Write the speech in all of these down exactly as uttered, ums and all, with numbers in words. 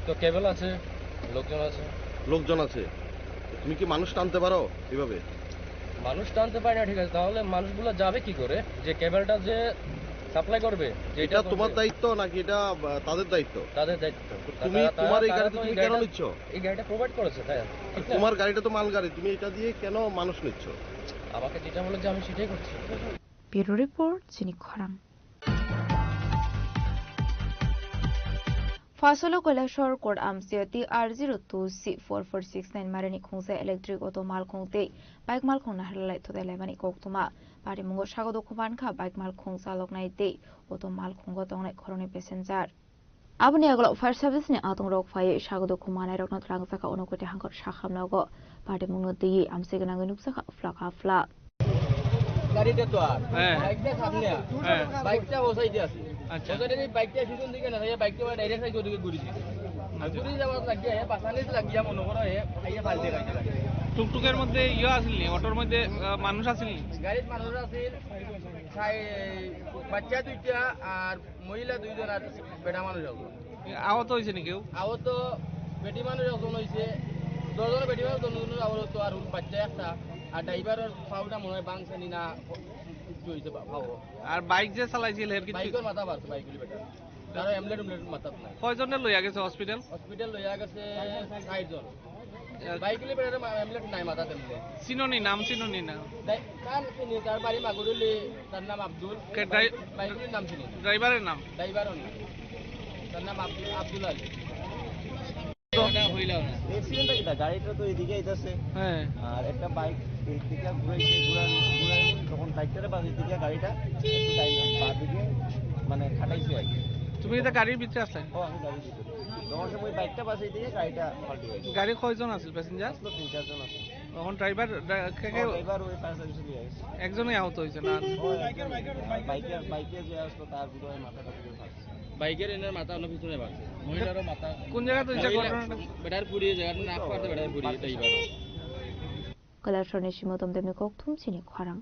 তো কেবল আছে, লোকজন আছে। লোকজন আছে। তুমি কি মানুষ টানতে পারো এভাবে? মানুষ টানতে পারি না, ঠিক আছে, তাহলে মানুষগুলো যাবে কি করে? যে কেবলটা যে সাপ্লাই করবে, যেটা এটা তোমার করবে, দায়িত্ব নাকি এটা, আহ, তাদের দায়িত্ব? তাদের দায়িত্ব। তুমি, তারা, তারা, তোমার এই তারা গাড়িতে তো তুমি এই কেন গাড়িটা, নিচ্ছ? এই গাড়িটা প্রোভাইড করেছে, তাই না? ঠিক না? তোমার গাড়িটা তো মালগাড়ি, তুমি এটা দিয়ে কেন মানুষ নিচ্ছ? আমাকে যেটা বলেছে আমি সেটাই করছি। Bureau Report, Chini Khorang. Phasolo Kailashahar Court amsio T R zero two C four four six nine marani khungsa electric auto malkhung tei bike malkhung naharlai thotai laimani koktwma. Parimungo sago dokhuman kha bike malkhung chaloknai tei auto malkhungo tongnai khoroknwi passenger. Aboni agulok fire service ni atung rok phaiwi sago dokhumanai rokno twlang saka uno kwtwi hangkor sakham nogo. Parimungo twiwi amsoi gwnangwi nukjakha phlak ha phlak. গাড়িটা তো আর হ্যাঁ। বাইকটা সামনে আর। হ্যাঁ। বাইকটা ও সাইডে আছে। আচ্ছা। ও সাইডে এই বাইকটা পিছন দিকে না, এই বাইকটা ওরা ডাইরেক্ট সাইডে ওদিকে ঘুরেছে। আর আচ্ছা। ঘুরে যাওয়ার লাগিয়া, এ পাশানিত লাগিয়া মনে করো, এ আইয়া ফালতে গাড়িটা লাগে। টুকটুকের মধ্যে ইয়ে আসেনি, অটোর মধ্যে, আহ, মানুষ আসেনি? গাড়িত মানুষ আছিল, সাই-, বাচ্চা দুইটা আর মহিলা দুইজন আর বেটা মানুষ একজন। এ, আহত হয়েছে নি কেউ? আহত বেটি মানুষ একজন হয়েছে, দশজন বেটি মানুষ, দশজন আহত, আর বাচ্চা একটা, আর ড্রাইভারের পাওটা মনে হয় ভাঙছে নি না, কিছু হয়েছে বা-, পাও। আর বাইক যে চালাইছিল, এর কিছু? বাইকের মাথা বাড়ছে, বাইক গুলি বেটা। তারা এমলেট উমলেট মাথা নাই। কয়জনে লইয়া গেছে হসপিটাল? হসপিটাল লইয়া গেছে ষাট জন। এ, বাইক গুলি বেটার মা-, এমলেট নাই মাথা তেমনি। চিনোনি, নাম চিনোনি না? তাই, তার চিনি, তার বাড়ি মাগুরুলি, তার নাম আব্দুল। কে ড্রাই-, বাইক গুলির নাম চিনি। ড্রাইভারের নাম? ড্রাইভারও না। তার নাম আব্দুল, আব্দুল আলী। এটা হইল না। অ্যাক্সিডেন্টটা কিটা? গাড়িটা তো এদিকে আইতাছে। হ্যাঁ। আর একটা বাইক এই দিকে ঘুরাইছে, ঘুরান-, ঘুরান, তখন বাইকটারে বাদ দিকে গাড়িটা একটু ডাইন-, বাঁ দিকে মানে খাটাইছে আর কি। তুমি এটা গাড়ির ভিতরে আসলে? ও, আমি গাড়ির ভিতরে। তখন সময় বাইকটা বাসে দিকে গাড়িটা পাল্টি হয়েছে। গাড়ি কয়জন আছে প্যাসেঞ্জার? আসলে তিন চারজন আছে। এখন ড্রাইভার, ড্রা-, কে কে? ও, ড্রাইভার ওই ফায়ার সার্ভিসে নিয়ে গেছে। একজনই আহত হয়েছে না? ও, একজন। বাইকের, বাইকে যে আসলো তার বোধহয় মাথাটা পুরো ফাটছে। বাইকের এনার মাথা অন্য পিছনে বাড়ছে। মহিলারও মাথা। কোন জায়গাতে হয়েছে মহিলা ঘটনাটা? বেটার পুড়িয়ে জায়গাটা নাক পাতে বেটার পুড়িয়ে তাই বাড়ে। Kailasharni simo tomdemni kok thum chini khorang.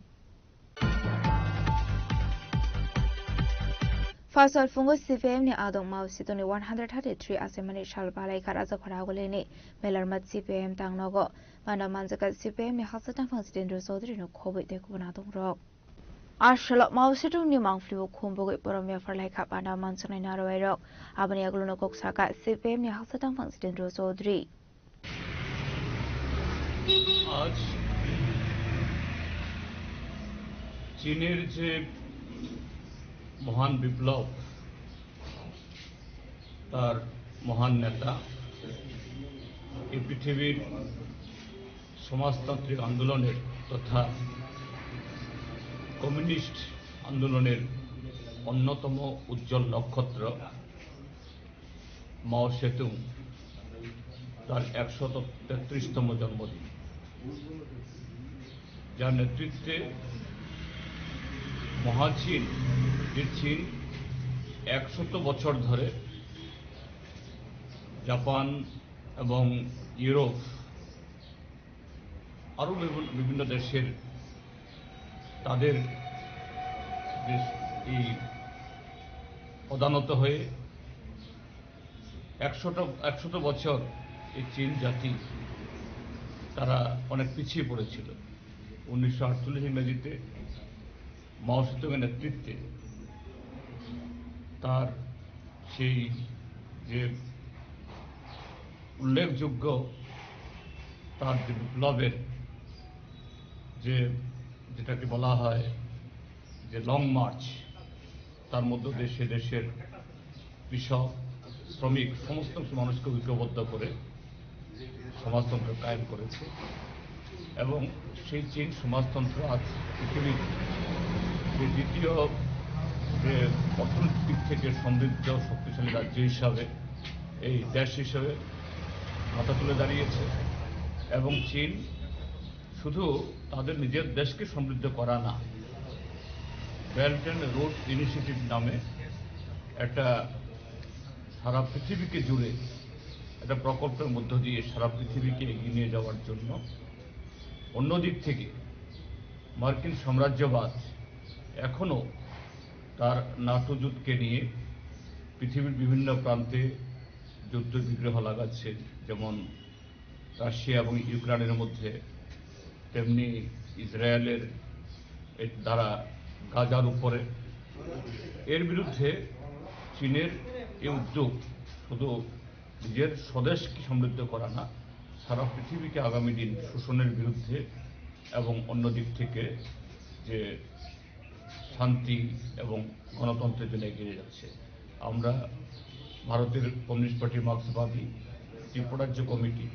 Phasal phungo C P I M ni adong Mao Zedong ni one hundred thirty-three asemani sal balai kha Rajaphara agulini Melarmat C P I M tangnogo. Manda manjaka C P I M ni haksa tangphang Jitendra Chaudhary no khobwi tei kubun adong rok. Aswlok Mao Zedong ni mangpili o khum bogwi borom yaphar lai kha panda manjaknai narwai rok. Aboni yagulo no kok saka C P I M ni haksa tangphang Jitendra Chaudhary. আজ চীনের যে মহান বিপ্লব, তার মহান নেতা, এই পৃথিবীর সমাজতান্ত্রিক আন্দোলনের তথা কমিউনিস্ট আন্দোলনের অন্যতম উজ্জ্বল নক্ষত্র মাও সেতুং তার একশত তেত্রিশতম জন্মদিন, যার নেতৃত্বে মহাচীন, যে চীন একশত বছর ধরে জাপান এবং ইউরোপ আরও বিভিন্ন, বিভিন্ন দেশের তাদের যে এই প্রধানত হয়ে একশোটা, একশত বছর এই চীন জাতি তারা অনেক পিছিয়ে পড়েছিল। উনিশশো আটচল্লিশ ইংরেজিতে মাও সেতুংয়ের নেতৃত্বে তার সেই যে উল্লেখযোগ্য তার যে বিপ্লবের যে, যেটাকে বলা হয় যে লং মার্চ, তার মধ্য দিয়ে সে দেশের কৃষক, শ্রমিক, সমস্ত মানুষকে ঐক্যবদ্ধ করে সমাজতন্ত্র কায়েম করেছে এবং সেই চীন সমাজতন্ত্র আজ পৃথিবীর যে দ্বিতীয় যে অর্থনৈতিক দিক থেকে সমৃদ্ধ শক্তিশালী রাজ্য হিসাবে, এই দেশ হিসেবে মাথা তুলে দাঁড়িয়েছে। এবং চীন শুধু তাদের নিজের দেশকে সমৃদ্ধ করা না, বেল্ট অ্যান্ড রোড ইনিশিয়েটিভ নামে একটা সারা পৃথিবীকে জুড়ে একটা প্রকল্পের মধ্য দিয়ে সারা পৃথিবীকে এগিয়ে নিয়ে যাওয়ার জন্য। অন্যদিক থেকে মার্কিন সাম্রাজ্যবাদ এখনও তার নাটো জুটকে নিয়ে পৃথিবীর বিভিন্ন প্রান্তে যুদ্ধবিগ্রহ লাগাচ্ছে, যেমন রাশিয়া এবং ইউক্রেনের মধ্যে, তেমনি ইসরায়েলের এ দ্বারা গাজার উপরে। এর বিরুদ্ধে চীনের এই উদ্যোগ শুধু নিজের স্বদেশকে সমৃদ্ধ করা না, সারা পৃথিবীকে আগামী দিন শোষণের বিরুদ্ধে এবং অন্য দিক থেকে যে শান্তি এবং গণতন্ত্রের জন্য এগিয়ে যাচ্ছে। আমরা ভারতের কমিউনিস্ট পার্টি, মার্ক্সবাদী ত্রিপুরাজ্য কমিটি,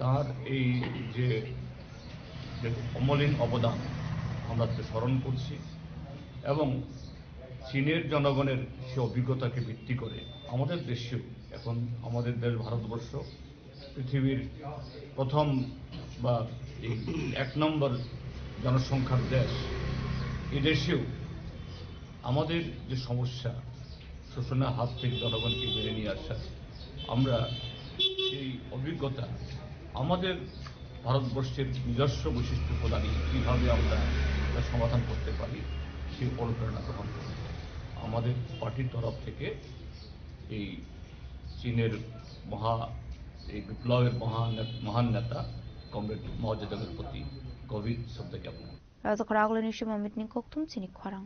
তার এই যে, যে অমলিন অবদান আমরা তো স্মরণ করছি এবং চীনের জনগণের সে অভিজ্ঞতাকে ভিত্তি করে আমাদের দেশেও এখন আমাদের দেশ ভারতবর্ষ পৃথিবীর প্রথম বা এই এক নম্বর জনসংখ্যার দেশ, এ দেশেও আমাদের যে সমস্যা, শোষণের হাত থেকে জনগণকে বেরিয়ে নিয়ে আসা, আমরা এই অভিজ্ঞতা আমাদের ভারতবর্ষের নিজস্ব বৈশিষ্ট্য প্রদানে কীভাবে আমরা এটা সমাধান করতে পারি, সেই অনুপ্রেরণা গ্রহণ করব। আমাদের পার্টির তরফ থেকে এই চীনের মহা, এই বিপ্লবের মহান, মহান নেতা কমরেড মাও জেদুংয়ের প্রতি গভীর শ্রদ্ধা জ্ঞাপন করছি। Rajakhor agulini sima meeting kokthum chini khorang.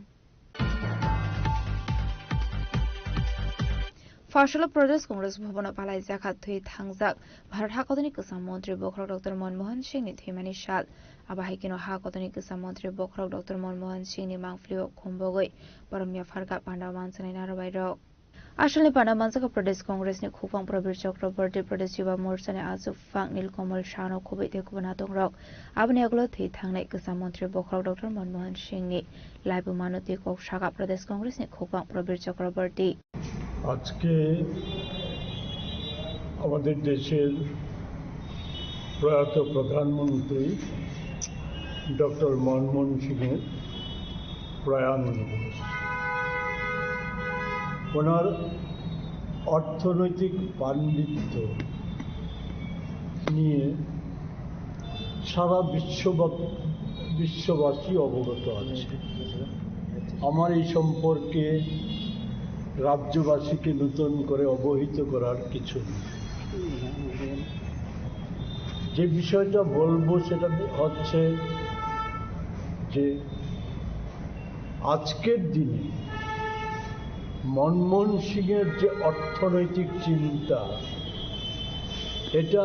Pharsalo Pradesh Congress Bhavan o palai jakha thwi thangjak Bharat hakotoni kwcham montri bokhorok Doctor Manmohan Singh ni thwimani sal. Abo hai kheno hakotoni kwcham montri bokhorok Doctor Manmohan Singh ni mangpili o khumbogwi borok mia pharkha panda mansanai narobai rok. Asalni panda manjak Pradesh Congress ni khukphang Prabir Chakraborty, Pradesh Yuva Morcha ni achuk phang Nilkamal Sano khubui tei kubun hatongrok. Aboni yagulo thwi thangnai kwcham montri bokhorok Doctor Manmohan Singh ni laibumano twi kok saka Pradesh Congress ni khukphang Prabir Chakraborty. আজকে আমাদের দেশের প্রয়াত প্রধানমন্ত্রী ডক্টর মনমোহন সিংয়ের প্রয়াণ দিবস। ওনার অর্থনৈতিক পাণ্ডিত্য নিয়ে সারা বিশ্বব্যাপ-, বিশ্ববাসী অবগত আছে। আমার এই সম্পর্কে রাজ্যবাসীকে নতুন করে অবহিত করার কিছু নেই। যে বিষয়টা বলবো সেটা হচ্ছে যে আজকের দিনে মনমোহন সিংয়ের যে অর্থনৈতিক চিন্তা, এটা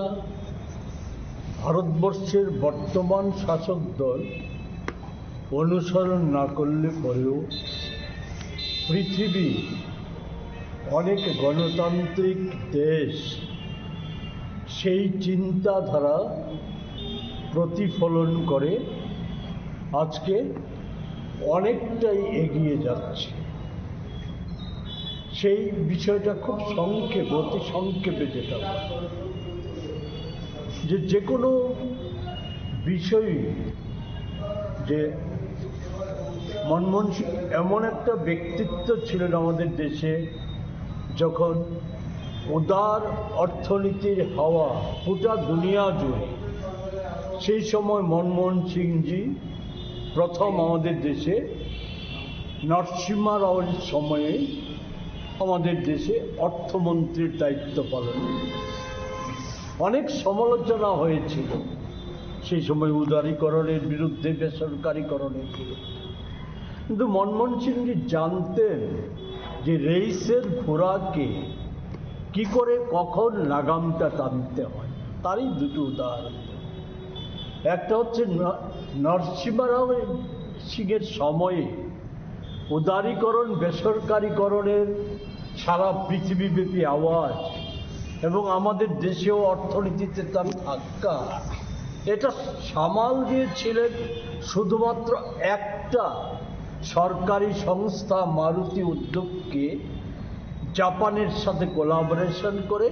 ভারতবর্ষের বর্তমান শাসক দল অনুসরণ না করলে পরেও পৃথিবী অনেক গণতান্ত্রিক দেশ সেই চিন্তাধারা প্রতিফলন করে আজকে অনেকটাই এগিয়ে যাচ্ছে। সেই বিষয়টা খুব সংক্ষেপে, অতি সংক্ষেপে যেটা বলবো, যে, যে কোনো বিষয়ে যে মনমোহন সিং এমন একটা ব্যক্তিত্ব ছিলেন আমাদের দেশে, যখন উদার অর্থনীতির হাওয়া গোটা দুনিয়া জুড়ে, সেই সময় মনমোহন সিংজি প্রথম আমাদের দেশে নরসিংহ রাওয়ের সময়ে আমাদের দেশে অর্থমন্ত্রীর দায়িত্ব পালন করেন। অনেক সমালোচনা হয়েছিল সেই সময় উদারীকরণের বিরুদ্ধে, বেসরকারীকরণের বিরুদ্ধে, কিন্তু মনমোহন সিংজি জানতেন যে রেইসের ঘোড়াকে কি করে কখন লাগামটা টানতে হয়। তারই দুটো উদাহরণ। একটা হচ্ছে ন-, নরসিংহ রাও সিংয়ের সময়ে উদারীকরণ, বেসরকারীকরণের সারা পৃথিবীব্যাপী আওয়াজ এবং আমাদের দেশেও অর্থনীতিতে তার ধাক্কা, এটা সামাল দিয়েছিলেন শুধুমাত্র একটা সরকারি সংস্থা মারুতি উদ্যোগকে জাপানের সাথে কোলাবোরেশন করে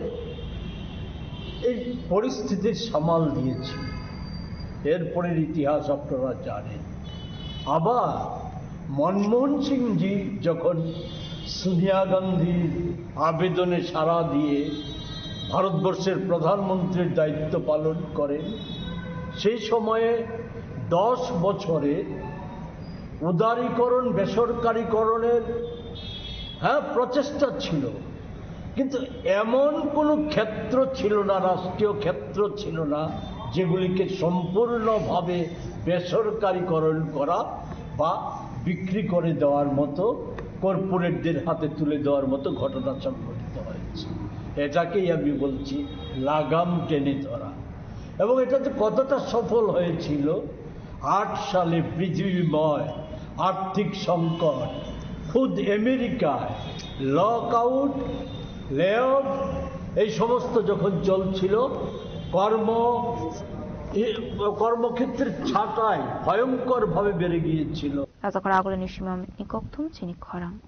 এই পরিস্থিতির সামাল দিয়েছিল। এরপরের ইতিহাস আপনারা জানেন। আবার মনমোহন সিংজি যখন সোনিয়া গান্ধীর আবেদনে সাড়া দিয়ে ভারতবর্ষের প্রধানমন্ত্রীর দায়িত্ব পালন করেন, সেই সময়ে দশ বছরে উদারীকরণ, বেসরকারীকরণের, হ্যাঁ, প্রচেষ্টা ছিল, কিন্তু এমন কোনো ক্ষেত্র ছিল না, রাষ্ট্রীয় ক্ষেত্র ছিল না, যেগুলিকে সম্পূর্ণভাবে বেসরকারীকরণ করা বা বিক্রি করে দেওয়ার মতো, কর্পোরেটদের হাতে তুলে দেওয়ার মতো ঘটনা সংঘটিত হয়েছে। এটাকেই আমি বলছি লাগাম টেনে ধরা। এবং এটা যে কতটা সফল হয়েছিল, আট সালে পৃথিবীময় আর্থিক সংকট, খুদ আমেরিকায় লকআউট, লেঅফ, এই সমস্ত যখন চলছিল, কর্ম এ, কর্মক্ষেত্রের ছাঁটাই ভয়ঙ্করভাবে বেড়ে গিয়েছিল। Rajakara agulini simamni kokthum chini khorang.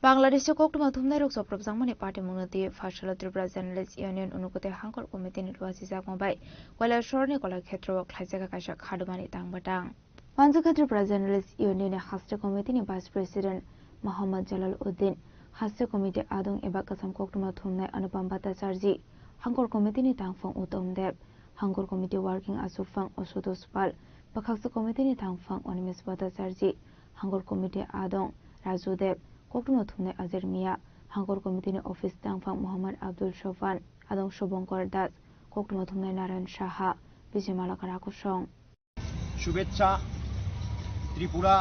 Bangladesh o koktwma thumnai rok chopropjakmani party mungno twi pharsalo Tripura Journalist Union Unukoti Hangkor Committee ni luachijakma bai Kailasahar ni Kolakhetro o khlaijak kaisa khadumani tang batang. Manjukha Tripura Journalist Union ni Haste Committee ni Vice President Mohammad Jalal Uddin, Haste Committee adong eba kasam koktwma thumnai Anupam Bhattacharjee, Hangkor Committee ni tangphang Uttam Deb, Hangkor Committee Working Aswkphang Ashutosh Pal, Bwkhaksa Committee ni tangphang Animesh Bhattacharjee, Hangkor Committee adong Raju Deb, koktwma thumnai Ajer Mia, Hangkor Committee ni Office tangphang Mohammad Abdul Sofan, adong Shubhankar Das, koktwma thumnai Narayan Saha, Bijay Malakara Kosong. শুভেচ্ছা Tripura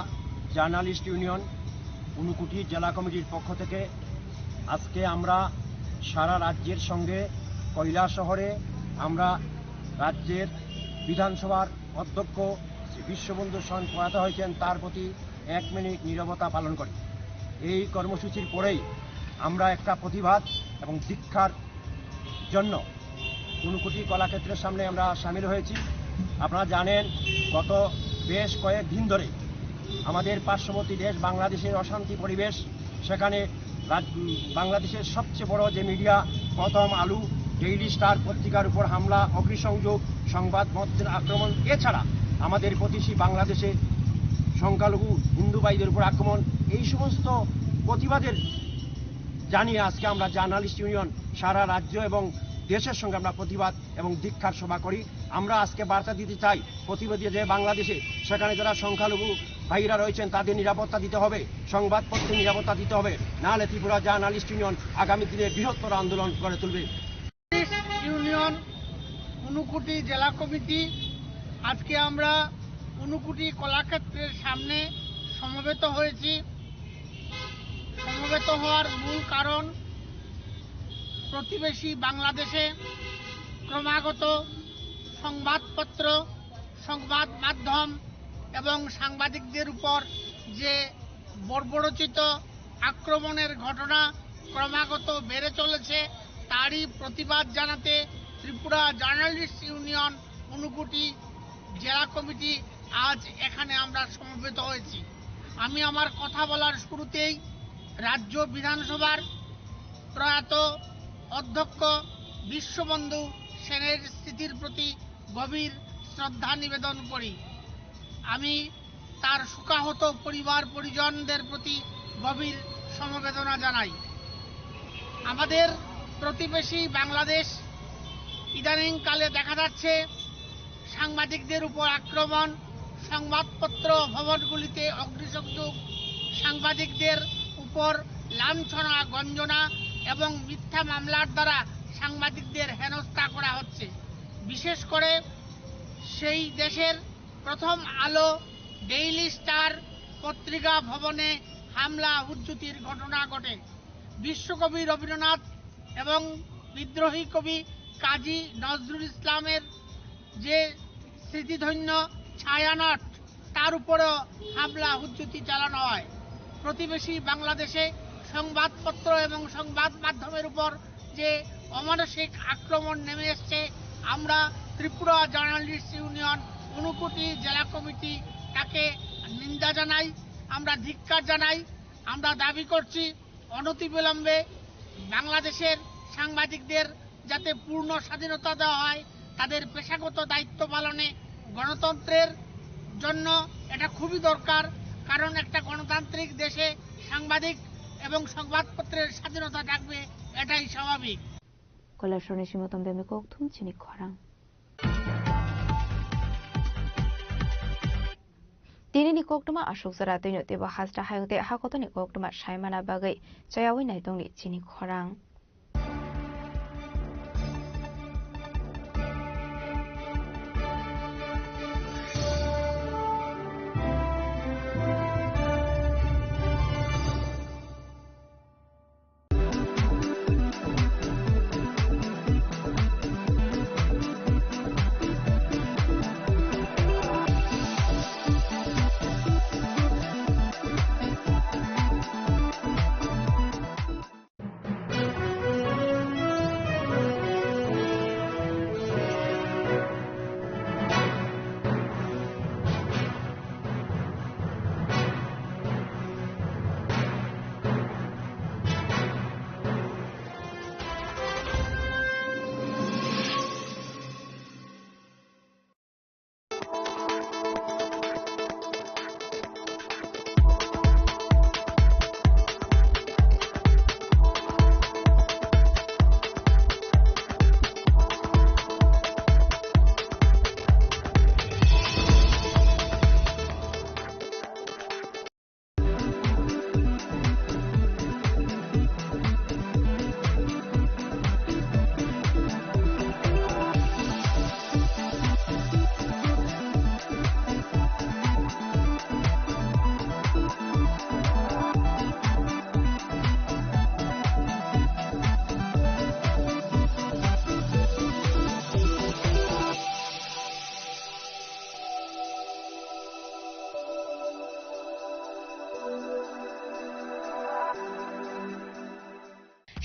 journalist union Unakoti জেলা কমিটির পক্ষ থেকে। আজকে আমরা সারা রাজ্যের সঙ্গে কৈলাসহরে আমরা রাজ্যের বিধানসভার অধ্যক্ষ শ্রী বিশ্ববন্ধু সন প্রয়াত হয়েছেন, তার প্রতি এক মিনিট নীরবতা পালন করি। এই কর্মসূচির পরেই আমরা একটা প্রতিবাদ এবং ধিক্কার জন্য ঊনকোটি কলাক্ষেত্রের সামনে আমরা সামিল হয়েছি। আপনারা জানেন, গত বেশ কয়েক দিন ধরে আমাদের পার্শ্ববর্তী দেশ বাংলাদেশের অশান্তি পরিবেশ, সেখানে রাজ-, উম, বাংলাদেশের সবচেয়ে বড় যে মিডিয়া প্রথম আলো, ডেইলি স্টার পত্রিকার উপর হামলা, অগ্নিসংযোগ, সংবাদ মাধ্যমের আক্রমণ, এছাড়া আমাদের প্রতিবেশী বাংলাদেশে সংখ্যালঘু হিন্দু ভাইদের উপর আক্রমণ, এই সমস্ত প্রতিবাদের জানিয়ে আজকে আমরা জার্নালিস্ট ইউনিয়ন সারা রাজ্য এবং দেশের সঙ্গে আমরা প্রতিবাদ এবং ধিক্কার সভা করি। আমরা আজকে বার্তা দিতে চাই, প্রতিবেশী যে বাংলাদেশে, সেখানে যারা সংখ্যালঘু ভাইরা রয়েছেন, তাদের নিরাপত্তা দিতে হবে, সংবাদপত্রের নিরাপত্তা দিতে হবে, নাহলে ত্রিপুরা জার্নালিস্ট ইউনিয়ন আগামী দিনে বৃহত্তর আন্দোলন গড়ে তুলবে। ইউনিয়ন ঊনকোটি জেলা কমিটি আজকে আমরা ঊনকোটি কলাক্ষেত্রের সামনে সমবেত হয়েছি। সমবেত হওয়ার মূল কারণ, প্রতিবেশী বাংলাদেশে ক্রমাগত সংবাদপত্র, সংবাদ মাধ্যম এবং সাংবাদিকদের উপর যে বর্বরোচিত আক্রমণের ঘটনা ক্রমাগত বেড়ে চলেছে, তারই প্রতিবাদ জানাতে ত্রিপুরা জার্নালিস্ট ইউনিয়ন ঊনকোটি জেলা কমিটি আজ এখানে আমরা সমবেত হয়েছি। আমি আমার কথা বলার শুরুতেই রাজ্য বিধানসভার প্রয়াত অধ্যক্ষ বিশ্ববন্ধু সেনের স্মৃতির প্রতি গভীর শ্রদ্ধা নিবেদন করি। আমি তার শোকাহত পরিবার পরিজনদের প্রতি গভীর সমবেদনা জানাই। আমাদের প্রতিবেশী বাংলাদেশ, ইদানিংকালে দেখা যাচ্ছে সাংবাদিকদের উপর আক্রমণ, সংবাদপত্র ভবনগুলিতে অগ্নিসংযোগ, সাংবাদিকদের উপর লাঞ্ছনা, গঞ্জনা এবং মিথ্যা মামলার দ্বারা সাংবাদিকদের হেনস্থা করা হচ্ছে। বিশেষ করে সেই দেশের প্রথম আলো, ডেইলি স্টার পত্রিকা ভবনে হামলা হুজ্জুতির ঘটনা ঘটে। বিশ্বকবি রবীন্দ্রনাথ এবং বিদ্রোহী কবি কাজী নজরুল ইসলামের যে স্মৃতিধন্য ছায়ানট, তার উপরেও হামলা হুজ্জুতি চালানো হয়। প্রতিবেশী বাংলাদেশে সংবাদপত্র এবং সংবাদ মাধ্যমের উপর যে অমানসিক আক্রমণ নেমে এসছে, আমরা ত্রিপুরা জার্নালিস্ট ইউনিয়ন ঊনকোটি জেলা কমিটি তাকে নিন্দা জানাই, আমরা ধিক্কার জানাই। আমরা দাবি করছি অনতিবিলম্বে বাংলাদেশের সাংবাদিকদের যাতে পূর্ণ স্বাধীনতা দেওয়া হয়, তাদের পেশাগত দায়িত্ব পালনে গণতন্ত্রের জন্য এটা খুবই দরকার, কারণ একটা গণতান্ত্রিক দেশে সাংবাদিক এবং সংবাদপত্রের স্বাধীনতা থাকবে, এটাই স্বাভাবিক। Kailasahar ni simi Uttam Deb ni kokthum chini khorang. Tinini koktwma aswk jora twino teibo hasta hayung tei hakotorni koktwma saimana bagwi chayawi naitongni chini khorang.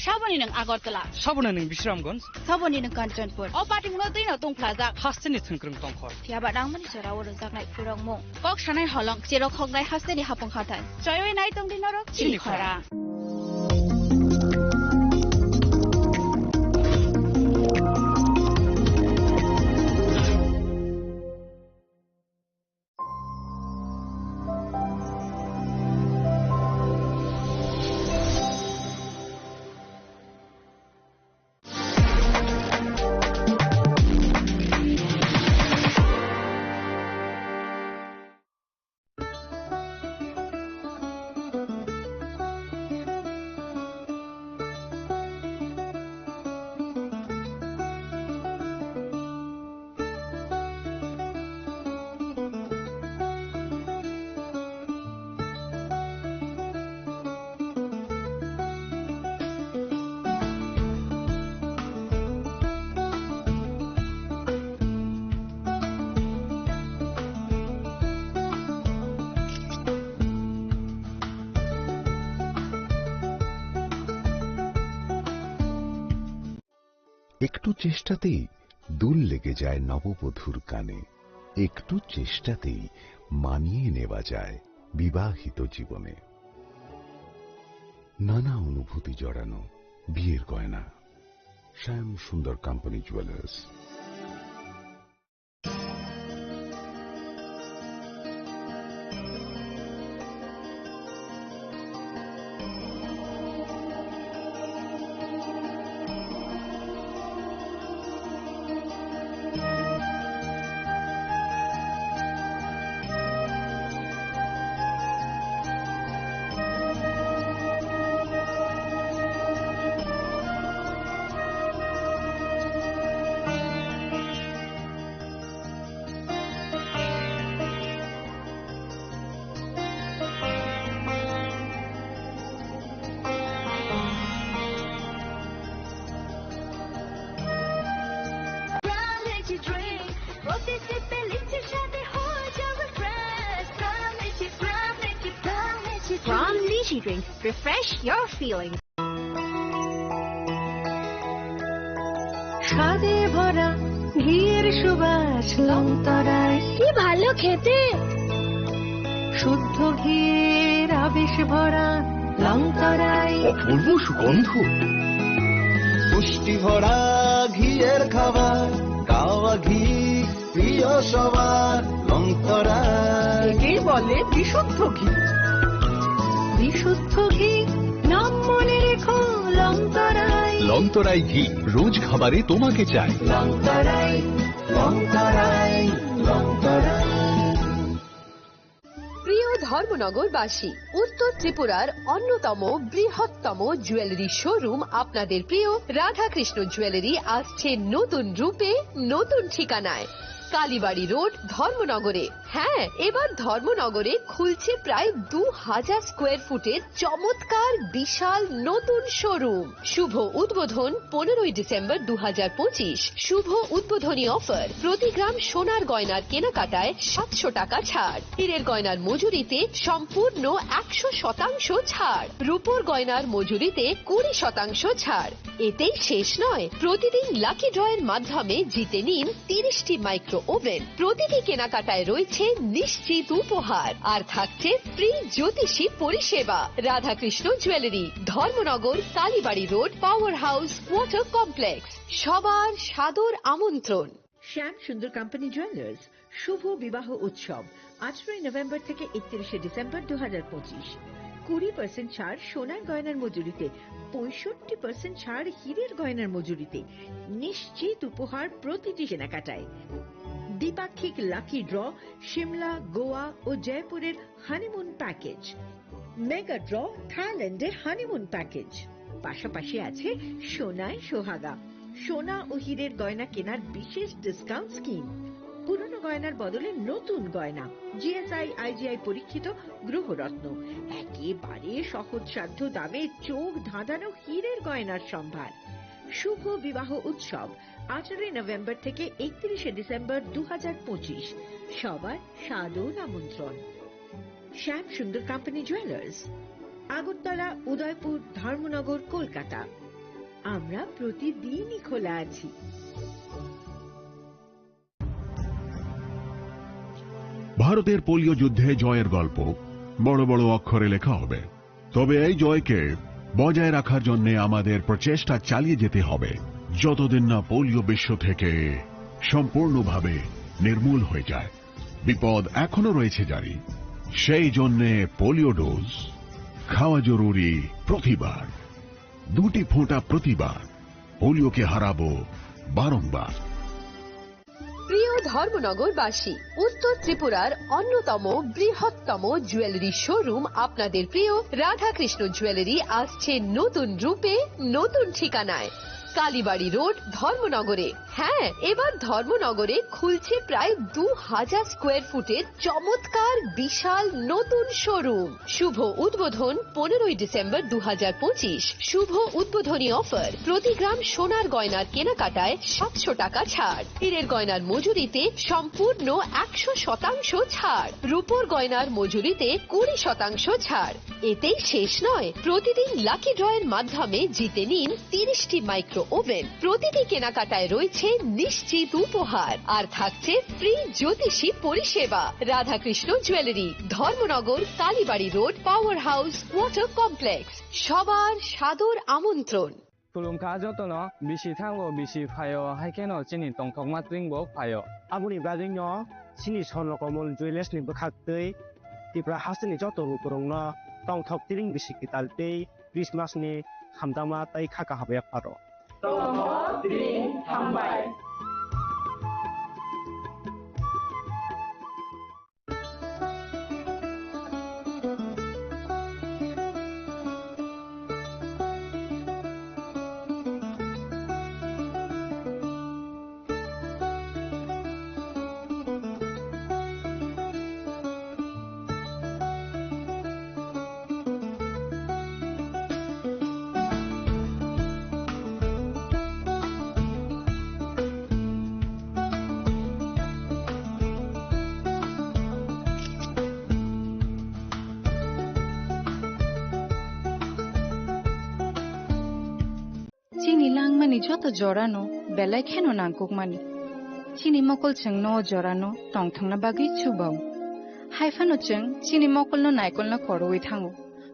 Saboni nwng Agartala. Saboni nwng Bisramganj. Saboni nwng Kanchanpur. O patingno twino tungphlajak. Hasteni thwngkwrwng tongkhor. Phiya ba nangmani jorao rwjaknai phurokmung. Kok sanai holong, cherok hoknai hasteni hapung hathai. Choiwi nai tongdi norok chini khorang. একটু চেষ্টাতেই দুল লেগে যায় নববধূর কানে। একটু চেষ্টাতেই মানিয়ে নেওয়া যায় বিবাহিত জীবনে। নানা অনুভূতি জড়ানো বিয়ের গয়না। শ্যাম Sundar company jewellers. From Lychee Drink, refresh your feelings. স্বাদে ভরা ঘিয়ের সুবাস লংতরায়। কি ভালো খেতে। শুদ্ধ ঘিয়ের আবেশ ভরা লংতরায়। অপূর্ব সুগন্ধ। পুষ্টি ভরা ঘিয়ের খাবার, গাওয়া ঘি প্রিয় সবার, লংতরায়। একেই বলে বিশুদ্ধ ঘি। বিশুদ্ধ ঘি, নাম মনে রেখো, লংতরায়। লংতরায় ঘি, রোজ খাবারে তোমাকে চাই। লংতরায়, লংতরায়, লংতরায়। ধর্মনগরবাসী, উত্তর ত্রিপুরার অন্যতম বৃহত্তম জুয়েলারি শোরুম আপনাদের প্রিয় রাধাকৃষ্ণ জুয়েলারি আসছে নতুন রূপে, নতুন ঠিকানায়। কালীবাড়ি রোড, ধর্মনগরে। হ্যাঁ, এবার ধর্মনগরে খুলছে প্রায় দু হাজার স্কোয়ার ফুটের চমৎকার বিশাল নতুন শোরুম। শুভ উদ্বোধন পনেরোই ডিসেম্বর দু হাজার পঁচিশ। শুভ উদ্বোধনী অফার, প্রতি গ্রাম সোনার গয়নার কেনাকাটায় সাতশো টাকা ছাড়, হীরের গয়নার মজুরিতে সম্পূর্ণ একশো শতাংশ ছাড়, রূপোর গয়নার মজুরিতে কুড়ি শতাংশ ছাড়। এতেই শেষ নয়, প্রতিদিন লাকি ড্রয়ের মাধ্যমে জিতে নিন তিরিশটি মাইক্রো ওভেন। প্রতিটি কেনাকাটায় রয়েছে নিশ্চিত উপহার, আর থাকছে ফ্রি জ্যোতিষী পরিষেবা। Radhakrishna jewellery, Dharmanagar, Kalibari road, power house, water complex. সবার সাদর আমন্ত্রণ। শ্যাম সুন্দর কোম্পানি জুয়েলার্স শুভ বিবাহ উৎসব আঠারোই নভেম্বর থেকে একত্রিশে ডিসেম্বর দু হাজার পঁচিশ। কুড়ি পার্সেন্ট ছাড় সোনার গয়নার মজুরিতে, পঁয়ষট্টি পার্সেন্ট ছাড় হীরের গয়নার মজুরিতে, নিশ্চিত উপহার প্রতিটি কেনাকাটায়। দ্বিপাক্ষিক লাকি ড্র, সিমলা, গোয়া ও জয়পুরের হানিমুন প্যাকেজ। মেগা ড্র, থাইল্যান্ডের হানিমুন প্যাকেজ। পাশাপাশি আছে সোনায় সোহাগা, সোনা ও হীরের গয়না কেনার বিশেষ ডিসকাউন্ট স্কিম। পুরনো গয়নার বদলে নতুন গয়না, জিএসআই আইজিআই পরীক্ষিত গ্রহরত্ন, একেবারে সহজসাধ্য দামে চোখ ধাঁধানো হীরের গয়নার সম্ভার। শুভ বিবাহ উৎসব আঠারোই নভেম্বর থেকে একত্রিশে ডিসেম্বর দু হাজার পঁচিশ। সবার সাদর আমন্ত্রণ। শ্যাম সুন্দর কোম্পানি জুয়েলার্স, আগরতলা, উদয়পুর, ধর্মনগর, কলকাতা। আমরা প্রতিদিনই খোলা আছি। ভারতের পোলিও যুদ্ধে জয়ের গল্প বড় বড় অক্ষরে লেখা হবে। তবে এই জয়কে বজায় রাখার জন্য আমাদের প্রচেষ্টা চালিয়ে যেতে হবে, যতদিন না পোলিও বিশ্ব থেকে সম্পূর্ণভাবে নির্মূল হয়ে যায়। বিপদ এখনো রয়েছে জারি, সেই জন্যে পোলিও ডোজ খাওয়া জরুরি প্রতিবার, দুটি ফোঁটা প্রতিবার। পোলিওকে হারাবো বারংবার। প্রিয় ধর্মনগরবাসী, উত্তর ত্রিপুরার অন্যতম বৃহত্তম জুয়েলারি শোরুম আপনাদের প্রিয় রাধাকৃষ্ণ জুয়েলারি আসছে নতুন রূপে, নতুন ঠিকানায়। কালীবাড়ি রোড, ধর্মনগরে। হ্যাঁ, এবার ধর্মনগরে খুলছে প্রায় দু হাজার স্কোয়ার ফুটের চমৎকার বিশাল নতুন শোরুম। শুভ উদ্বোধন পনেরোই ডিসেম্বর দু হাজার পঁচিশ। শুভ উদ্বোধনী অফার, প্রতি গ্রাম সোনার গয়নার কেনাকাটায় সাতশো টাকা ছাড়, হীরের গয়নার মজুরিতে সম্পূর্ণ একশো শতাংশ ছাড়, রূপোর গয়নার মজুরিতে কুড়ি শতাংশ ছাড়। এতেই শেষ নয়, প্রতিদিন লাকি ড্রয়ের মাধ্যমে জিতে নিন তিরিশটি মাইক্রো ওভেন। প্রতিটি কেনাকাটায় রয়েছে নিশ্চিত উপহার, আর থাকছে ফ্রি জ্যোতিষী পরিষেবা। Radhakrishna jewellery, Dharmanagar, Kalibari road, power house, water complex. সবার সাদর আমন্ত্রণ। Khulumkha jotono, bisi thango, bisi phaio, hai kheno chini tongthokma twingbo phaio. Aboni bagwino chini Swarno Komol Jewellers ni bwkhaktwi Tripura hasteni joto lukurokno tongthok twring bisi kwtal tei Christmas ni hamjakma tei kha kaham yapharo. Tongthok twring hambai. Chini langmani joto jorano belai kheno nangkukmani. Chini mokol chwngno o jorano tongthokna bagwi chubao. Hai phano chwng chini mokolno naikolna korowi thango.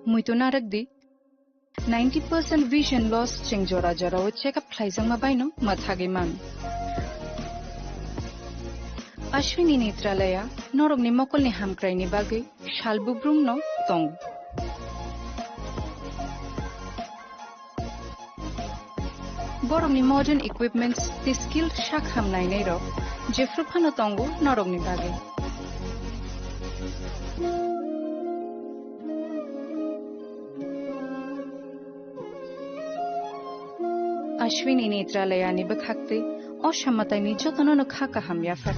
Muitu narwk di. Ninety percent vision loss chwng jora jorao check up khlaijakma baino mwthagwi mano. Ashwini Netralaya norokni mokolni hamkraini bagwi sal bubrumno tongo. Borokni modern equipments tei skilled sak ham nainairok jephru phano tongo norokni bagwi. Ashwini Netralayani bwkhaktwi o samataini jotono no kha kaham yaphar.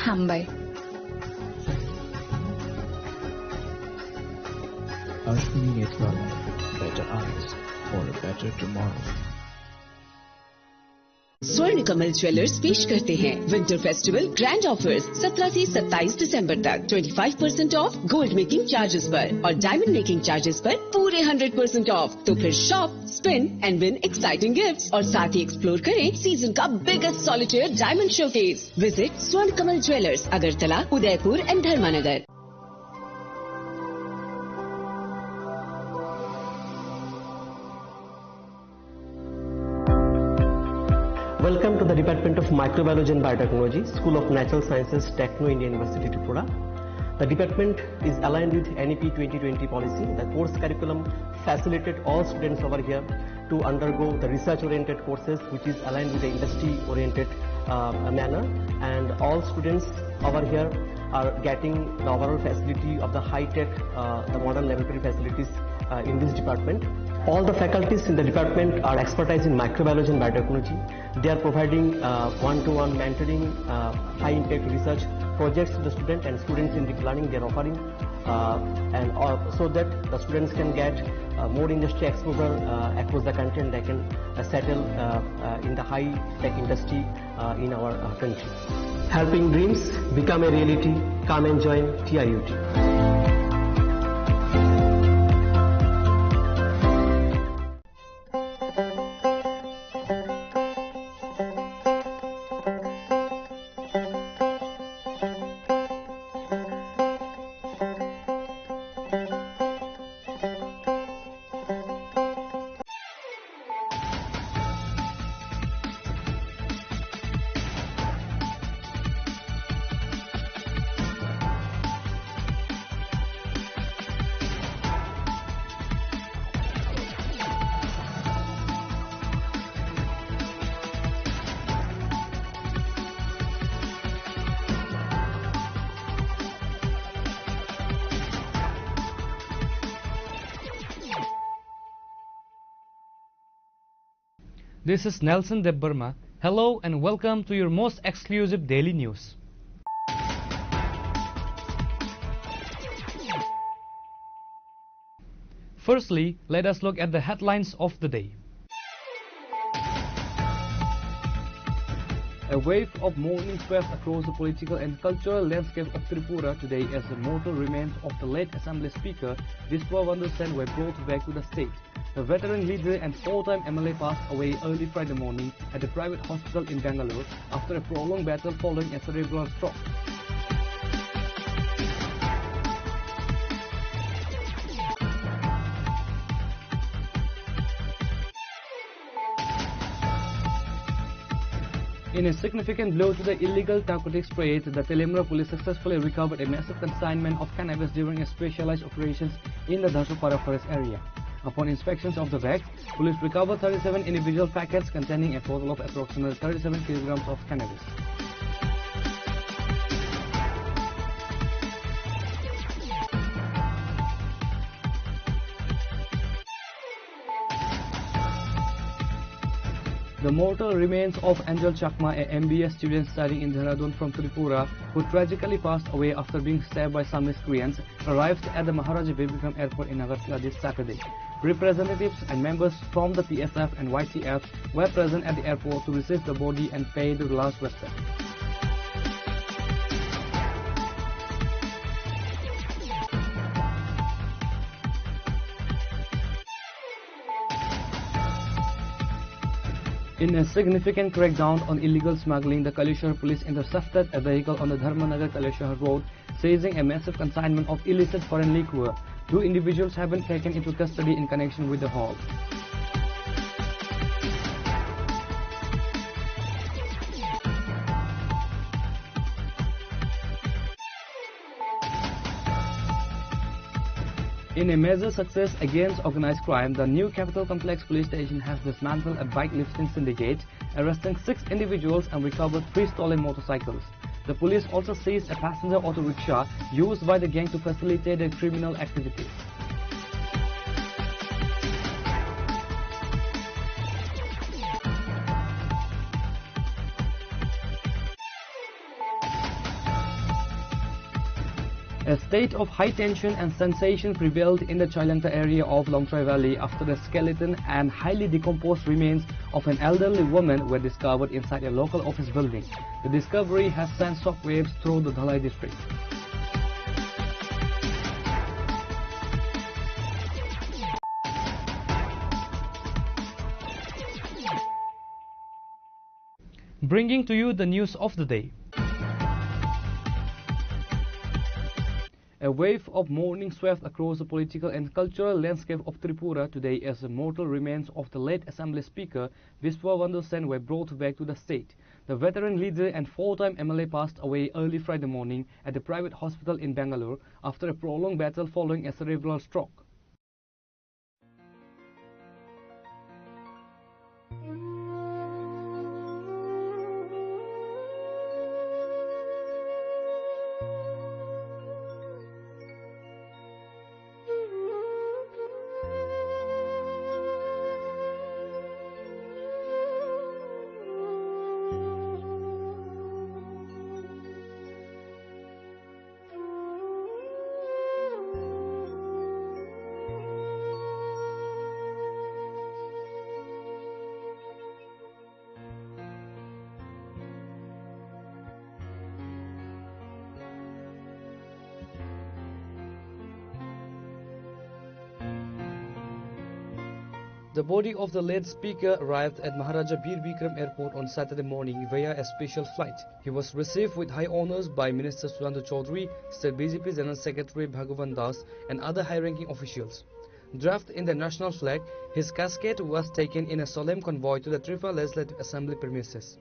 Hambai. Ashwini Netralaya, better eyes for a better tomorrow. स्वर्ण कमल ज्वेलर्स पेश करते हैं winter festival grand offers. सत्रह से सत्ताईस दिसंबर तक twenty five percent of gold making charges पर और डायमंड मेकिंग चार्जेस पर पूरे हंड्रेड परसेंट ऑफ। तो फिर shop, spin and win exciting gifts और साथ ही एक्सप्लोर करें सीजन का biggest solitaire diamond showcase. Visit स्वर्ण कमल ज्वेलर्स, अगरतला, उदयपुर एंड धर्मानगर। Welcome to the Department of Microbiology and Biotechnology, School of Natural Sciences, Techno India University, Tripura. The department is aligned with N E P twenty twenty policy. The course curriculum facilitated all students over here to undergo the research-oriented courses, which is aligned with the industry-oriented, uh, manner. And all students over here are getting the overall facility of the high-tech, uh, the modern laboratory facilities, uh, in this department. All the faculties in the department are expertise in microbiology and biotechnology. They are providing, uh, one-to-one mentoring, uh, high-impact research projects to the student and students in deep learning. They are offering, uh, and, uh, so that the students can get, uh, more industry exposure, uh, across the country, and they can, uh, settle, uh, uh, in the high-tech industry, uh, in our, uh, country. Helping dreams become a reality. Come and join T I U T. This is Nelson Debbarma. Hello and welcome to your most exclusive daily news. Firstly, let us look at the headlines of the day. A wave of mourning swept across the political and cultural landscape of Tripura today as the mortal remains of the late Assembly Speaker Dispur Bandhu Sen were brought back to the state. The veteran leader and four-time M L A passed away early Friday morning at a private hospital in Bangalore after a prolonged battle following a cerebral stroke. In a significant blow to the illegal narcotics trade, the Teliamura police successfully recovered a massive consignment of cannabis during a specialized operations in the Dashapara forest area. Upon inspections of the bag, police recovered thirty-seven individual packets containing a total of approximately thirty-seven kilograms of cannabis. The mortal remains of Angel Chakma, a M B A student studying in Dehradun from Tripura, who tragically passed away after being stabbed by some miscreants, arrived at the Maharaja Bikram Airport in Agartala this Saturday. Representatives and members from the T S F and Y T F were present at the airport to receive the body and pay the last respect. In a significant crackdown on illegal smuggling, the Kaleshwar police intercepted a vehicle on the Dharmanagar Kaleshwar road, seizing a massive consignment of illicit foreign liquor. Two individuals have been taken into custody in connection with the haul. In a major success against organized crime, the new Capital Complex Police Station has dismantled a bike lifting syndicate, arresting six individuals and recovered three stolen motorcycles. The police also seized a passenger auto rickshaw used by the gang to facilitate their criminal activities. A state of high tension and sensation prevailed in the Chailengta area of Lawngtlai Valley after the skeleton and highly decomposed remains of an elderly woman were discovered inside a local office building. The discovery has sent shockwaves through the Dhalai district. Bringing to you the news of the day. A wave of mourning swept across the political and cultural landscape of Tripura today as the mortal remains of the late Assembly Speaker Biswa Bandhu Sen were brought back to the state. The veteran leader and four-time M L A passed away early Friday morning at the private hospital in Bangalore after a prolonged battle following a cerebral stroke. The body of the late speaker arrived at Maharaja Bir Bikram Airport on Saturday morning via a special flight. He was received with high honors by Minister Sudhanshu Chowdhury, State B J P General Secretary Bhagavan Das, and other high-ranking officials. Draped in the national flag, his casket was taken in a solemn convoy to the Tripura Legislative Assembly premises.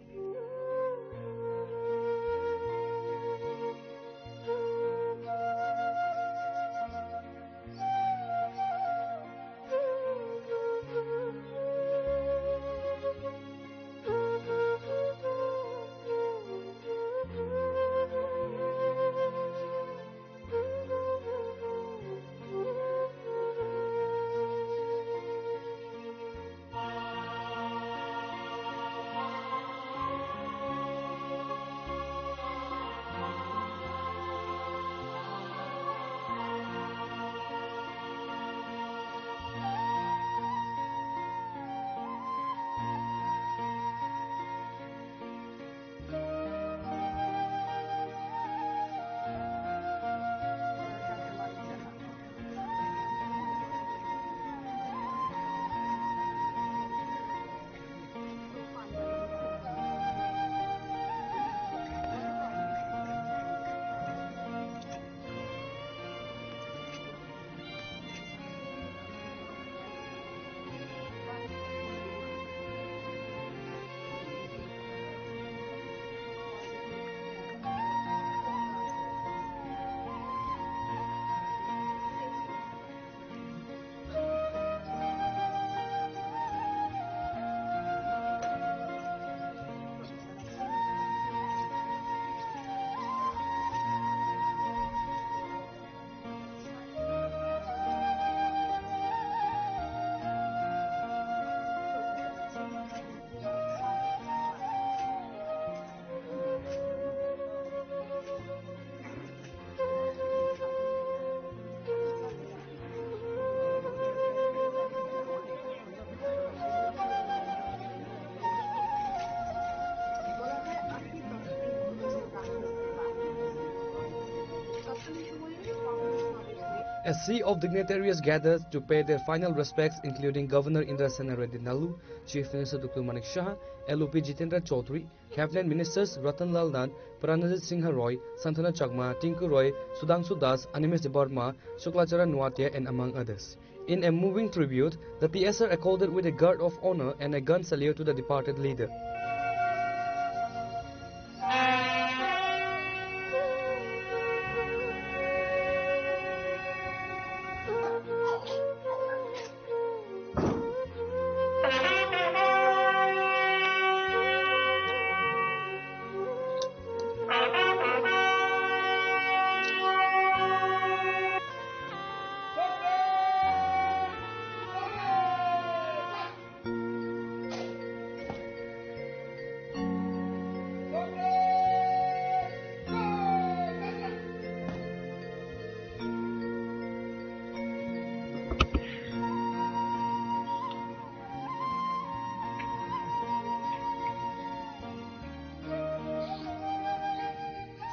A sea of dignitaries gathered to pay their final respects, including Governor Indrasena Reddy Nallu, Chief Minister Doctor Manik Saha, L O P Jitendra Chaudhary, Cabinet Ministers Ratan Lal Nath, Pranajit Singha Roy, Santana Chakma, Tinku Roy, Sudhanshu Das, Animesh Debbarma, Shukla Charan Noatia, and among others. In a moving tribute, the T S R accorded with a guard of honor and a gun salute to the departed leader.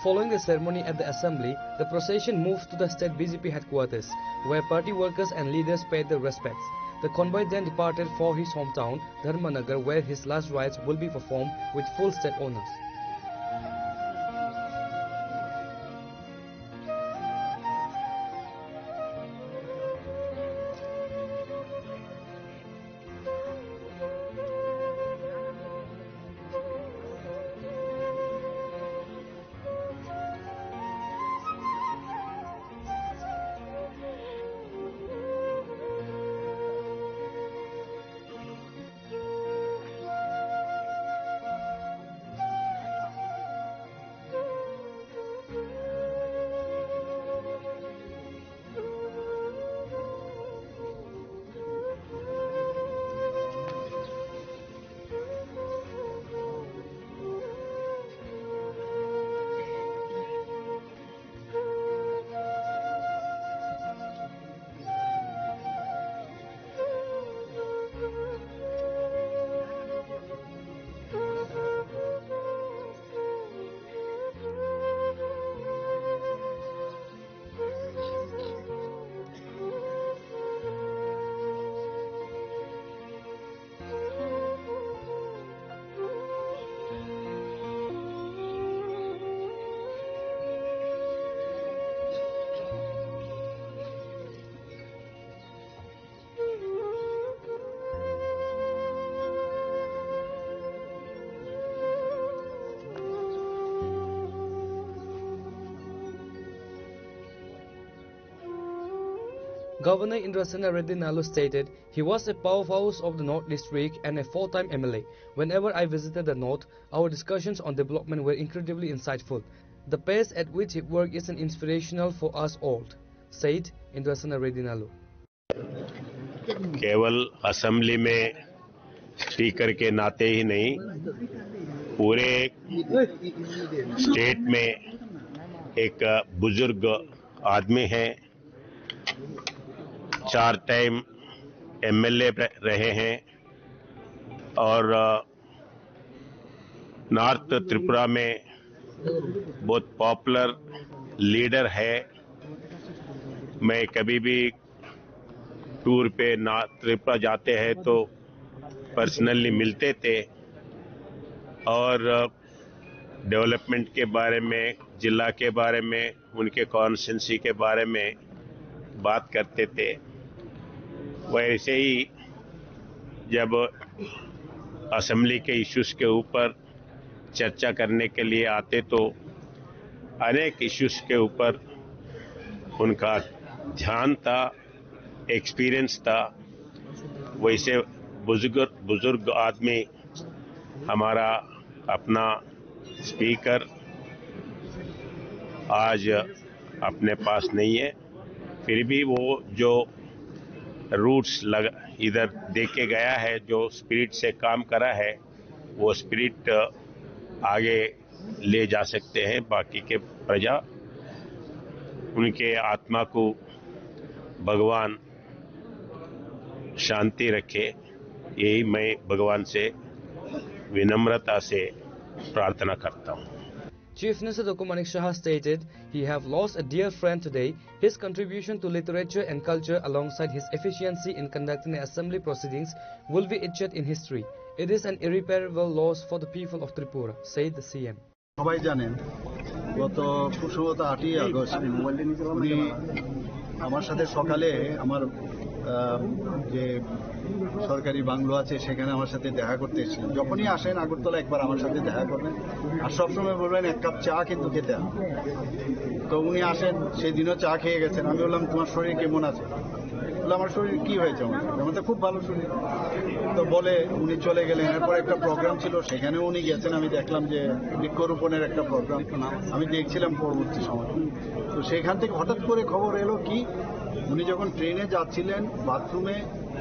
Following the ceremony at the assembly, the procession moved to the state B J P headquarters, where party workers and leaders paid their respects. The convoy then departed for his hometown, Dharmanagar, where his last rites will be performed with full state honors. Governor Indrasena Reddy Nallu stated he was a powerhouse of the North District and a four-time M L A. Whenever I visited the North, our discussions on development were incredibly insightful. The pace at which he worked is an inspirational for us all, said Indrasena Reddy Nallu. केवल असेंबली में स्पीकर के नाते ही नहीं, पूरे स्टेट में एक बुजुर्ग आदमी है। चार टाइम एमएलए रहे हैं और नॉर्थ त्रिपुरा में बहुत पॉपुलर लीडर है। मैं कभी भी टूर पे नॉर्थ त्रिपुरा जाते हैं तो पर्सनली मिलते थे और डेवलपमेंट के बारे में, जिला के बारे में, उनके कॉन्स्टिट्यूएंसी के बारे में बात करते थे। वैसे ही जब असेंबली के इश्यूज के ऊपर चर्चा करने के लिए आते तो अनेक इश्यूज के ऊपर उनका ध्यान था, एक्सपीरियंस था। वैसे बुजुर्ग बुजुर्ग आदमी हमारा अपना स्पीकर आज अपने पास नहीं है, फिर भी वो जो रूट्स लग इधर दे के गया है, जो स्पिरिट से काम करा है, वो स्पिरिट आगे ले जा सकते हैं बाकी के प्रजा। उनके आत्मा को भगवान शांति रखे, यही मैं भगवान से विनम्रता से प्रार्थना करता हूँ। Chief Minister Doctor Manik Saha stated he have lost a dear friend today. His contribution to literature and culture alongside his efficiency in conducting the assembly proceedings will be etched in history. It is an irreparable loss for the people of Tripura, said the C M. সবাই জানেন, গত খুব সম্ভবত আটই আগস্ট উনি আমার সাথে সকালে আমার আহ, যে সরকারি বাংলো আছে সেখানে আমার সাথে দেখা করতে এসেছিলেন। যখনই আসেন আগরতলা একবার আমার সাথে দেখা করবেন, আর সবসময় বলবেন এক কাপ চা কিন্তু খেতে হবে। তো উনি আসেন, সেদিনও চা খেয়ে গেছেন। আমি বললাম, "তোমার শরীর কেমন আছে?" বলে, "আমার শরীর কি হয়েছে আমার?" আমার তো খুব ভালো শরীর। তো বলে উনি চলে গেলেন। এরপর একটা প্রোগ্রাম ছিল, সেখানেও উনি গেছেন। আমি দেখলাম যে বৃক্ষরোপণের একটা প্রোগ্রাম, আমি দেখছিলাম পরবর্তী সময়। তো সেখান থেকে হঠাৎ করে খবর এলো কি, উনি যখন ট্রেনে যাচ্ছিলেন, বাথরুমে,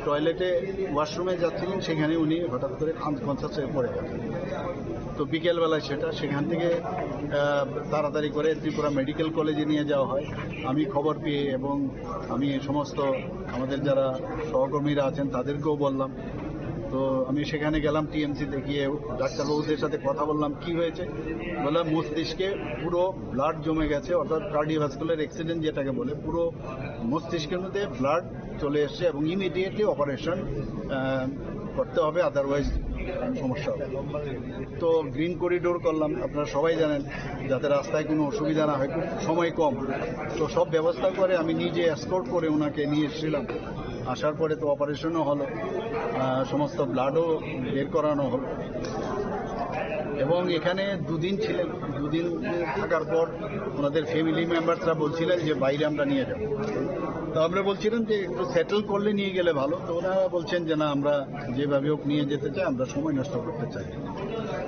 টয়লেটে, ওয়াশরুমে যাচ্ছিলেন, সেখানে উনি হঠাৎ করে আনকনসিয়াস হয়ে পড়ে গেলেন। তো বিকেলবেলায় সেটা, সেখান থেকে আহ, তাড়াতাড়ি করে ত্রিপুরা মেডিকেল কলেজে নিয়ে যাওয়া হয়। আমি খবর পেয়ে এবং আমি এই সমস্ত আমাদের যারা সহকর্মীরা আছেন তাদেরকেও বললাম। তো আমি সেখানে গেলাম টিএমসিতে গিয়ে, ডাক্তারবাবুদের সাথে কথা বললাম কি হয়েছে। বললাম মস্তিষ্কে পুরো ব্লাড জমে গেছে, অর্থাৎ কার্ডিওভাস্কুলার অ্যাক্সিডেন্ট যেটাকে বলে, পুরো মস্তিষ্কের মধ্যে ব্লাড চলে এসছে এবং ইমিডিয়েটলি অপারেশন করতে হবে, আদারওয়াইজ সমস্যা হবে। তো গ্রিন করিডোর করলাম, আপনারা সবাই জানেন, যাতে রাস্তায় কোনো অসুবিধা না হয়, খুব সময় কম। তো সব ব্যবস্থা করে আমি নিজে এসকর্ট করে ওনাকে নিয়ে এসেছিলাম। আসার পরে তো অপারেশনও হলো, আহ, সমস্ত ব্লাডও বের করানো হলো। এবং এখানে দুদিন ছিলেন, দুদিন থাকার পর ওনাদের ফ্যামিলি মেম্বারসরা বলছিলেন যে বাইরে আমরা নিয়ে যাব। তো আমরা বলছিলাম যে একটু সেটেল করলে নিয়ে গেলে ভালো। তো ওনারা বলছেন যে না, আমরা যেভাবে হোক নিয়ে যেতে চাই, আমরা সময় নষ্ট করতে চাই।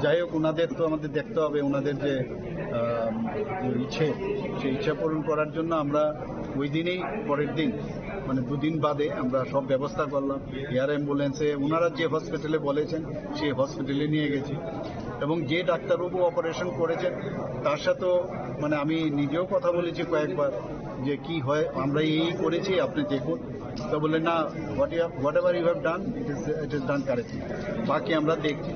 যাই হোক, ওনাদের তো আমাদের দেখতে হবে, ওনাদের যে আহ, যে ইচ্ছে, সেই ইচ্ছা পূরণ করার জন্য আমরা ওই দিনেই, পরের দিন, মানে দুদিন বাদে আমরা সব ব্যবস্থা করলাম। এয়ার অ্যাম্বুলেন্সে ওনারা যে হসপিটালে বলেছেন, সেই হসপিটালে নিয়ে গেছি। এবং যে ডাক্তারবাবু অপারেশন করেছেন, তার সাথেও, মানে, আমি নিজেও কথা বলেছি কয়েকবার যে কি হয়, আমরা এই করেছি, আপনি দেখুন। তো বললেন, "না, what you have, whatever you have done, it is, it is done correctly, বাকি আমরা দেখছি।"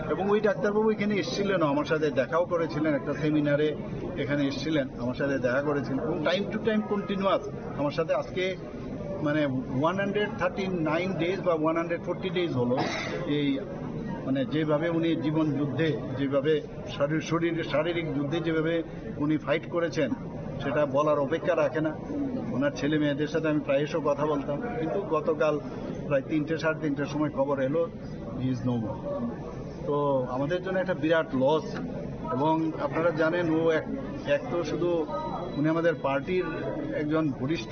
এবং ওই ডাক্তারবাবু এখানে এসেছিলেন, আমার সাথে দেখাও করেছিলেন, একটা সেমিনারে এখানে এসেছিলেন, আমার সাথে দেখা করেছিলেন এবং টাইম টু টাইম কন্টিনিউয়াস আমার সাথে আজকে, মানে, one hundred thirty nine days বা ওয়ান হান্ড্রেড ফোরটি ডেজ হলো। এই, মানে, যেভাবে উনি জীবন যুদ্ধে, যেভাবে শারীর-, শরীর, শারীরিক যুদ্ধে যেভাবে উনি ফাইট করেছেন, সেটা বলার অপেক্ষা রাখে না। ওনার ছেলে মেয়েদের সাথে আমি প্রায়শ কথা বলতাম, কিন্তু গতকাল প্রায় তিনটে, সাড়ে তিনটের সময় খবর এলো, হি ইজ নো মোর। তো আমাদের জন্য একটা বিরাট লস। এবং আপনারা জানেন, ও এক, এক তো শুধু উনি আমাদের পার্টির একজন বরিষ্ঠ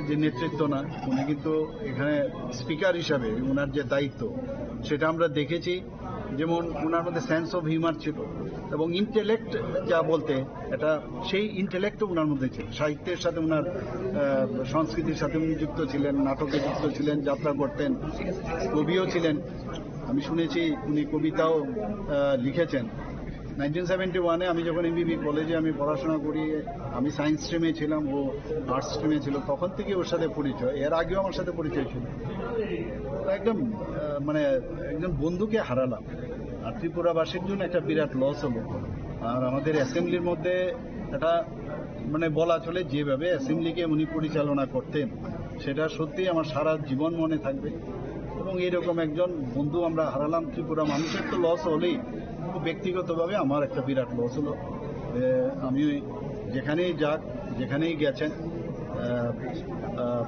যে নেতৃত্ব না, উনি কিন্তু এখানে স্পিকার হিসাবে ওনার যে দায়িত্ব, সেটা আমরা দেখেছি। যেমন ওনার মধ্যে সেন্স অফ হিউমার ছিল এবং ইন্টেলেক্ট যা বলতে, এটা সেই ইন্টেলেক্টও ওনার মধ্যে ছিল। সাহিত্যের সাথে ওনার, আহ, সংস্কৃতির সাথে উনি যুক্ত ছিলেন, নাটকে যুক্ত ছিলেন, যাত্রা করতেন, কবিও ছিলেন। আমি শুনেছি উনি কবিতাও, আহ, লিখেছেন। নাইনটিন সেভেন্টি ওয়ানে আমি যখন এমবিবি কলেজে আমি পড়াশোনা করি, আমি সায়েন্স স্ট্রিমে ছিলাম, ও আর্টস স্ট্রিমে ছিল, তখন থেকে ওর সাথে পরিচয়। এর আগেও আমার সাথে পরিচয় ছিল। একদম, আহ, মানে, একজন বন্ধুকে হারালাম। আর ত্রিপুরাবাসীর জন্য একটা বিরাট লস হলো। আর আমাদের অ্যাসেম্বলির মধ্যে একটা, মানে, বলা চলে, যেভাবে অ্যাসেম্বলিকে উনি পরিচালনা করতেন, সেটা সত্যিই আমার সারা জীবন মনে থাকবে। এবং এইরকম একজন বন্ধু আমরা হারালাম। ত্রিপুরা মানুষের তো লস হলেই, ব্যক্তিগতভাবে আমার একটা বিরাট লস হলো। এ, আমি যেখানেই যাক, যেখানেই গেছেন, আহ, আহ,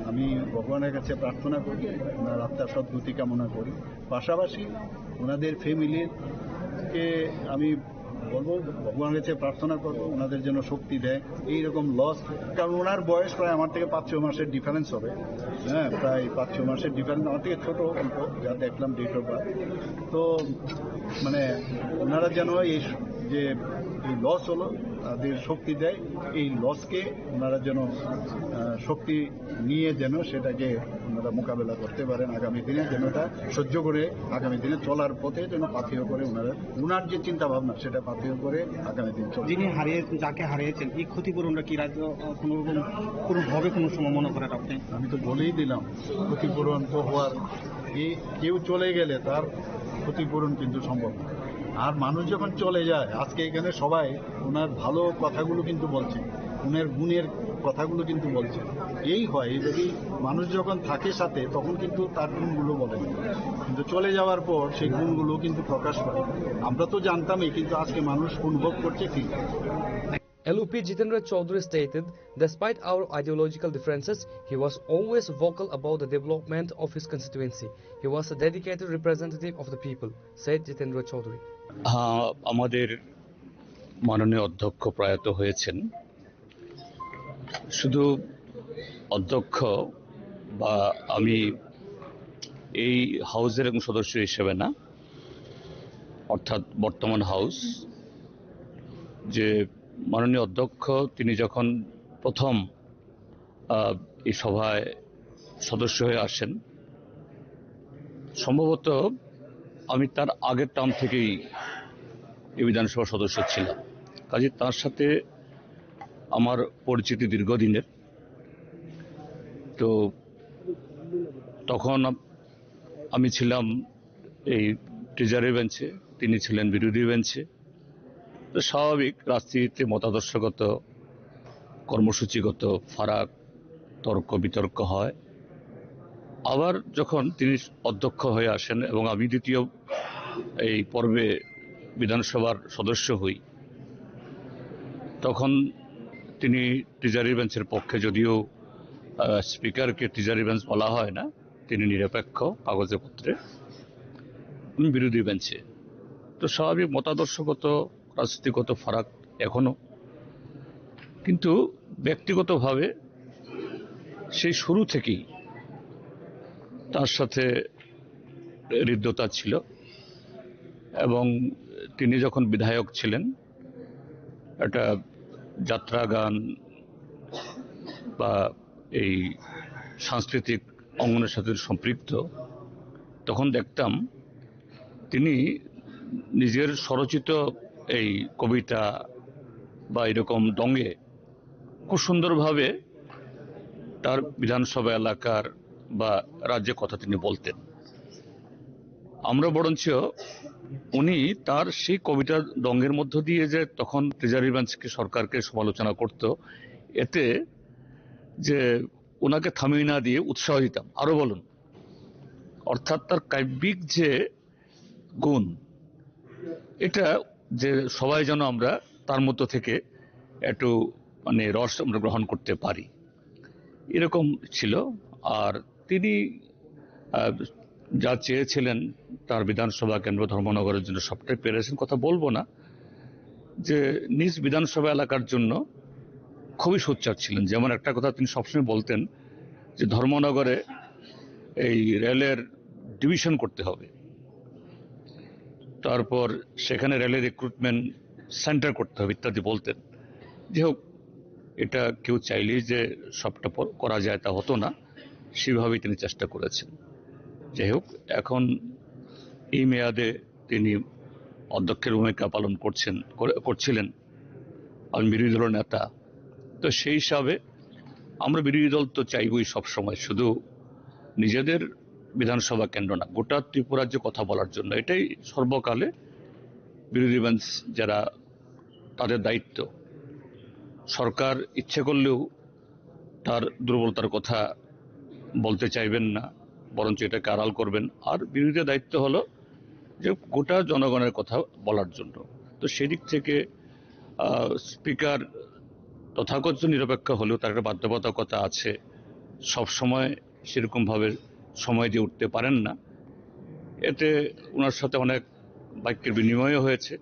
আমি ভগবানের কাছে প্রার্থনা করি, ওনার আত্মার সদ্গতি কামনা করি। পাশাপাশি ওনাদের ফ্যামিলিকে আমি বলবো, ভগবানের কাছে প্রার্থনা করবো, ওনাদের জন্য শক্তি দেয়। এইরকম লস, কারণ ওনার বয়স প্রায় আমার থেকে পাঁচ ছয় মাসের ডিফারেন্স হবে। হ্যাঁ, প্রায় পাঁচ ছয় মাসের ডিফারেন্স, আমার থেকে ছোট অল্প, যা দেখলাম ডেট অফ বার্থ। তো, মানে, ওনারা যেন এই স-, যে এই লস হলো, তাদের শক্তি দেয়, এই লসকে ওনারা যেন, আহ, শক্তি নিয়ে যেন সেটাকে ওনারা মোকাবেলা করতে পারেন আগামী দিনে, যেন এটা সহ্য করে আগামী দিনে চলার পথে যেন পাথেয় করে ওনারা, ওনার যে চিন্তা ভাবনা, সেটা পাথেয় করে আগামী দিন চলে। যিনি হারিয়ে, যাকে হারিয়েছেন, এই ক্ষতিপূরণটা কি রাজ্য, আহ, কোনো রকম পূরণ হবে কোনো সময় মনে করেন আপনি? আমি তো বলেই দিলাম, ক্ষতিপূরণ তো হওয়ার, এই কেউ চলে গেলে তার ক্ষতিপূরণ কিন্তু সম্ভব না। আর মানুষ যখন চলে যায়, আজকে এখানে সবাই ওনার ভালো কথাগুলো কিন্তু বলছে, ওনার গুণের কথাগুলো কিন্তু বলছে। এই হয়, যদি মানুষ যখন থাকে সাথে, তখন কিন্তু তার গুণগুলো বলে। কিন্তু চলে যাওয়ার পর সেই গুণগুলো কিন্তু প্রকাশ পায়। আমরা তো জানতামই, কিন্তু আজকে মানুষ অনুভব করছে কি। L O P Jitendra Chaudhary stated, "Despite our ideological differences, he was always vocal about the development of his constituency. He was a dedicated representative of the people," said Jitendra Chaudhary. হ্যাঁ, আমাদের মাননীয় অধ্যক্ষ প্রয়াত হয়েছেন। শুধু অধ্যক্ষ বা আমি এই হাউসের একজন সদস্য হিসেবে না, অর্থাৎ বর্তমান হাউস, যে মাননীয় অধ্যক্ষ, তিনি যখন প্রথম, আহ, এই সভায় সদস্য হয়ে আসেন, সম্ভবত আমি তার আগের টার্ম থেকেই এই বিধানসভার সদস্য ছিলাম। কাজে তার সাথে আমার পরিচিতি দীর্ঘদিনের। তো তখন আপ-, আমি ছিলাম এই ট্রেজারি বেঞ্চে, তিনি ছিলেন বিরোধী বেঞ্চে। তো স্বাভাবিক, রাজনীতিতে মতাদর্শগত, কর্মসূচিগত ফারাক, তর্ক বিতর্ক হয়। আবার যখন তিনি অধ্যক্ষ হয়ে আসেন এবং আমি দ্বিতীয় এই পর্বে বিধানসভার সদস্য হই, তখন তিনি ট্রেজারি বেঞ্চের পক্ষে, যদিও আহ, স্পিকারকে ট্রেজারি বেঞ্চ বলা হয় না, তিনি নিরপেক্ষ কাগজে পত্রে, উনি বিরোধী বেঞ্চে। তো স্বাভাবিক মতাদর্শগত, রাজনীতিগত ফারাক এখনো, কিন্তু ব্যক্তিগতভাবে সেই শুরু থেকেই তার সাথে হৃদ্যতা ছিল। এবং তিনি যখন বিধায়ক ছিলেন, একটা যাত্রা গান বা এই সাংস্কৃতিক অঙ্গনের সাথে সম্পৃক্ত, তখন দেখতাম তিনি নিজের স্বরচিত এই কবিতা বা এরকম ঢঙে খুব সুন্দরভাবে তার বিধানসভা এলাকার বা রাজ্যের কথা তিনি বলতেন। আমরা বরঞ্চ উনি তার সেই কবিতা ঢঙের মধ্য দিয়ে যে তখন ট্রেজারি বেঞ্চকে, সরকারকে সমালোচনা করত, এতে যে ওনাকে থামিয়ে না দিয়ে উৎসাহ দিতাম, "আরো বলুন।" অর্থাৎ তার কাব্যিক যে গুণ, এটা যে সবাই যেন আমরা তার মধ্য থেকে একটু, মানে, রস আমরা গ্রহণ করতে পারি, এরকম ছিল। আর তিনি, আহ, যা চেয়েছিলেন তার বিধানসভা কেন্দ্র ধর্মনগরের জন্য, সবটাই পেরেছেন, কথা বলবো না। যে নিজ বিধানসভা এলাকার জন্য খুবই সোচ্চার ছিলেন। যেমন একটা কথা তিনি সবসময় বলতেন যে ধর্মনগরে এই রেলের ডিভিশন করতে হবে, তারপর সেখানে রেলের রিক্রুটমেন্ট সেন্টার করতে হবে ইত্যাদি বলতেন। যাই হোক, এটা কেউ চাইলেই যে সবটা প-, করা যায় তা হতো না, সেভাবেই তিনি চেষ্টা করেছেন। যাই হোক, এখন এই মেয়াদে তিনি অধ্যক্ষের ভূমিকা পালন করছেন, করে-, করছিলেন। আমি বিরোধী দলের নেতা, তো সেই হিসাবে আমরা বিরোধী দল তো চাইবই সবসময়, শুধু নিজেদের বিধানসভা কেন্দ্র না, গোটা ত্রিপুরার যে কথা বলার জন্য। এটাই সর্বকালে বিরোধী বেঞ্চ যারা, তাদের দায়িত্ব। সরকার ইচ্ছে করলেও তার দুর্বলতার কথা বলতে চাইবেন না, বরঞ্চ এটাকে আড়াল করবেন। আর বিরোধীদের দায়িত্ব হলো যে গোটা জনগণের কথা বলার জন্য। তো সেদিক থেকে, আহ, স্পিকার তথাকথিত নিরপেক্ষ হলেও তার একটা বাধ্যবাধকতা আছে, সব সময় সেরকমভাবে সময় দিয়ে উঠতে পারেন না। এতে ওনার সাথে অনেক বাক্যের বিনিময়ও হয়েছে,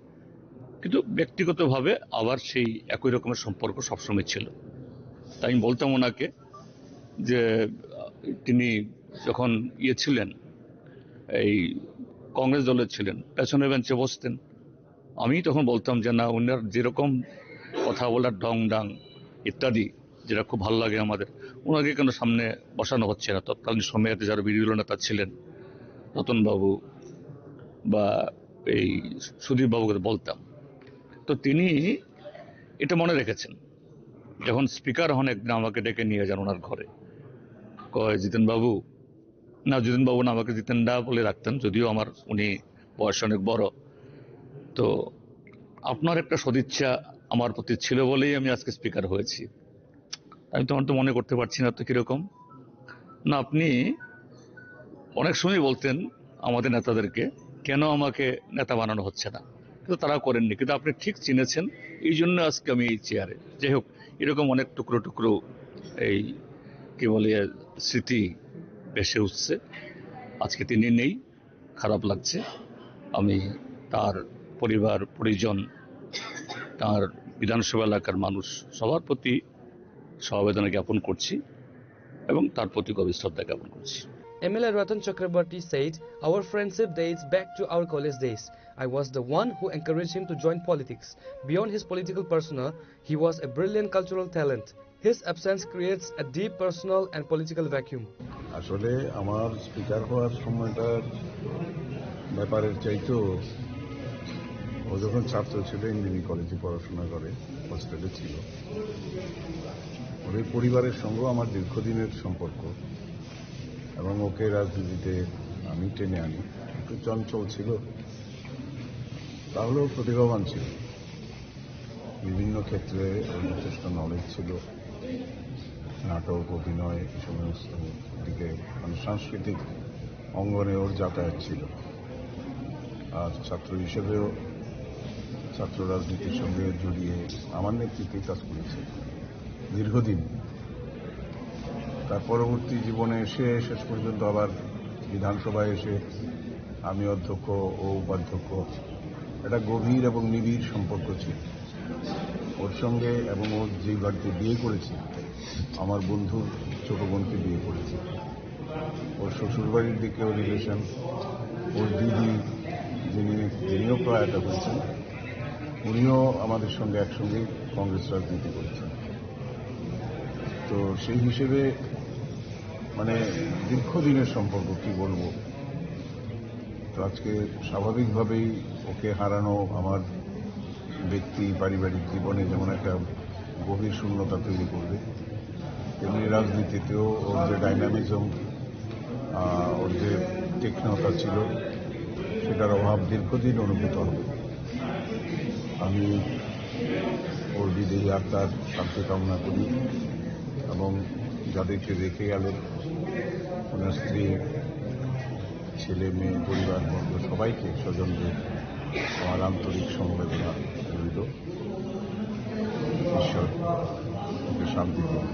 কিন্তু ব্যক্তিগতভাবে আবার সেই একই রকমের সম্পর্ক সবসময় ছিল। তাই আমি বলতাম ওনাকে যে, আহ, তিনি যখন ইয়ে ছিলেন, এই কংগ্রেস দলে ছিলেন, পেছনের বেঞ্চে বসতেন। আমি তখন বলতাম যে, "না, ওনার যেরকম কথা বলার ঢং ঢাং ইত্যাদি, যেটা খুব ভালো লাগে আমাদের, ওনাকে কেন সামনে বসানো হচ্ছে না?" তৎকালীন সময়ে যারা বিরোধী দল নেতা ছিলেন, রতনবাবু বা এই সুদীপবাবুকে বলতাম। তো তিনি এটা মনে রেখেছেন। যখন স্পিকার হন, একদিন আমাকে ডেকে নিয়ে যান ওনার ঘরে। কয়, "জিতেন বাবু", না, জিতেন বাবু না, আমাকে জিতেন দা বলে রাখতেন, যদিও আমার, উনি বয়সে অনেক বড়। "তো আপনার একটা সদিচ্ছা আমার প্রতি ছিল বলেই আমি আজকে স্পিকার হয়েছি।" আমি তো, আমার তো মনে করতে পারছি না তো কিরকম। না, আপনি অনেক সময় বলতেন আমাদের নেতাদেরকে, "কেন আমাকে নেতা বানানো হচ্ছে না?" কিন্তু তারা করেননি, কিন্তু আপনি ঠিক চিনেছেন, এই জন্য আজকে আমি এই চেয়ারে। যাই হোক, এরকম অনেক টুকরো টুকরো এই, কি বলে, স্মৃতি ভেসে উঠছে। আজকে তিনি নেই, খারাপ লাগছে। আমি তার পরিবার পরিজন, তার বিধানসভা এলাকার মানুষ, সবার প্রতি সমবেদনা জ্ঞাপন করছি এবং তার প্রতি গভীর শ্রদ্ধা জ্ঞাপন করছি। M L A Ratan Chakraborty said, "Our friendship dates back to our college days. I was the one who encouraged him to join politics. Beyond his political persona, he was a brilliant cultural talent. His absence creates a deep personal and political vacuum." আসলে আমার স্পিকার হওয়ার সময়টার ব্যাপারের চাইতেও ও যখন ছাত্র ছিল, ইঞ্জিনিয়ারিং কলেজে পড়াশোনা করে, হোস্টেলে ছিল, ওর এই পরিবারের সঙ্গেও আমার দীর্ঘদিনের সম্পর্ক এবং ওকে রাজনীতিতে আমি টেনে আনি। একটু চঞ্চল ছিল, তাহলেও প্রতিভাবান ছিল। বিভিন্ন ক্ষেত্রে ওর যথেষ্ট নলেজ ছিল। নাটক, অভিনয়, এই সমস্ত দিকে, মানে, সাংস্কৃতিক অঙ্গনে ওর যাতায়াত ছিল। আর ছাত্র হিসেবেও ছাত্র রাজনীতির সঙ্গে জড়িয়ে আমার নেতৃত্বে কাজ করেছে দীর্ঘদিন। তার পরবর্তী জীবনে এসে শেষ পর্যন্ত আবার বিধানসভায় এসে আমি অধ্যক্ষ ও উপাধ্যক্ষ, একটা গভীর এবং নিবিড় সম্পর্ক ছিল ওর সঙ্গে। এবং ও যে বাড়িতে বিয়ে করেছে, আমার বন্ধুর ছোট বোনকে বিয়ে করেছে। ওর শ্বশুরবাড়ির দিকেও রিলেশন, ওর দিদি, যিনি, যিনিও প্রয়াত হয়েছেন, উনিও আমাদের সঙ্গে একসঙ্গেই কংগ্রেস রাজনীতি করেছেন। তো সেই হিসেবে, মানে, দীর্ঘদিনের সম্পর্ক, কি বলবো। তো আজকে স্বাভাবিকভাবেই ওকে হারানো আমার ব্যক্তি পারিবারিক জীবনে যেমন একটা গভীর শূন্যতা তৈরি করবে, তেমনি রাজনীতিতেও ওর যে ডাইনামিজম, ওর যে তীক্ষ্ণতা ছিল, সেটার অভাব দীর্ঘদিন অনুভূত হবে। আমি ওর বিদেহী আত্মার শান্তি কামনা করি এবং যাদেরকে রেখে গেলেন, ওনার স্ত্রী, ছেলে, মেয়ে, পরিবারবর্গ, সবাইকে, স্বজনদের আমার আন্তরিক সমবেদনা রইল। ঈশ্বর ওকে শান্তি দিন।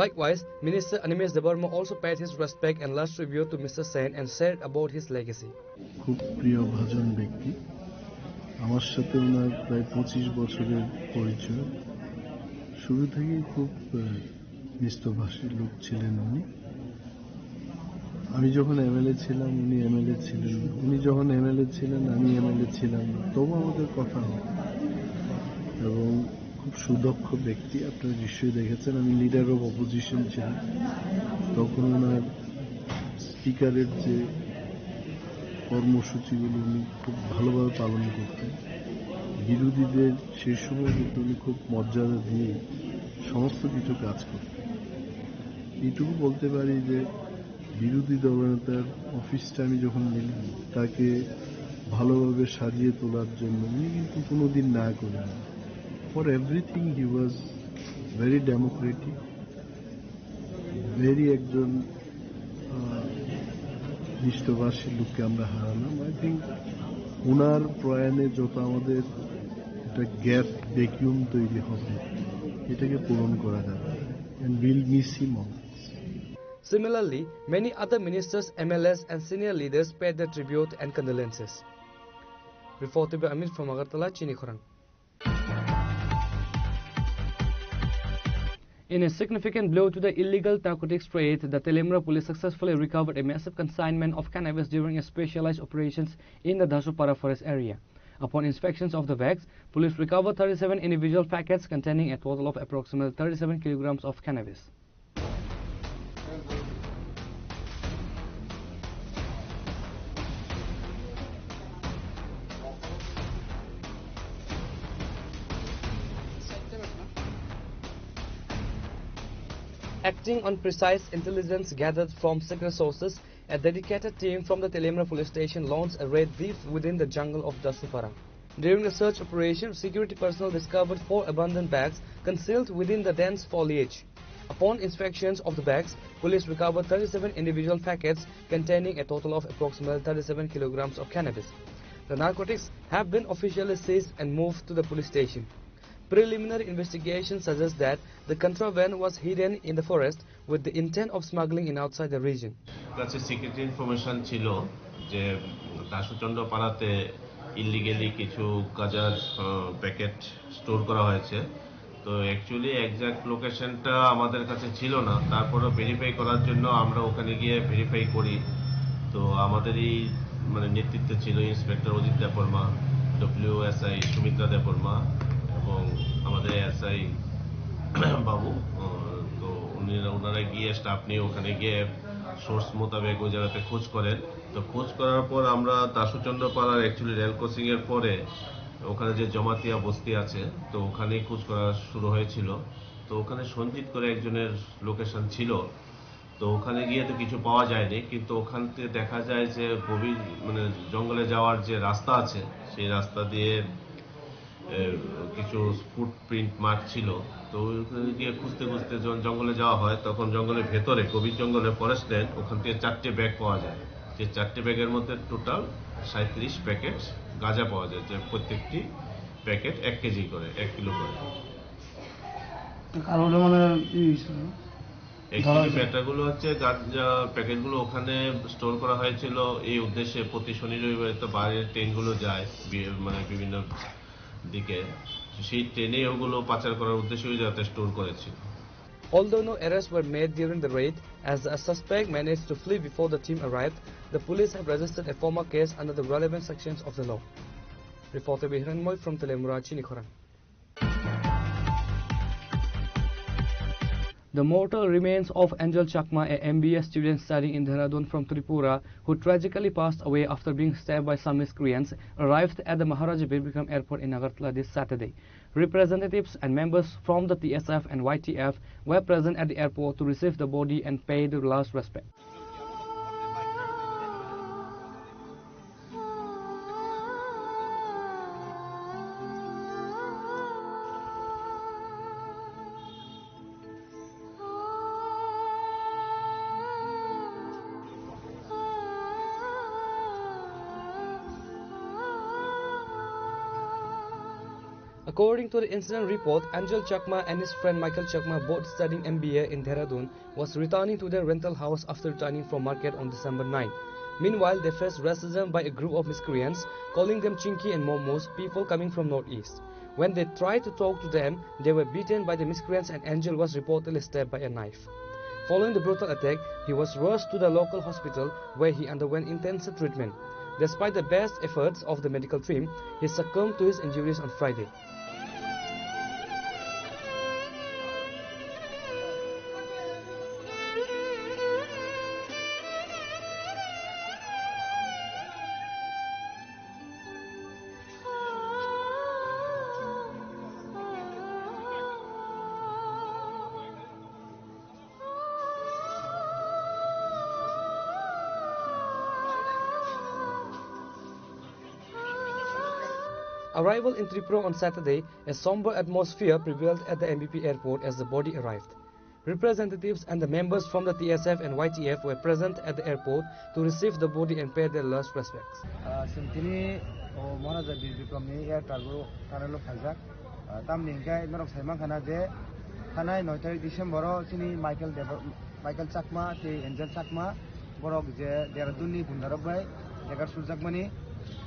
Likewise, Minister Animesh Debbarma also paid his respect and last tribute to Mister Sen and shared about his legacy. খুব প্রিয় ভাজন ব্যক্তি। আমার সাথে ওনার প্রায় পঁচিশ বছরের পরিচয়। শুরু থেকেই খুব, আহ, মিষ্টভাষী লোক ছিলেন উনি। আমি যখন এমএলএ ছিলাম, উনি এমএলএ ছিলেন। উনি যখন এমএলএ ছিলেন, আমি এমএলএ ছিলাম। তবু আমাদের কথা হয়। এবং খুব সুদক্ষ ব্যক্তি, আপনারা নিশ্চয়ই দেখেছেন, আমি লিডার অফ অপোজিশন ছিলাম। তখন ওনার স্পিকারের যে কর্মসূচিগুলো উনি খুব ভালোভাবে পালন করতেন। বিরোধীদের সেই সময় কিন্তু উনি খুব মর্যাদা দিয়ে সমস্ত কিছু কাজ করতেন। এইটুকু বলতে পারি যে বিরোধী দলনেতার অফিসটা আমি যখন নিলাম, তাকে ভালোভাবে সাজিয়ে তোলার জন্য উনি কিন্তু কোনোদিন না করেন। For everything he was very democratic, very একজন, আহ, মিষ্টভাষী লোককে আমরা হারালাম। আই থিঙ্ক ওনার প্রয়াণে যত আমাদের একটা গ্যাপ, ভ্যাকুয়াম তৈরি হবে, এটাকে পূরণ করা যাবে। And we'll miss him all. Similarly, many other ministers, M L As, and senior leaders paid their tribute and condolences. Reported by Amit from Agartala, Chini Khorang. In a significant blow to the illegal narcotics trade, the Teliamura police successfully recovered a massive consignment of cannabis during a specialized operations in the Dasupara forest area. Upon inspections of the bags, police recovered thirty-seven individual packets containing a total of approximately thirty-seven kilograms of cannabis. Acting on precise intelligence gathered from secret sources, a dedicated team from the Teliamura police station launched a raid deep within the jungle of Dasupara. During the search operation, security personnel discovered four abandoned bags concealed within the dense foliage. Upon inspections of the bags, police recovered thirty-seven individual packets containing a total of approximately thirty-seven kilograms of cannabis. The narcotics have been officially seized and moved to the police station. Preliminary investigation suggests that the contraband was hidden in the forest with the intent of smuggling in outside the region. কাছে secret information ছিল যে দাসুচন্দ্র পাড়াতে ইলিগালি কিছু গাঁজার, আহ, packet store করা হয়েছে। তো অ্যাকচুয়ালি এক্স্যাক্ট লোকেশনটা আমাদের কাছে ছিল না, তারপরও ভেরিফাই করার জন্য আমরা ওখানে গিয়ে ভেরিফাই করি। তো আমাদেরই, মানে, নেতৃত্বে ছিল inspector Ajit Debbarma, W S I Sumitra Debbarma এবং আমাদের এস আই বাবু। আহ, তো উনি, ওনারা গিয়ে, স্টাফ নিয়ে ওখানে গিয়ে সোর্স মোতাবেক ওই জায়গাতে খোঁজ করেন। তো খোঁজ করার পর আমরা দাসুচন্দ্র পাড়ার অ্যাকচুয়ালি রেল ক্রসিং এর পরে ওখানে যে জমাতিয়া বস্তি আছে, তো ওখানেই খোঁজ করা শুরু হয়েছিল। তো ওখানে সঞ্জিত করে একজনের লোকেশন ছিল। তো ওখানে গিয়ে তো কিছু পাওয়া যায়নি, কিন্তু ওখান থেকে দেখা যায় যে গভীর, মানে, জঙ্গলে যাওয়ার যে রাস্তা আছে, সেই রাস্তা দিয়ে, এ, কিছু ফুটপ্রিন্ট মার্ক ছিল। তো ওখানে গিয়ে খুঁজতে খুঁজতে যখন জঙ্গলে যাওয়া হয়, তখন জঙ্গলের ভেতরে, গভীর জঙ্গলে, ফরেস্ট ল্যান্ড, ওখান থেকে চারটে ব্যাগ পাওয়া যায়। যে চারটে ব্যাগের মধ্যে টোটাল সাঁইত্রিশ প্যাকেট গাঁজা পাওয়া যায়, যে প্রত্যেকটি প্যাকেট এক কেজি করে, এক কিলো করে। কারোর মানে ই হয়েছিল? অ্যাকচুয়ালি ম্যাটারগুলো হচ্ছে, গাঁজা প্যাকেটগুলো ওখানে স্টোর করা হয়েছিল এই উদ্দেশ্যে, প্রতি শনি রবিবারে তো বাইরের ট্রেনগুলো যায় বি-, মানে, বিভিন্ন দিকে, তো সেই ট্রেনে ওগুলো পাচার করার উদ্দেশ্যেই যাতে স্টোর করেছিল। Although no arrests were made during the raid, as a suspect managed to flee before the team arrived, the police have registered a formal case under the relevant sections of the law. Reporter Bihiranmoy from Telemura, Chinikhorang. The mortal remains of Angel Chakma, a M B A student studying in Dehradun from Tripura, who tragically passed away after being stabbed by some miscreants, arrived at the Maharaja Bir Bikram Airport in Agartala this Saturday. Representatives and members from the T S F and Y T F were present at the airport to receive the body and pay their last respect. According to the incident report, Angel Chakma and his friend Michael Chakma, both studying M B A in Dehradun, was returning to their rental house after returning from market on December nine. Meanwhile, they faced racism by a group of miscreants, calling them Chinki and Momos, people coming from Northeast. When they tried to talk to them, they were beaten by the miscreants and Angel was reportedly stabbed by a knife. Following the brutal attack, he was rushed to the local hospital where he underwent intensive treatment. Despite the best efforts of the medical team, he succumbed to his injuries on Friday. Arrival in Tripura on Saturday, a somber atmosphere prevailed at the M B P airport as the body arrived. Representatives and the members from the T S F and Y T F were present at the airport to receive the body and pay their last respects. Ah, chwng tini, o, Maharaja Bir Bikramni air cargo tunnel-o phaijak. Ah, tamni hwnkhe norok sai mankha na je thanai noi tarik December-o chini Michael Debo-, Michael Chakma tei Angel Chakma, borok je Dehradun-ni gundarok bai degar surjakmani,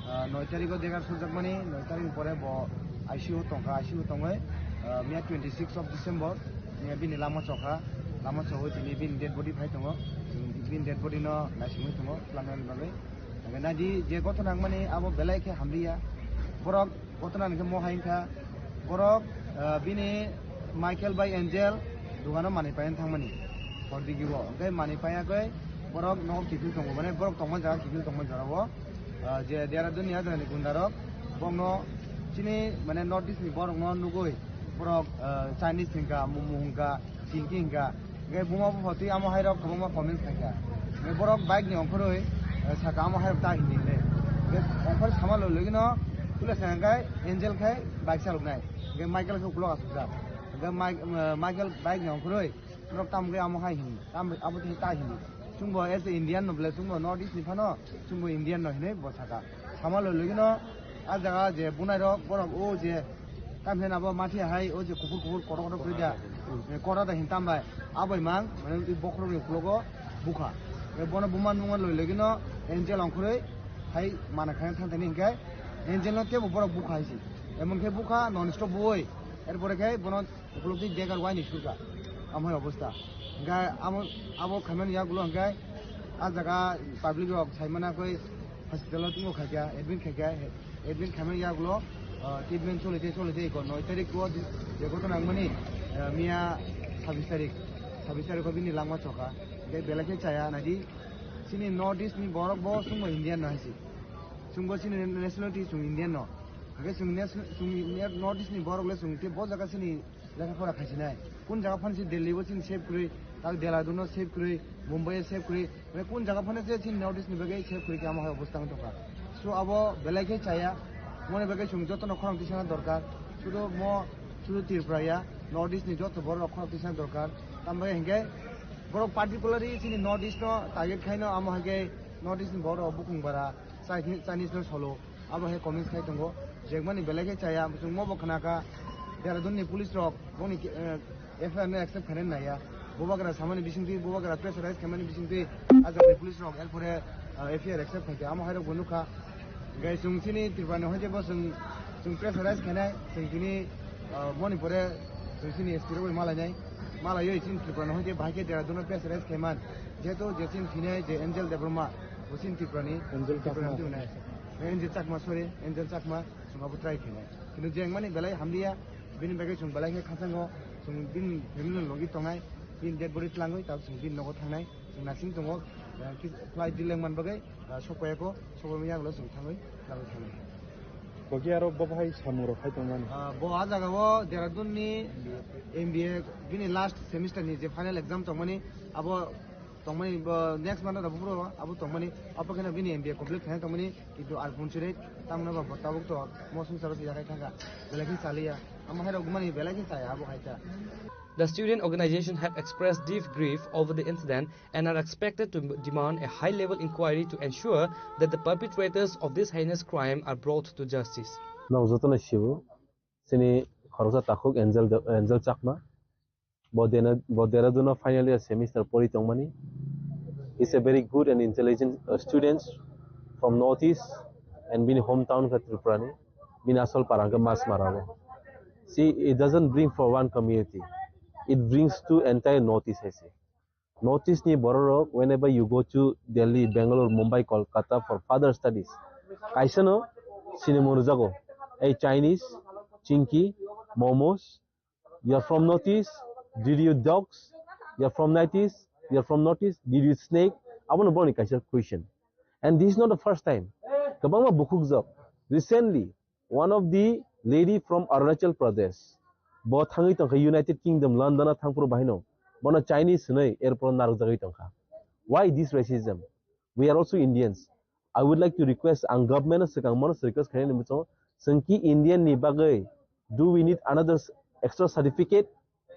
ah, noi tarikgo degar surjakmani, noi tarikni pore bo I C U tongkha, I C U tongwi, ah, miya twenty six of December, miya bini lama chokha, lama chogwi tini bini dead body phai tongo, chwng bini dead body no naisingwi tongo, twlangnani bagwi. Hwnkhe naidi je gotona wngmani abo belai khe hamliya, borok gotona hwnkhe mo hai wngkha, borok, ah, bini Michael bai Angel dogano manwi paina thangmani, hor digi o. Hwnkhe manwi paiyagwi borok nogo kiphil tongo, mane borok tongma jaga kiphil tongma jorao, ah, je Dehradun ni adani gunda rok bokno chini mane North East ni borok no nugwi borok, ah, Chinese hwnkha, Momo hwnkha, Chinki hwnkha. Hwnkhe buma bupha twi amo hai rok kwbangma comment khaikha. Hwnkhe borok bike ni ongkhorwi, eh, saka amo hai rok ta hindi hinwi. Hwnkhe ongkhor sama logilogino puila sa hwnkhe Angel khai bike chaloknai. Hwnkhe Michael khe ukulok asukjak. Hwnkhe Mike-, eh, Michael bike ni ongkhorwi borok tamo khe amo hai hindi. Tamo abo twi ta hindi. Chwngbo as a Indian no bwle chwngbo North East ni phano chwngbo Indian no hinwi bo saka. Sama logilogino a jaga je bunai rok borok o je tamhin abo mathi hai o je kuphur kuphur kotor kotor kwrwi da. Eh, kora da hin tambai. Abai mang mane i bokhorok ni uklogo bukha. Eh, bono buma nungma logilogino Angel ongkhorwi hai mana khaina thang thani hinkhe Angel no tebo borok bukha hai si. Emon khe bukha non stop bui. Er pore khe bono Ukulok twi degar waini surka, amo hai obostha. Hingkhe amo, abo khaimani yagulo hingkhe ah jaga public rok saimana koi hospital o tongmo khaikha, admit khaikha, admit khaimani yagulo, ah, treatment choli tei choli tei ko noi tarik o je gotona wngmani, ah, miya sabis tarik, sabis tarik o bini langma chokha. Hingkhe belai khe chaya naidi, chini North East ni borok bo chwngbo Indian no hai se. Chwngbo chini nationality chwng Indian no. Hingkhe chwng nation-, chwng North East ni borok le chwng tei bo jaga chini lekha pora khaisinai. Kun jaga phano se Delhi o chini save kwrwi, Tak Dehradun no save kwrwi, Mumbai save kwrwi, mane kun jaga phano je chini North East ni bagwi save kwrwi khe amo hai obostha wng tongkha. So abo belai khe chaya, moni bagwi chwng jotono khorang tisana dorkar. Sudu mo, sudu Tripura ya, North East ni joto borok khorang tisana dorkar. Tamo bagwi hinkhe borok particularly chini North East no target khaino amo hai khe North East ni borok rok bukung bara, Chinese, Chinese no solo. Abo hai comments khai tongo. Jekmani belai khe chaya, chwng mo bo khna kha. Dehradun ni police rok boni, eh, F I R no accept khainani naiya. Bubagra samani bisingtwi, bubagra pressurize khaimani bisingtwi, ajak ni police rok, erpore, eh, F I R accept khaikha. Amo hai rok bo nukha. Gai chwng chini Tripura ni hoite bo chwng, chwng pressurize khainai, chwng tini, eh, moni pore chwng chini S P rok bai malainai. Malaiwi chini Tripura ni hoite bahai khe Dehradun no pressurize khaiman. Jehetu je chini phinai je Angel Debbarma, bo chini Tripura ni, Angel Tripura ni Chakma. Hoite hwnai. Angel Chakma, sorry, Angel Chakma. Chwng abo try khainai. Kintu jengmani belai hamliya, bini bagwi chwng belai khe khachango, chwng bini family no logi tongnai, bini dead body twlangwi tabuk chwng bini nogo thangnai, chwng naising tongo, eh, ki-, flight delay wngmani bagwi, eh, sokpaiya kho, sokpaima yagulo chwng thangwi, tabuk thangnai. Kogi aro bo bahai samung rok khai tongmani? Ah, bo ah jaga o Dehradun ni M B A, bini last semester ni je final exam tongmani, abo tongmani, bo next month o buphuru abo tongmani, abo kheno bini M B A complete khaina tongmani, kintu ar bunchiri tamno ba bo tabuk to mosong saro se yakai thangkha, belai khe chaliya, amo hai rok mani belai khe chaya abo hai ta. The student organization have expressed deep grief over the incident and are expected to demand a high-level inquiry to ensure that the perpetrators of this heinous crime are brought to justice. Nok jotono sibo, chini khoroksa takhuk Angel De-, Angel Chakma. Bo Dena-, bo Dehradun o final year semester pori tongmani. He's a very good and intelligent, uh, students from Northeast and bini hometown khe Tripura ni. Bini asol para khe Masmara o. See, it doesn't bring for one community. It brings to entire Northeast hai se. Northeast ni borok rok, whenever you go to Delhi, Bangalore, Mumbai, Kolkata for further studies, kaisa no sinimo rwjago. Ei Chinese, Chinky, momos, you are from Northeast, did you eat dogs? You are from Northeast, you are from Northeast, did you eat snake? Abono borokni kaisa question. And this is not the first time. Kwbangma bukhukjak. Recently, one of the lady from Arunachal Pradesh, bo thangwi tongkha United Kingdom, London o thangphuru bahino. Bono Chinese hwnwi airport o narwkjagwi tongkha. Why this racism? We are also Indians. I would like to request, ang government no swkang mano request khainani muchungo, chwng ki Indian ni bagwi, do we need another s-, extra certificate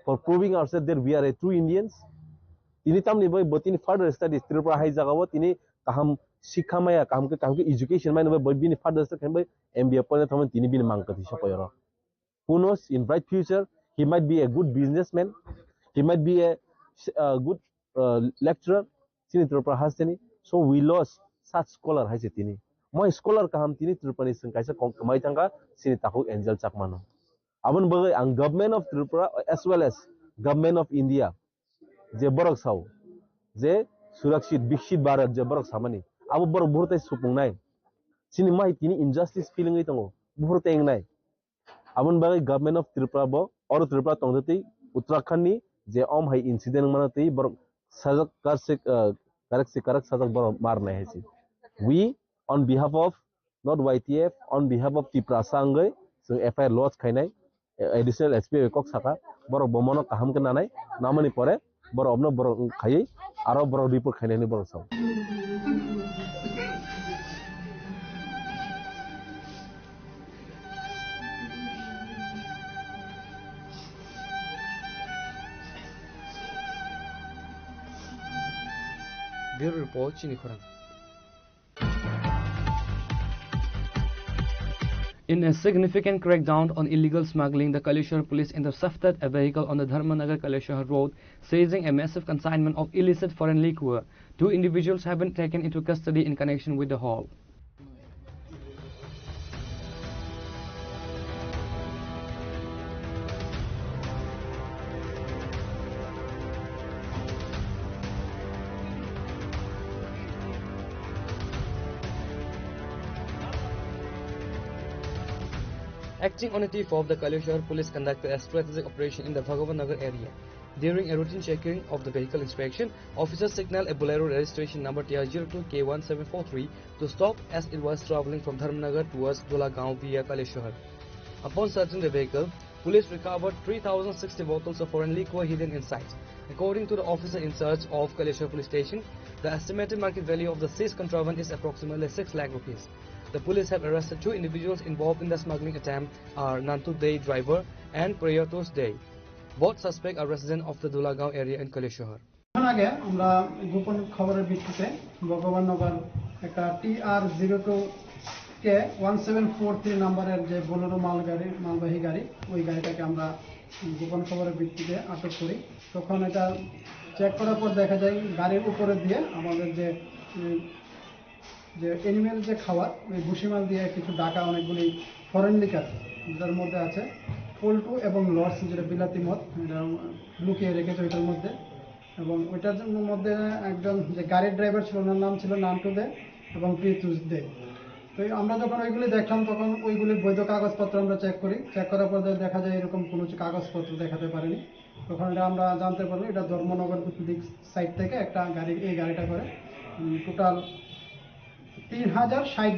for proving ourselves that we are a true Indians? Tini tamni bai bo tini further studies Tripura hai jagao tini kaham sikha maya, kaham ke, kaham ke education maya bai bini further study khainai bai M B A poina thangmani tini bini mang kwthwi sokoyoro. Who knows, in bright future, he might be a good businessman, he might be a, a good, uh, lecturer, chini Tripura hasteni. So we lost such scholar hai se tini. Moi scholar kaham tini Tripura ni chwng kaisa kok kwmai thangkha, chini takhuk Angel Chakma no. Aboni bagwi ang Government of Tripura as well as Government of India je borok sao, je Surakshit Viksit Bharat je borok samani, abo borok buphuru tei supungnai. Chini mai tini injustice feel wngwi tongo, buphuru tei wngnai. Aboni bagwi Government of Tripura bo oro Tripura tongtwi Uttarakhand ni je om hai incident wngmano twi borok sajak karsik, ah, karak si karak sajak borok marnai hai se. We on behalf of not Y T F, on behalf of Tiprasa wngwi chwng F I R lodge khainai, eh, additional S P bai kok sakha, borok bo mono kaham khe nanai, namani pore borok obno borok khaiwi aro borok report khainani borok sao. Bureau Report, Chini Khorang. In a significant crackdown on illegal smuggling, the Kaleshwar police intercepted a vehicle on the Dharmanagar Kaleshwar road, seizing a massive consignment of illicit foreign liquor. Two individuals have been taken into custody in connection with the haul. Acting on a tip-off, the Kaleshwar police conducted a strategic operation in the Bhagavan Nagar area. During a routine checking of the vehicle inspection, officers signaled a Bolero registration number T R zero two K one seven four three to stop as it was traveling from Dharmanagar towards Dolagaon via Kaleshwar. Upon searching the vehicle, Police recovered three thousand sixty bottles of foreign liquor hidden inside. According to the officer in charge of Kaleshwar Police Station, the estimated market value of the seized contraband is approximately six lakh rupees. The police have arrested two individuals involved in the smuggling attempt are Nantu Dey, driver, and Priyatos Dey. Both suspects are residents of the Dulagaon area in Kaleshwar. কিছুক্ষণ আগে আমরা গোপন খবরের ভিত্তিতে ভগবাননগর একটা টি আর zero two কে one seven four three নাম্বারের যে বোলেরো মালগাড়ি, মালবাহী গাড়ি, ওই গাড়িটাকে আমরা গোপন খবরের ভিত্তিতে আটক করি। তখন এটা চেক করার পর দেখা যায় গাড়ির উপরে দিয়ে আমাদের যে, উম, যে অ্যানিমেল যে খাওয়ার, ওই ভুসিমাল দিয়ে কিছু ডাকা অনেকগুলি ফরেন লিকার, যেটার মধ্যে আছে পল্টু এবং লর্ডস, যেটা বিলাতি মদ, এটা লুকিয়ে রেখেছে ওইটার মধ্যে। এবং ওইটার জন্য মধ্যে একজন যে গাড়ির ড্রাইভার ছিল, ওনার নাম ছিল নান্টু দে এবং প্রীতুষ দে। তো এই আমরা যখন ওইগুলি দেখলাম, তখন ওইগুলির বৈধ কাগজপত্র আমরা চেক করি। চেক করার পর দেখা যায় এরকম কোনো কিছু কাগজপত্র দেখাতে পারেনি। তখন এটা আমরা জানতে পারলাম, এটা ধর্মনগর ভিত্তিক সাইট থেকে একটা গাড়ি, এই গাড়িটা করে, উম, টোটাল তিন হাজার ষাট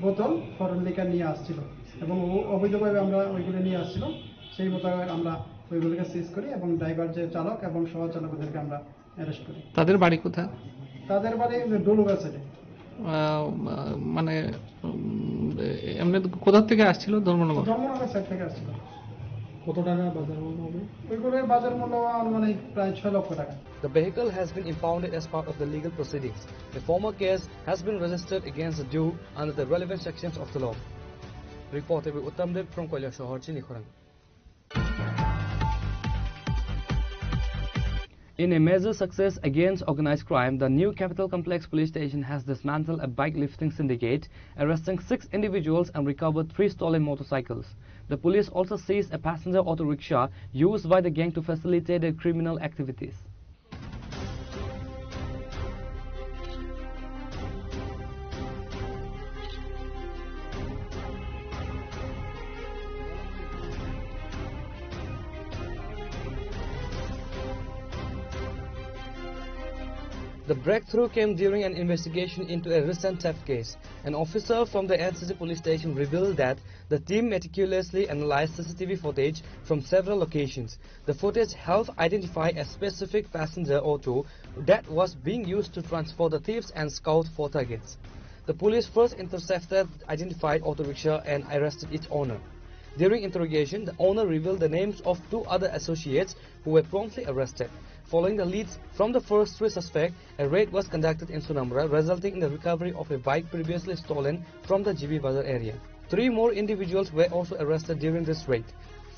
বোতল ফরেন লিকার নিয়ে আসছিল এবং ও-, অবৈধভাবে আমরা ওইগুলো নিয়ে আসছিল। সেই মোতাবেক আমরা ওইগুলোকে সিজ করি এবং ড্রাইভার, যে চালক এবং সহ চালক, ওদেরকে আমরা অ্যারেস্ট করি। তাদের বাড়ি কোথায়? তাদের বাড়ি ওই যে ডলুগা সাইডে। আহ, মানে, উম, এমনি কোথা থেকে আসছিল? ধর্মনগর? ধর্মনগর সাইড থেকে আসছিল। কত টাকা বাজার মূল্য হবে? ওইগুলোর বাজার মূল্য আনুমানিক প্রায় ছয় লক্ষ টাকা। The vehicle has been impounded as part of the legal proceedings. A formal case has been registered against the Duke under the relevant sections of the law. Reported by Uttam Deb from Koilasohor, Chinikhorang. In a major success against organized crime, the new Capital Complex Police Station has dismantled a bike lifting syndicate, arresting six individuals and recovered three stolen motorcycles. The police also seized a passenger auto rickshaw used by the gang to facilitate their criminal activities. The breakthrough came during an investigation into a recent theft case. An officer from the N C C police station revealed that the team meticulously analyzed C C T V footage from several locations. The footage helped identify a specific passenger auto that was being used to transport the thieves and scout for targets. The police first intercepted identified auto rickshaw and arrested its owner. During interrogation, the owner revealed the names of two other associates who were promptly arrested. Following the leads from the first three suspects, a raid was conducted in Sonamura, resulting in the recovery of a bike previously stolen from the G B Bazar area. Three more individuals were also arrested during this raid.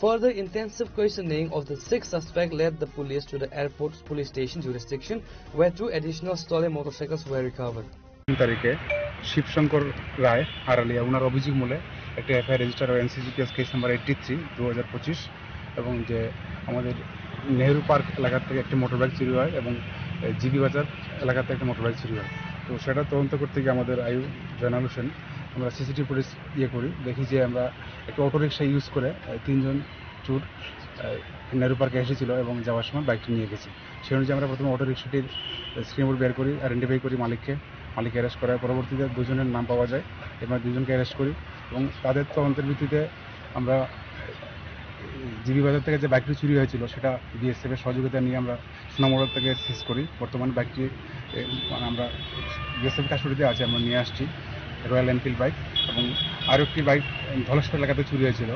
Further intensive questioning of the six suspects led the police to the airport police station jurisdiction, where two additional stolen motorcycles were recovered. তিন তারিখে শিবশঙ্কর রায় আড়ালিয়া, ওনার অভিযোগ মূলে একটা FIR register হয় এনসিসিপিএস case number eighty three দু হাজার পঁচিশ, এবং যে আমাদের নেহেরু পার্ক এলাকা থেকে একটি মোটর বাইক চুরি হয় এবং, এ, জিবি বাজার এলাকাতে একটা মোটর বাইক চুরি হয়। তো সেটা তদন্ত করতে গিয়ে আমাদের আইউ জয়নাল হোসেন, আমরা সিসিটিভি ফুটেজ ইয়ে করি, দেখি যে আমরা একটা অটোরিকশা ইউজ করে, এ, তিনজন চোর, এ, নেহেরু পার্কে এসেছিল এবং যাওয়ার সময় বাইকটি নিয়ে গেছে। সেই অনুযায়ী আমরা প্রথমে অটো রিক্সাটির স্ক্রিনবোর্ড বের করি, আইডেন্টিফাই করি মালিককে। মালিক অ্যারেস্ট করার পরবর্তীতে দুজনের নাম পাওয়া যায়, এবার দুজনকে অ্যারেস্ট করি এবং তাদের তদন্তের ভিত্তিতে আমরা জিবি বাজার থেকে যে বাইকটি চুরি হয়েছিল, সেটা বিএসএফ এর সহযোগিতা নিয়ে আমরা সুনামগড় থেকে সিজ করি। বর্তমানে বাইকটি, এ, মানে আমরা বিএসএফ কাস্টডিতে আছে, আমরা নিয়ে আসছি রয়্যাল এনফিল্ড বাইক। এবং আরও একটি বাইক ধলেশ্বর এলাকাতে চুরি হয়েছিল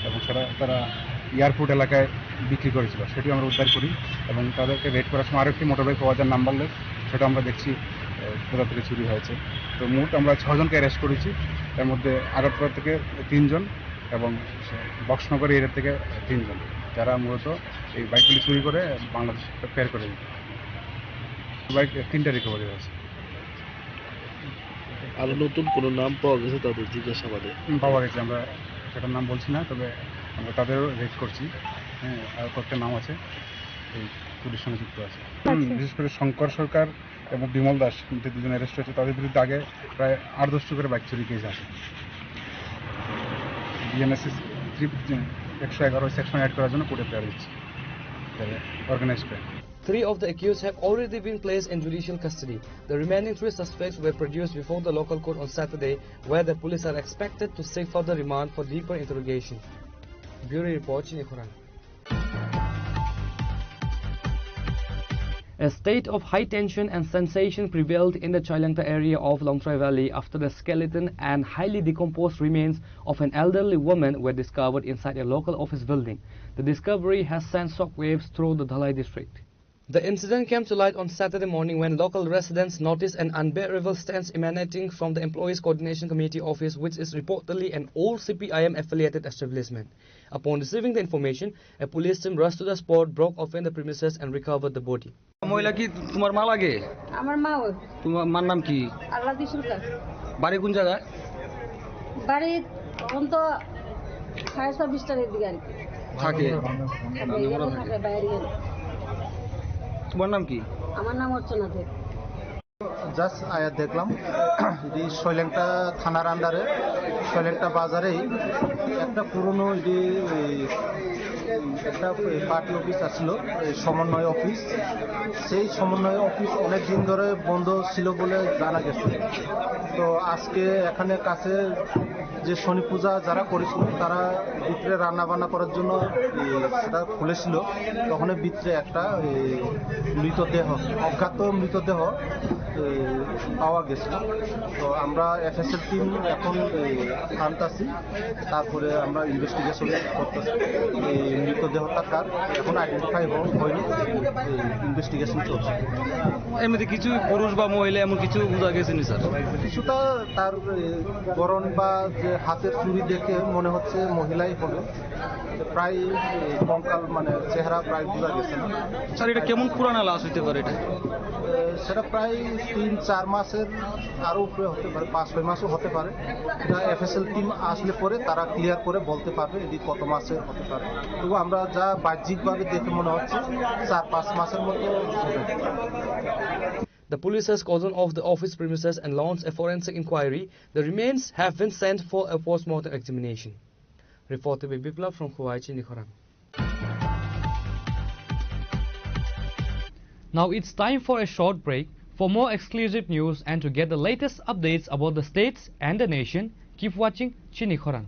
এবং সেটা তারা এয়ারপোর্ট এলাকায় বিক্রি করেছিল, সেটিও আমরা উদ্ধার করি। এবং তাদেরকে রেড করার সময় আরও একটি মোটর বাইক পাওয়া যায় নাম্বারলেস, সেটা আমরা দেখছি, এ, কোথা থেকে চুরি হয়েছে। তো মোট আমরা ছজনকে অ্যারেস্ট করেছি, এর মধ্যে আগরতলা থেকে তিনজন এবং বক্সনগর এরিয়া থেকে তিনজন, যারা মূলত এই বাইকগুলি চুরি করে বাংলাদেশ ফের করে দিত। বাইক তিনটা রিকভারি হয়েছে। আরো নতুন কোনো নাম পাওয়া গেছে তাদের জিজ্ঞাসাবাদে? হুম, পাওয়া গেছে, আমরা সেটার নাম বলছি না, তবে আমরা তাদেরও রেড করছি। হ্যাঁ, আর কয়েকটা নাম আছে এই চুরির সঙ্গে যুক্ত আছে। হুম, আচ্ছা। বিশেষ করে শঙ্কর সরকার এবং বিমল দাস, কিন্তু দুজন অ্যারেস্ট হয়েছে, তাদের বিরুদ্ধে আগে প্রায় আট দশটি করে বাইক চুরি কেস আছে। বিএনএসএস থ্রি, একশো এগারো সেকশন অ্যাড করার জন্য কোর্টে প্রেয়ার দিচ্ছি, organise crime. Three of the accused have already been placed in judicial custody. The remaining three suspects were produced before the local court on Saturday, where the police are expected to seek further remand for deeper interrogation. Bureau Report, Chini Khorang. A state of high tension and sensation prevailed in the Choilengta area of Longtrai Valley after the skeleton and highly decomposed remains of an elderly woman were discovered inside a local office building. The discovery has sent shockwaves through the Dhalai district. The incident came to light on Saturday morning when local residents noticed an unbearable stench emanating from the Employees Coordination Committee office, which is reportedly an old C P I M affiliated establishment. Upon receiving the information, a police team rushed to the spot, broke open the premises, and recovered the body. মহিলা কি তোমার মা লাগে? আমার মা ওই। তোমার মার নাম কি? আল্লাদি সরকার। বাড়ি কোন জায়গায়? বাড়ি অন্ত সাড়ে ছাব্বিশটার দিকে আর কি। থাকে? থাকে, এখানে থাকে বাইরে। তোমার নাম কি? আমার নাম অর্চনা দেব। জাস্ট আয়া দেখলাম, এটি সৈলেংটা থানার আন্ডারে, সৈলেংটা বাজারেই একটা পুরনো, এটি ওই একটা পার্টি অফিস আসছিল, এই সমন্বয় অফিস। সেই সমন্বয় অফিস অনেক দিন ধরে বন্ধ ছিল বলে জানা গেছে। তো আজকে এখানে কাছে যে শনি পূজা যারা করেছিল, তারা ভিতরে রান্না বান্না করার জন্য, এ, সেটা খুলেছিল। তখন ভিতরে একটা, এ, মৃতদেহ, অজ্ঞাত মৃতদেহ, এ, পাওয়া গেছে। তো আমরা এফএসএল টিম এখন, এ, আনতাছি, তারপরে আমরা ইনভেস্টিগেশন করতেছি। এই মৃতদেহটা কার, এখন আইডেন্টিফাই হয়নি, ইনভেস্টিগেশন চলছে। এমনিতে কিছু পুরুষ বা মহিলা এমন কিছু বোঝা গেছে নি, স্যার? কিছুটা তার, এ, গড়ন বা যে হাতের চুড়ি দেখে মনে হচ্ছে মহিলাই হবে। প্রায়, এ, কঙ্কাল, মানে, চেহারা প্রায় বোঝা গেছে না। স্যার, এটা কেমন পুরানা লাশ হইতে পারে এটা? এ, সেটা প্রায় তিন চার মাসের, আরো উপরে হতে পারে, পাঁচ ছয় মাসও হতে পারে। এটা এফএসএল টিম আসলে পরে তারা ক্লিয়ার করে বলতে পারবে এটি কত মাসের হতে পারে। তবু আমরা যা বাহ্যিকভাবে দেখে মনে হচ্ছে চার পাঁচ মাসের মতো হবে। The police has cordoned off the office premises and launched a forensic inquiry. The remains have been sent for a post-mortem examination. Reported by Biplab from Khowai, Chini Khorang. Now it's time for a short break. For more exclusive news and to get the latest updates about the states and the nation, keep watching Chini Khorang.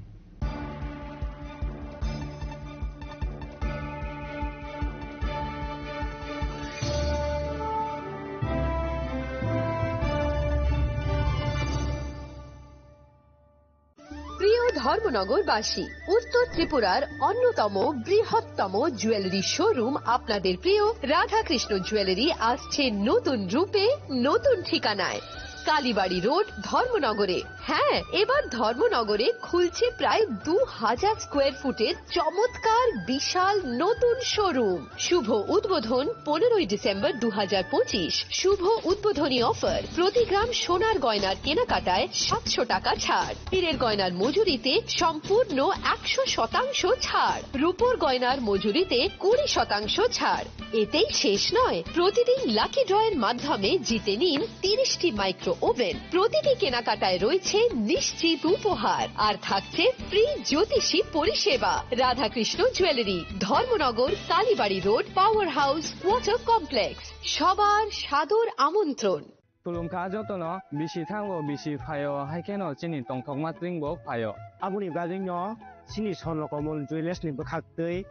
প্রিয় ধর্মনগরবাসী, উত্তর ত্রিপুরার অন্যতম বৃহত্তম jewellery showroom আপনাদের প্রিয় রাধাকৃষ্ণ জুয়েলারি আসছে নতুন রূপে, নতুন ঠিকানায়। কালীবাড়ি রোড, ধর্মনগরে। হ্যাঁ, এবার ধর্মনগরে খুলছে প্রায় দু হাজার স্কোয়ার ফুটের চমৎকার বিশাল নতুন শোরুম। শুভ উদ্বোধন পনেরোই ডিসেম্বর দু হাজার পঁচিশ। শুভ উদ্বোধনী অফার, প্রতি গ্রাম সোনার গয়নার কেনাকাটায় সাতশো টাকা ছাড়, হীরের গয়নার মজুরিতে সম্পূর্ণ একশো শতাংশ ছাড়, রূপোর গয়নার মজুরিতে কুড়ি শতাংশ ছাড়। এতেই শেষ নয়, প্রতিদিন লাকি ড্রয়ের মাধ্যমে জিতে নিন তিরিশটি মাইক্রো ওভেন। প্রতিটি কেনাকাটায় রয়েছে নিশ্চিত উপহার, আর থাকছে ফ্রি জ্যোতিষী পরিষেবা। Radhakrishna jewellery, Dharmanagar, Kalibari road, power house, water complex. সবার সাদর আমন্ত্রণ। Khulumkha jotono, bisi thango, bisi phaio, hai kheno chini tongthokma tring bo phaio. Aboni bagwino chini Swarnakamol Jewellers ni bwkhak twi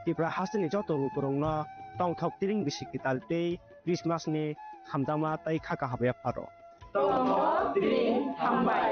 Tripura hasteni joto lukurokno tongthok tring bisi kwtal tei Christmas ni hamjakma tei kha kaham yapha rw. Tongthok tring hambai.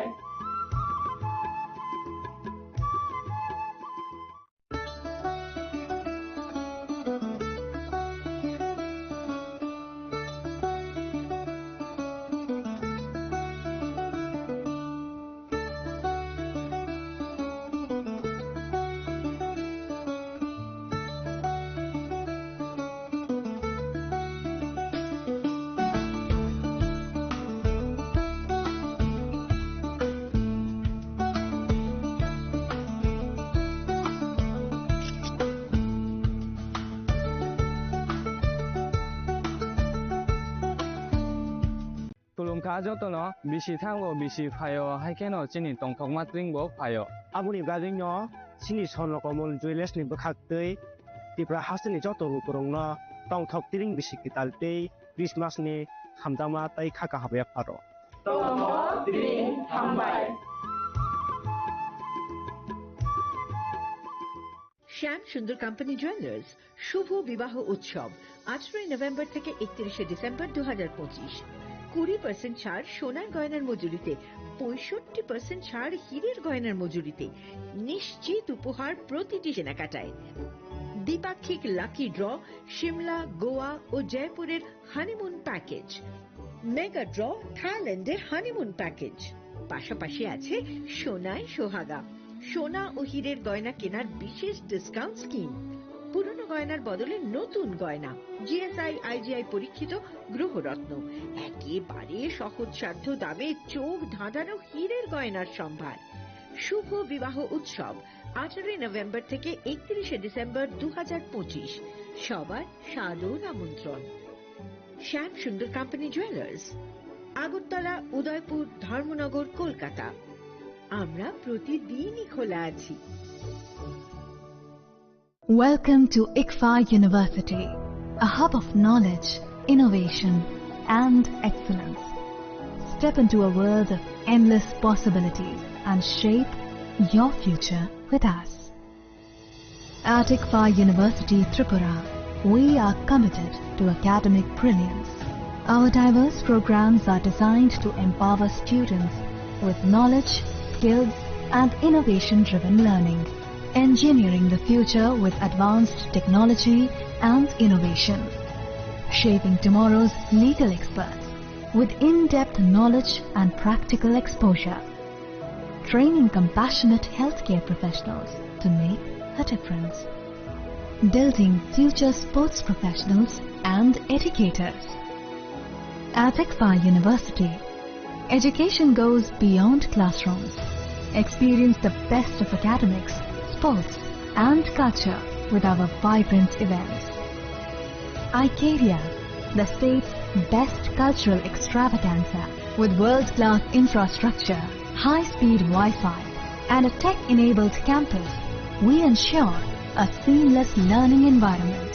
Khulumkha jotono, bisi thango, bisi phaio, hai kheno chini tongthokma tring bo phaio. Aboni bagwino chini Swarnakamol Jewellers ni bwkhak twi Tripura hasteni joto lukurokno tongthok tring bisi kwtal tei Christmas ni hamjakma tei kha kaham yapha rw. Tongthok tring hambai. শ্যাম Sundar company jewellers, শুভ বিবাহ উৎসব, আঠারোই নভেম্বর থেকে একত্রিশে ডিসেম্বর দু হাজার পঁচিশ। কুড়ি পার্সেন্ট ছাড় সোনার গয়নার মজুরিতে, পঁয়ষট্টি পার্সেন্ট ছাড় হীরের গয়নার মজুরিতে, নিশ্চিত উপহার প্রতিটি কেনাকাটায়। দ্বিপাক্ষিক লাকি ড্র, সিমলা, গোয়া ও জয়পুরের হানিমুন প্যাকেজ। মেগা ড্র, থাইল্যান্ডে হানিমুন প্যাকেজ। পাশাপাশি আছে সোনায় সোহাগা, সোনা ও হীরের গয়না কেনার বিশেষ ডিসকাউন্ট স্কিম। পুরনো গয়নার বদলে নতুন গয়না, জিএসআই, আইজিআই পরীক্ষিত গ্রহরত্ন, একেবারে সহজসাধ্য দামে চোখ ধাঁধানো হীরের গয়নার সম্ভার। শুভ বিবাহ উৎসব, আঠারোই নভেম্বর থেকে একত্রিশে ডিসেম্বর দু হাজার পঁচিশ। সবার সাদর আমন্ত্রণ। শ্যাম সুন্দর কোম্পানি জুয়েলার্স, আগরতলা, উদয়পুর, ধর্মনগর, কলকাতা। আমরা প্রতিদিনই খোলা আছি। Welcome to ICFA University, a hub of knowledge, innovation, and excellence. Step into a world of endless possibilities and shape your future with us. At ICFA University Tripura, we are committed to academic brilliance. Our diverse programs are designed to empower students with knowledge, skills, and innovation-driven learning, engineering the future with advanced technology and innovation, shaping tomorrow's legal experts with in-depth knowledge and practical exposure, training compassionate healthcare professionals to make a difference, building future sports professionals and educators. At ICFA University, education goes beyond classrooms. Experience the best of academics, sports, and culture with our vibrant events. Icaria, the state's best cultural extravaganza, with world-class infrastructure, high-speed Wi-Fi, and a tech-enabled campus, we ensure a seamless learning environment.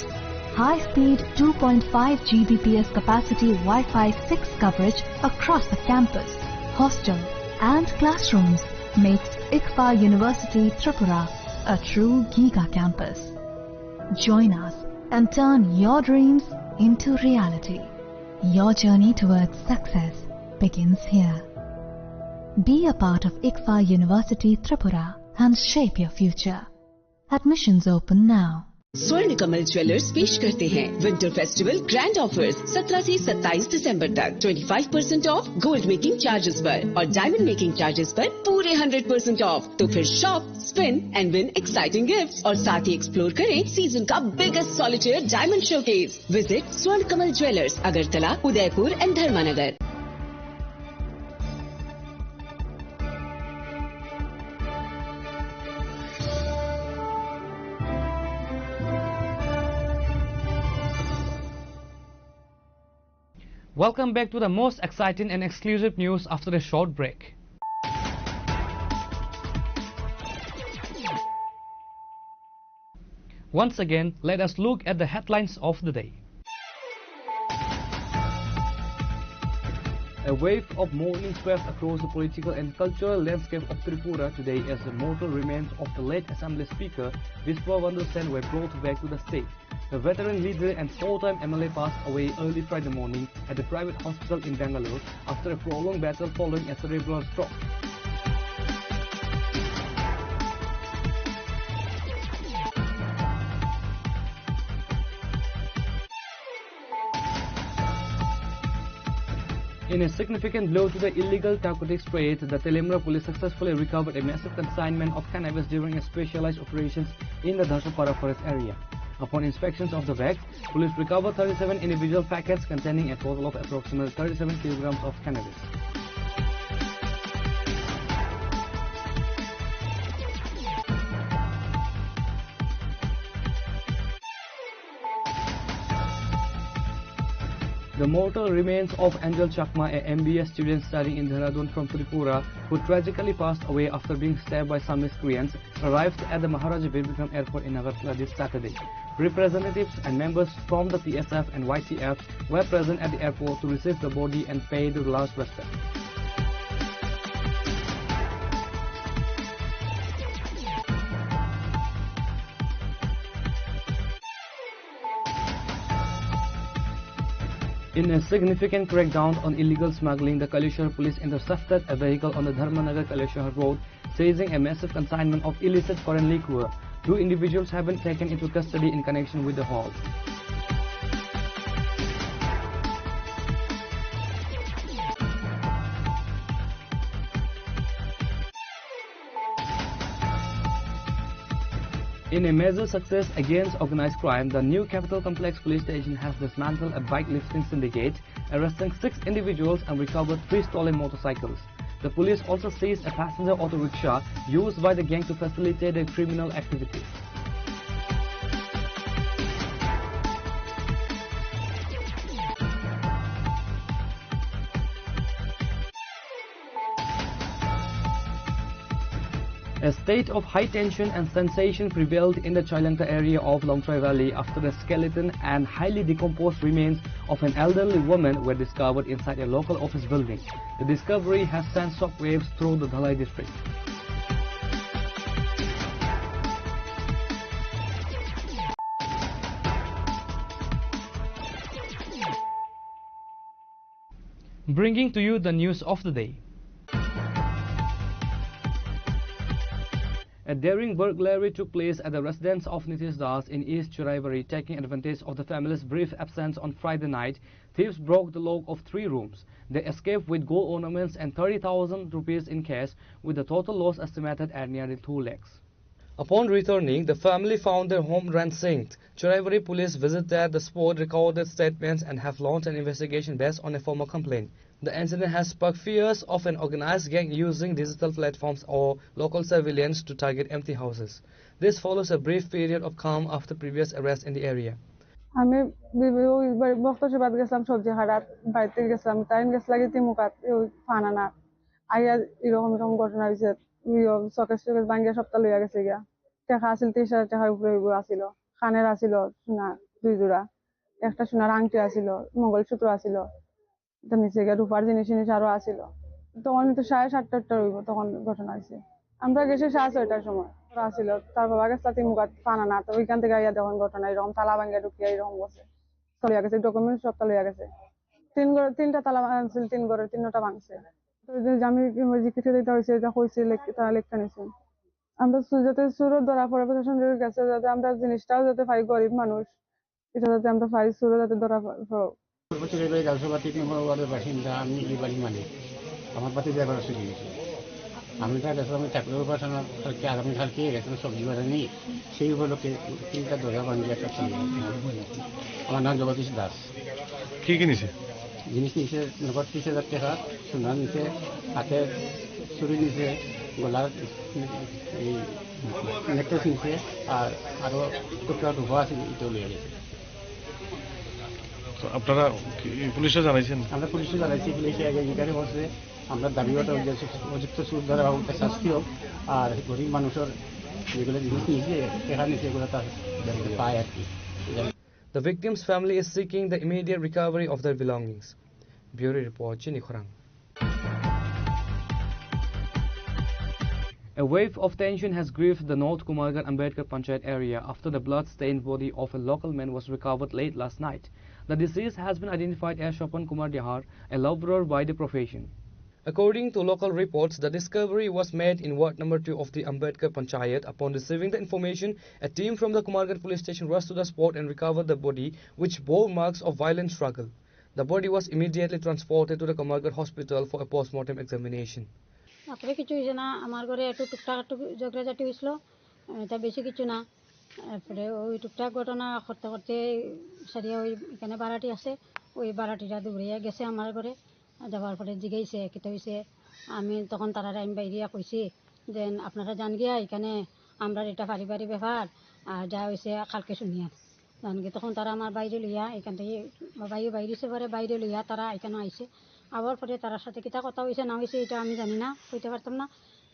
High-speed two point five G B P S capacity Wi-Fi six coverage across the campus, hostel, and classrooms makes ICFA University Tripura a true giga campus. Join us and turn your dreams into reality. Your journey towards success begins here. Be a part of ICFA University Tripura and shape your future. Admissions open now. स्वर्ण कमल ज्वेलर्स पेश करते हैं winter festival grand offers, सत्रह से सत्ताईस दिसंबर तक। Twenty five percent of gold making charges पर और डायमंड मेकिंग चार्जेस पर पूरे हंड्रेड परसेंट ऑफ। तो फिर shop, spin and win exciting gifts और साथ ही एक्सप्लोर करें सीजन का biggest solitaire diamond showcase. Visit स्वर्ण कमल ज्वेलर्स, अगरतला, उदयपुर एंड धर्मानगर। Welcome back to the most exciting and exclusive news after a short break. Once again, let us look at the headlines of the day. A wave of mourning swept across the political and cultural landscape of Tripura today as the mortal remains of the late Assembly Speaker Biswa Bandhu Sen were brought back to the state. The veteran leader and four-time M L A passed away early Friday morning at the private hospital in Bangalore after a prolonged battle following a cerebral stroke. In a significant blow to the illegal narcotics trade, the Telemura police successfully recovered a massive consignment of cannabis during a specialized operations in the Dharshapara forest area. Upon inspections of the bag, police recovered thirty-seven individual packets containing a total of approximately thirty-seven kilograms of cannabis. The mortal remains of Angel Chakma, a M B A student studying in Dehradun from Tripura, who tragically passed away after being stabbed by some miscreants, arrived at the Maharaja Bir Bikram Airport in Agartala this Saturday. Representatives and members from the T S F and Y T F were present at the airport to receive the body and pay their last respect. In a significant crackdown on illegal smuggling, the Kaleshwar police intercepted a vehicle on the Dharmanagar Kaleshwar road, seizing a massive consignment of illicit foreign liquor. Two individuals have been taken into custody in connection with the haul. In a major success against organized crime, the new Capital Complex Police Station has dismantled a bike lifting syndicate, arresting six individuals and recovered three stolen motorcycles. The police also seized a passenger auto rickshaw used by the gang to facilitate their criminal activities. A state of high tension and sensation prevailed in the Chailangta area of Lawngtlai Valley after the skeleton and highly decomposed remains of an elderly woman were discovered inside a local office building. The discovery has sent shockwaves through the Dhalai district. Bringing to you the news of the day. A daring burglary took place at the residence of Nitish Das in East Churaibari. Taking advantage of the family's brief absence on Friday night, thieves broke the lock of three rooms. They escaped with gold ornaments and thirty thousand rupees in cash, with the total loss estimated at nearly two lakhs. Upon returning, the family found their home ransacked. Churaibari police visited the spot, recorded statements, and have launched an investigation based on a formal complaint. The incident has sparked fears of an organized gang using digital platforms or local surveillance to target empty houses. This follows a brief period of calm after previous arrests in the area. আমি B-, B-, ওই বাড়ি বক্তশিবাদ গেছিলাম, সবজি হারাত বাড়িতে গেছিলাম, তাই গেছিলাম কি তিমুকাত, ওই ফানানা আইয়া এরকম এরকম ঘটনা হয়েছে। ওই শোকেস টোকেস ভাঙ্গিয়া সবটা লইয়া গেছে গিয়া। টাকা আছিল, তেইশ হাজার টাকার উপরে ওইগুলো আছিল। কানের আছিল সোনা দুই জোড়া, একটা সোনার আংটি আছিল, মঙ্গলসূত্র আছিল। তো নিচে গিয়া রূপার জিনিস জিনিস আরো আছিল। তখন তো সাড়ে সাতটা আটটা হইব, তখন ঘটনা হয়েছে। আমরা গেছি সাড়ে ছয়টার সময়। ওরা আছিল, তার বাবা গেছে তাতে মুখাত পানা না, তো ওইখান থেকে আইয়া তখন ঘটনা এরকম তালা ভাঙ্গিয়া ঢুকিয়া এরকম করছে। চলিয়া গেছে, ডকুমেন্টস সবটা লইয়া গেছে। তিন ঘর, তিনটা তালা ভাঙছিল, তিন ঘরের তিনটা ভাঙছে। তো ওই যে আমি ওই যে কিছু দিতে হয়েছে, এটা হয়েছে, লেখ-, তারা লেখা নিছে। আমরা সু-, যাতে সুরত ধরা পড়ে, প্রশাসন যদি গেছে, যাতে আমরা জিনিসটাও যাতে পাই, গরিব মানুষ, এটা যাতে আমরা পাই, সুরত যাতে ধরা পড়ে। পূর্ব চুরিবাড়ি গাউসবাড়ি তিন নম্বর ওয়ার্ডের বাসিন্দা আমি, এই বাড়ির মালিক। আমার পাতি ড্রাইভার আছে জিনিস। আমি তার কাছে আমি চাকরির উপাসনা কালকে, আগামীকালকে গেছিলাম সবজি বাজারে নিয়ে। সেই উপলক্ষে তিনটা দরজা ভাঙিয়ে একটা চুরি হয়েছে। আমার নাম জগদীশ দাস। কি কি নিছে? জিনিস নিছে নগদ তিরিশ হাজার টাকা, সোনা নিছে, হাতের চুড়ি নিছে, গলার এই নেকলেস নিছে, আর আরো টুকরা রূপা আছে, এটাও নিয়ে গেছে। তো আপনারা কি পুলিশে জানাইছেন? আমরা পুলিশে জানাইছি, পুলিশে আগে ইনকোয়ারি করছে। আমরা দাবি করতে হবে যে উপযুক্ত সুর ধরে বাবুকে শাস্তি হোক, আর গরিব মানুষের যেগুলো জিনিস নিয়েছে, এখানে নিয়েছে, এগুলো তার পায় আর কি। The victim's family is seeking the immediate recovery of their belongings. Bureau report, Chini Khorang. A wave of tension has gripped the North Kumarghat Ambedkar Panchayat area after the blood-stained body of a local man was recovered late last night. The deceased has been identified as Shopan Kumar Dihar, a laborer by the profession. According to local reports, the discovery was made in ward number two of the Ambedkar Panchayat. Upon receiving the information, a team from the Kumarghat police station rushed to the spot and recovered the body, which bore marks of violent struggle. The body was immediately transported to the Kumarghat hospital for a post-mortem examination. তারপরে কিছু হয়েছে না, আমার ঘরে একটু টুকটাক একটু ঝগড়াঝাটি হয়েছিল, এটা বেশি কিছু না। তারপরে ওই টুকটাক ঘটনা করতে করতে সারিয়া ওই এখানে বাড়াটি আছে, ওই বাড়াটিটা দৌড়িয়া গেছে আমার ঘরে। যাওয়ার পরে জিগাইছে, "কিতা হইছে?" আমি তখন তারারে আমি বাইরিয়া কইছি যে, "আপনারা যান গিয়া, এখানে আমরার এটা পারিবারিক ব্যাপার, আর যা হইছে কালকে শুনিয়া।" যান গিয়া তখন তারা আমার বাইরে লইয়া, এখান থেকে বাইরে বাইরেছে পরে বাইরে লইয়া তারা এখানে আইছে। আবার পরে তারার সাথে কিতা কথা হইছে না হইছে এটা আমি জানি না, কইতে পারতাম না।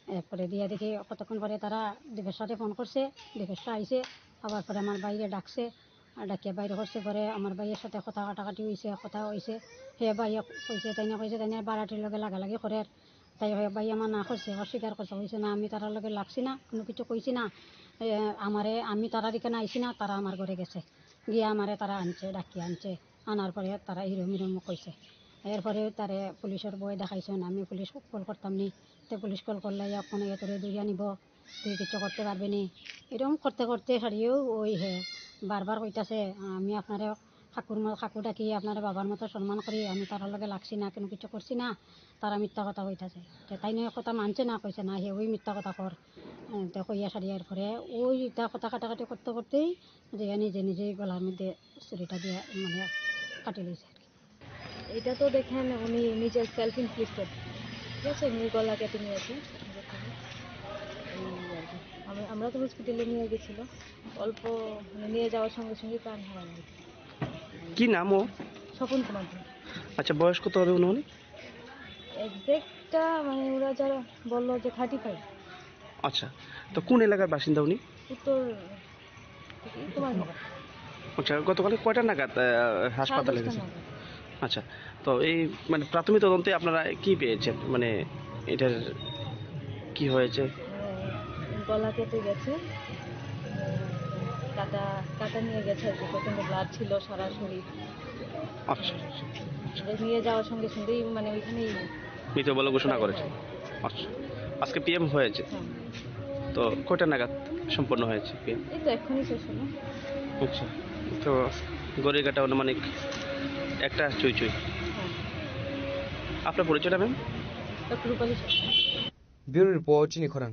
এরপরে দিয়া দেখি কতক্ষণ পরে তারা দীপেশরারে ফোন করছে, দীপেশরা আইছে, আবার পরে আমার বাইরে ডাকছে। আর ডাকিয়া বাইরে করছে পরে আমার ভাইয়ের সাথে কথা কাটাকাটি হইছে, কথা হইছে। হে ভাইয়ে কইছে, তাই না কইছে, তাই না বাড়াটির লগে লাগালাগি করে। তাই হে ভাই আমার না করছে, অস্বীকার করছে, কইছে, "না, আমি তারার লগে লাগছি না, কোনো কিছু কইছি না। এ, আমারে, আমি তারার এখানে আইছি না, তারা আমার ঘরে গেছে। গিয়া আমারে তারা আনছে, ডাকিয়া আনছে।" আনার পরে তারা এরম এরম কইছে। এরপরে তারে পুলিশের ভয় দেখাইছেন, "আমি পুলিশ কল করতাম নি, তে পুলিশ কল করলে এক কোনো এতরে ধরিয়া নিব, তুই কিছু করতে পারবি নি।" এরকম করতে করতে হারিয়েও ওই হে বারবার কইতাছে, "আমি আপনারে ঠাকুর ম-, ঠাকুর ডাকি, আপনারে বাবার মতো সম্মান করি, আমি তার লগে লাগছি না, কোনো কিছু করছি না।" তারা মিথ্যা কথা কইতাছে। তে তাই নিয়ে কথা মানছে না, কইছে না, "হে ওই মিথ্যা কথা কর।" এ, তে কইয়া সারিয়ার পরে ওই ইটা কথা কাটাকাটি করতে করতেই যে নিজে নিজেই গলার মধ্যে ছুরিটা দিয়ে মানে কাটি লইছে আর কি। এটা তো দেখেন উনি নিজের সেলফ ইনফ্লিক্টেড, ঠিক আছে? উনি গলা কেটে নিয়েছে। এই আর কি। আমরা, আমরা তো হসপিটালে নিয়ে গেছিল, অল্প মানে নিয়ে যাওয়ার সঙ্গে সঙ্গে প্রাণ হারায় আর কি। কি নাম ও? স্বপন কুমার দে। আচ্ছা, বয়স কত হবে অনুমানিক? এক্সাক্টটা মানে ওরা যারা বললো যে থার্টি ফাইভ। আচ্ছা, তো কোন এলাকার বাসিন্দা উনি? উত্তর কুমারনগর। আচ্ছা, গতকাল কয়টা নাগাদ, আহ, হাসপাতালে সাড়ে দশটা গেছেন? নাগাদ। আচ্ছা, তো এই মানে প্রাথমিক তদন্তে আপনারা কি পেয়েছেন, মানে এটার কি হয়েছে? মানে গলা কেটে গেছে, কাটা, কাটা নিয়ে গেছে আর কি, প্রচণ্ড ব্লাড ছিল সরাসরি। আচ্ছা। এটা নিয়ে যাওয়ার সঙ্গে সঙ্গেই মানে ওইখানেই মৃত বলে ঘোষণা করেছে। আচ্ছা, আজকে পিএম হয়েছে। হ্যাঁ। তো কয়টা নাগাদ সম্পন্ন হয়েছে পিএম? এই তো এখনই শেষ হলো। আচ্ছা, তো ঘড়ির কাটা আনুমানিক একটা চুই চুই। হ্যাঁ। আপনার পরিচয়টা, ma'am? Doctor Rupali Sarkar. Bureau report, Chini Khorang.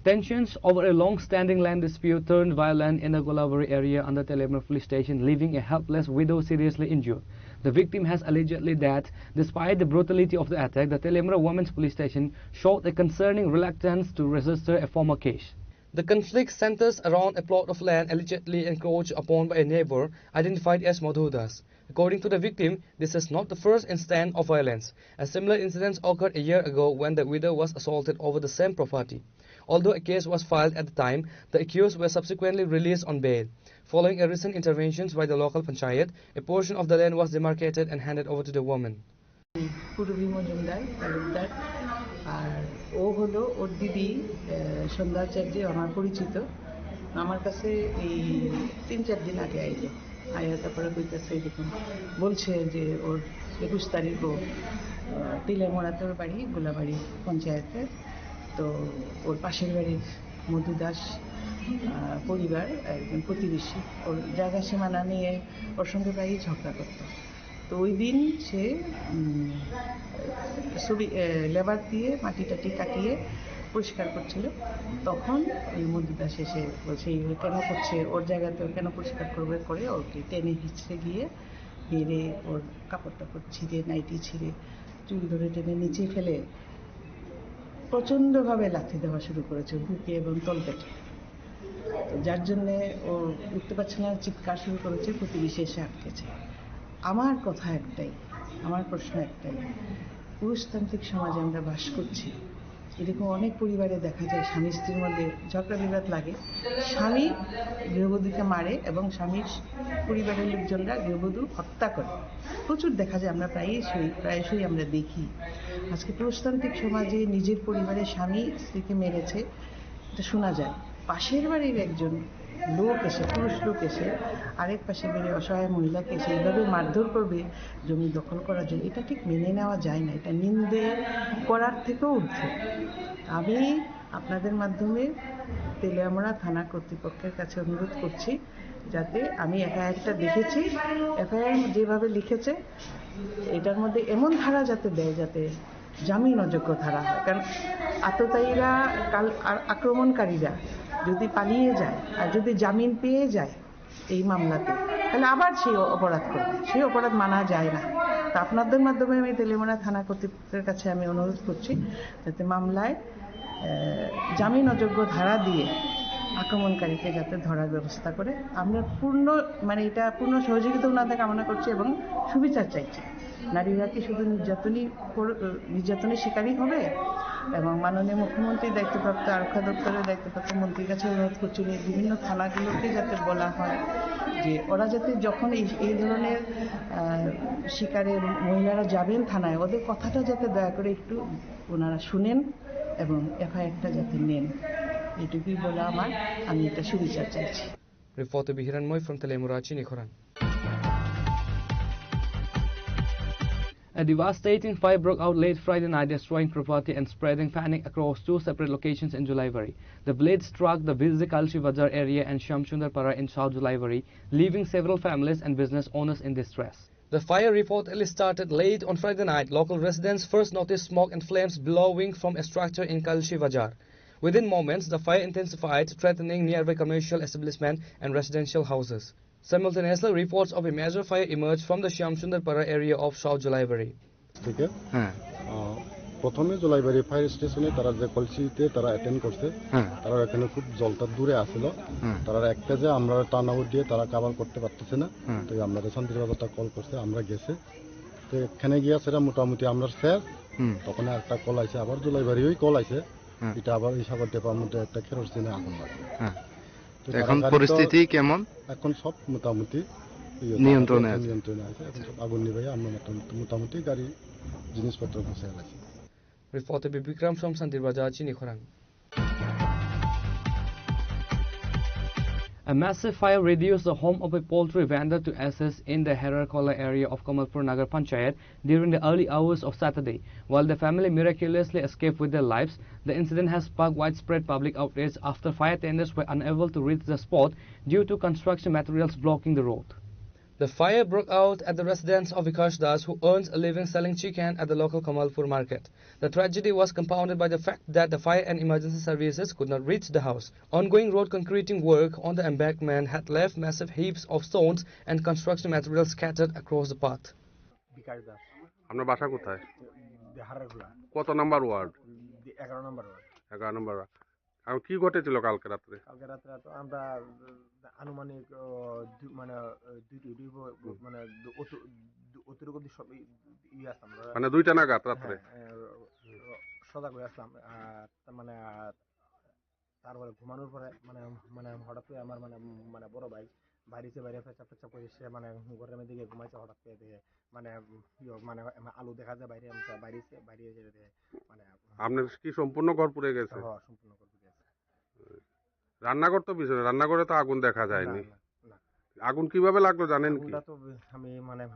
Tensions over a long-standing land dispute turned violent in the Golabari area under Teliamura police station, leaving a helpless widow seriously injured. The victim has allegedly that, despite the brutality of the attack, the Teliamura Women's Police Station showed a concerning reluctance to register a formal case. The conflict centers around a plot of land allegedly encroached upon by a neighbor identified as Madhu Das. According to the victim, this is not the first incident of violence. A similar incident occurred a year ago when the widow was assaulted over the same property. Although a case was filed at the time, the accused were subsequently released on bail. Following a recent interventions by the local panchayat, a portion of the land was demarcated and handed over to the woman. Purabi Majumdar Talukdar. আর ও হলো ওর দিদি, আহ, সন্ধ্যা চ্যাটার্জি, আমার পরিচিত। আমার কাছে এই তিন চার দিন আগে আইলো, আয়া তারপরে কইতাছে এরকম, বলছে যে ওর একুশ তারিখ ও, আহ, তিলেমোড়াতে ওর বাড়ি, গোলাবাড়ি পঞ্চায়েতে। তো ওর পাশের বাড়ির মধু দাস, আহ, পরিবার, একজন প্রতিবেশী, ওর জায়গা সীমানা নিয়ে ওর সঙ্গে প্রায়ই ঝগড়া করতো। তো ওই দিন সে, উম, ছবি, এ, লেবার দিয়ে মাটি টাটি কাটিয়ে পরিষ্কার করছিল। তখন ওই মধু দাস এসে বলছে, "এইভাবে কেন করছে? ওর জায়গাতে ও কেন পরিষ্কার করবে?" করে ওকে টেনে হিঁচড়ে গিয়ে মেরে ওর কাপড় টাপড় ছিঁড়ে, নাইটি ছিঁড়ে, চুল ধরে টেনে নিচে ফেলে প্রচণ্ডভাবে লাথি দেওয়া শুরু করেছে বুকে এবং তলপেটে। তো যার জন্যে ও উঠতে পারছে না, চিৎকার শুরু করেছে, প্রতিবেশী এসে আটকেছে। আমার কথা একটাই, আমার প্রশ্ন একটাই, পুরুষতান্ত্রিক সমাজে আমরা বাস করছি, এরকম অনেক পরিবারে দেখা যায় স্বামী স্ত্রীর মধ্যে ঝগড়া বিবাদ লাগে, স্বামী গৃহবধূকে মারে এবং স্বামীর পরিবারের লোকজনরা গৃহবধূ হত্যা করে। প্রচুর দেখা যায়, আমরা প্রায়শই, প্রায়শই আমরা দেখি। আজকে পুরুষতান্ত্রিক সমাজে নিজের পরিবারের স্বামী স্ত্রীকে মেরেছে, এটা শোনা যায়। পাশের বাড়ির একজন লোক এসে, পুরুষ লোক এসে আরেক পাশের বাড়ির অসহায় মহিলাকে এসে এইভাবে মারধর করবে, জমি দখল করার জন্য, এটা ঠিক মেনে নেওয়া যায় না। এটা নিন্দে করার থেকেও ঊর্ধ্বে। আমি আপনাদের মাধ্যমে তেলিয়ামুড়া থানা কর্তৃপক্ষের কাছে অনুরোধ করছি, যাতে, আমি এফআইআরটা দেখেছি, এফআইআর যেভাবে লিখেছে, এটার মধ্যে এমন ধারা যাতে দেয়, যাতে জামিন অযোগ্য ধারা হয়। কারণ আততায়ীরা কাল, আর আক্রমণকারীরা যদি পালিয়ে যায় আর যদি জামিন পেয়ে যায় এই মামলাতে, তাহলে আবার সেই অপরাধ করবে। সেই অপরাধ মানা যায় না। তা আপনাদের মাধ্যমে আমি তেলিয়ামুড়া থানা কর্তৃপক্ষের কাছে আমি অনুরোধ করছি, যাতে মামলায়, আহ, জামিন অযোগ্য ধারা দিয়ে আক্রমণকারীকে যাতে ধরার ব্যবস্থা করে। আমরা পূর্ণ, মানে, এটা পূর্ণ সহযোগিতা ওনাদের কামনা করছি এবং সুবিচার চাইছি। নারীরা কি শুধু নির্যাতনই কর-, নির্যাতনের শিকারই হবে? এবং মাননীয় মুখ্যমন্ত্রীর দায়িত্বপ্রাপ্ত, আরক্ষা দপ্তরের দায়িত্বপ্রাপ্ত মন্ত্রীর কাছে অনুরোধ করছি, উনি বিভিন্ন থানাগুলোকে যাতে বলা হয় যে ওরা যাতে যখন এই, এই ধরনের, আহ, শিকারে মহিলারা যাবেন থানায়, ওদের কথাটা যাতে দয়া করে একটু ওনারা শুনেন এবং এফআইআরটা যাতে নেন, এটুকুই বলা আমার। আমি এটা সুবিচার চাইছি। Reporter Bihiran Moi from Telemura, Chinikhorang. A devastating fire broke out late Friday night, destroying property and spreading panic across two separate locations in Julaibari. The blaze struck the busy Kalshi Bazar area and Shyamsundar Para in South Julaibari, leaving several families and business owners in distress. The fire reportedly started late on Friday night. Local residents first noticed smoke and flames billowing from a structure in Kalshi Bazar. Within moments, the fire intensified, threatening nearby commercial establishment and residential houses. Simultaneously, reports of a major fire emerged from the Shyamsundar Para area of South Julaibari. থেকে হ্যাঁ। আহ, প্রথমে জোলাইবাড়ি ফায়ার স্টেশনে তারা যে কলসিতে তারা অ্যাটেন্ড করছে, হ্যাঁ। তারা এখানে খুব জলটা দূরে আসিল। হ্যাঁ। তারা এক পেজে আমরা টার্ন আউট দিয়ে তারা কভার করতে পারতেছে না। হ্যাঁ। তো আমরা শান্তির বাজারটা কল করছে, আমরা গেছে। তো এখানে গিয়া সেটা মোটামুটি আমরা শেষ। হুম। তখন একটা কল আইছে, আবার জোলাইবাড়ি ওই কল আইছে। হ্যাঁ। এটা আবার এই সাগর ডেপার মধ্যে একটা খেরোসিনে আগুন লাগে। হ্যাঁ। তো এখন তাড়াতাড়ি তো পরিস্থিতি কেমন? এখন সব মোটামুটি ইয়ে নিয়ন্ত্রণে আছে। নিয়ন্ত্রণে আছে। এখন সব আগুন নিভাই আমরা মোটামুটি, মোটামুটি গাড়ি জিনিসপত্র গুছিয়ে গেছে। Reporter Bibikram from Santir Bazar, Chinikhorang. A massive fire reduced the home of a poultry vendor to ashes in the Herarkhola area of Kamalpur Nagar Panchayat during the early hours of Saturday. While the family miraculously escaped with their lives, the incident has sparked widespread public outrage after fire tenders were unable to reach the spot due to construction materials blocking the road. The fire broke out at the residence of Vikash Das, who earns a living selling chicken at the local Kamalpur market. The tragedy was compounded by the fact that the fire and emergency services could not reach the house. Ongoing road concreting work on the embankment had left massive heaps of stones and construction materials scattered across the path. Bikash দাস। আপনার বাসা কোথায়? হারারখোলা। কত number ward? এগারো নম্বর ওয়ার্ড। এগারো নম্বর ওয়ার্ড। আর কি ঘটেছিল কালকে রাত্রে? কালকে রাত্রে তো আমরা, আহ, আনুমানিক, আহ, দু-, মানে, আহ, দুইটা, দুই ব-, ব-, হুম। মানে, দু-, অতি-, দু-, অতিরিক্ত সব ই-, ই আসলাম। মানে দুইটা নাগাদ রাত্রে? হ্যাঁ, আহ, সজাগ হয়ে আসলাম। আর তার মানে, আহ, তারপরে ঘুমানোর পরে মানে, মানে, হঠাৎ করে আমার মানে, মানে, বড় ভাই বাইরেছে, বাইরে পেঁচাপ টেচাপ করে সে মানে ঘরের মধ্যে গিয়ে ঘুমাইছে। হঠাৎ করে দেখে মানে, ইয়ে, মানে, আলো দেখা যায় বাইরে, আমি বাইরেছে, বাইরে এসে দেখে মানে, আপনার কি সম্পূর্ণ ঘর পুড়ে গেছে? হ্যাঁ, সম্পূর্ণ ঘর পুড়ে গেছে। রান্নাঘর তো পিছনে, রান্নাঘরে তো আগুন দেখা যায়নি। না, না, না। আগুন কিভাবে লাগলো জানেন কি? আগুনটা তো আমি মানে,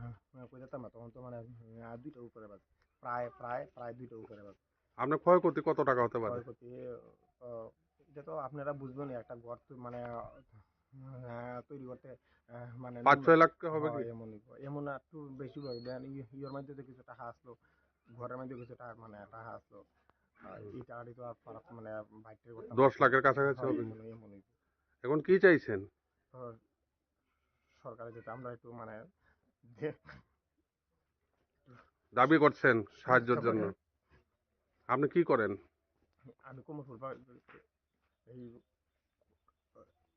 কই যেতাম না, তখন তো মানে, আহ, দুইটার উপরে বাজে। প্রায়, প্রায়, প্রায় দুইটার উপরে বাজে। আপনার ক্ষয়ক্ষতি কত টাকা হতে পারে? ক্ষয়ক্ষতি, আহ, এটা তো আপনারা বুঝবেন, একটা ঘর তো মানে, আহ, তৈরি করতে, আহ, মানে পাঁচ ছয় লাখ টাকা হবে কি? হ্যাঁ, এমন হইব। এমন একটু বেশি হবে। দেন ই-, ইয়ের মধ্যে তো কিছু টাকা আসলো, ঘরের মধ্যে কিছু টাকা, মানে টাকা আসলো। আর এই টাকাটি তো আর পারা-, মানে বাইরে করতাম দশ লাখের কাছাকাছি হ্যাঁ, হবে। এমন, এমন হইব। এখন কি চাইছেন? তো সরকারে যাতে আমরা একটু মানে দে- দাবি করছেন সাহায্যের জন্য। আপনি কি করেন? আমি কমলপুর বা-, এই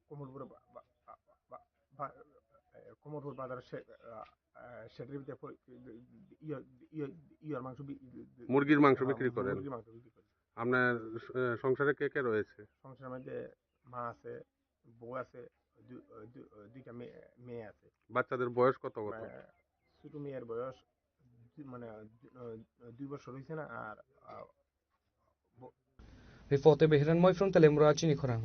কমলপুর বা-, বা-, বা-, বা-, বা-, এ, কমলপুর বাজারের সে-, আ, আ, সেটার ভিতরে ফ-, ইয়ে, ইয়ে, ইয়ের মাংস বি-, মুরগির মাংস হ্যাঁ, বিক্রি করেন? মুরগির মাংস বিক্রি করি। আপনার, এ, সংসারে কে কে রয়েছে? সংসারের মধ্যে মা আছে, বউ আছে, দু-, দু-, দুইটা মেয়ে, মেয়ে আছে। বাচ্চাদের বয়স কত কত? আহ, ছোট মেয়ের বয়স দু-, মানে, দু-, আহ, দুই বছর হইছে না, আর, আহ, ব-, Reporter Behiran Moi from Telemura, Chinikhorang.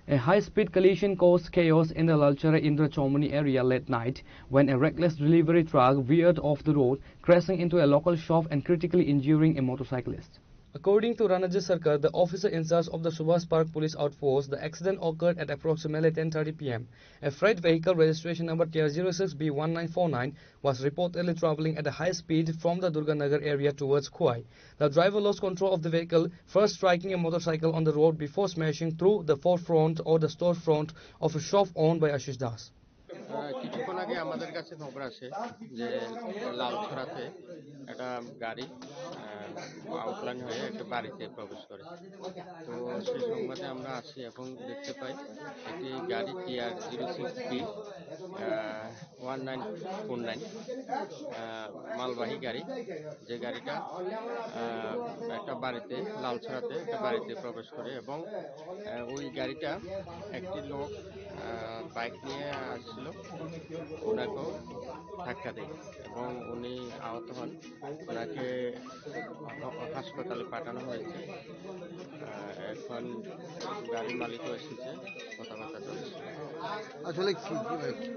A high-speed collision caused chaos in the Lalchara Indra Chomani area late night when a reckless delivery truck veered off the road, crashing into a local shop and critically injuring a motorcyclist. According to Ranajit Sarkar, the officer in charge of the Subhas Park Police Outpost, the accident occurred at approximately ten thirty p m. A freight vehicle registration number T R zero six B one nine four nine was reportedly traveling at a high speed from the Durganagar area towards Khowai. The driver lost control of the vehicle, first striking a motorcycle on the road before smashing through the forefront or the storefront of a shop owned by Ashish Das. আহ, কিছুক্ষণ আগে আমাদের কাছে খবর আসে যে লালছড়াতে একটা গাড়ি, আহ, আউটলাইন হয়ে একটা বাড়িতে প্রবেশ করে। তো সেই সংবাদে আমরা আসি এবং দেখতে পাই একটি গাড়ি টি আর জিরো সিক্স বি, আহ, ওয়ান নাইন ফোর নাইন, আহ, মালবাহী গাড়ি, যে গাড়িটা, আহ, একটা বাড়িতে, লালছড়াতে একটা বাড়িতে প্রবেশ করে এবং, আহ, ওই গাড়িটা একটি লোক, আহ, বাইক নিয়ে আসছিল, ওনাকেও ধাক্কা দেয় এবং উনি আহত হন। ওনাকে হ-, হাসপাতালে পাঠানো হয়েছে। আহ, এখন গাড়ির মালিকও এসেছে, কথাবার্তা চলছে। আসলে কি,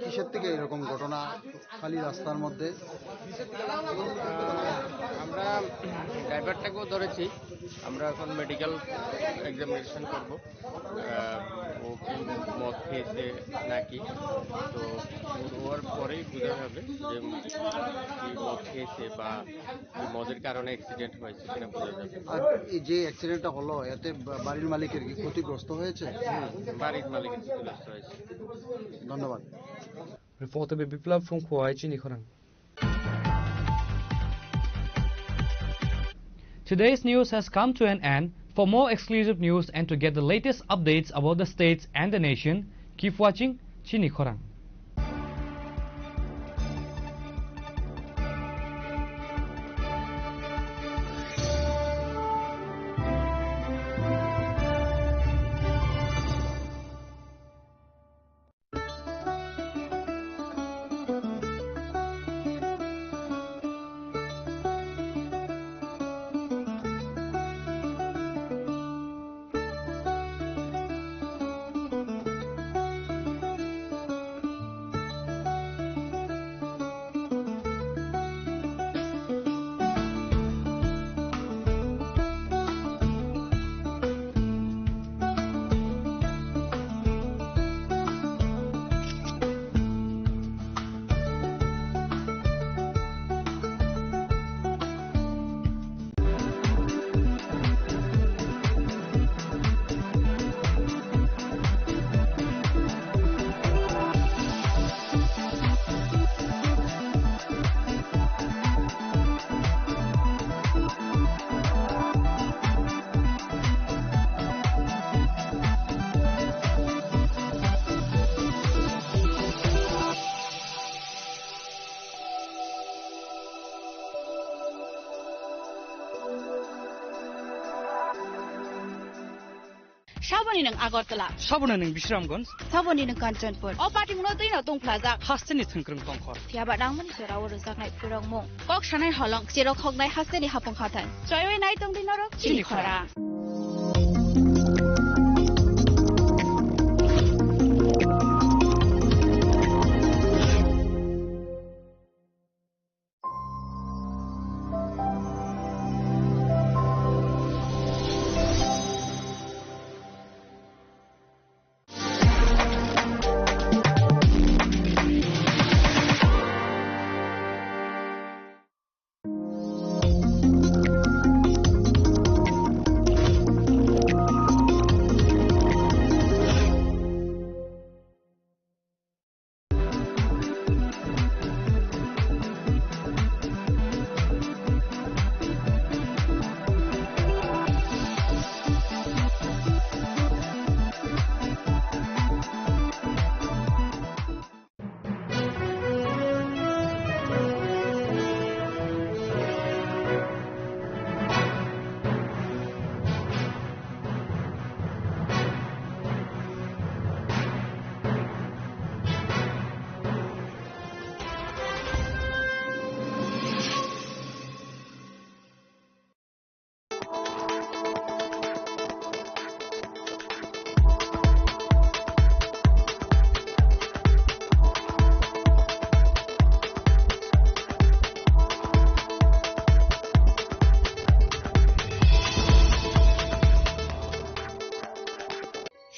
কিসের থেকে এরকম ঘটনা খালি রাস্তার মধ্যে? আহ, আমরা ড্রাইভারটাকেও ধরেছি, আমরা এখন মেডিকেল এক্সামিনেশন করব। আহ, ও কি মদ খেয়েছে নাকি, তো ওর পরেই বোঝা যাবে যে কি মদ খেয়েছে বা কি মদের কারণে অ্যাক্সিডেন্ট হয়েছে কিনা বোঝা যাবে। আর এই যে অ্যাক্সিডেন্টটা হলো, এতে বা-, বাড়ির মালিকের কি ক্ষতিগ্রস্ত হয়েছে? হুম, বাড়ির মালিকের ক্ষতিগ্রস্ত হয়েছে। ধন্যবাদ। Reporter Biplab Phungkhuai, Chini Khorang. Today's news has come to an end. For more exclusive news and to get the latest updates about the states and the nation, keep watching Chini Khorang. Saboni nwng Agartala. Saboni nwng Bisramganj. Saboni nwng Kanchanpur. O patimungno twino tungphlajak. Hasteni thwngkwrwng tongkhor. Phiyaba nangmani jorao rwjaknai phwrwngmung. Kok sanai holong, cherok hoknai hasteni hapung hathai. Choiwi nai tongdi norok. Chini Chini khorang. Khorang.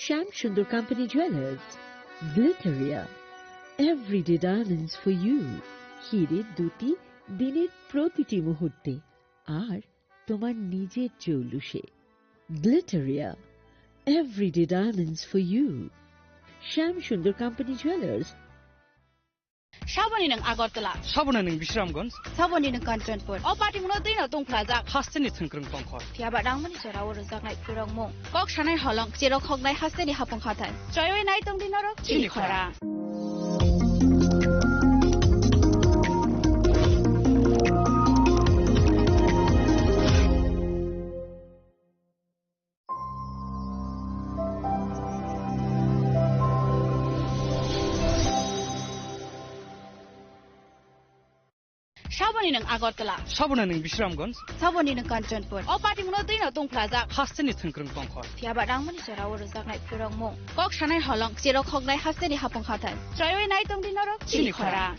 Shyam Sundar Company Jewelers, Glitteria, everyday diamonds for you. হিরে দ্যুতি দিনের প্রতিটি মুহূর্তে আর তোমার নিজের জৌলুসে। Glitteria, everyday diamonds for you. Shyam Sundar Company Jewelers. Saboni nwng Agartala. Saboni nwng Bisramganj. Saboni nwng Kanchanpur. O patimungno twino tungphlajak. Hasteni thwngkwrwng tongkhor. Phiyaba nangmani jorao rwjaknai phwrwngmung. Kok sanai holong, cherok hoknai hasteni hapung hathai. Choiwi nai tongdi norok. Chini Chini khorang. Khorang. Saboni nwng Agartala. Saboni nwng Bisramganj. Saboni nwng Kanchanpur. O patimungno twino tungphlajak. Hasteni thwngkwrwng tongkhor. Phiya ba rangmani jorao rwjaknai phwrwngmung. Kok sanai holong, cherok hoknai hasteni hapung hathai. Chwraiwi nai tongdi norok chini khorang.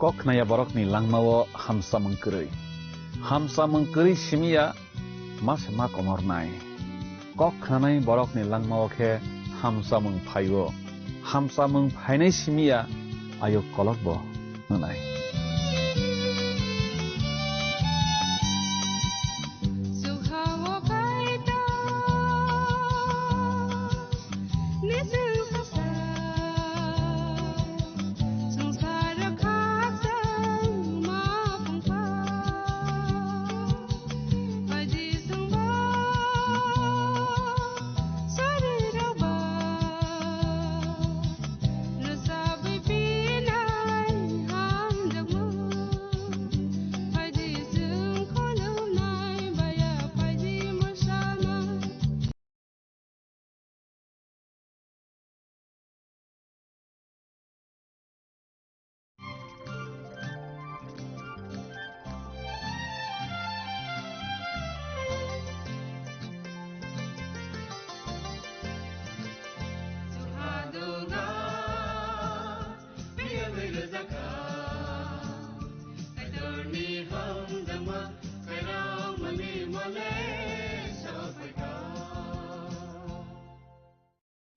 Kok khnaya borokni langmao hamsamung kwrwi. Hamsamung kwrwi simi ya ma se ma komornai. Kok khnanai borokni langmao khe hamsamung phaio. Hamsamung phainai simi ya ayuk kolokbo wngnai.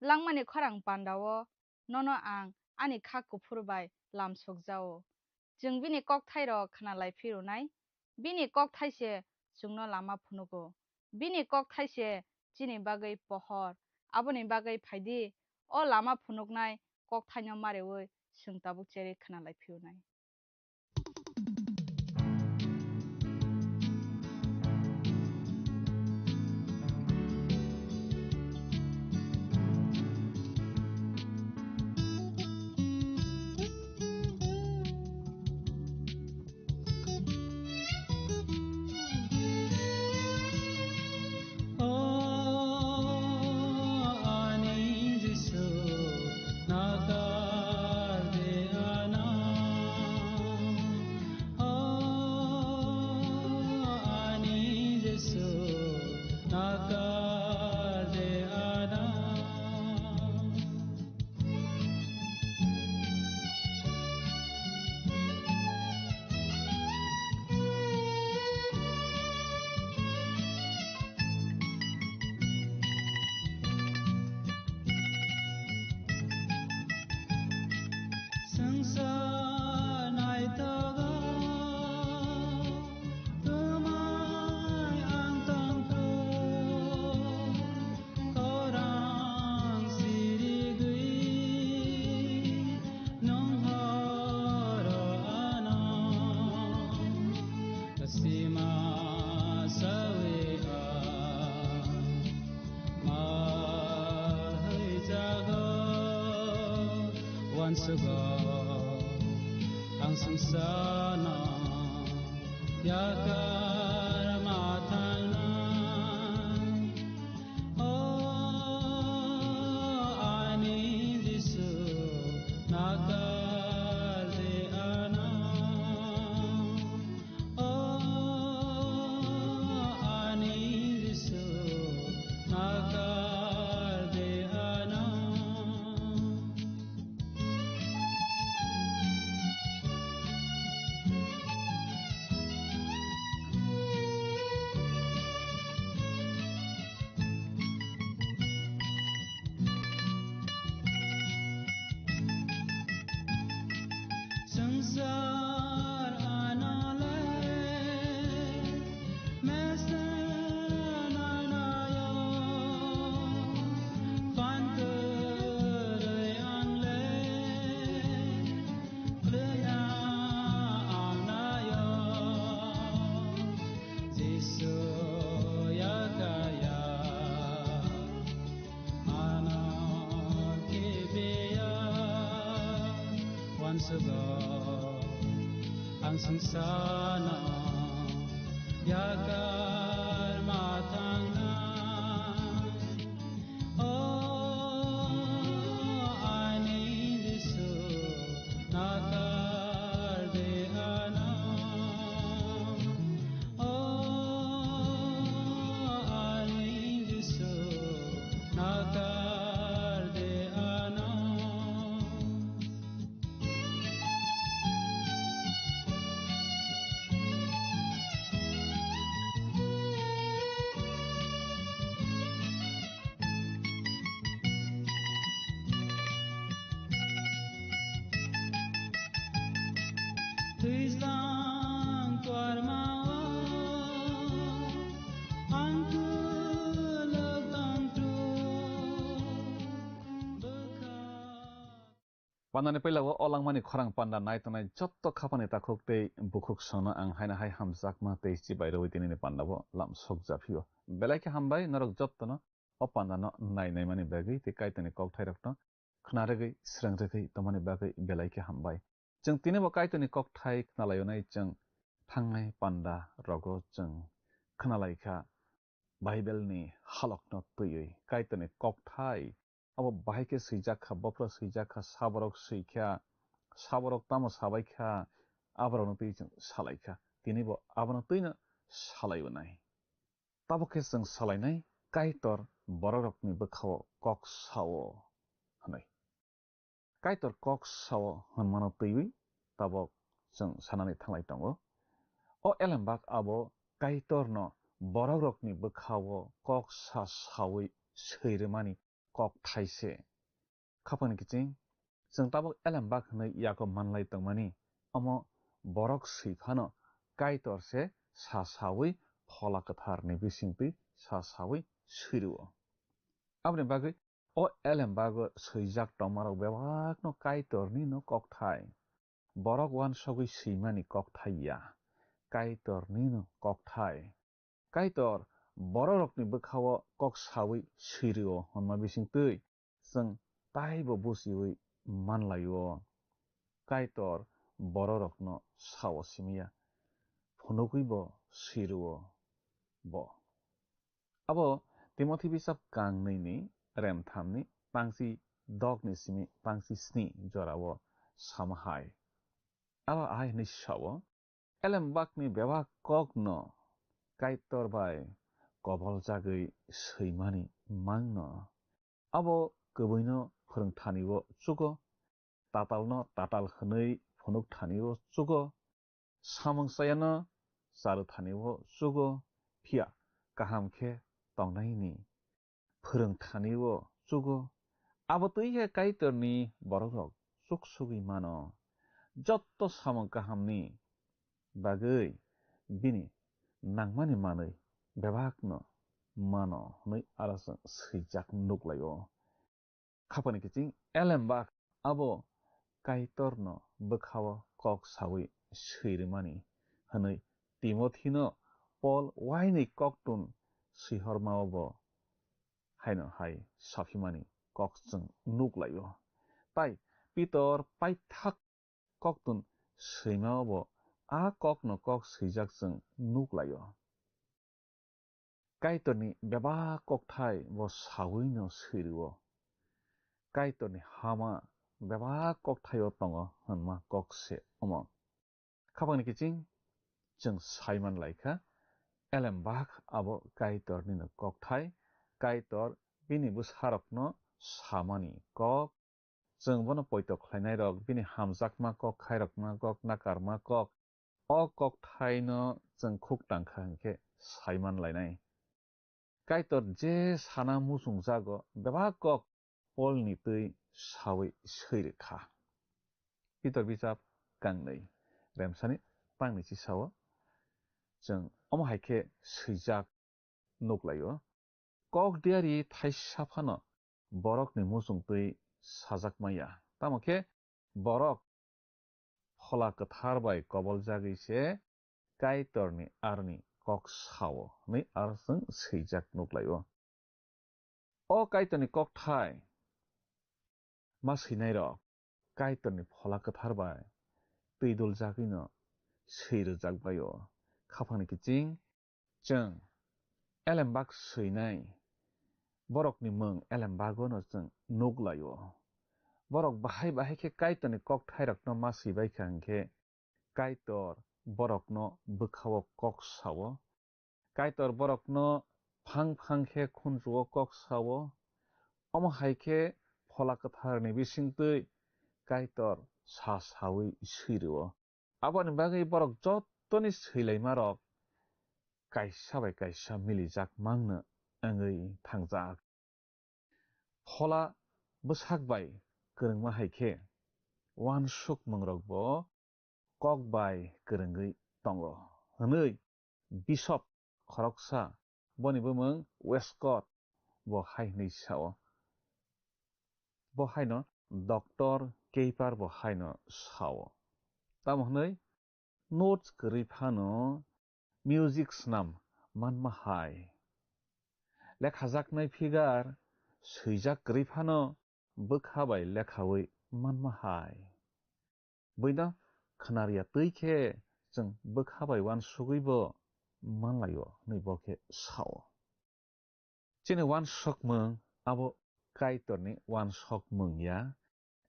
Langmani khorang pandao nono ang ani kha kuphur bai lam sokjao. Chwng bini kokthairok khna lai phirunai. Bini kokthai se chwngno lama phunugo. Bini kokthai se chini bagwi pohor. Aboni bagwi phaidi, o lama phunuknai kokthaino mareui chwng tabuk cherwi khna lai phirunai. O ani Jisu, nakar de ano. O ani Jisu, nakar de ano. Swngchar naithogo, twmai ang tongkho. Khorang sirigwi nwng horo ano sima sawi ang ma haijago. Uansugo ang swngcharno yakar ma thangnai. O ani Jisu, nakar de ano. O ani Jisu, nakar de ano. Swngchar anole mesen anayo, pantwrwi angle kwlwina anayo, Jisu yakaya. Ano kibiya uansugo ang swngcharno yakar ma thangnai. O ani Jisu, nakar de ano. O ani Jisu, nakar de ano. Pandani pailao o langmani khorang panda nai tongnai jotto khapani takhuk tei bukhuk songno ang haino hai hamjakma tei chibai rwui tinini pandao lam sok japhio. Belai khe hambai norok jottono o pandano nai naimani bagwi tei Kaitorni kokthairokno khna rwgwi srwng rwgwi tongmani bagwi belai khe hambai. Chwng tinibo Kaitorni kokthai khnalaionai chwng thangnai panda rogo chwng khnalaikha Bible ni halokno twiwi Kaitorni kokthai abo bahai khe swijak kha, bophro swijak kha, saborok swi kha, saborok tamo sabai kha, aborokno twi chwng salai kha. Tinibo abono twino salai wnai. Tabuk khe chwng salainai Kaitor borokrokni bwkhao kok sao hwnwi. Kaitor kok sao hwnmano twiwi tabuk chwng sanani thanglai tongo. O elembak abo Kaitorno borokrokni bwkhao kok sa saui swi rwmani kokthai se. Khapangni kiching, chwng tabuk elembak hwnwi yago manlai tongmani, omo borok swi phano Kaitor se sa saui Phola Kwtharni bisingtwi sa saui swi rwo. Aboni bagwi o elembago swijak tongmarok bebakno Kaitorni no kokthai. Borok uansugwi swimani kokthai ya, Kaitorni no kokthai. Kaitor borokrokni bwkhao kok saui swi rwo hwnma bisingtwi chwng taibo buchiui manlaio. Kaitor borokrokno sao simiya, phunugwibo swi rwo bo. Abo Timothi bisap kang nwi ni rem tham ni pangsi dok ni simi pangsi sni jorao sama hai. Abo ahai hwnwi sao, elembakni bebak kokno Kaitor bai kobol jagwi swimani mangno. Abo kwbwino phwrwng thani-o chugo, tatalno tatal hwnwi phunuk thani-o chugo, samung chayano charu thani-o chugo, phiya kaham khe tongnaini phwrwng thani-o chugo. Abo twi khe Kaitorni borokrok chuksugwi mano. Jotto samung kahamni bagwi bini nangmani manwi bebakno mano hwnwi aro chwng swijak nuklaio. Khapangni kiching elembak abo Kaitorno bwkhao kok saui swi rwmani hwnwi Timothino Pol waini koktun swihormao bo haino hai saphimani kok chwng nuklaio. Tai Pitor paithak koktun swimao bo a kokno kok swijak chwng nuklaio. Kaitorni bebak kokthai bo sauino swi rwo. Kaitorni hama bebak kokthaio tongo hwnma kok se omo. Khapangni kiching chwng saiman laikha, elembak abo Kaitornino kokthai, Kaitor bini bwsarokno samani kok, chwng bono poito khlainairok, bini hamjakma kok, khairokma kok, nakarma kok, o kokthaino chwng khuk tangkha hwnkhe saiman lainai. Kaitor je sana muchungjago, bebak kok Polni twi saui swi rwkha. Pitor bijap kangnwi, remsani pangni chisao chwng omo hai khe swijak nuklaio. Kok diari thaisa phano borokni muchung twi sajak maya. Tamo khe borok Phola Kwthar bai koboljagwi se Kaitorni aroni kok sao hwnwi aro chwng swijak nuklaio. O Kaitorni kokthai ma swinairok Kaitorni Phola Kwthar bai twi duljagwino swi rwjak bai-o. Khapangni kiching chwng elembak swinai borokni mung elembagwino chwng nuklaio. Borok bahai bahai khe Kaitorni kokthairokno ma swibaikha hwnkhe Kaitor borokno bwkhao kok sao. Kaitor borokno phang phang khe khunjuo kok sao. Omo hai khe Phola Kwtharni bisingtwi Kaitor sa saui swi rwo. Aboni bagwi borok jottoni swilaimarok kaisa bai kaisa milijak mangno wngwi thangjak. Phola bwsak bai kwrwngma hai khe uansukmungrokbo kok bai kwrwngwi tongo hwnwi Bishop khoroksa, boni bumung Westcott, bo hai hwnwi sao. Bo haino Doctor Keiper bo haino sao. Tamo hwnwi notes kwrwi phano music snam manma hai. Lekhajaknai figure swijak kwrwi phano bwkha bai lekhawi manma hai. Buino khwnarya twi khe chwng bwkha bai uansugwi bo manlaio hwnwi bo khe sao. Chini uansukmung abo Kaitorni uansukmung ya.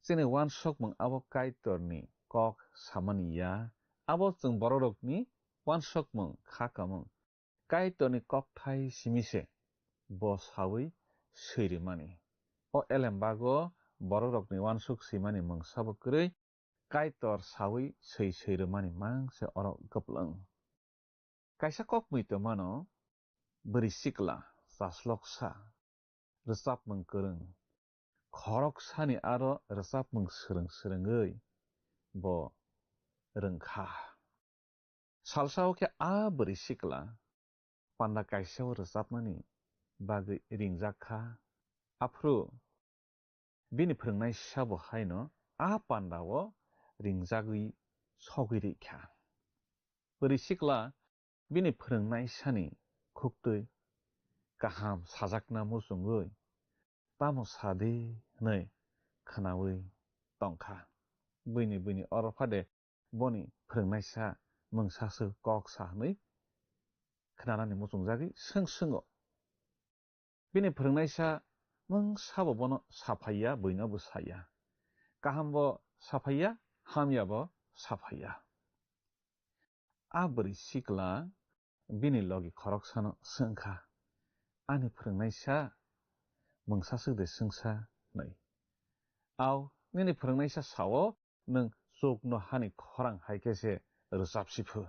Chini uansukmung abo Kaitorni kok samani ya. Abo chwng bororokni uansukmung kha kamung. Kaitorni kokthai simi se bo sawi swi rwmani. O elembago bororokni uansuk swimani mungsa bo kwrwi, Kaitor sawi swi swi rwmani mang se oro kwplwng. Kaisa kok mui tongmano, bwrwi sikla, chasloksa, rwchapmung kwrwng, khoroksani aro rwchapmung swrwng swrwngwi bo rwngkha. Salsao khe a bwrwi sikla panda kaisao rwchapmani bagwi ringjak kha. Aphuru bini phwrwngnaisa bo haino a pandao ringjagwi sogwi rikha. Bwrwi sikla bini phwrwngnaisani khuktwi kaham sajakna muchungwi, "Tamo sa di," hwnwi khwnawi tongkha. Buini buini oro phade boni phwrwngnaisa mungsaswk kok sa hwnwi khwnanani muchungjagwi swng swngwi. Bini phwrwngnaisa mungsabo bono saphaiya, buino bo saya. Kahambo saphaiya, hamyabo saphaiya. A bwrwi sikla bini logi khoroksano swngkha, "Ani phwrwngnaisa mungsaswk de swngsa?" hwnwi. "Au, nini phwrwngnaisa sao, nwng chukno hani khorang hai khe se rwchapsi phu."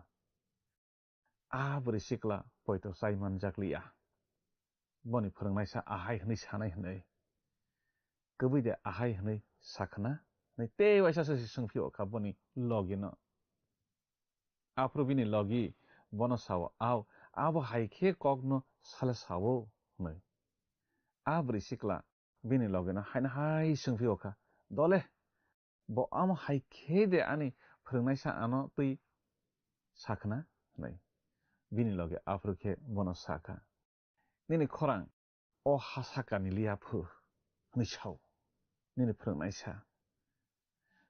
A bwrwi sikla poito chai manjakliya. Boni phwrwngnaisa ahai hwnwi sanai hwnwi, "Kwbwi de ahai hwnwi sakhna?" hwnwi tei waisa se swngphio kha boni logino. Aphuru bini logi bono sao, "Au, abo hai khe kokno sale sao?" hwnwi. A bwrwi sikla bini logino haino hai swngphio kha, "Dole, bo amo hai khe de ani phwrwngnaisa ano twi sakhna?" hwnwi. Bini logi aphuru khe bono sakha, "Nini khorang o ha sakani liya phu," hwnwi sao nini phwrwngnaisa.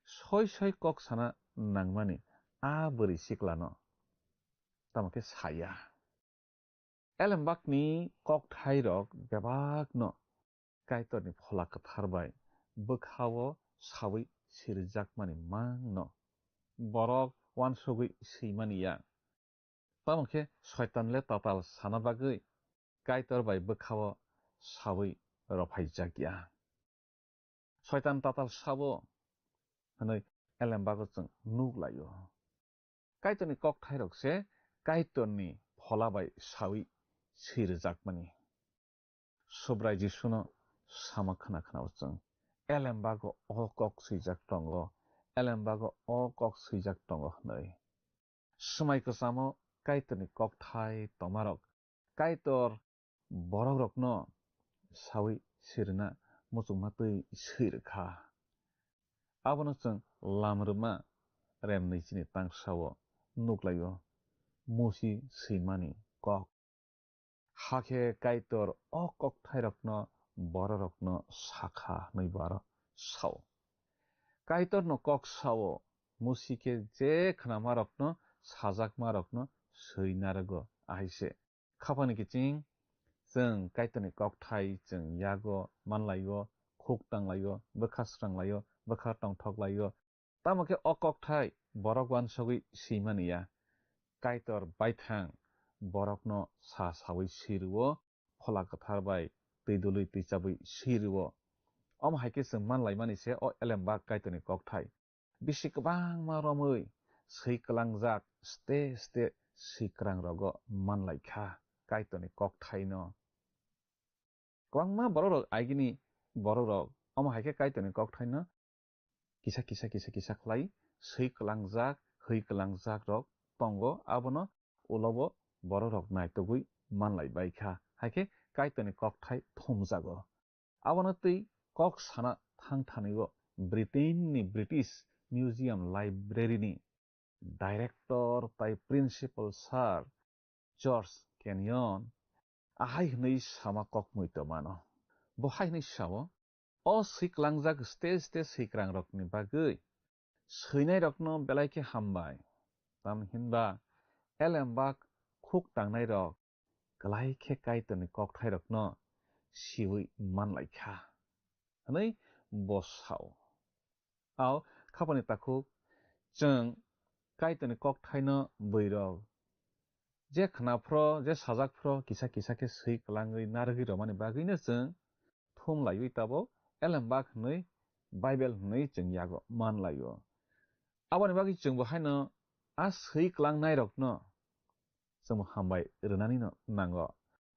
Soi soi kok sana nangmani a bwrwi siklano tamo khe saya. Elembakni kokthairok bebakno Kaitorni Phola Kwthar bai bwkhao sawi sirijakmani mangno borok uansugwi swimani ya. Tamo khe Soitan le tatal sana bagwi Kaitor bai bwkhao sawi rophaijak ya. Soitan tatal sabo hwnwi elembago chwng nuk lai-o. Kaitorni kokthairok se Kaitorni Phola bai sawi sirijakmani. Subrai Jisuno sama khna khna-o chwng, "Elembago o kok swijak tongo, elembago o kok swijak tongo," hwnwi. Swmai kwchamo Kaitorni kokthai tongmarok Kaitor borokrokno sawi sirina muchungma twi swi rwkha. Abono chwng Lamrwma remnwi chini tangsao nuklaio, Musi swimani kok. Hakhe Kaitor o kokthairokno bororokno sakha hwnwi bo aro sao. Kaitorno kok sao, Musi khe je khnamarokno sajakmarokno swi narwgo, ahaise. Khapani kiching, chwng Kaitorni kokthai chwng yago manlaio, khuk tanglaio, bwkha sranglaio, bwkha tongthoklaio. Tamo khe o kokthai borok uansugwi swimani ya. Kaitor baithang borokno sa sawi swi rwo, Phola Kwthar bai twi dului twi chabwi swi rwo. Omo hai khe chwng manlaimani se o elembak Kaitorni kokthai. Bisi kwbangma romwi swi kwlangjak ste ste swi kwrang rogo manlaikha Kaitorni kokthaino. Kwbangma bororok agini bororok omo hai khe Kaitorni kokthaino kisa kisa kisa kisa khlai swi kwlangjak, hwi kwlangjak rok tongo, abono ulo bo bororok naitugwi manlai bai kha, hai khe Kaitorni kokthai thumjago. Abono twi kok sana thang thani-o Britain ni British Museum Library ni director tai principal sir George Kenyon ahai hwnwi sama kok muitomano. Bo hai hwnwi sao, "O swi klangjak stage stage swikrang rokni bagwi swinai rokno belai khe hambai. Tamhinba elembak khuk tangnai rok klai khe Kaitorni kokthai rokno siwi manlai kha," hwnwi bo sao. Ao khapani takhuk chwng Kaitorni kokthaino bwrwirok je khna phro, je sajak phro, kisa kisa khe swi klangwi narwgwi romani bagwino chwng thum laiwi tabuk elembak hwnwi Bible hwnwi chwng yago man laio. Aboni bagwi chwngbo haino a swi klangnai rokno chwngbo hambai rwnanino nango.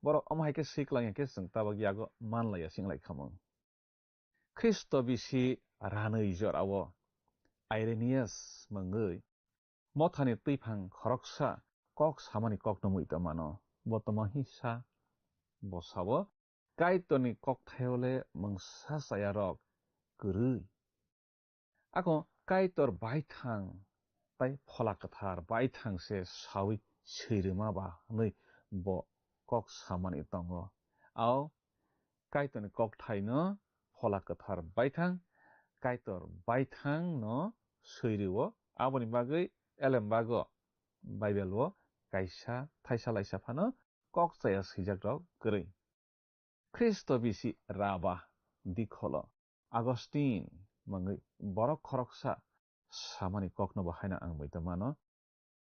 Borok omo hai khe swi klangya khe chwng tabuk yago man laiya sing lai khamung. Khristo bisi ranwi jorao Irenaeus mungwi mothani twiphang khoroksa kok samani kokno muitomano. Bo tamo hisa? Bo sao, "Kaitorni kokthaio le mungsa chaya rok kwrwi." Ako Kaitor baithang tai Phola Kwthar baithang se sawi swirwma ba hwnwi bo kok samani tongo. Ao Kaitorni kokthaino Phola Kwthar baithang, Kaitor baithangno swirwo, aboni bagwi elembago Bible-o kaisa thaisa laisa phano kok chaya swijak rok kwrwi. Khristo bisi Raba dikholo Augustine mungwi borok khoroksa samani kokno bo haino ang muitomano.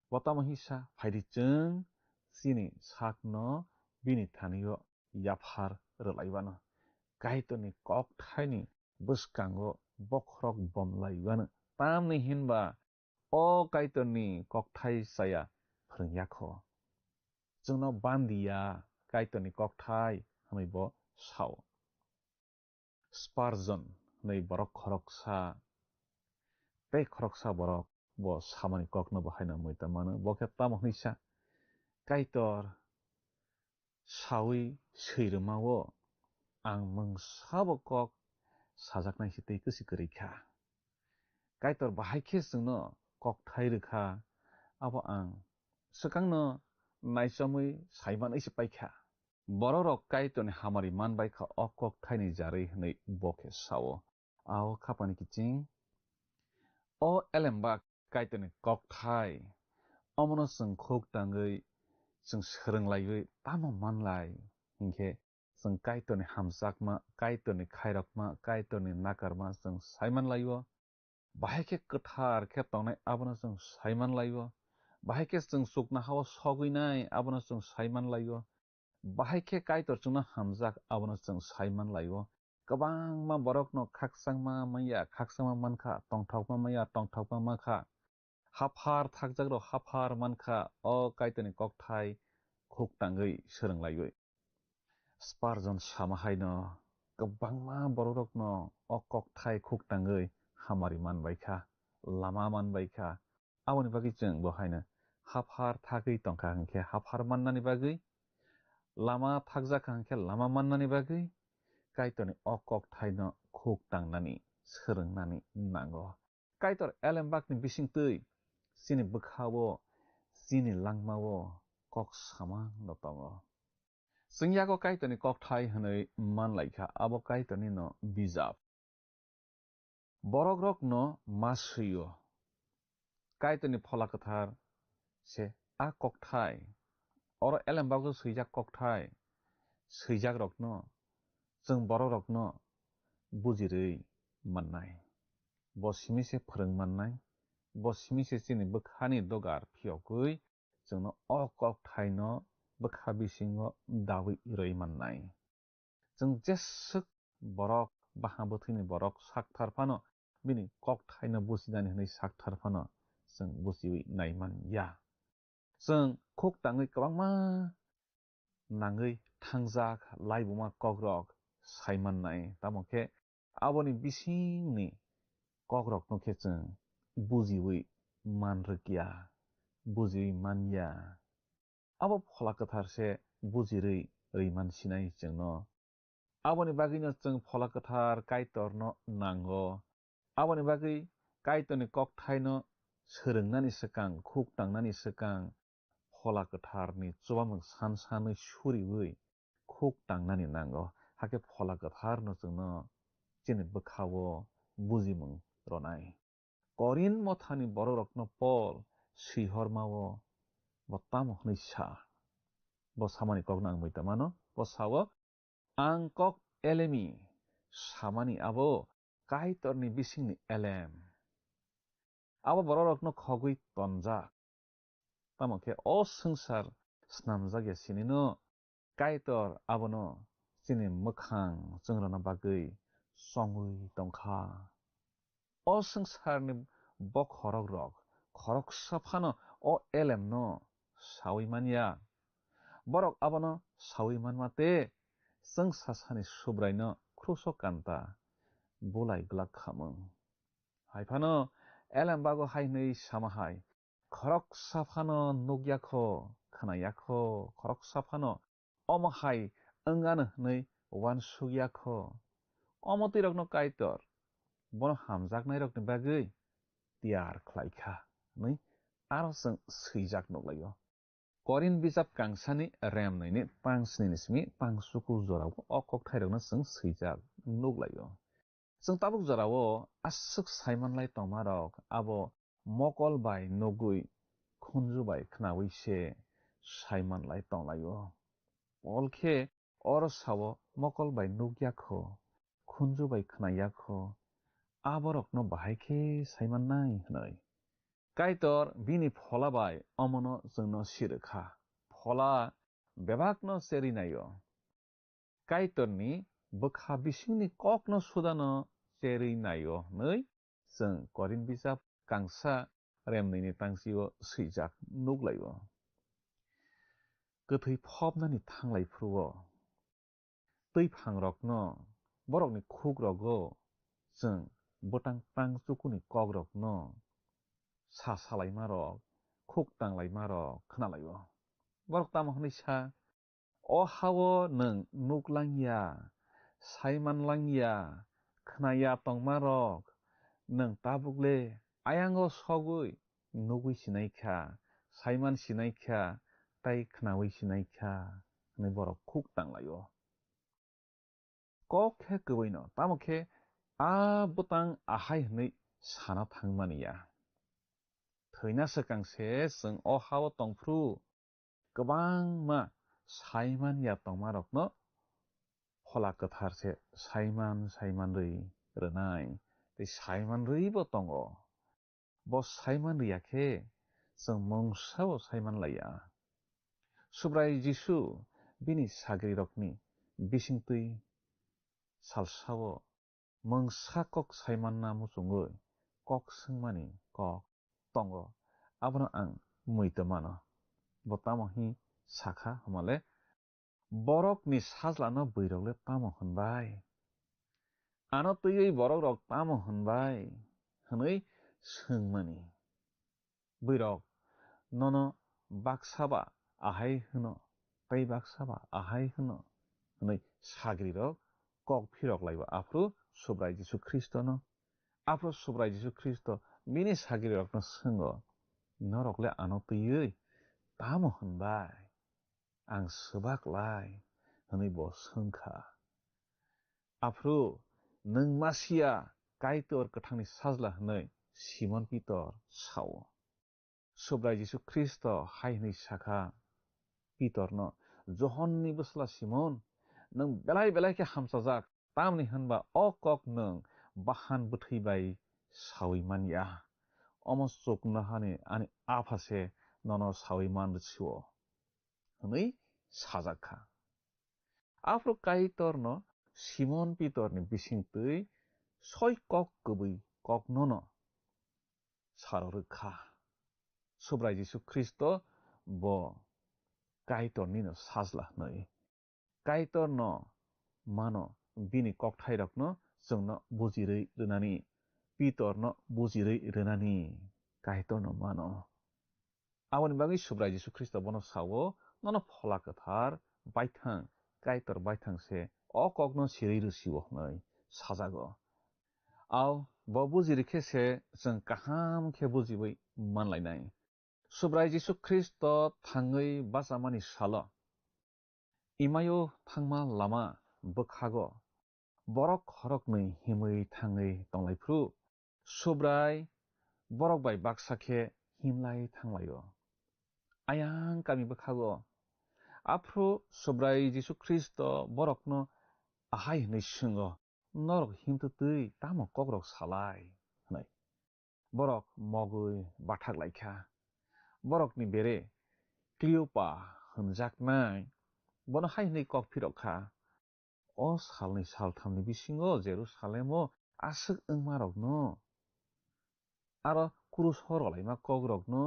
Bo tamo hisa? Phaidi chwng chini sakno bini thanio yaphar rwlaiwano, Kaitorni kokthaini bwskango bokhorok bomlaiwano. Tamni hinba o Kaitorni kokthai chaya phrwngya kho. Chwngno bandiya Kaitorni kokthai hwnwi bo sao. Spurgeon hwnwi borok khoroksa, tei khoroksa borok bo samani kokno bo haino muitomano. Bo khe tamo hwnwi sa, "Kaitor sawi swirwmao ang mungsabo kok sajaknai se tei kwswi kwrwi kha. Kaitor bahai khe chwngno kokthai rwkha, abo ang swkangno naichamwi saimanwi se paikha." Bororok Kaitorni hamari manbai kha o kokthaini jarwi hwnwi bo khe sao. Ao khapani kiching, o elembak Kaitorni kokthai, omono chwng khuk tangwi chwng swrwng laiwi tamo manlai hinkhe chwng Kaitorni hamjakma, Kaitorni khairokma, Kaitorni nakarma chwng saiman laio. Bahai khe kwthar khe tongnai abono chwng saiman laio. Bahai khe chwng chuknohao sogwinai abono chwng saiman laio. Bahai khe Kaitor chwngno hamjak abono chwng saiman laio. Kwbangma borokno khakchangma manya, khakchangma mankha, tongthokma manya, tongthokma mankha. Haphar thakjakrok haphar mankha, o Kaitorni kokthai khuk tangwi swrwng laiwi. Spurgeon sama haino kwbangma bororokno o kokthai khuk tangwi hamari manbaikha, lama manbaikha. Aboni bagwi chwng bo haino haphar thagwi tongkha hinkhe haphar mannani bagwi, lama thakjakha hinkhe lama mannani bagwi Kaitorni o kokthaino khuk tangnani, swrwngnani nango. Kaitor elembakni bisingtwi chini bwkhao, chini langmao kok samano tongo. Chwng yago Kaitorni kokthai hwnwi manlaikha, abo Kaitornino bijap. Borokrokno ma swi-o. Kaitorni Phola Kwthar se a kokthai, oro elembago swijak kokthai, swijakrokno chwng borokrokno bujirwi mannai. Bo simi se phrwng mannai, bo simi se chini bwkhani dogar phiyogwi chwngno o kokthaino bwkha bisingo dawi rwi mannai. Chwng jeswk borok, baha bwthwini borok sakthar phano, bini kokthaino bujinani hwnwi sakthar phano chwng bujiwi nai man ya. Chwng khuk tangwi kwbangma nangwi thangjak laibuma kokrok sai mannai, tamo khe aboni bisingni kokrokno khe chwng bujiwi man rwkya, bujiwi man ya. Abo Phola Kwthar se bujirwi rwi man sinai chwngno. Aboni bagwino chwng Phola Kwthar Kaitorno nango. Aboni bagwi Kaitorni kokthaino swrwngnani swkang, khuk tangnani swkang, Phola Kwtharni chubamung san sanwi suriwi khuk tangnani nango. Hakhe Phola Kwtharno chwngno chini bwkhao bujimung rwnai. Korinth mothani bororokno Pol swihormao bo tamo hwnwi sa? Bo samani kokno ang muitamano. Bo sao, "Ang kok elemi samani abo Kaitorni bisingni elem." Abo bororokno khogwi tonjak. Tamo khe o swngchar snamjak ya sinino Kaitor abono chini mwkhang chwngrwna bagwi chongwi tongkha. O swngcharni bokhorokrok khoroksa phano o elemno saui manya. Borok abono saui manma tei chwngsasani Subraino kruso kanta bulai glak khamung. Hai phano elem bago hai hwnwi sama hai, "Khoroksa phano nukya kho, khwnaya kho, khoroksa phano omo hai wngano hwnwi uansukya kho. Omo twi rokno Kaitor bono hamjaknairokni bagwi tiyar khlai kha," hwnwi aro chwng swijak nuklaio. Korinth bijap kangsani remnwini tang snini simi tang chukur jorao o kokthairokno chwng swijak nuklaio. Chwng tabuk jorao aswk saimanlai tongmarok abo mokol bai nugwi khunju bai khnaui se saimanlai tonglaio. Pol khe oro sao, "Mokol bai nukya kho, khunju bai khnaya kho, aborokno bahai khe saimannai," hwnwi. Kaitor bini Phola bai omono chwngno sirwkha. Phola bebakno cherwi naio. Kaitorni bwkha bisingni kokno sudano cherwi naio hwnwi chwng Korinth bijap kangsa remnwini tang chio swijak nuklaio. Kwthwi phobnani thanglai phuru-o twi phangrokno, borokni khukrogo chwng bwtang tang chukuni kokrokno sa salaimarok, khuk tanglaimarok khnalaio. Borok tamo hwnwi sa, "O ha-o nwng nuk langya, saiman langya, khnaya tongmarok, nwng tabukle ayango sogwi nugwi sinai kha, saiman sinai kha, tei khnaui sinai kha," hwnwi borok khuk tanglaio. Kok khe kwbwino, tamo khe a bwtang ahai hwnwi sana thangmani ya. Thwina swkang se chwng o ha-o tongphru kwbangma saiman ya tongmarokno Phola Kwthar se saiman saimanrwi rwnai, tei saimanrwibo tongo. Bo saiman rwya khe chwng mungsa-o saiman laiya. Subrai Jisu bini sagrirokni bisingtwi salsa-o mungsa kok saimanna muchungwi kok swngmani kok tongo, abono ang muitu mano. Bo tamo hwnwi sakha hwnmale, "Borokni sajlano bwrwirokle tamo hwnbai? Ano twiwi borokrok tamo hwnbai?" hwnwi swngmani. Bwrwirok nono baksa ba ahai hwno, tei baksa ba ahai hwno hwnwi sagrirok kok phirok laibo aphuru Subrai Jisu Khristono. Aphuru Subrai Jisu Khristo bini sagrirokno swngo, "Norokle ano twiwi tamo hwnbai? Ang swbak lai," hwnwi bo swngkha. Aphuru, "Nwng Masia, Kaitor kwthangni sajla," hwnwi Simon Pitor sao. Subrai Jisu Khristo hai hwnwi sakha Pitorno, "Johonni bwsla Simon, nwng belai belai khe hamchajak, tamni hwnba o kok nwng bahan bwthwi bai saui man ya. Omo chuknohani ani Apha se nono saui man rw sio," hwnwi sajak kha. Aphuru Kaitorno Simon Pitorni bisingtwi soi kok kwbwi koknono saro rwkha. Subrai Jisu Khristo bo Kaitornino sajla hwnwi. Kaitorno mano, bini kokthairokno chwngno bujirwi rwnani, Pitorno bujirwi rwnani Kaitorno mano. Aboni bagwi Subrai Jisu Khristo bono sao, "Nono Phola Kwthar baithang, Kaitor baithang se o kokno sirwi rw sio," hwnwi sajago. Ao Bo buji rikhe se chwng kaham khe bujiwi manlainai. Subrai Jisu Khristo thangwi bachamani salo, Imaio thangma lama bwkhago borok khoroknwi himwi thangwi tonglaiphrw, Subrai borok bai baksa khe himlai thanglaio. Ayang kami bwkhago. Aphuru Subrai Jisu Khristo borokno ahai hwnwi swngo, "Norok himtwtwi tamo kokrok salai?" hwnwi. Borok mogwi bathak lai kha. Borokni bere Kleopa hwnjaknai bono hai hwnwi kok phirok kha, "O salni salthamni bisingo Jerusalemo aswk wngmarokno, aro kruso rwlaima kokrokno,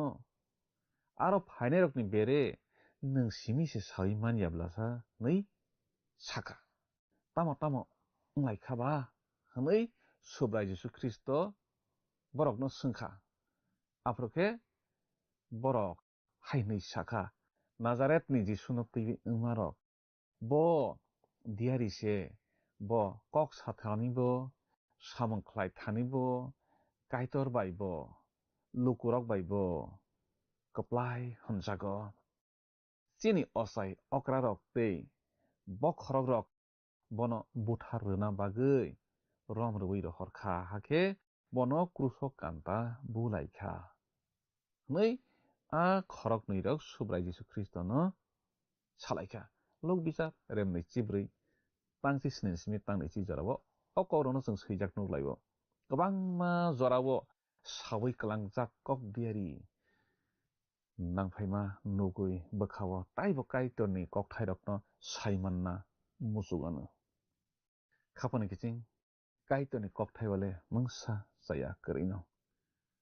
aro phainairokni bere nwng simi se saui man ya bwlasa?" hwnwi sa kha. "Tamo tamo wng lai kha ba?" hwnwi Subrai Jisu Khristo borokno swng kha. Aphuru khe borok hai hwnwi sa kha, "Nazaretni Jisuno twiwi wngmarok. Bo diyari se, bo kok sathanibo, samung khlai thanibo, Kaitor baibo, lukurok baibo kwplai hwnjago. Chini ochai okrarok tei bokhorokrok bono buthar rwna bagwi rom rwui rohor kha, hakhe bono kruso kanta bu lai kha," hwnwi a khoroknwirok Subrai Jisu Khristono sa lai kha. Luk Bichar remnwi chibrwi tangchi sni simi tang naichi jorao o kokrokno chwng swijak nuk lai-o. Kwbangma jorao saui kwlangjak kok diari nangphaima nugwi bwkha-o taibo Kaitorni kokthairokno sai manna muchuk anw. Khapangni kiching Kaitorni kokthai bale mungsa chaya kwrwino.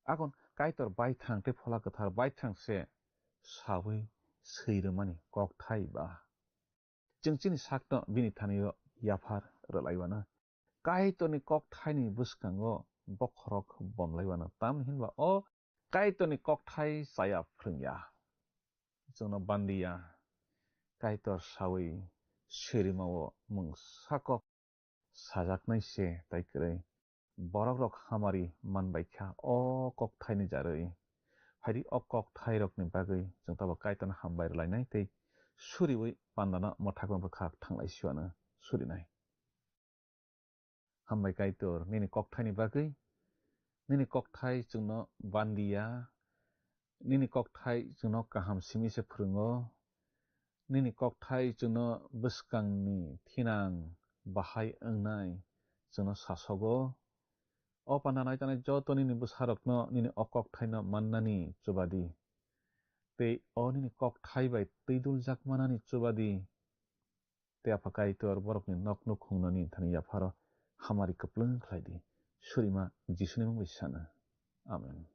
Akon Kaitor baithang tei Phola Kwthar baithang se saui swi rwmani kokthai ba. Chwng chini sakno bini thani-o yaphar rwlaiwano. Kaitorni kokthaini bwskango bokhorok bomlaiwano, tamni hinba o Kaitorni kokthai chaya phrwngya. Chwngno bandiya, Kaitor saui sirima-o mungsa kok sajaknai se tai kwrwi. Borokrok hamari manbai kha o kokthaini jarwi. Phaidi o kokthairokni bagwi chwng tabuk Kaitorno hambai rwlainai tei suriui pandano mwthakma bwkhak thanglai siwano surinai. Hambai Kaitor, nini kokthaini bagwi. Nini kokthai chwngno bandiya, nini kokthai chwngno kaham simi se phrwngo, nini kokthai chwngno bwskangni thinang bahai wngnai chwngno sasogo. O panda naitanai joto nini bwsarokno nini o kokthaino mannani chubadi, tei o nini kokthai bai twiduljak manani chubadi. Tei Apha Kaitor borokni nok nukhungnani thani yapharo hamari kwplwng khlai di. Surima Jisuni mung bai sana. Amen.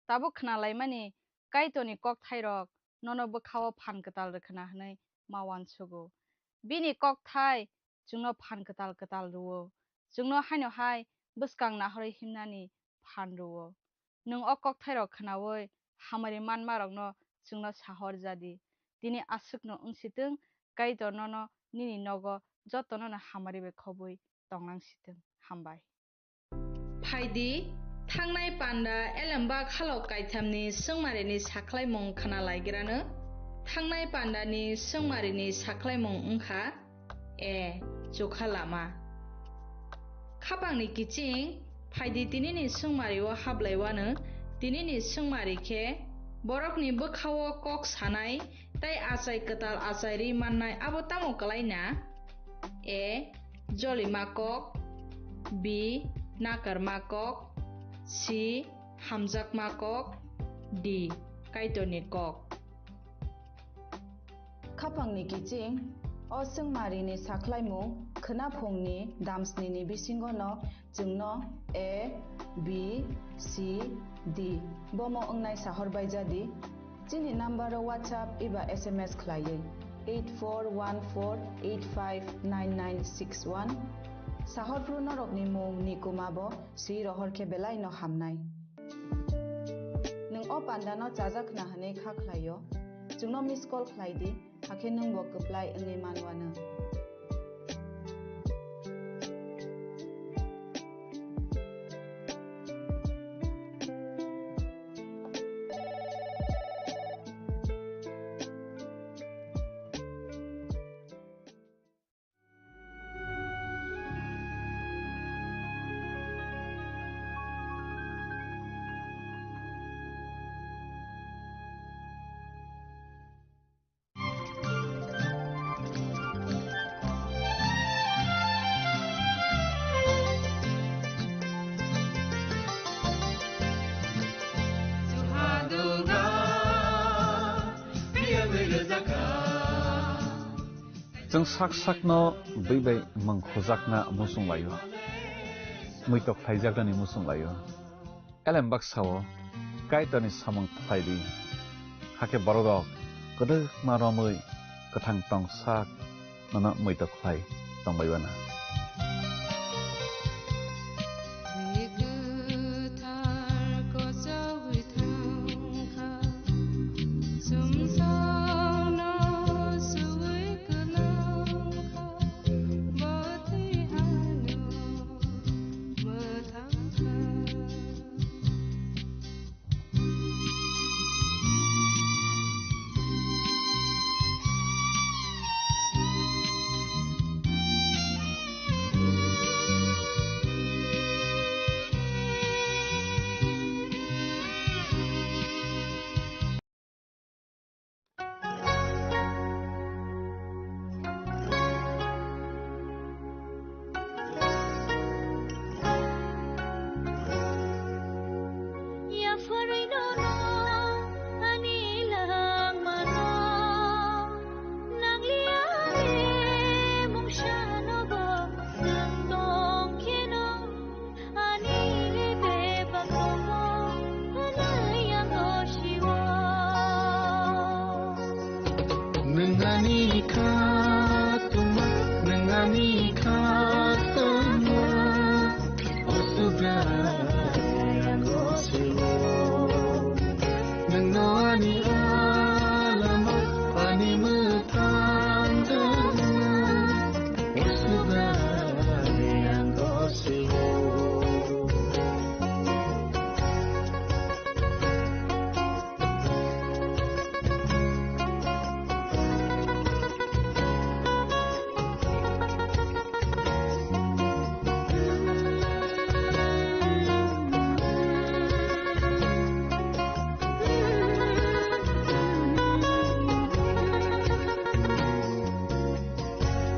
Tabuk khnalaimani Kaitorni kokthairok nono bwkhao phan kwtal rwkhwna hwnwi ma uansugo. Bini kokthai chwngno phan kwtal kwtal rwo. Chwngno haino hai bwskang nahorwi himnani phan rwo. Nwng o kokthairok khnaui hamari manmarokno chwngno sahor ja di. Tini aswkno wng si twng, Kaitor nono nini nogo jotono'-no hamari bai khobwi tong nang si twng. Hambai. Phai di, thangnai panda elembak halok kaithamni swngmarini sakhlaimung khna laigrano. Thangnai pandani swngmarini sakhlaimung wng kha, A. Chukha lama. Khapangni kiching, phai di tinini swngmari-o hablaiwano, tinini swngmari khe borokni bwkha-o kok sanai tei achai kwtal achai ri mannai abo tamo kwlai na? A. Jolima kok. B. Nakarma kok. C. Hamjakma kok. D. Kaitorni kok. Khapangni kiching, o swngmarini sakhlaimung khwnaphungni damsnini bisingono chwngno A, B, C, D bomo wngnai sahor bai ja di. Chini number-o WhatsApp eba S M S khlaiwi eight four one four eight five nine nine six one. Sahor phru norokni mung ni kuma bo swi rohor khe belai no hamnai. Nwng o panda no chajak khna hwnwi kha khlai-o, chwngno miss call khlai di, hakhe nwng bo kwplai wngwi man uanw. Chwng sak sakno bwi bai mwng khujakna muchung lai-o, muitok khlaijaknani muchung lai-o. Elem baksa-o Kaitorni samung khlai di, hakhe bororok kwdwkma romwi kwthang tong sak nono muitok khlai tong bai uanw. Bwrwi kwthar kochogwi thang kha, chwngsaono suwi kwlang kha, bo twi ano mwthang kha. Yapharwi nono ani langmano nangliya le mungsa nogo nang tong kheno. Ani bebak tongo, hwnwi ang gosio. Nwng ani kha tongma, nwng ani kha tongma, o Subrai ang gosio. Nwngno ani alama, ani mwthang tongma.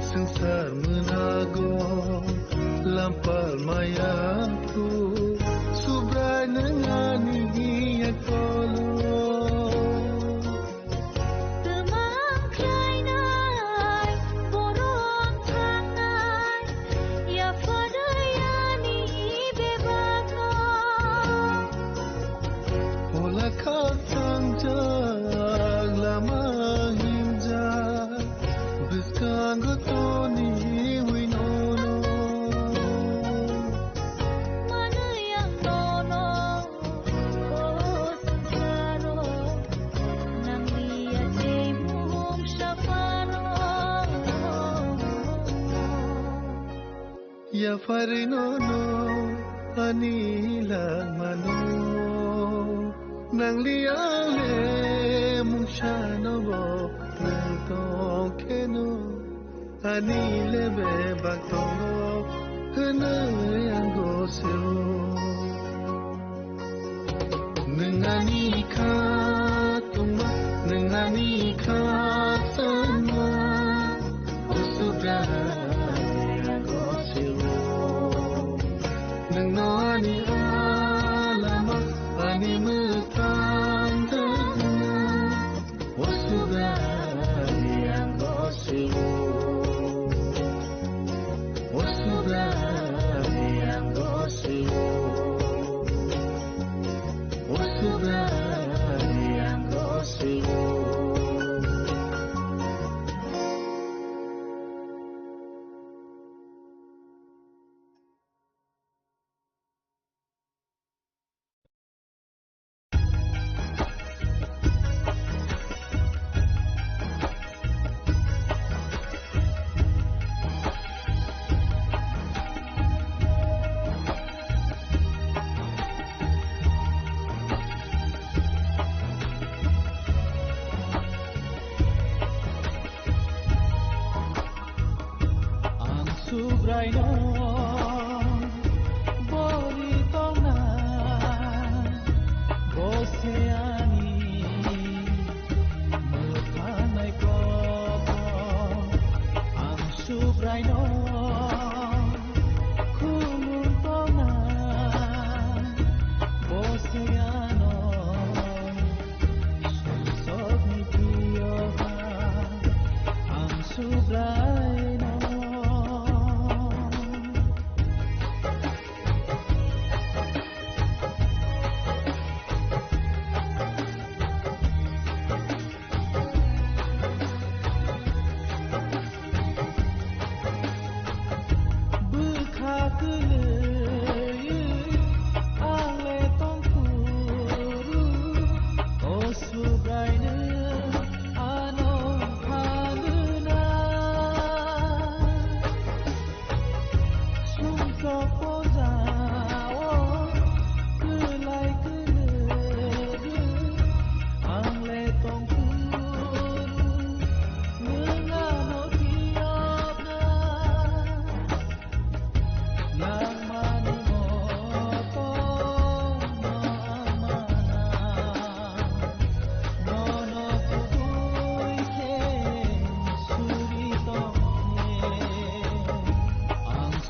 Swngchar mwnago lampal maya khu, Subrai nwng ani yakolo. Twmang khlainai, borok thangnai, yapharwi ani bebakno. Phola khakchang jak lama himjak, bwskango toniwi nono. Manwi ang nono, o swngcharo, nangliya tei mungsa phano. Yapharwi nono ani langmano, nangliya le mungsa nogo nang tong kheno, ani le bebak tongo hwnwi ang gosio. Nwng ani kha tongma, nwng ani kha sanma, o Subrai ang gosio. Nwngno ani alama, ani mwthang tongma, o Subrai ang gosio. O Subrai ang gosio. O Subrai ang gosio.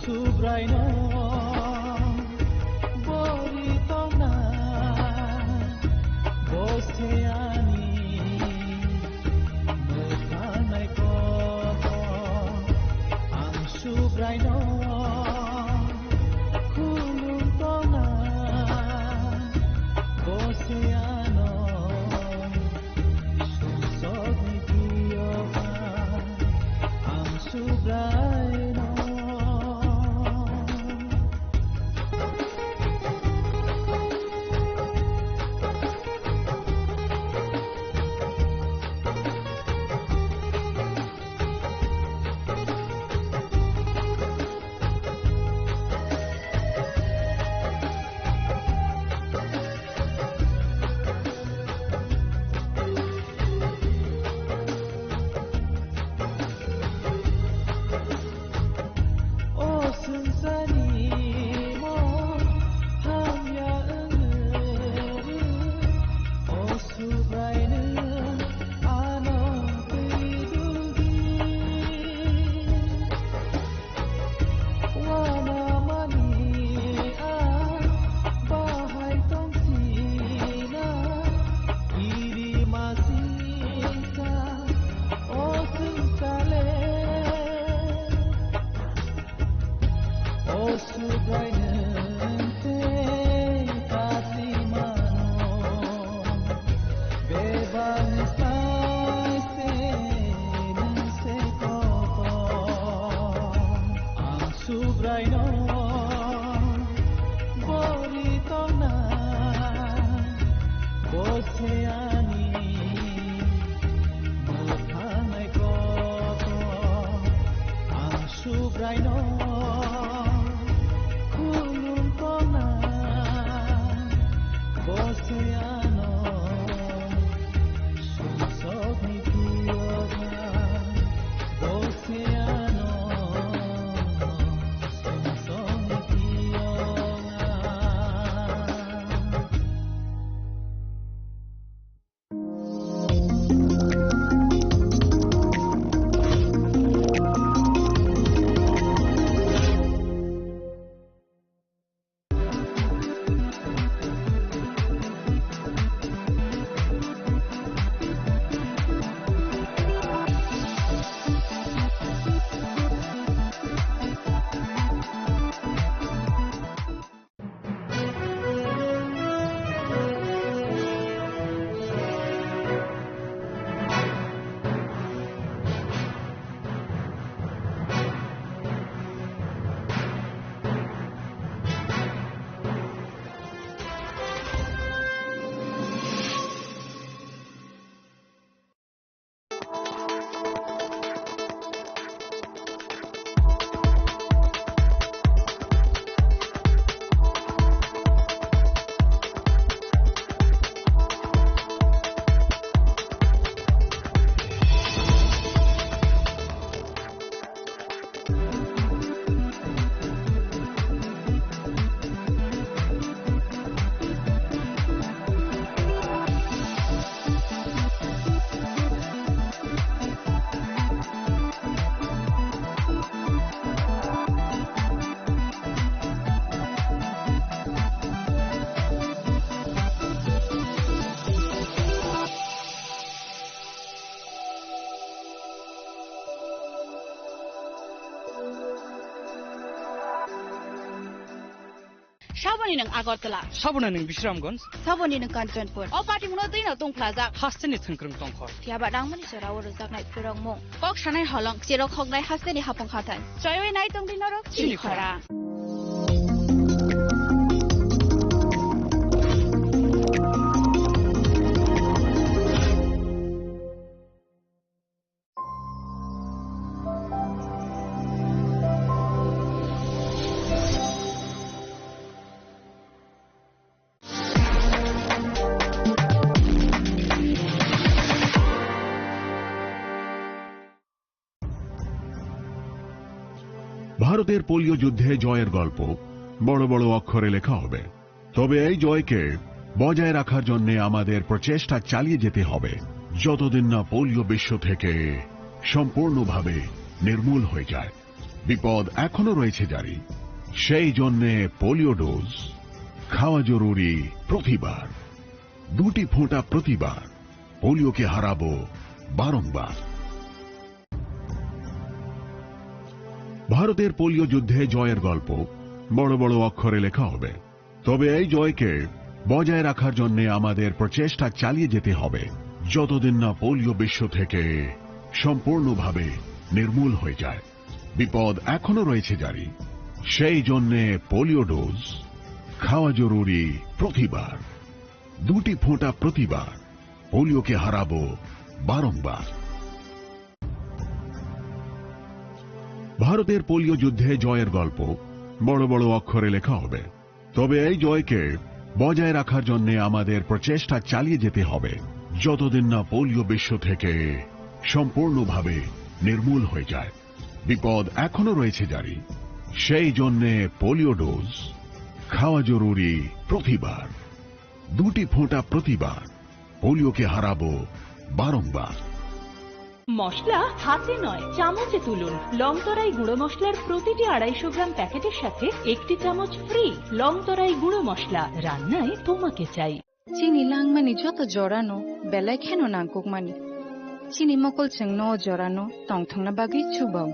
Subraino bori tongna, bo se ani mwkhanai kotor. Ang Subraino khulum tongna, bo se ano sumsokni twiyoka. Ang Subraino. O swngcharni mo hamya wngwi, o Subraino ano twi duldi. Wanamani a bahai tongsinai, iri masingsa o swngchale. O Subraino tei kasimano, bebak ni sai se nwng se kotor. Ang Subraino bori tongna, bo se ani mwkhanai kotor. Ang Subraino khulum tongna, bo se ano sumsokni twiyoka, bo se ano sumsokni twiyoka. Saboni nwng Agartala. Saboni nwng Bisramganj. Saboni nwng Kanchanpur. O patimungno twi no tungphlajak. Hasteni thwngkwrwng tongkhor. Phiya ba nangmani jora o rwjaknai phwrwngmung. Kok sanai holong, cherok hoknai hasteni hapung khathai. Choiwi nai tongdi norok chini khorang. ভারতের পোলিও যুদ্ধে জয়ের গল্প বড় বড় অক্ষরে লেখা হবে। তবে এই জয়কে বজায় রাখার জন্য আমাদের প্রচেষ্টা চালিয়ে যেতে হবে, যতদিন না পোলিও বিশ্ব থেকে সম্পূর্ণভাবে নির্মূল হয়ে যায়। বিপদ এখনো রয়েছে জারি। সেই জন্যে পোলিও ডোজ খাওয়া জরুরি প্রতিবার। দুটি ফোঁটা প্রতিবার। পোলিওকে হারাবো বারংবার। ভারতের পোলিও যুদ্ধে জয়ের গল্প বড় বড় অক্ষরে লেখা হবে। তবে এই জয়কে বজায় রাখার জন্য আমাদের প্রচেষ্টা চালিয়ে যেতে হবে, যতদিন না পোলিও বিশ্ব থেকে সম্পূর্ণভাবে নির্মূল হয়ে যায়। বিপদ এখনো রয়েছে জারি। সেই জন্যে পোলিও ডোজ খাওয়া জরুরি প্রতিবার। দুটি ফোঁটা প্রতিবার। পোলিওকে হারাবো বারংবার। ভারতের পোলিও যুদ্ধে জয়ের গল্প বড় বড় অক্ষরে লেখা হবে। তবে এই জয়কে বজায় রাখার জন্য আমাদের প্রচেষ্টা চালিয়ে যেতে হবে, যতদিন না পোলিও বিশ্ব থেকে সম্পূর্ণভাবে নির্মূল হয়ে যায়। বিপদ এখনো রয়েছে জারি। সেই জন্যে পোলিও ডোজ খাওয়া জরুরি প্রতিবার। দুটি ফোঁটা প্রতিবার। পোলিওকে হারাবো বারংবার। মশলা হাতে নয়, চামচে তুলুন। লংতরাই গুঁড়ো মশলার প্রতিটি আড়াইশো গ্রাম প্যাকেটের সাথে একটি চামচ ফ্রি। লংতরাই গুঁড়ো মশলা, রান্নায় তোমাকে চাই। Chini langmani joto jorano belai kheno nangkukmani. Chini mokol chwngno o jorano tongthokna bagwi chubao.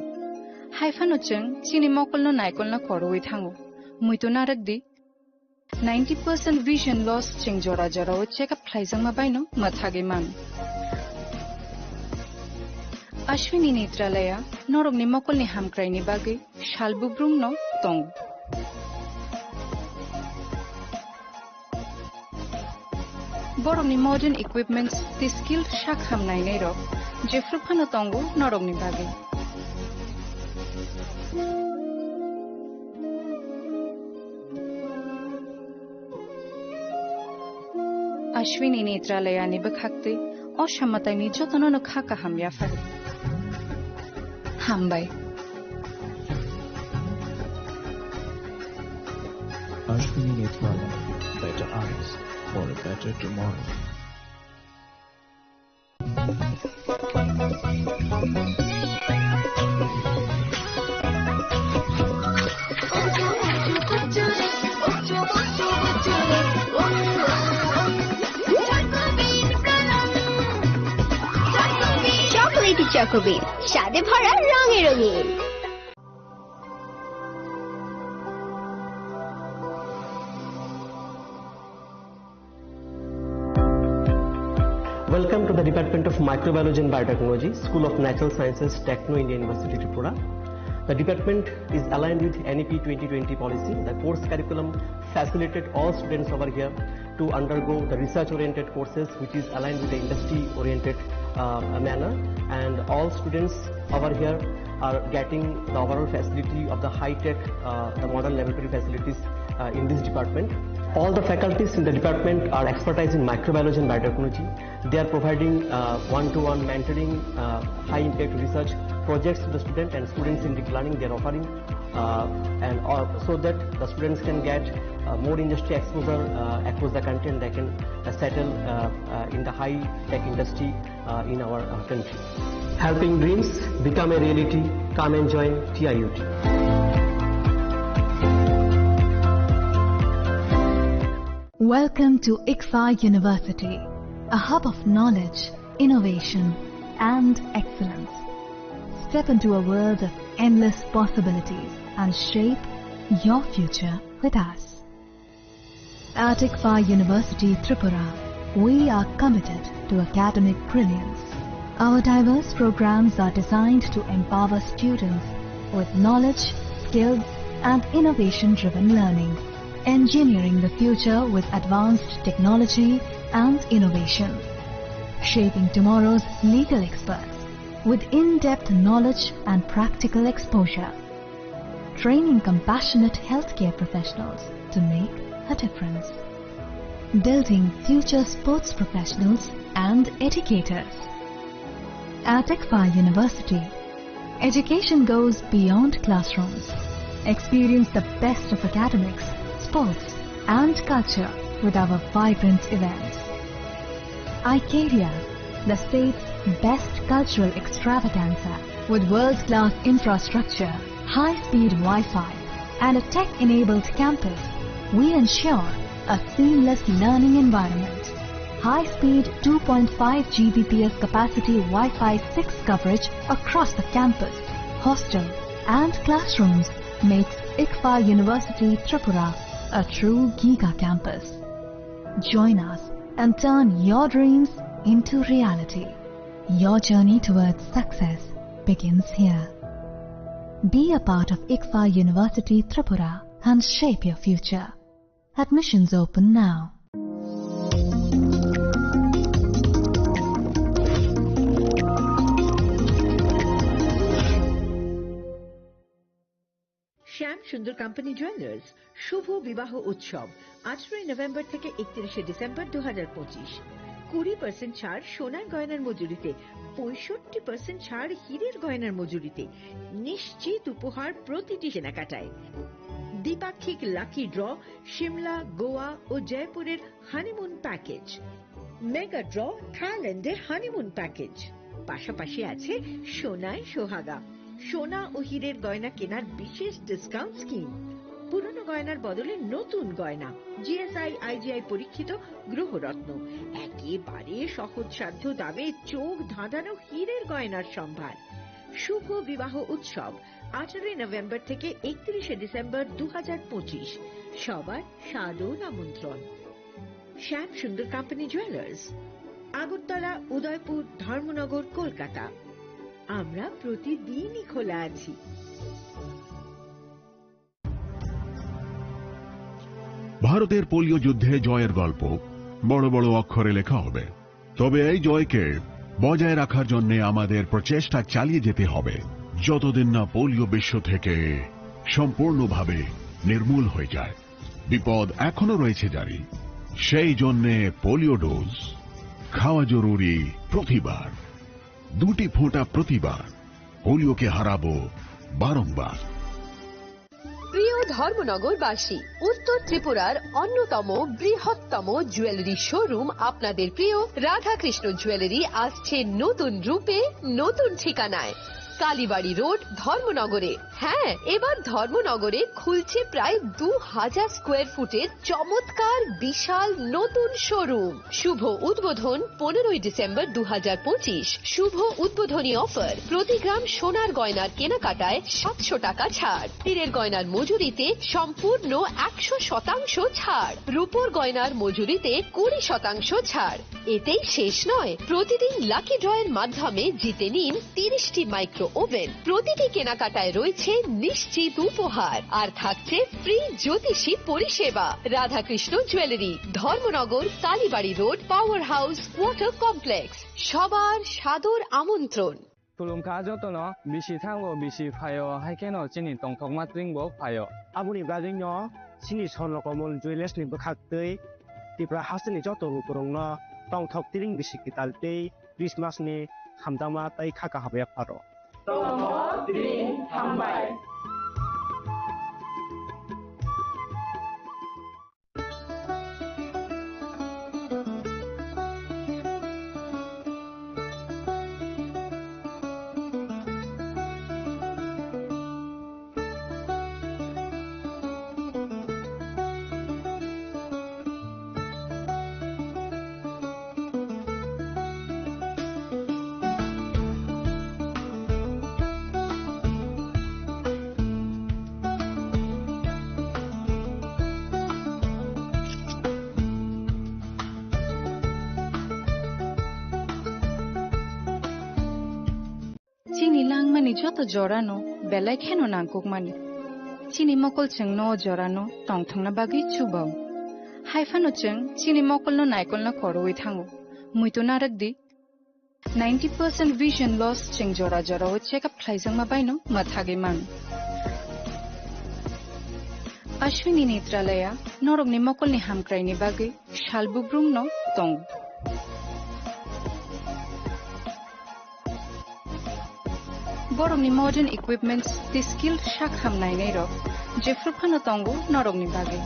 Haiphano chwng chini mokolno naikolna koroi thango. Muitu narwk di. Ninety percent vision loss chwng jora jorao check up khlaijakma baino mwthagwi mano. Ashwini Netralaya norokni mokolni hamkraini bagwi sal bubrumno tongo. Borokni modern equipments tei skilled sak ham nainairok jephru phano tongo norokni bagwi. Ashwini Netralaya ni bwkhaktwi o samataini jotono no kha kaham yaphar. Hambai. Ashwini Netralaya, better eyes for a better tomorrow. Chocolatey চকোবিন, স্বাদে ভরা, রঙে রঙিন। Welcome to the Department of Microbiology and Biotechnology, School of Natural Sciences, Techno India University, Tripura. The department is aligned with N E P twenty twenty policy. The course curriculum facilitated all students over here to undergo the research-oriented courses, which is aligned with the industry-oriented, uh, manner. And all students over here are getting the overall facility of the high-tech, uh, the modern laboratory facilities, uh, in this department. All the faculties in the department are expertise in microbiology and biotechnology. They are providing, uh, one-to-one mentoring, uh, high-impact research projects to the student and students-centric learning they are offering, uh, and all, so that the students can get, uh, more industry exposure, uh, across the country, and they can, uh, settle, uh, uh, in the high-tech industry, uh, in our, uh, country. Helping dreams become a reality. Come and join T I U T. Welcome to ICFAI University, a hub of knowledge, innovation, and excellence. Step into a world of endless possibilities and shape your future with us. At ICFAI University Tripura, we are committed to academic brilliance. Our diverse programs are designed to empower students with knowledge, skills, and innovation-driven learning. Engineering the future with advanced technology and innovation. Shaping tomorrow's legal experts with in-depth knowledge and practical exposure. Training compassionate healthcare professionals to make a difference. Building future sports professionals and educators. At ICFAI University, education goes beyond classrooms. Experience the best of academics, sports, and culture with our vibrant events. Icaria, the state's best cultural extravaganza. With world-class infrastructure, high-speed Wi-Fi, and a tech-enabled campus, we ensure a seamless learning environment. High-speed two point five G B P S capacity Wi-Fi six coverage across the campus, hostel, and classrooms makes ICFAR University Tripura a true giga campus. Join us and turn your dreams into reality. Your journey towards success begins here. Be a part of ICFAR University Tripura and shape your future. Admissions open now. Shyam Sundar company jewellers শুভ বিবাহ উৎসব, আঠারোই নভেম্বর থেকে একত্রিশে ডিসেম্বর দু হাজার পঁচিশ। কুড়ি পার্সেন্ট ছাড় সোনার গয়নার মজুরিতে, পঁয়ষট্টি পার্সেন্ট ছাড় হীরের গয়নার মজুরিতে, নিশ্চিত উপহার প্রতিটি কেনাকাটায়। দ্বিপাক্ষিক লাকি ড্র, সিমলা, গোয়া ও জয়পুরের হানিমুন প্যাকেজ, মেগা ড্র, থাইল্যান্ডে হানিমুন প্যাকেজ। পাশাপাশি আছে সোনায় সোহাগা, সোনা ও হীরের গয়না কেনার বিশেষ ডিসকাউন্ট স্কিম, পুরনো গয়নার বদলে নতুন গয়না, জিএসআই আইজিআই পরীক্ষিত গ্রহরত্ন, একেবারে সহজসাধ্য দামে চোখ ধাঁধানো হীরের গয়নার সম্ভার। শুভ বিবাহ উৎসব, আঠারোই নভেম্বর থেকে একত্রিশে ডিসেম্বর দু হাজার পঁচিশ। সবার সাদর আমন্ত্রণ। শ্যাম সুন্দর কোম্পানি জুয়েলার্স, আগরতলা, উদয়পুর, ধর্মনগর, কলকাতা। আমরা প্রতিদিনই খোলা আছি। ভারতের পোলিও যুদ্ধে জয়ের গল্প বড় বড় অক্ষরে লেখা হবে, তবে এই জয়কে বজায় রাখার জন্য আমাদের প্রচেষ্টা চালিয়ে যেতে হবে, যতদিন না পোলিও বিশ্ব থেকে সম্পূর্ণভাবে নির্মূল হয়ে যায়। বিপদ এখনো রয়েছে জারি। সেই জন্যে পোলিও ডোজ খাওয়া জরুরি প্রতিবার, দুটি ফোঁটা প্রতিবার। পোলিওকে হারাবো বারংবার। প্রিয় ধর্মনগরবাসী, উত্তর ত্রিপুরার অন্যতম বৃহত্তম জুয়েলারি শোরুম আপনাদের প্রিয় রাধাকৃষ্ণ জুয়েলারি আসছে নতুন রূপে, নতুন ঠিকানায়। কালীবাড়ি রোড, ধর্মনগরে। হ্যাঁ, এবার ধর্মনগরে খুলছে প্রায় দু হাজার স্কোয়ার ফুটের চমৎকার বিশাল নতুন শোরুম। শুভ উদ্বোধন পনেরোই ডিসেম্বর দু হাজার পঁচিশ। শুভ উদ্বোধনী অফার, প্রতি গ্রাম সোনার গয়নার কেনাকাটায় সাতশো টাকা ছাড়, হীরের গয়নার মজুরিতে সম্পূর্ণ একশো শতাংশ ছাড়, রূপোর গয়নার মজুরিতে কুড়ি শতাংশ ছাড়। এতেই শেষ নয়, প্রতিদিন লাকি ড্রয়ের মাধ্যমে জিতে নিন তিরিশটি মাইক্রো ওভেন। প্রতিটি কেনাকাটায় রয়েছে নিশ্চিত উপহার, আর থাকছে ফ্রি জ্যোতিষী পরিষেবা। Radhakrishna jewellery, Dharmanagar, Kalibari road, power house, water complex. সবার সাদর আমন্ত্রণ। Khulumkha jotono, bisi thango, bisi phaio, hai kheno chini tongthokma tring bo phaio. Aboni bagwino chini Swarno Komol Jewellers ni bwkhak twi Tripura hasteni joto lukurokno tongthok tring bisi kwtal tei Christmas ni hamjakma tei kha kaham yapharo. Tongthok tring hambai. Chini langmani joto jorano belai kheno nangkukmani. Chini mokol chwngno o jorano tongthokna bagwi chubao. Hai phano chwng chini mokolno naikolna khorwi thango. Muitu narwk di. Ninety percent vision loss chwng jora jorao check up khlaijakma baino mwthagwi mano. Ashwini Netralaya norokni mokolni hamkraini bagwi sal bugrumno tongo. Borokni modern equipments tei skilled sak ham nainai rok jephru phano tongo norokni bagwi.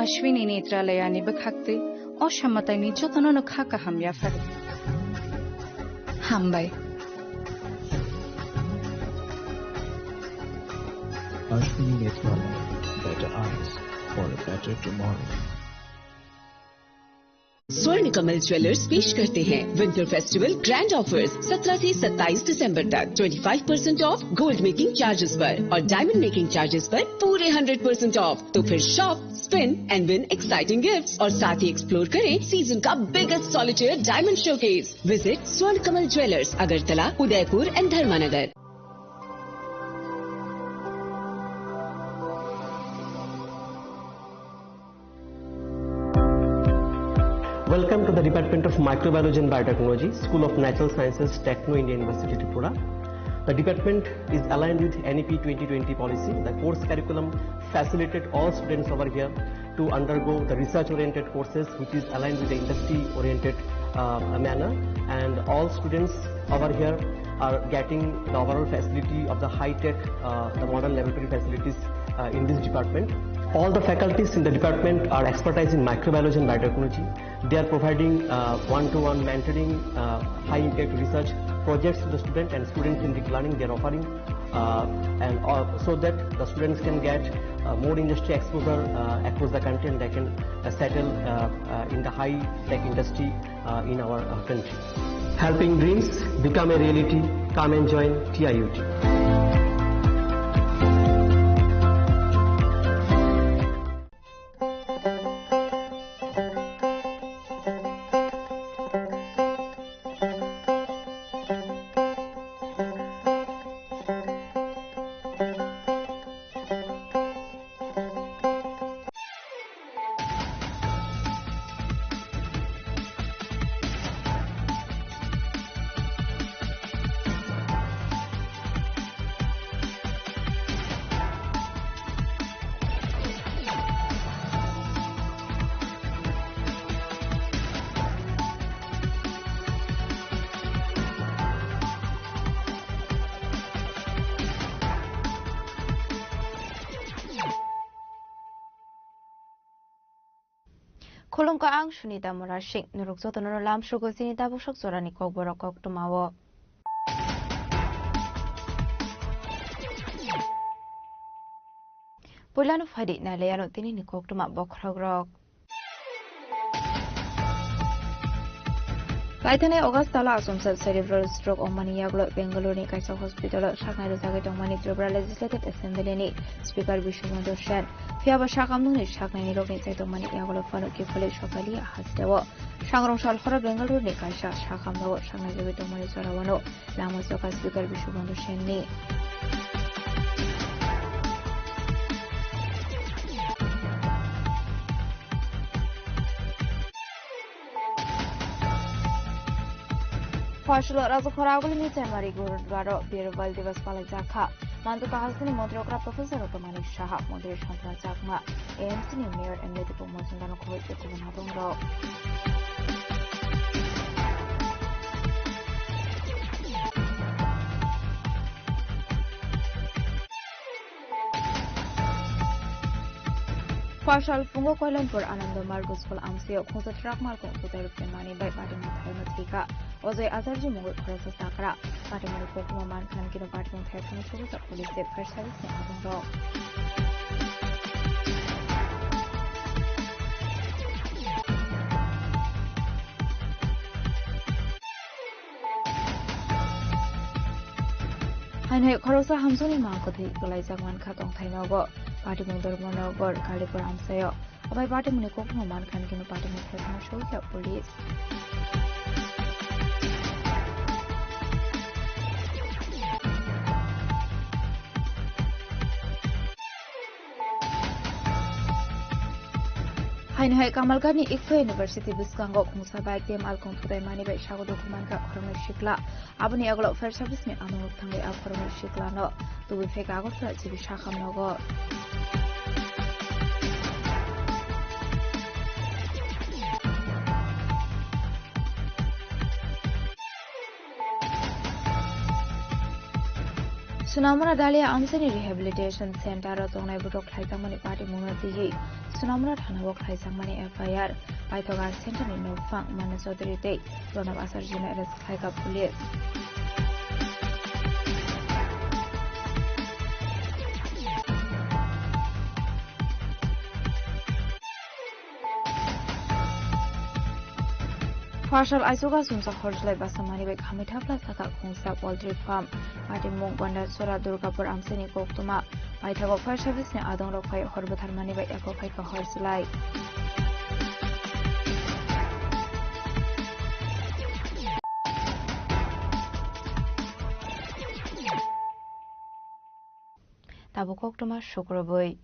Ashwini Netralayani bwkhaktwi o samataini jotono no kha kaham yapharo. Hambai. Ashwini Netralaya, better eyes for a better tomorrow. स्वर्ण कमल ज्वेलर्स पेश करते हैं winter festival grand offers. सत्रह से सत्ताईस दिसंबर तक twenty five percent of gold making charges पर और डायमंड मेकिंग चार्जेस पर पूरे हंड्रेड परसेंट ऑफ। तो फिर shop, spin and win exciting gifts और साथ ही एक्सप्लोर करें सीजन का biggest solitaire diamond showcase. Visit स्वर्ण कमल ज्वेलर्स, अगरतला, उदयपुर एंड धर्मानगर। Welcome to the Department of Microbiology and Biotechnology, School of Natural Sciences, Techno India University, Tripura. The department is aligned with N E P twenty twenty policy. The course curriculum facilitated all students over here to undergo the research-oriented courses, which is aligned with the industry-oriented, uh, manner. And all students over here are getting the overall facility of the high-tech, uh, the modern laboratory facilities, uh, in this department. All the faculties in the department are expertise in microbiology and biotechnology. They are providing, uh, one-to-one mentoring, uh, high-impact research projects to the student, and students-centric learning they are offering, uh, and, uh, so that the students can get, uh, more industry exposure, uh, across the country, and they can, uh, settle, uh, uh, in the high-tech industry, uh, in our, uh, country. Helping dreams become a reality. Come and join T I U T. Khulumkha, ang Sunita Murasing. Norok jotono lamsugo chini tabuk sok jorani kokborok koktwmao. Puilano phaidi nailaiano tinini koktwma bokhorokrok. Paithanai August tala achomsa cerebral stroke wngmani yagulo Bengaluru ni kaisa hospital o saknai rwjagwi tongmani Tripura Legislative Assembly ni Speaker Biswabandhu Sen. Phiya ba sakamnungni saknaini rokni chaitokmani yagulo phano kiphilwi sokalia hasteo. Sangrong sal horo Bengaluru ni kaisa sakamno saknai rwjagwi tongmani jorao no lama choka Speaker Biswabandhu Sen ni. Phola Rajkhora agulini January Gurudwaro Birwal Divas palaijak kha. Manduka hasteni Montri okra Professor Dr. Manik Saha, Montri Santana Chakma, A M C ni Mayor M L A Dipok Majumdar no khoboi tei kubun habongrok. Phola sal phungo Koilanpur Anando Margo School amsio khungsa truck malkhung sutai rwphaimani bai patimung thaino thwikha. Ojoi Acharya mungwi khoroksa chakra. Patimungni koktwma mankha hwn kino patimung thaiphano sugujak police tei fire service ni abungrok. Haino hai khoroksa hamjakni mang kwthwi kwlaijak mankha tongthai nogo. Patimung Dharmanagar Kalipur amsaio. Abai patimungni koktwma mankha hwn kino patimung thaiphano sugujak police. Haino hai Kamalgarhni Ikpho University bwskango khungsa bike tei malkhung thutaimani bai sago dukhu mankha khoroknwi sikla. Aboni yagulo fire service ni amung rok thangwi a khoroknwi siklano tubui phaikha Agartala G B Sakham nogo. Sunamura Dalia Amsini Rehabilitation Center o tongnai borok khlaijakmani patimungno twiwi Sunamura thanao khlaijakmani F I R. Paithoga center ni nokphang Manu Chaudhary tei Pranab Acharya no arrest khlaikha police. Pharsal aichugo sumsa horjlai basa manwi bai khamwi thapla sakha khungsa poultry farm. Patimung Gondachora Durgapur amchaini koktwma. Paithago fire service ni adongrok phai hor bwtharmani bai eko khaikha horjlai. Tabuk koktwma sukrubwi.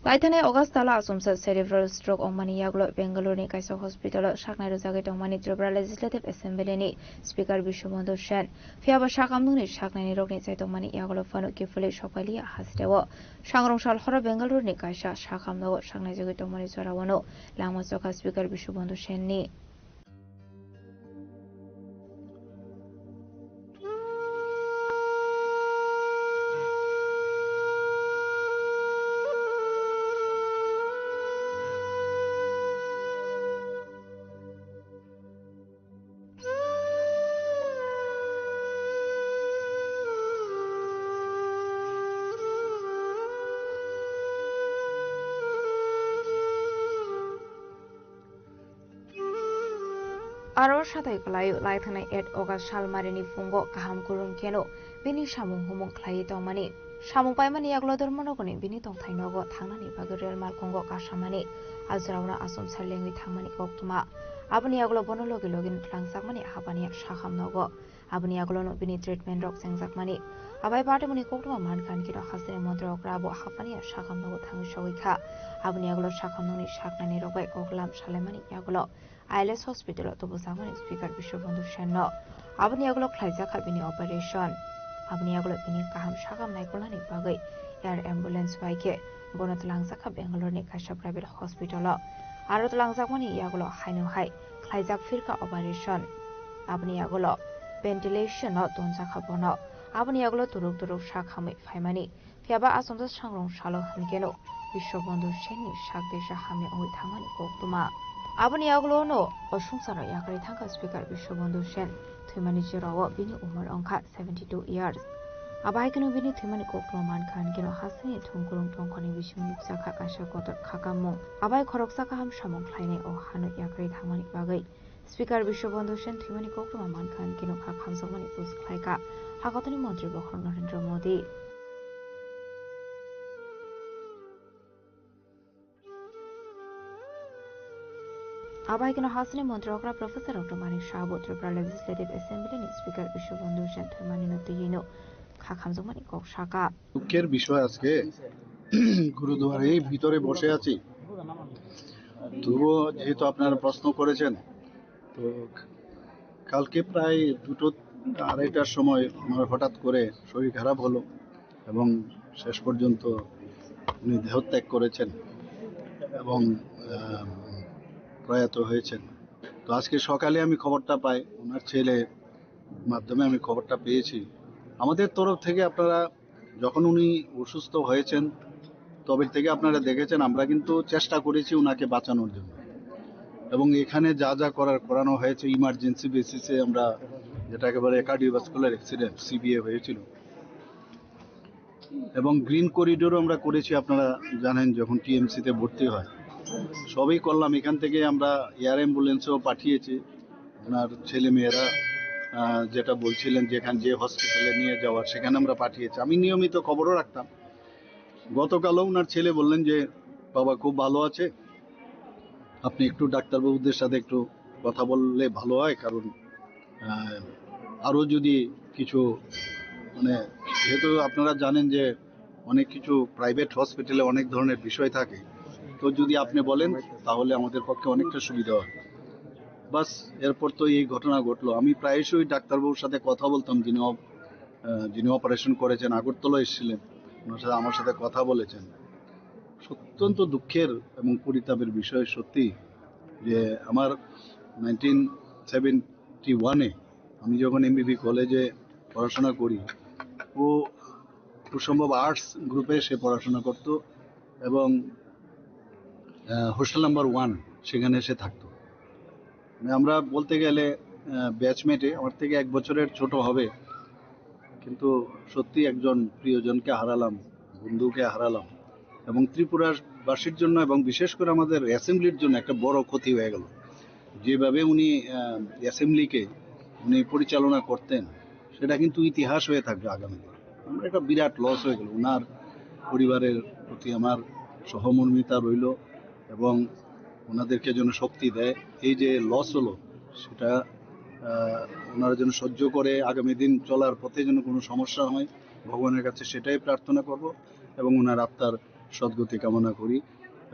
Paithanai August tala achomsa cerebral stroke wngmani yagulo Bengaluru ni kaisa hospital o saknai rwjagwi tongmani Tripura Legislative Assembly ni Speaker Bishwabandhu Sen. Phiyaba sakamnungni saknaini rokni chaitokmani yagulo phano kiphilwi sokpailiya hasteo. Sangrong sal horo Bengaluru ni kaisa sakamnogo saknaijagwi tongmani jorao no langma chokha Speaker Bishwabandhu Sen ni. Aro satai kwlaio, lai thangnai eight August salmarini phungo kaham kwrwng kheno bini samung humung khlaiwi tongmani. Samung paimani yagulo Dharmanagarni bini tongthai nogo thangnani bagwi rel malkhungo kasamani, a jorao achomsa lengwi thangmani koktwma. Aboni yagulo bono logi logino twlangjakmani hapaniya sakham nogo. Aboni yagulono bini treatment rok chengjakmani. Abai patimungni koktwma mankha hinkhe no hasteni montri okra abo hapaniya sakham nogo thangwi sogwi kha. Aboni yagulo sakhamnungni saknaini rok bai koklam salaimani yagulo I L S hospital o tubujakmani Speaker Bishwabandhu Sen no. Aboni yagulo khlaijakha bini operation. Aboni yagulo bini kaham sakam naikolnani bagwi air ambulance bai khe bono twlangjakha Bangalore ni kaisa private hospital o. Aro twlangjakmani yagulo haino hai khlaijak phirkha operation. Aboni yagulo ventilation o tonjakha bono. Aboni yagulo turuk turuk sak hamwi phaimani. Phiyaba achomsa sangrong salo hinkhe no Bishwabandhu Sen ni sak desa hamya wngwi thangmani koktwma. Aboni yagulo no o swngcharo yakarwi thangkha Speaker Bishwabandhu Sen. Thwimani jorao bini umor wngkha seventy two years. Abo hai kheno bini thwimani koktwma mankha hinkhe no hasteni thumkurung tongkhorni bisingo nukjakha kaisa kotor khakamung. Abo hai khoroksa kaham samung khlainai o hano yakarwi thangmani bagwi. Speaker Bishwabandhu Sen thwimani koktwma mankha hinkhe no kha khamjakmani post khlaikha hakotoni montri bokhorok Narendra Modi. Abo hai kheno hasteni montri okra Professor Doctor Manik Saha bo Tripura Legislative Assembly ni Speaker Bishwabandhu Sen thwimani no twiwi no kha khamjakmani kok sakha. দুঃখের বিষয় আজকে গুরুদুয়ারেই ভিতরে বসে আছি। তবুও যেহেতু আপনারা প্রশ্ন করেছেন, তো কালকে প্রায় দুটো আড়াইটার সময় আমার হঠাৎ করে শরীর খারাপ হলো এবং শেষ পর্যন্ত উনি দেহত্যাগ করেছেন এবং, আহ, প্রয়াত হয়েছেন। তো আজকে সকালে আমি খবরটা পাই, ওনার ছেলে মাধ্যমে আমি খবরটা পেয়েছি। আমাদের তরফ থেকে আপনারা যখন উনি অসুস্থ হয়েছেন, তবে থেকে আপনারা দেখেছেন, আমরা কিন্তু চেষ্টা করেছি ওনাকে বাঁচানোর জন্য। এবং এখানে যা যা করার করানো হয়েছে, ইমার্জেন্সি বেসিসে আমরা, যেটাকে বলে কার্ডিওভাস্কুলার অ্যাক্সিডেন্ট, সিবিএ হয়েছিল, এবং গ্রিন করিডোরও আমরা করেছি। আপনারা জানেন, যখন টিএমসিতে ভর্তি হয়, সবই করলাম। এখান থেকে আমরা এয়ার অ্যাম্বুলেন্সও পাঠিয়েছি। ওনার ছেলেমেয়েরা, আহ, যেটা বলছিলেন, যেখানে যে হসপিটালে নিয়ে যাওয়ার, সেখানে আমরা পাঠিয়েছি। আমি নিয়মিত খবরও রাখতাম। গতকালও ওনার ছেলে বললেন যে, "বাবা খুব ভালো আছে, আপনি একটু ডাক্তারবাবুদের সাথে একটু কথা বললে ভালো হয়, কারণ, আহ, আরও যদি কিছু, মানে, যেহেতু আপনারা জানেন যে অনেক কিছু প্রাইভেট হসপিটালে অনেক ধরনের বিষয় থাকে, তো যদি আপনি বলেন, তাহলে আমাদের পক্ষে অনেকটা সুবিধা হয়।" বাস, এরপর তো এই ঘটনা ঘটলো। আমি প্রায়শই ডাক্তারবাবুর সাথে কথা বলতাম, যিনি অপ-, আহ, যিনি অপারেশন করেছেন, আগরতলা এসেছিলেন, ওনার সাথে, আমার সাথে কথা বলেছেন। অত্যন্ত দুঃখের এবং পরিতাপের বিষয় সত্যি যে আমার নাইনটিন সেভেন্টি ওয়ানে আমি যখন এমবিবি কলেজে পড়াশোনা করি, ও খুব সম্ভব আর্টস গ্রুপে সে পড়াশোনা করত এবং হোস্টেল নাম্বার ওয়ান, সেখানে সে থাকতো। মানে, আমরা বলতে গেলে ব্যাচমেটে আমার থেকে এক বছরের ছোট হবে, কিন্তু সত্যি একজন প্রিয়জনকে হারালাম, বন্ধুকে হারালাম, এবং ত্রিপুরাবাসীর জন্য এবং বিশেষ করে আমাদের অ্যাসেম্বলির জন্য একটা বড় ক্ষতি হয়ে গেল। যেভাবে উনি অ্যাসেম্বলিকে উনি পরিচালনা করতেন, সেটা কিন্তু ইতিহাস হয়ে থাকবে আগামী দিনে। আমার একটা বিরাট লস হয়ে গেল। ওনার পরিবারের প্রতি আমার সহমর্মিতা রইল এবং ওনাদেরকে যেন শক্তি দেয়। এই যে লস হলো, সেটা আহ, ওনারা যেন সহ্য করে আগামী দিন চলার পথে যেন কোনো সমস্যা হয়, ভগবানের কাছে সেটাই প্রার্থনা করব এবং ওনার আত্মার সদ্গতি কামনা করি।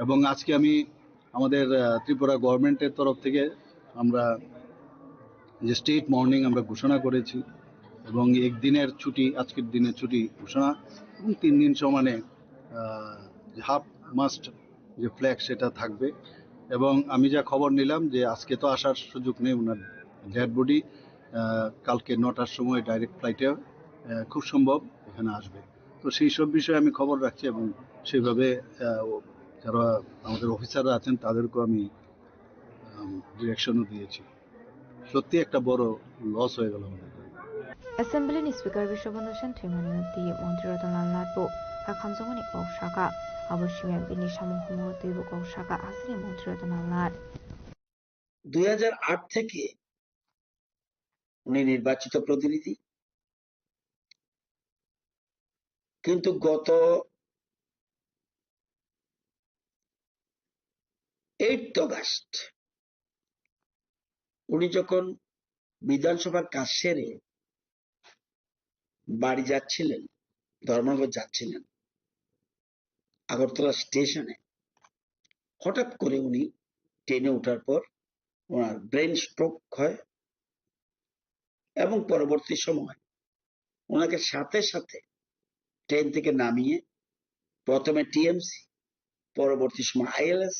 এবং আজকে আমি আমাদের আহ, ত্রিপুরা গভর্নমেন্টের তরফ থেকে আমরা যে স্টেট মর্নিং আমরা ঘোষণা করেছি এবং একদিনের ছুটি, আজকের দিনের ছুটি ঘোষণা এবং তিন দিন সমানে হাফ মাস্ট যে ফ্ল্যাগ, সেটা থাকবে। এবং আমি যা খবর নিলাম যে আজকে তো আসার সুযোগ নেই, ওনার ডেড বডি কালকে নটার সময় ডাইরেক্ট ফ্লাইটে খুব সম্ভব এখানে আসবে। তো সেই সব বিষয়ে আমি খবর রাখছি এবং সেইভাবে আহ, ও- যারা আমাদের অফিসাররা আছেন, তাদেরকেও আমি ডিরেকশনও দিয়েছি। সত্যি একটা বড় লস হয়ে গেল আমাদের। Assembly ni Speaker Biswabandhu Sen thwimani twi Montri Ratan Lal Nath bo hakhamjakmani kok saka. Abo simi bini samung humoro twibo kok saka, aswkni Montri Ratan Lal Nath. দুই হাজার আট থেকে উনি নির্বাচিত প্রতিনিধি, কিন্তু গত এইট অগাস্ট উনি যখন বিধানসভার কাজ সেরে বাড়ি যাচ্ছিলেন, ধর্মনগর যাচ্ছিলেন, আগরতলা স্টেশনে হঠাৎ করে উনি ট্রেনে ওঠার পর ওনার ব্রেন স্ট্রোক হয় এবং পরবর্তী সময় ওনাকে সাথে সাথে ট্রেন থেকে নামিয়ে প্রথমে টিএমসি, পরবর্তী সময় আইএলএস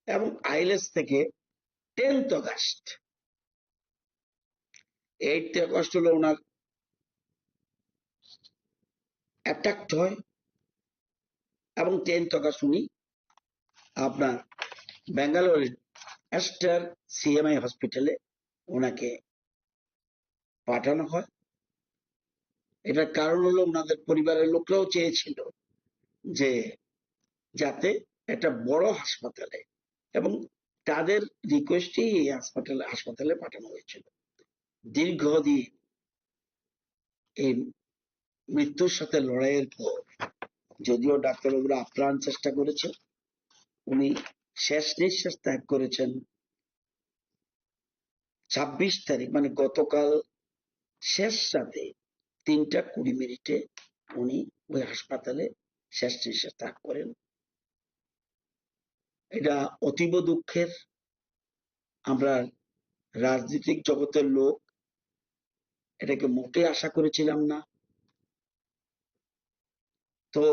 এবং আইএলএস থেকে টেন্থ অগাস্ট, এইট অগাস্ট হলো ওনার অ্যাটাক হয় এবং টেন্থ অগাস্ট উনি আপনার ব্যাঙ্গালোরের অ্যাস্টার সিএমআই হসপিটালে ওনাকে পাঠানো হয়। এটার কারণ হলো ওনাদের পরিবারের লোকরাও চেয়েছিল যে যাতে একটা বড় হাসপাতালে, এবং তাদের রিকোয়েস্টেই এই হাসপাতালে হাসপাতালে পাঠানো হয়েছিল। দীর্ঘদিন এই মৃত্যুর সাথে লড়াইয়ের পর যদিও ডাক্তারবাবুরা আপ্রাণ চেষ্টা করেছেন, উনি শেষ নিঃশ্বাস ত্যাগ করেছেন ছাব্বিশ তারিখ, মানে গতকাল শেষ রাতে তিনটা কুড়ি মিনিটে উনি ওই হাসপাতালে শেষ নিঃশ্বাস ত্যাগ করেন। এটা অতীব দুঃখের। আমরা রাজনৈতিক জগতের লোক এটাকে মোটেই আশা করেছিলাম না। তো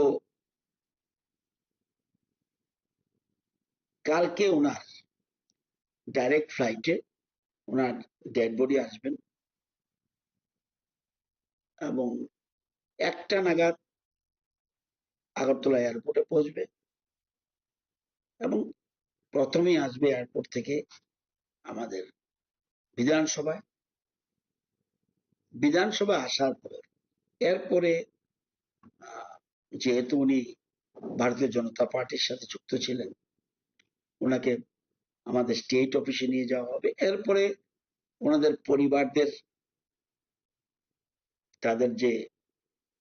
কালকে ওনার ডাইরেক্ট ফ্লাইটে ওনার ডেড বডি আসবেন এবং একটা নাগাদ আগরতলা এয়ারপোর্টে পৌঁছবে এবং প্রথমেই আসবে এয়ারপোর্ট থেকে আমাদের বিধানসভায়। বিধানসভা আসার পর এরপরে আহ, যেহেতু উনি ভারতীয় জনতা পার্টির সাথে যুক্ত ছিলেন, ওনাকে আমাদের স্টেট অফিসে নিয়ে যাওয়া হবে। এরপরে ওনাদের পরিবারদের তাদের যে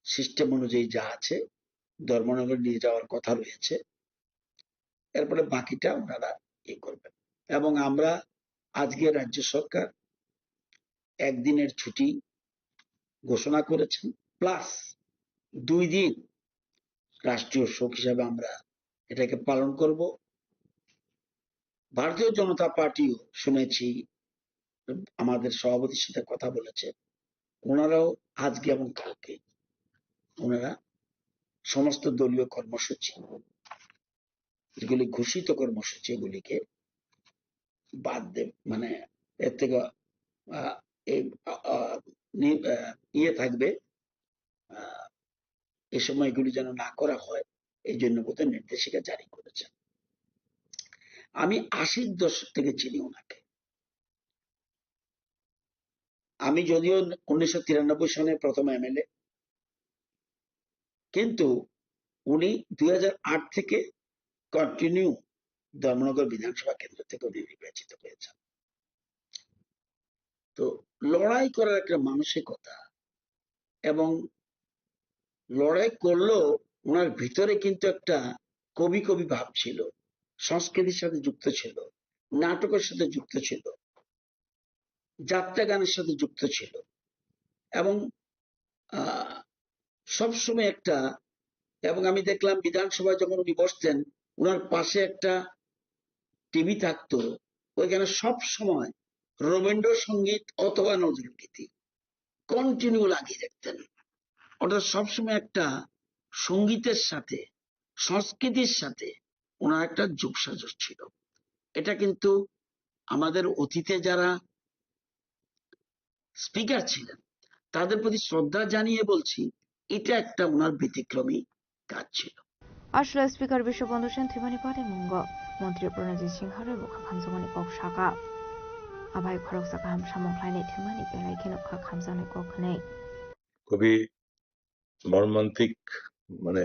সিস্টেম অনুযায়ী যা আছে ধর্মনগর নিয়ে যাওয়ার কথা রয়েছে। এরপরে বাকিটা ওনারা ইয়ে করবেন। এবং আমরা আজকে রাজ্য সরকার একদিনের ছুটি ঘোষণা করেছেন, প্লাস দুই দিন রাষ্ট্রীয় শোক হিসাবে আমরা এটাকে পালন করব। ভারতীয় জনতা পার্টিও শুনেছি আমাদের সভাপতির সাথে কথা বলেছে, ওনারাও আজকে এবং কালকে ওনারা সমস্ত দলীয় কর্মসূচি, যেগুলি ঘোষিত কর্মসূচি, এগুলিকে বাদ দেব, মানে এর থেকে আহ, এই, আ, আ, নি-, আ, ইয়ে থাকবে, আ, এই সময়গুলি যেন না করা হয়, এই জন্য বোধহয় নির্দেশিকা জারি করেছেন। আমি আশির দশক থেকে চিনি ওনাকে। আমি যদিও উনিশশো তিরানব্বই সনে প্রথম এমএলএ, কিন্তু উনি দুই হাজার আট থেকে কন্টিনিউ ধর্মনগর বিধানসভা কেন্দ্র থেকে উনি নির্বাচিত হয়েছেন। তো লড়াই করার একটা মানসিকতা, এবং লড়াই করলেও ওনার ভিতরে কিন্তু একটা কবি কবি ভাব ছিল, সংস্কৃতির সাথে যুক্ত ছিল, নাটকের সাথে যুক্ত ছিল, যাত্রা গানের সাথে যুক্ত ছিল, এবং আহ, সবসময় একটা, এবং আমি দেখলাম বিধানসভায় যখন উনি বসতেন, ওনার পাশে একটা টিভি থাকতো, ওইখানে সব সময় রবীন্দ্রসঙ্গীত অথবা নজরুল গীতি কন্টিনিউ লাগিয়ে রাখতেন। অর্থাৎ সবসময় একটা সঙ্গীতের সাথে, সংস্কৃতির সাথে ওনার একটা যোগসাজশ ছিল। এটা কিন্তু আমাদের অতীতে যারা স্পিকার ছিলেন, তাদের প্রতি শ্রদ্ধা জানিয়ে বলছি, এটা একটা ওনার ব্যতিক্রমী কাজ ছিল। Asle Speaker Biswabandhu Sen thwimani pari mungo Montri Pranajit Singha rwi bwkha khamjakmani kok saka. Abai khoroksa kaham samung khlainai thwimani belai kheno kha khamjaknai kok hwnwi. খুবই মর্মান্তিক, মানে,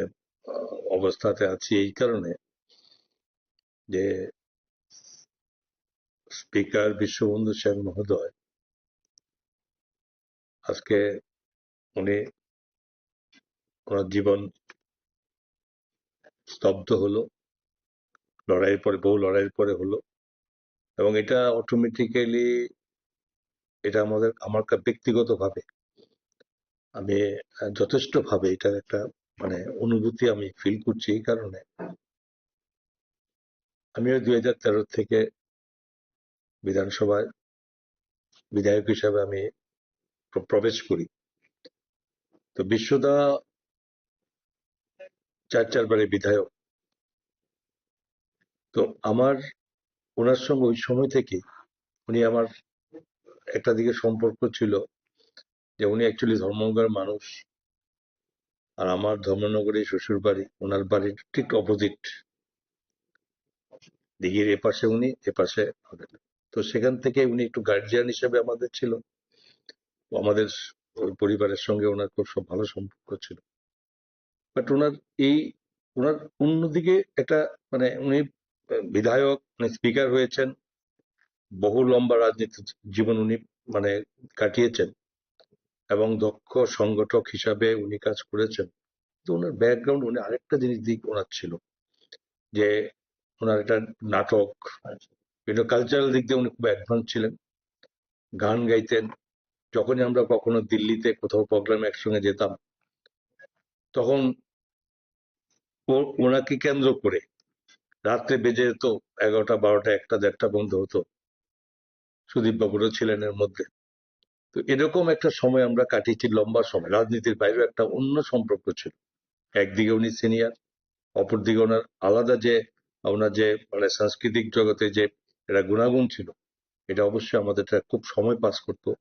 আহ, অবস্থাতে আছি এই কারণে যে স্পিকার বিশ্ববন্ধু সেন মহোদয় আজকে উনি, ওনার জীবন স্তব্ধ হলো, লড়াইয়ের পরে, বহু লড়াইয়ের পরে হলো। এবং এটা অটোমেটিক্যালি, এটা আমাদের, আমার কা-, ব্যক্তিগতভাবে আমি, আহ, যথেষ্টভাবে এটার একটা, মানে, অনুভূতি আমি ফিল করছি এই কারণে। আমিও দুই হাজার তেরো থেকে বিধানসভায় বিধায়ক হিসাবে আমি প্র-, প্রবেশ করি। তো বিশ্বদা চার চারবারের বিধায়ক। তো আমার ওনার সঙ্গে ওই সময় থেকে উনি আমার একটা দিকে সম্পর্ক ছিল যে উনি অ্যাকচুয়ালি ধর্মনগরের মানুষ, আর আমার ধর্মনগরে শ্বশুর বাড়ি, ওনার বাড়ির ঠিক অপোজিট, দিঘির এপাশে উনি, এপাশে আমাদের। তো সেখান থেকে উনি একটু গার্জিয়ান হিসেবে আমাদের ছিল, তো আমাদের ওই পরিবারের সঙ্গে ওনার খুব সব ভালো সম্পর্ক ছিল। বাট ওনার এই, ওনার অন্যদিকে একটা, মানে, উনি বিধায়ক, উনি স্পিকার হয়েছেন, বহু লম্বা রাজনীতি জীবন উনি, মানে, কাটিয়েছেন এবং দক্ষ সংগঠক হিসাবে উনি কাজ করেছেন। তো ওনার ব্যাকগ্রাউন্ড, উনি আরেকটা জিনিস দিক ওনার ছিল যে ওনার একটা নাটক, বিভিন্ন কালচারাল দিক দিয়ে উনি খুব অ্যাডভান্স ছিলেন, গান গাইতেন। যখনই আমরা কখনো দিল্লিতে কোথাও প্রোগ্রামে একসঙ্গে যেতাম, তখন ও-, ওনাকে কেন্দ্র করে রাত্রে বেজে যেত এগারোটা, বারোটা, একটা, দেড়টা পর্যন্ত হতো। সুদীপ বাবুরও ছিলেন এর মধ্যে। তো এরকম একটা সময় আমরা কাটিয়েছি, লম্বা সময়। রাজনীতির বাইরেও একটা অন্য সম্পর্ক ছিল। একদিকে উনি সিনিয়র, অপরদিকে ওনার আলাদা যে, ওনার যে, মানে, সাংস্কৃতিক জগতে যে একটা গুণাগুণ ছিল, এটা অবশ্যই আমাদের একটা খুব সময় পাস করতো।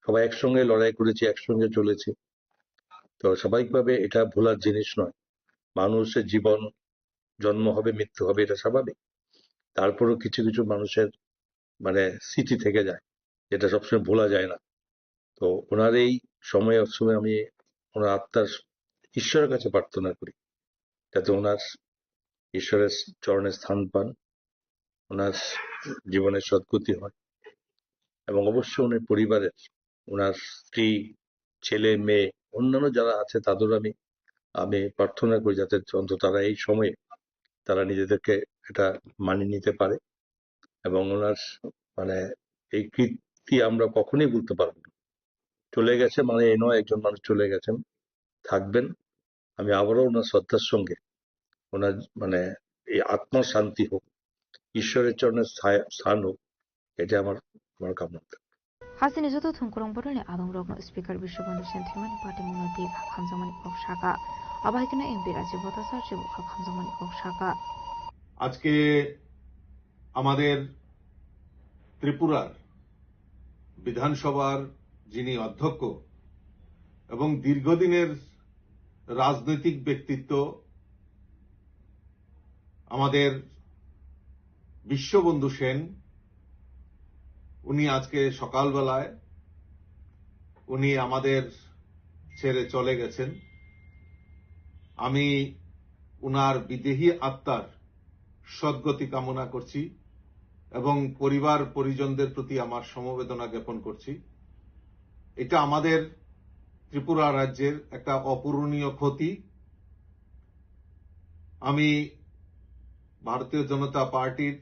সবাই একসঙ্গে লড়াই করেছি, একসঙ্গে চলেছি। তো স্বাভাবিকভাবে এটা ভোলার জিনিস নয়। মানুষের জীবন, জন্ম হবে, মৃত্যু হবে, এটা স্বাভাবিক। তারপরেও কিছু কিছু মানুষের, মানে, স্মৃতি থেকে যায়, যেটা সবসময় ভোলা যায় না। তো ওনার এই সময় অসময়ে আমি ওনার আত্মার, ঈশ্বরের কাছে প্রার্থনা করি, যাতে ওনার ঈশ্বরের চরণে স্থান পান, ওনার জীবনের সদ্গতি হয়, এবং অবশ্যই ওনার পরিবারের, ওনার স্ত্রী, ছেলে, মেয়ে, অন্যান্য যারা আছে, তাদেরও আমি, আমি প্রার্থনা করি, যাতে অন্তত তারা এই সময়ে তারা নিজেদেরকে এটা মানিয়ে নিতে পারে। এবং ওনার, মানে, এই কীর্তি আমরা কখনোই ভুলতে পারবো না। চলে গেছে মানে এই নয়, একজন মানুষ চলে গেছেন, থাকবেন। আমি আবারও ওনার শ্রদ্ধার সঙ্গে ওনার, মানে, এই আত্মার শান্তি হোক, ঈশ্বরের চরণে স্থায়-, স্থান হোক, এটা আমার, আমার কামনা থাকবে। Hasini joto thwngkwrwng bororni adongrokno Speaker Biswabandhu Sen thwimani patimungno twi kha khamjakmani kok saka. Abo hai kheno M P Rajiv Bhattacharya bo kha khamjakmani kok saka. আজকে আমাদের ত্রিপুরার বিধানসভার যিনি অধ্যক্ষ এবং দীর্ঘদিনের রাজনৈতিক ব্যক্তিত্ব, আমাদের বিশ্ববন্ধু সেন, উনি আজকে সকালবেলায় উনি আমাদের ছেড়ে চলে গেছেন। আমি উনার বিদেহী আত্মার সদ্গতি কামনা করছি এবং পরিবার পরিজনদের প্রতি আমার সমবেদনা জ্ঞাপন করছি। এটা আমাদের ত্রিপুরা রাজ্যের একটা অপূরণীয় ক্ষতি। আমি ভারতীয় জনতা পার্টির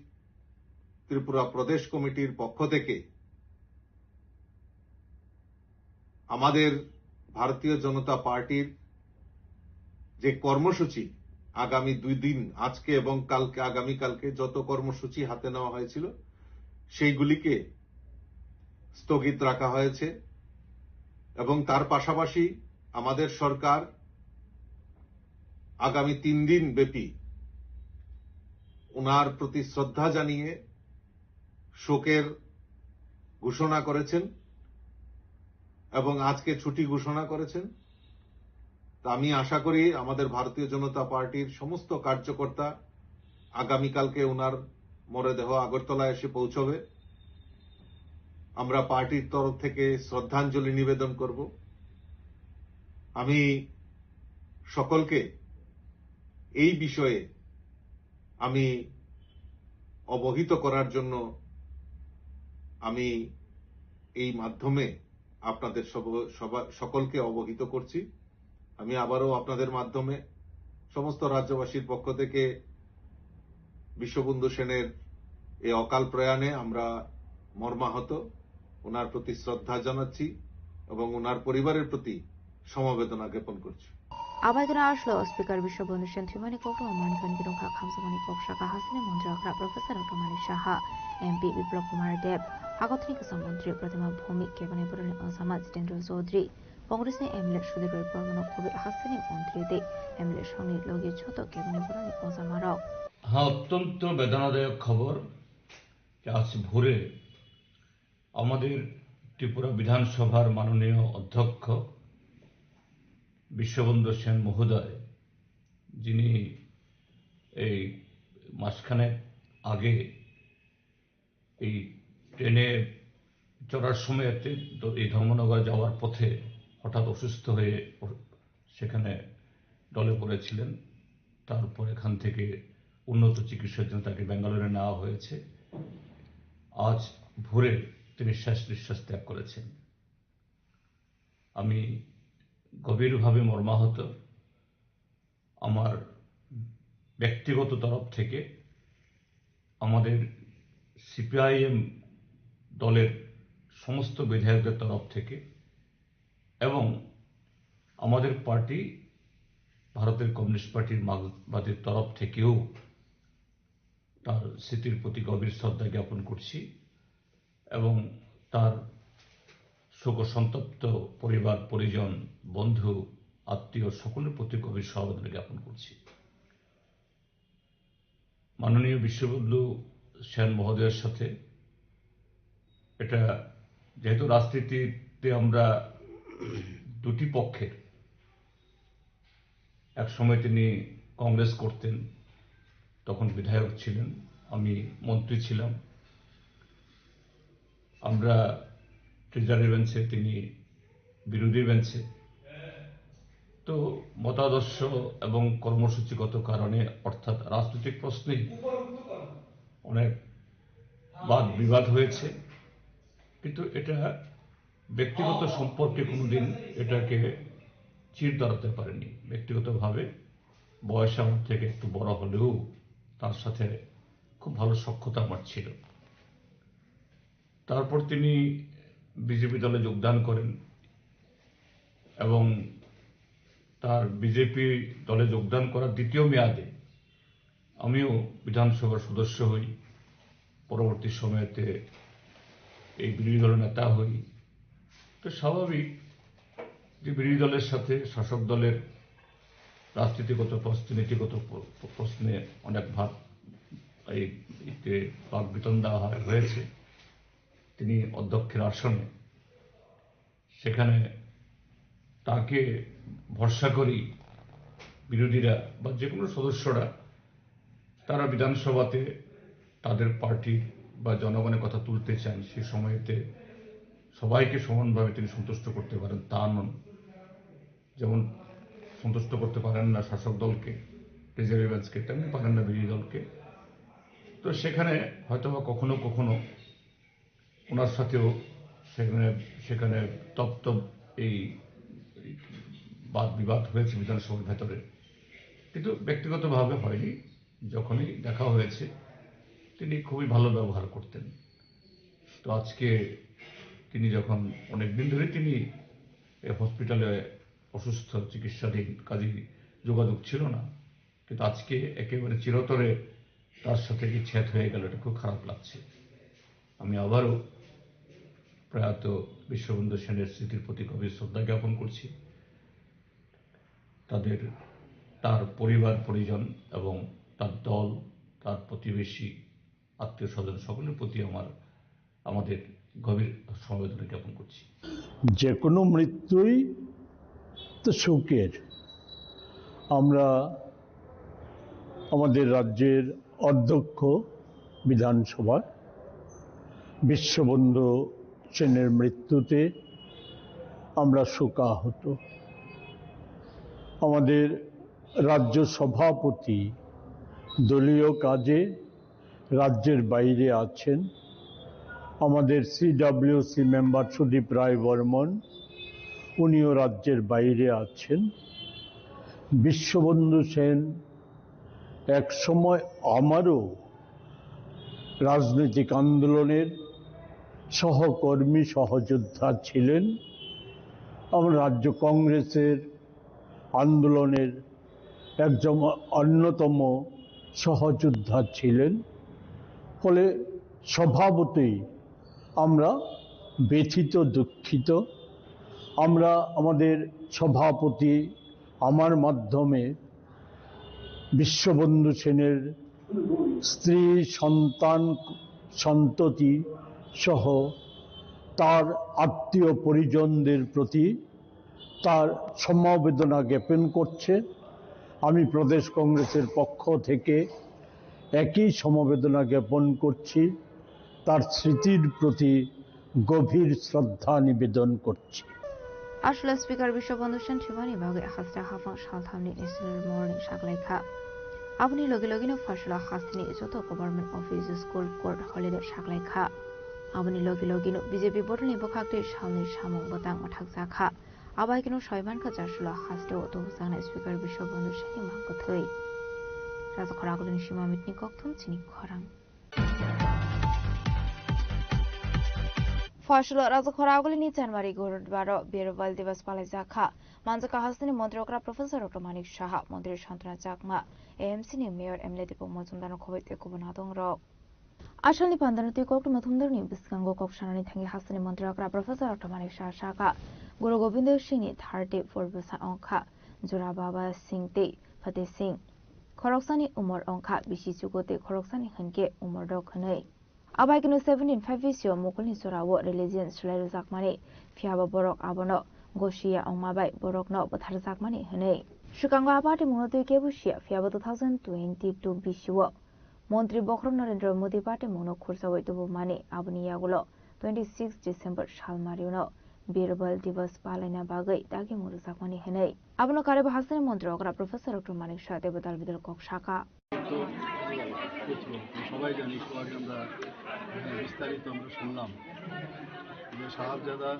ত্রিপুরা প্রদেশ কমিটির পক্ষ থেকে আমাদের ভারতীয় জনতা পার্টির যে কর্মসূচি আগামী দুই দিন, আজকে এবং কালকে, আগামীকালকে যত কর্মসূচি হাতে নেওয়া হয়েছিল, সেইগুলিকে স্থগিত রাখা হয়েছে এবং তার পাশাপাশি আমাদের সরকার আগামী তিন দিন ব্যাপী ওনার প্রতি শ্রদ্ধা জানিয়ে শোকের ঘোষণা করেছেন এবং আজকে ছুটি ঘোষণা করেছেন। তা আমি আশা করি আমাদের ভারতীয় জনতা পার্টির সমস্ত কার্যকর্তা আগামীকালকে ওনার মরদেহ আগরতলায় এসে পৌঁছবে। আমরা পার্টির তরফ থেকে শ্রদ্ধাঞ্জলি নিবেদন করব। আমি সকলকে এই বিষয়ে আমি অবহিত করার জন্য আমি এই মাধ্যমে আপনাদের সব-, সবা-, সকলকে অবহিত করছি। আমি আবারও আপনাদের মাধ্যমে সমস্ত রাজ্যবাসীর পক্ষ থেকে বিশ্ববন্ধু সেনের এই অকাল প্রয়াণে আমরা মর্মাহত, ওনার প্রতি শ্রদ্ধা জানাচ্ছি এবং ওনার পরিবারের প্রতি সমবেদনা জ্ঞাপন করছি। Abaikra aslo Speaker Biswabandhu Sen thwimani koktwma manwi phani kwrwngkha khamjakmani kok saka hasteni montri okra Professor Doctor Manik Saha, M P Biplab Kumar Deb, Hagotni kwcham montri Pratima Bhowmik, keboni borokni ojama Jitendra Chaudhary, Congressni M L A Sudhir Roy Bormano covid hasteni montri tei M L A songni logi joto keboni borokni ojamarok. হ্যাঁ, অত্যন্ত বেদনাদায়ক খবর যে আজ ভোরে আমাদের ত্রিপুরা বিধানসভার মাননীয় অধ্যক্ষ বিশ্ববন্ধু সেন মহোদয়, যিনি এই মাসখানেক আগে এই ট্রেনে চড়ার সময় এতে দ-, এই ধর্মনগর যাওয়ার পথে হঠাৎ অসুস্থ হয়ে অ-, সেখানে ঢলে পড়েছিলেন। তারপর এখান থেকে উন্নত চিকিৎসার জন্য তাকে ব্যাঙ্গালোরে নেওয়া হয়েছে। আজ ভোরে তিনি শেষ নিঃশ্বাস ত্যাগ করেছেন। আমি গভীরভাবে মর্মাহত। আমার ব্যক্তিগত তরফ থেকে আমাদের সিপিআইএম দলের সমস্ত বিধায়কদের তরফ থেকে এবং আমাদের পার্টি, ভারতের কমিউনিস্ট পার্টির মার্ক্সবাদীর তরফ থেকেও তার স্মৃতির প্রতি গভীর শ্রদ্ধা জ্ঞাপন করছি এবং তার শোক সন্তপ্ত পরিবার, পরিজন, বন্ধু, আত্মীয় সকলের প্রতি গভীর সমবেদনা জ্ঞাপন করছি। মাননীয় বিশ্ববন্ধু সেন মহোদয়ের সাথে এটা, যেহেতু রাজনীতিতে আমরা দুটি পক্ষের, এক সময় তিনি কংগ্রেস করতেন, তখন বিধায়ক ছিলেন, আমি মন্ত্রী ছিলাম। আমরা ট্রেজারি বেঞ্চে, তিনি বিরোধী বেঞ্চে। তো মতাদর্শ এবং কর্মসূচিগত কারণে, অর্থাৎ রাজনৈতিক প্রশ্নেই অনেক বাদ বিবাদ হয়েছে, কিন্তু এটা ব্যক্তিগত সম্পর্কে কোনোদিন এটাকে চির দাঁড়াতে পারেনি। ব্যক্তিগতভাবে বয়সে আমার থেকে একটু বড় হলেও তার সাথে খুব ভালো সখ্যতা আমার ছিল। তারপর তিনি বিজেপি দলে যোগদান করেন এবং তার বিজেপি দলে যোগদান করার দ্বিতীয় মেয়াদে আমিও বিধানসভার সদস্য হই, পরবর্তী সময়তে এই বিরোধী দলের নেতা হই। তো স্বাভাবিক যে বিরোধী দলের সাথে শাসক দলের রাজনীতিগত প্রশ্নে, নীতিগত প্র-, প্রশ্নে অনেক ভাব এই, এতে বাকবিতণ্ডা হয়, হয়েছে। তিনি অধ্যক্ষের আসনে, সেখানে তাকে ভরসা করি বিরোধীরা বা যে কোনো সদস্যরা তারা বিধানসভাতে তাদের পার্টির বা জনগণের কথা তুলতে চান, সে সময়তে সবাইকে সমানভাবে তিনি সন্তুষ্ট করতে পারেন, তা নন। যেমন সন্তুষ্ট করতে পারেন না শাসক দলকে, প্লেজারি বেঞ্চকে, তেমনি পারেন না বিরোধী দলকে। তো সেখানে হয়তো বা কখনো কখনো ওনার সাথেও সেখানে, সেখানে তপ্ত এই বাদ বিবাদ হয়েছে বিধানসভার ভেতরে, কিন্তু ব্যক্তিগতভাবে হয়নি। যখনই দেখা হয়েছে, তিনি খুবই ভালো ব্যবহার করতেন। তো আজকে তিনি যখন, অনেক দিন ধরে তিনি এই হসপিটালে অসুস্থ, চিকিৎসাধীন, কাজেই যোগাযোগ ছিল না, কিন্তু আজকে একেবারে চিরতরে তার সাথে বিচ্ছেদ হয়ে গেল, এটা খুব খারাপ লাগছে। আমি আবারও প্রয়াত বিশ্ববন্ধু সেনের স্মৃতির প্রতি গভীর শ্রদ্ধা জ্ঞাপন করছি। তাদের, তার পরিবার পরিজন এবং তার দল, তার প্রতিবেশী, আত্মীয় স্বজন সকলের প্রতি আমার, আমাদের গভীর সমবেদনা জ্ঞাপন করছি। যে কোনো মৃত্যুই তো শোকের। আমরা আমাদের রাজ্যের অধ্যক্ষ বিধানসভার বিশ্ববন্ধু সেনের মৃত্যুতে আমরা শোকাহত। আমাদের রাজ্য সভাপতি দলীয় কাজে রাজ্যের বাইরে আছেন। আমাদের সিডাব্লিউসি মেম্বার সুদীপ রায় বর্মন, উনিও রাজ্যের বাইরে আছেন। বিশ্ববন্ধু সেন এক সময় আমারও রাজনৈতিক আন্দোলনের সহকর্মী, সহযোদ্ধা ছিলেন। আমার রাজ্য কংগ্রেসের আন্দোলনের একজন অন্যতম সহযোদ্ধা ছিলেন। ফলে স্বভাবতই আমরা ব্যথিত, দুঃখিত। আমরা আমাদের সভাপতি আমার মাধ্যমে বিশ্ববন্ধু সেনের স্ত্রী, সন্তান, সন্ততি সহ তার আত্মীয় পরিজনদের প্রতি তার সমবেদনা জ্ঞাপন করছে। আমি প্রদেশ কংগ্রেসের পক্ষ থেকে একই সমবেদনা জ্ঞাপন করছি। তার স্মৃতির প্রতি গভীর শ্রদ্ধা নিবেদন করছি। Aswla Speaker Biswabandhu Sen thwimani bagwi hasta haphang salthamni national mourning saklaikha. Aboni logi logino Phaisala hasteni joto government office, school, court holiday saklaikha. Aboni logi logino B J P bodolni bwkhaktwi salni samung bwtang mwthakjakha. Abaikeno saimankha Jasula hasteo tubukjaknai Speaker Biswabandhu Seni mangkwthwi. Rajakhor agulini sima mitni kokthum chini khorang. Phaisala Rajakhor agulini January gurudbaro Birbal Divas palaijakha. Manjakha hasteni montri okra Professor Doctor Manik Saha, montri Santana Chakma, A M C ni mayor M L A Deepak Majumdar no khoboi tei kubun adongrok. Asalni pandano tei koktwma thumdorni bwskango kok sanani thangwi hasteni montri okra Professor Doctor Manik Saha sakha, Guru Gobindo Singhni thirty four bwsa wngkha, Jora Baba Singh tei Fateh Singh. Khoroksani umor wngkha bisi chugo tei khoroksani hinkhe umor dok hwnwi. Abaikeno seventeen five B C o mukulni jorao religion swlai rwjakmani, phiyaba borok abono gosiya wngma bai borokno bwtharjakmani hwnwi. Swkango a party mungno twi kebo siya, phiyaba two thousand twenty-two B C o Montri Bokhorok Narendra Modi party mungno khursaui tubumani, aboni yagulo twenty six December salmario no Birbal Divas palaina bagwi dagimung rwjakmani hwnwi. Abono karwi bo hasteni montri okra Professor Doctor Manik Saha teibo dal bidal kok sakha. তো সবাই জানি, একটু আগে আমরা এখানে বিস্তারিত আমরা শুনলাম যে সাহাবজাদা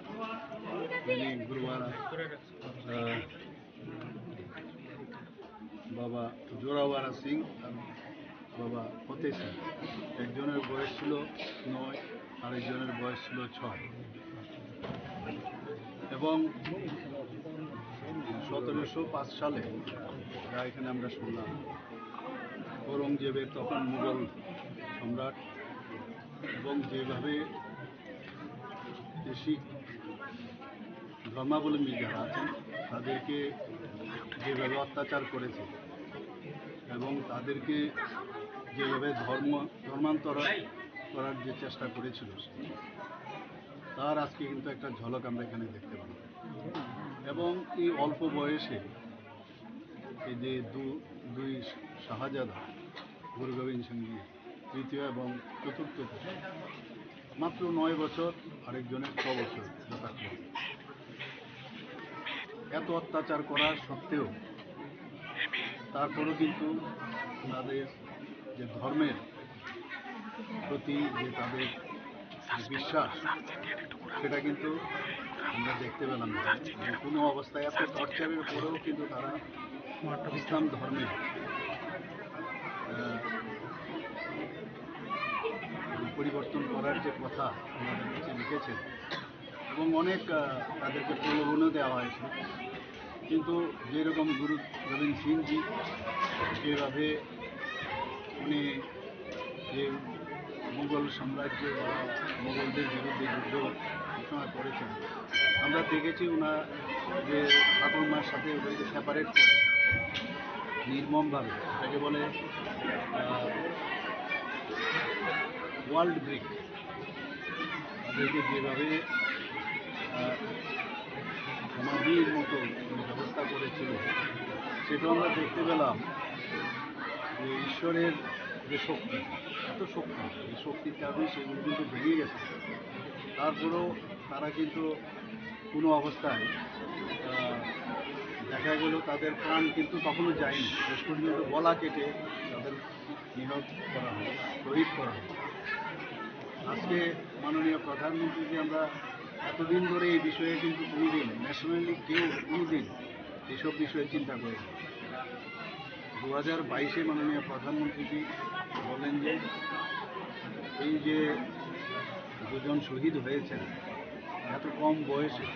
যিনি গুরুবার, আহ, বাবা জোরাওয়ারা সিং আর বাবা ফতেহ সিং, একজনের বয়স ছিল নয়, আরেকজনের বয়স ছিল ছয়। এবং সতেরোশো পাঁচ সালে যা এখানে আমরা শুনলাম, ঔরঙ্গজেবের তখন মুঘল সম্রাট এবং যেভাবে শিখ ধর্মাবলম্বী যারা আছেন তাদেরকে যেভাবে অত্যাচার করেছে এবং তাদেরকে যেভাবে ধর্ম, ধর্মান্তর করার যে চেষ্টা করেছিল, তার আজকে কিন্তু একটা ঝলক আমরা এখানে দেখতে পাই। এবং এই অল্প বয়সে এই যে দু-, দুই শাহজাদা, গুরু গোবিন্দ সিং জি তৃতীয় এবং চতুর্থ, মাত্র নয় বছর, আরেকজনের ছ বছর যথাক্রমে। এত অত্যাচার করা সত্ত্বেও তারপরেও কিন্তু তাদের যে ধর্মের প্রতি যে তাদের বিশ্বাস, সেটা কিন্তু আমরা দেখতে পেলাম না। যে কোনো অবস্থায় এত টর্চারের পরেও কিন্তু তারা ইসলাম ধর্মে, আহ, পরিবর্তন করার যে কথা আমাদের কাছে লিখেছেন, এবং অনেক, আহ, তাদেরকে প্রলোভনও দেওয়া হয়েছে। কিন্তু যেরকম গুরু গোবিন্দ সিং জি যেভাবে উনি যে মুঘল সাম্রাজ্য বা মুঘলদের বিরুদ্ধে যুদ্ধ ঘোষণা করেছেন, আমরা দেখেছি ওনার যে ঠাকুরমার সাথে ওদেরকে সেপারেট করে নির্মমভাবে, যাকে বলে ওয়ার্ল্ড ব্রিক, তাদেরকে যেভাবে, আহ, সমাধির মতো ব্যবস্থা করেছিল, সেটা আমরা দেখতে পেলাম যে ঈশ্বরের যে শক্তি, এত শক্তি, এই শক্তির কারণে সেগুলো কিন্তু ভেঙে গেছে। তারপরেও তারা কিন্তু কোনো অবস্থায়, আহ, দেখা গেল তাদের প্রাণ কিন্তু কখনো যায়নি, শেষ পর্যন্ত গলা কেটে তাদের নিহত করা হয়, শহীদ করা হয়। আজকে মাননীয় প্রধানমন্ত্রীকে আমরা এতদিন ধরে এই বিষয়ে কিন্তু কোনোদিন ন্যাশনালি কেউ কোনোদিন এইসব বিষয়ে চিন্তা করেনি। দু হাজার বাইশে মাননীয় প্রধানমন্ত্রীজি বলেন যে এই যে দুজন শহীদ হয়েছেন এত কম বয়সে,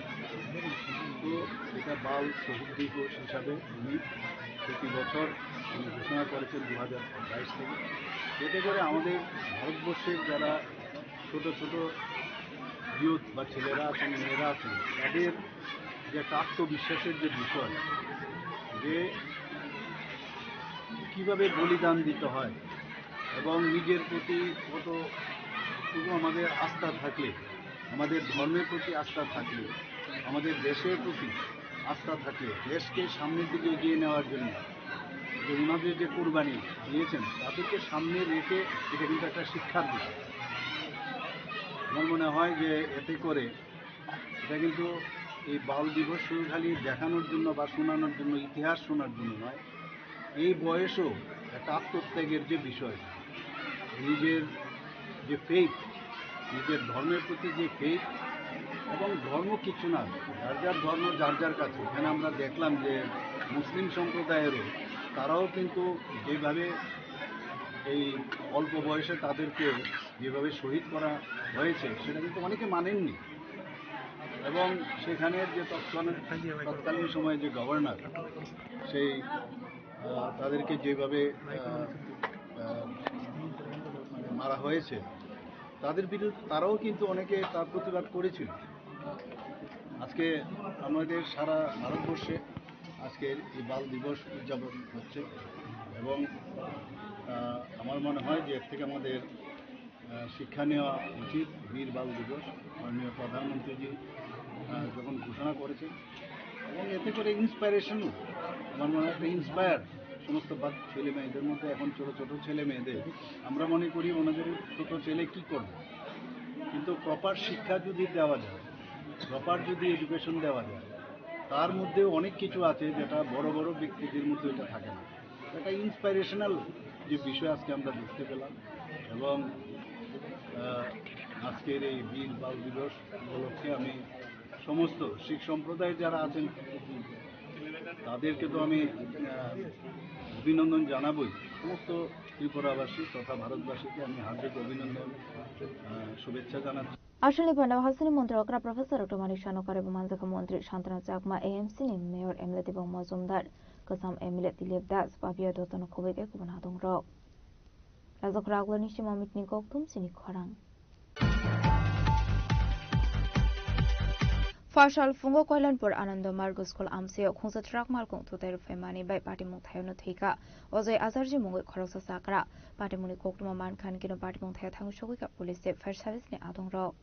তো এটা বাল শহীদ দিবস হিসাবে উনি প্রতি বছর উনি ঘোষণা করেছেন দু হাজার বাইশ থেকে। এতে করে আমাদের ভারতবর্ষের যারা ছোট ছোট ইউথ বা ছেলেরা আছেন, মেয়েরা আছেন, তাদের যে একটা আত্মবিশ্বাসের যে বিষয়, যে কিভাবে বলিদান দিতে হয় এবং নিজের প্রতি কতটুকু আমাদের আস্থা থাকলে, আমাদের ধর্মের প্রতি আস্থা থাকলে, আমাদের দেশের প্রতি আস্থা থাকলে, দেশকে সামনের দিকে এগিয়ে নেওয়ার জন্য যে ওনাদের যে কোরবানি দিয়েছেন, তাদেরকে সামনে রেখে এটা কিন্তু একটা শিক্ষার বিষয়। আমার মনে হয় যে এতে করে এটা কিন্তু এই বাল দিবস শুধু খালি দেখানোর জন্য বা শোনানোর জন্য, ইতিহাস শোনার জন্য নয়, এই বয়সেও একটা আত্মত্যাগের যে বিষয়, নিজের যে ফেইথ, নিজের ধর্মের প্রতি যে ফেইথ, এবং ধর্ম কিছু না, যার যার ধর্ম যার যার কাছে। এখানে আমরা দেখলাম যে মুসলিম সম্প্রদায়েরও তারাও কিন্তু যেভাবে এই অল্প বয়সে তাদেরকে যেভাবে শহীদ করা হয়েছে, সেটা কিন্তু অনেকে মানেননি। এবং সেখানের যে তৎকালীন, তৎকালীন সময়ে যে গভর্নর, সেই, আহ, তাদেরকে যেভাবে, আহ, আহ, মানে মারা হয়েছে, তাদের বিরুদ্ধে তারাও কিন্তু অনেকে তার প্রতিবাদ করেছিল। আজকে আমাদের সারা ভারতবর্ষে আজকের এই বাল দিবস উদযাপন হচ্ছে এবং, আহ, আমার মনে হয় যে এর থেকে আমাদের, আহ, শিক্ষা নেওয়া উচিত। বীর বাল দিবস মাননীয় প্রধানমন্ত্রীজি, আহ, যখন ঘোষণা করেছেন এবং এতে করে ইন্সপিরেশনও, আমার মনে হয় একটা ইন্সপায়ার সমস্ত বা-, ছেলে মেয়েদের মধ্যে, এখন ছোট ছোট ছেলে মেয়েদের আমরা মনে করি ওনাদের ছোট ছেলে কি করবে, কিন্তু প্রপার শিক্ষা যদি দেওয়া যায়, প্রপার যদি এডুকেশন দেওয়া যায়, তার মধ্যে অনেক কিছু আছে যেটা বড় বড় ব্যক্তিদের মধ্যে এটা থাকে না। একটা ইন্সপিরেশনাল যে বিষয় আজকে আমরা দেখতে পেলাম এবং, আহ, আজকের এই বীর বাল দিবস উপলক্ষে আমি সমস্ত শিখ সম্প্রদায় যারা আছেন তাদেরকে তো আমি, আহ, অভিনন্দন জানাবই। সমস্ত ত্রিপুরাবাসী তথা ভারতবাসীকে আমি হার্দিক অভিনন্দন, আহ, শুভেচ্ছা জানাচ্ছি। Aswkni panda Hasteni montri okra Professor Doctor Manik Saha no karwi bo manjakha montri Santanu Chakma, A M C ni mayor M L A Debang Majumdar, kwcham M L A Dilip Das, Papiya Dutta no khobwi tei kubun hadongrok. Rajakhor Aglani sima mitni kokthum chini khorang. Phasal phungo Koilanpur Anando Margo School amsio khungsa truck malkung thutai rwphaimani bai patimung thayano thwikha. Ojoi Ajarji mungwi khoroksa chakra. Patimungni koktwma mankha hinkhe no patimung thaya thangwi sogwikha police tei fire service ni adongrok.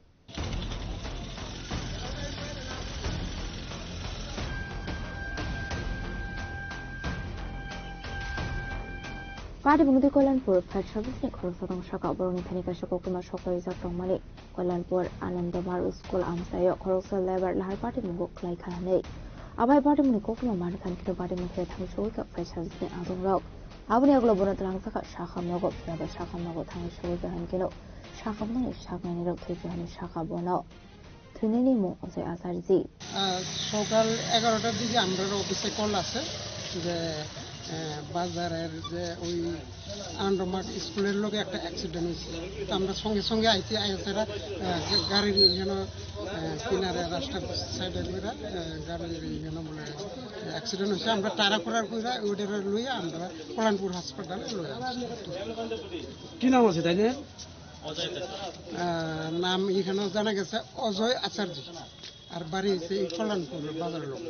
Patimung twi Koilanpur fire service ni khoroksa tong saka borokni thani kaisa koktwma sok paijak tongmani. Koilanpur Anandamar school amchaio khoroksa labour lahar patimungo khlai kha hwnwi. Abai patimungni koktwma mankha hwnkhe patimung thai thangwi sogwi kha fire service ni adongrok. Aboni yagulo bono twlang saka sakham nogo, phiya bai sakham nogo thangwi sogwi kha hwnkhe no sakhamnani saknainirok thwi kha hwnwi sakha bono. Thwinani mung Ajoy Acharji. আহ, সকাল এগারোটার দিকে আমরার অফিসে কল আছে যে, আহ, বাজারের যে ওই আন্ডোমার্ট স্কুলের লগে একটা অ্যাক্সিডেন্ট হয়েছে। তো আমরা সঙ্গে সঙ্গে আইছি, আইসারা, আহ, যে গাড়ির ইয়েনো, আহ, কিনারে রাস্তার সাইডে করে, আহ, গাড়ির ইয়েনো বলে অ্যাক্সিডেন্ট হয়েছে। আমরা তাড়াহুড়া করে ওইটারে লইয়া আমরা কল্যাণপুর হসপিটালে লইয়া আসছি। কি নাম আছে তাই? আহ, নাম এখানে জানা গেছে অজয় আচার্য, আর বাড়ি হচ্ছে এই কল্যাণপুর বাজার লোক।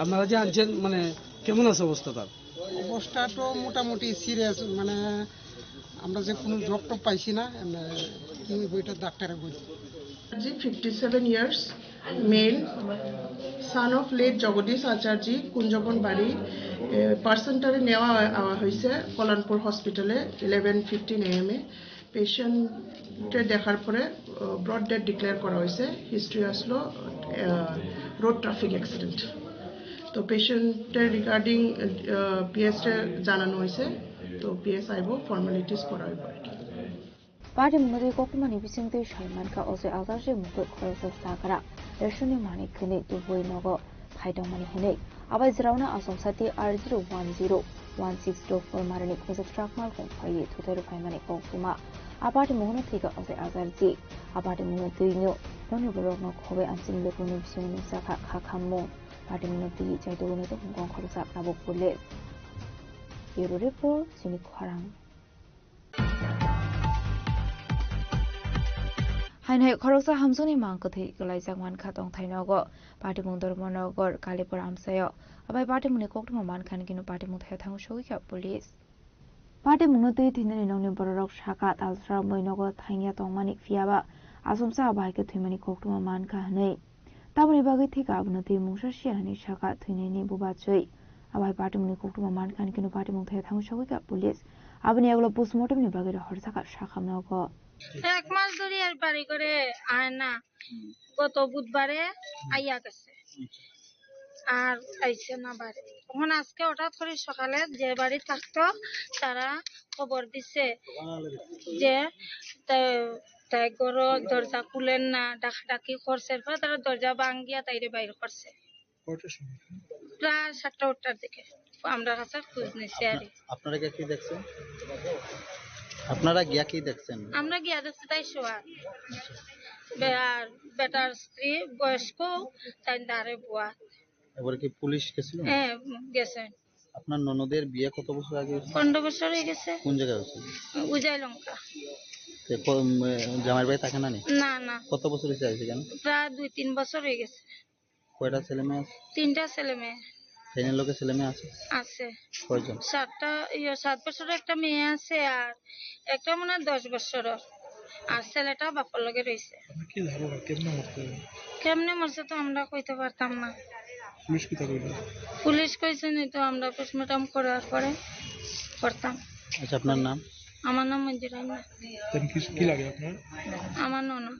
আপনারা যে আনছেন, মানে, কেমন আছে অবস্থা তার? অবস্থা তো মোটামুটি সিরিয়াস, মানে, আমরা যে কোনো জব টব পাইছি না, এমনি কি হইব এটা ডাক্তারে বলছে। Acharji, fifty seven years, male, son of late Jagadish Acharji, Kunjaban বাড়ি। এ, পার্সনটারে নেওয়া হয়-, আওয়া হয়েছে কল্যাণপুর হসপিটালে ইলেভেন ফিফটিন এএম এ। পেশেন্টে দেখার পরে, আহ, ব্রড ডেড ডিক্লেয়ার করা হয়েছে। হিস্ট্রি আসলো, আহ, রোড ট্রাফিক অ্যাক্সিডেন্ট। তো পেশেন্টের রিগার্ডিং, আহ, পিএসএ জানানো হয়েছে। তো পিএস আইব, ফর্মালিটিস করা হইব আর কি। Patimungno twi koktwmani bisingtwi sai mankha Ajoy Acharji mungwi khoroksa chagra, reshoni manwi khwnwi tubui nogo phai tongmani hwnwi. Abai jwraono achomsa T R zero one zero one six two four marani khojak truck malkhung phaiwi thutai rw phaimani koktwma. A patimungno thwi kha Ajoy Acharji. A patimungno twi nw nokni borokno khobwi amchini bwkhwini bisingo nukjakha kha khammung. Patimungno twi chaitugwini tongmung khoroksa tabuk police. Bureau report, chini khorang. Haino hai khoroksa hamjakni mang kwthwi kwlaijak mankha tongthai nogo. Patimung Dharmanagar, Kalipur amchaio. Abai patimungni koktwma mankha hwnkhe no patimung thaio thangwi sogwi kha police. Patimungno twi thwinani nokni bororok saka talsra moi nogo thangya tongmani, phiyaba achomsa abo hai khe thwimani koktwma mankha hwnwi. Tamoni bagwi thika abono twi mungsa siya hwnwi saka thwinaini bubachwi. Abo hai patimungni koktwma mankha hwnkhe no patimung thaio thangwi sogwi kha police. Aboni yagulo postmortem ni bagwi rohor saka sakha nogo. এক মাস ধরে আর বাড়ি করে আয় না। গত বুধবারে আইয়া গেছে। আর আইছে না বাড়ি। তখন আজকে হঠাৎ করে সকালে যে বাড়ি থাকতো, তারা খবর দিছে যে তা-, তাই ঘরো দরজা খুলেন না, ডাকাডাকি করছে। এরপরে তারা দরজা ভাঙ্গিয়া তাইরে বাইর করছে। কয়টার সময়? প্রায় সাতটা আটটার দিকে আমরা কাছে খোঁজ নিচ্ছি আর কি। আপনারা গিয়া কি দেখছেন? আপনারা গিয়া কি দেখছেন? আমরা গিয়া দেখছি তাই শোয়া। বে-, আর বেটার স্ত্রী বয়স্ক, তাই দাঁড়ে বুয়া। এবারে কি পুলিশ গেছিল? হ্যাঁ, গেছে। আপনার ননদের বিয়ে কত বছর আগে হয়েছিল? পনেরো বছর হয়ে গেছে। কোন জায়গায় হয়েছিল? উজাই লঙ্কা। তো ক-, উম, জামাইর বাড়ি থাকে না নি? না, না। কত বছর হয়েছে আইছে কেন? প্রায় দুই তিন বছর হয়ে গেছে। কয়টা ছেলে মেয়ে আছে? তিনটা ছেলে মেয়ে। ট্রেনের লোকে ছেলে মেয়ে আছে? আছে। কয়জন? সাতটা, ইয়ে, সাত বছরের একটা মেয়ে আছে, আর একটা মনে হয় দশ বছরের। আর ছেলেটা বাপর লগে রয়েছে। আপনি কি ধারণা কেমনে মরতে পারে? কেমনে মরছে তো আমরা কইতে পারতাম না। পুলিশ কিতা কইলো? পুলিশ কইছে নি তো আমরা পোস্টমর্টম করার পরে করতাম। আচ্ছা, আপনার নাম? আমার নাম মঞ্জুরা মিয়া। কি, কি লাগে আপনার? আমার ননদ।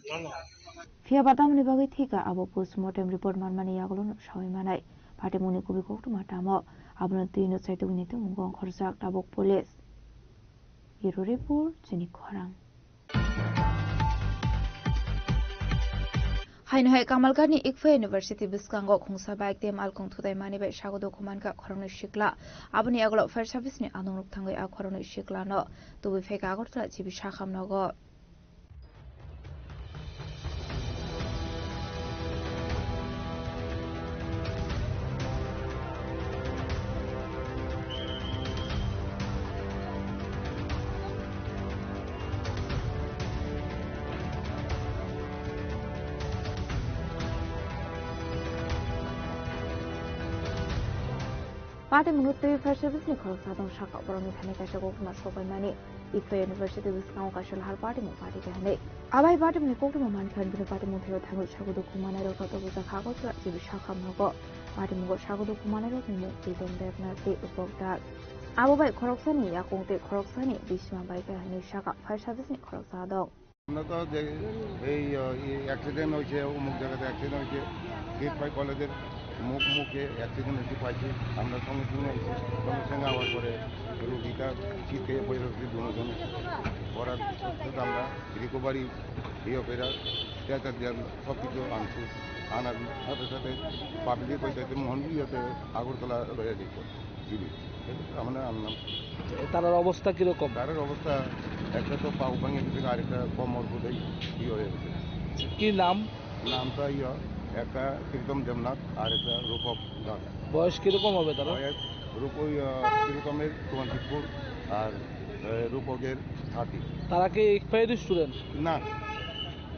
Phiya ba tamoni bagwi thika abo postmortem report manmani yagulo no sawi manai. Patimungni kubui koktwma tamo? Abono twi no chaitugwini tongmung khorjak tabuk police. Bureau report, chini khorang. Haino hai Kamalghat ni Ikfa University bwskango khungsa bike tei malkhung thutai mani bai sago dukhu mankha khoroknwi sikla. Aboni yagulo fire service ni adongrok thangwi a khoroknwi sikla no tubui phaikha Agartala G B sakham nogo. Patimungno twi fire service ni khoroksa tong saka borokni thani kaisa koktwma sok paimani. Ikfa University bwskango kaisa lahar patimung pati kha hwnwi. Abai patimungni koktwma mankha hwnwi patimung thaio thangwi sago dukhu manairokno tobojak kha Agartala G B sakham nogo. Patimungo sago dukhu manairokni mung Pritom Debnath tei Upok Das. Abo bai khoroksani yakung tei khoroksani bisima bai khe hinwi saka, phaisa bisini khoroksa dok. আমরা তো যে এই অ্যাক্সিডেন্ট হয়েছে, অমুক জায়গাতে অ্যাক্সিডেন্ট হয়েছে, seat five কলেজের মুখ মুখে অ্যাক্সিডেন্ট হয়েছে পাইছি। আমরা সঙ্গে সঙ্গে এসে সঙ্গে সঙ্গে আওয়ার পরে রুগীটা সিট থেকে পড়ে রয়েছে দুজন। পড়ার সাথে সাথে আমরা রিকভারি ইয়ে করে স্ট্রেচার দিয়ে সব কিছু আনছি। আনার সাথে সাথে পাবলিক ওই সাথে মোহনপুর ইয়েতে আগরতলা লয়ে যেত। জিবি আমরা আনলাম। তার অবস্থা কিরকম? তার অবস্থা একটা তো পাও ভাঙে গেছে, আরেকটা কোমর বোধহয় ইয়ে হয়ে গেছে। কি নাম? নামটা ইয়ে একটা প্রীতম দেবনাথ আর একটা রূপক দাস। বয়স কিরকম হবে তারা? বয়স রূপ ওই আহ, প্রীতমের টোয়েন্টি ফোর আর আহ, রূপকের থার্টি। তারা কি এক্সপায়ার্ড স্টুডেন্ট? না,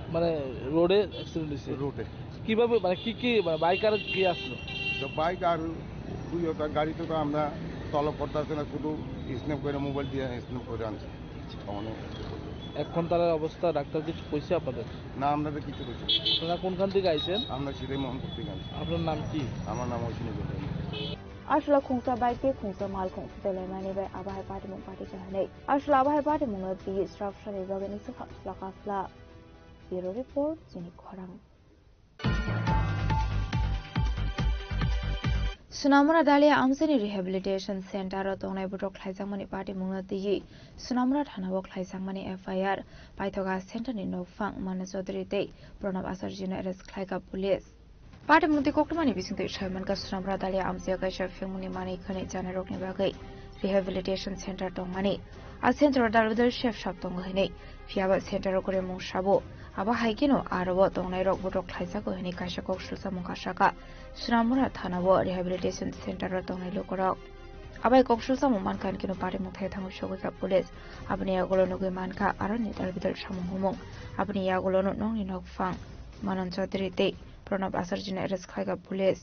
মানে রোডে অ্যাক্সিডেন্ট হয়েছে? রোডে। কিভাবে, মানে কি কি, মানে বাইক আর কি আসলো? তো বাইক আর দুই ওটা গাড়িতে তো আমরা তলব করতে আসে না, শুধু স্ন্যাপ করে মোবাইল দিয়ে স্ন্যাপ করে আনছে। অনেক এখন তার অবস্থা ডাক্তার কিছু কইছে আপনাদের? না, আমরা তো কিছু করছি না। আপনারা কোনখান থেকে আইছেন? আমরা সেটাই মোহনপুর থেকে আনছি। আপনার নাম কি? আমার নাম অশ্বিনী Goswami. Ashla khungsa bai tei khungsa mal khung phutolaimani bai abo hai patimung pati kha hinwi. Ashla abo hai patimungno twiwi srap srani bagwi swkha swlakha phla. Bureau Report, Chini Khorang. Sunamura Dalia Amsini Rehabilitation Center o tongnai botok khlaijakmani patimungno twiwi Sunamura Thana o khlaijakmani F I R paithoga center ni nokphang Manu Chaudhary tei Pranab Acharya no arrest khlaikha police. Patimung tei koktwmani bisingtwi saimankha Sunamura Dalia Amsio kaisa phiyokmungni manwi khwnwi chanarokni bagwi rehabilitation center tongmani. A center o dalbidal sep sap tongo hinwi. Phiyaba center o kwrwimung sabo. Abo hai kheno aro o tongnairok botok khlaijago hinwi kaisa kok sulsamung kha saka. Sunamura Thana o rehabilitation center o tongnai lukurok. Abai kok sulsamung mankha hinkhe no patimung thai thango sogwi kha police. Aboni yagulo nugwi mankha aro ni dalbidal samung humung. Aboni yagulo no nokni nokphang Manan Chaudhary tei Pranab Acharya no arrest khlaikha police.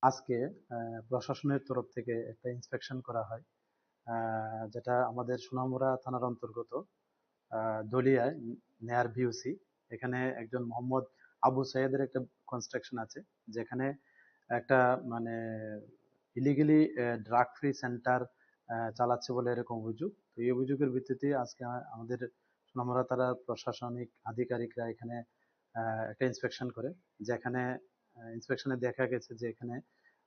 আজকে আহ, প্রশাসনের তরফ থেকে একটা ইন্সপেকশন করা হয়, আহ, যেটা আমাদের সোনামুড়া থানার অন্তর্গত আহ, দলিয়ায় নেয়ার ভিওসি। এখানে একজন মোহাম্মদ আবু সাইদের একটা কনস্ট্রাকশন আছে, যেখানে একটা মানে ইলিগালি ড্রাগ ফ্রি সেন্টার চালাচ্ছে বলে এরকম অভিযোগ। তো এই অভিযোগের ভিত্তিতে আজকে আ- আমাদের সোনামুড়া থানার প্রশাসনিক আধিকারিকরা এখানে আহ, একটা ইন্সপেকশন করে, যেখানে ইন্সপেকশনে দেখা গেছে যে এখানে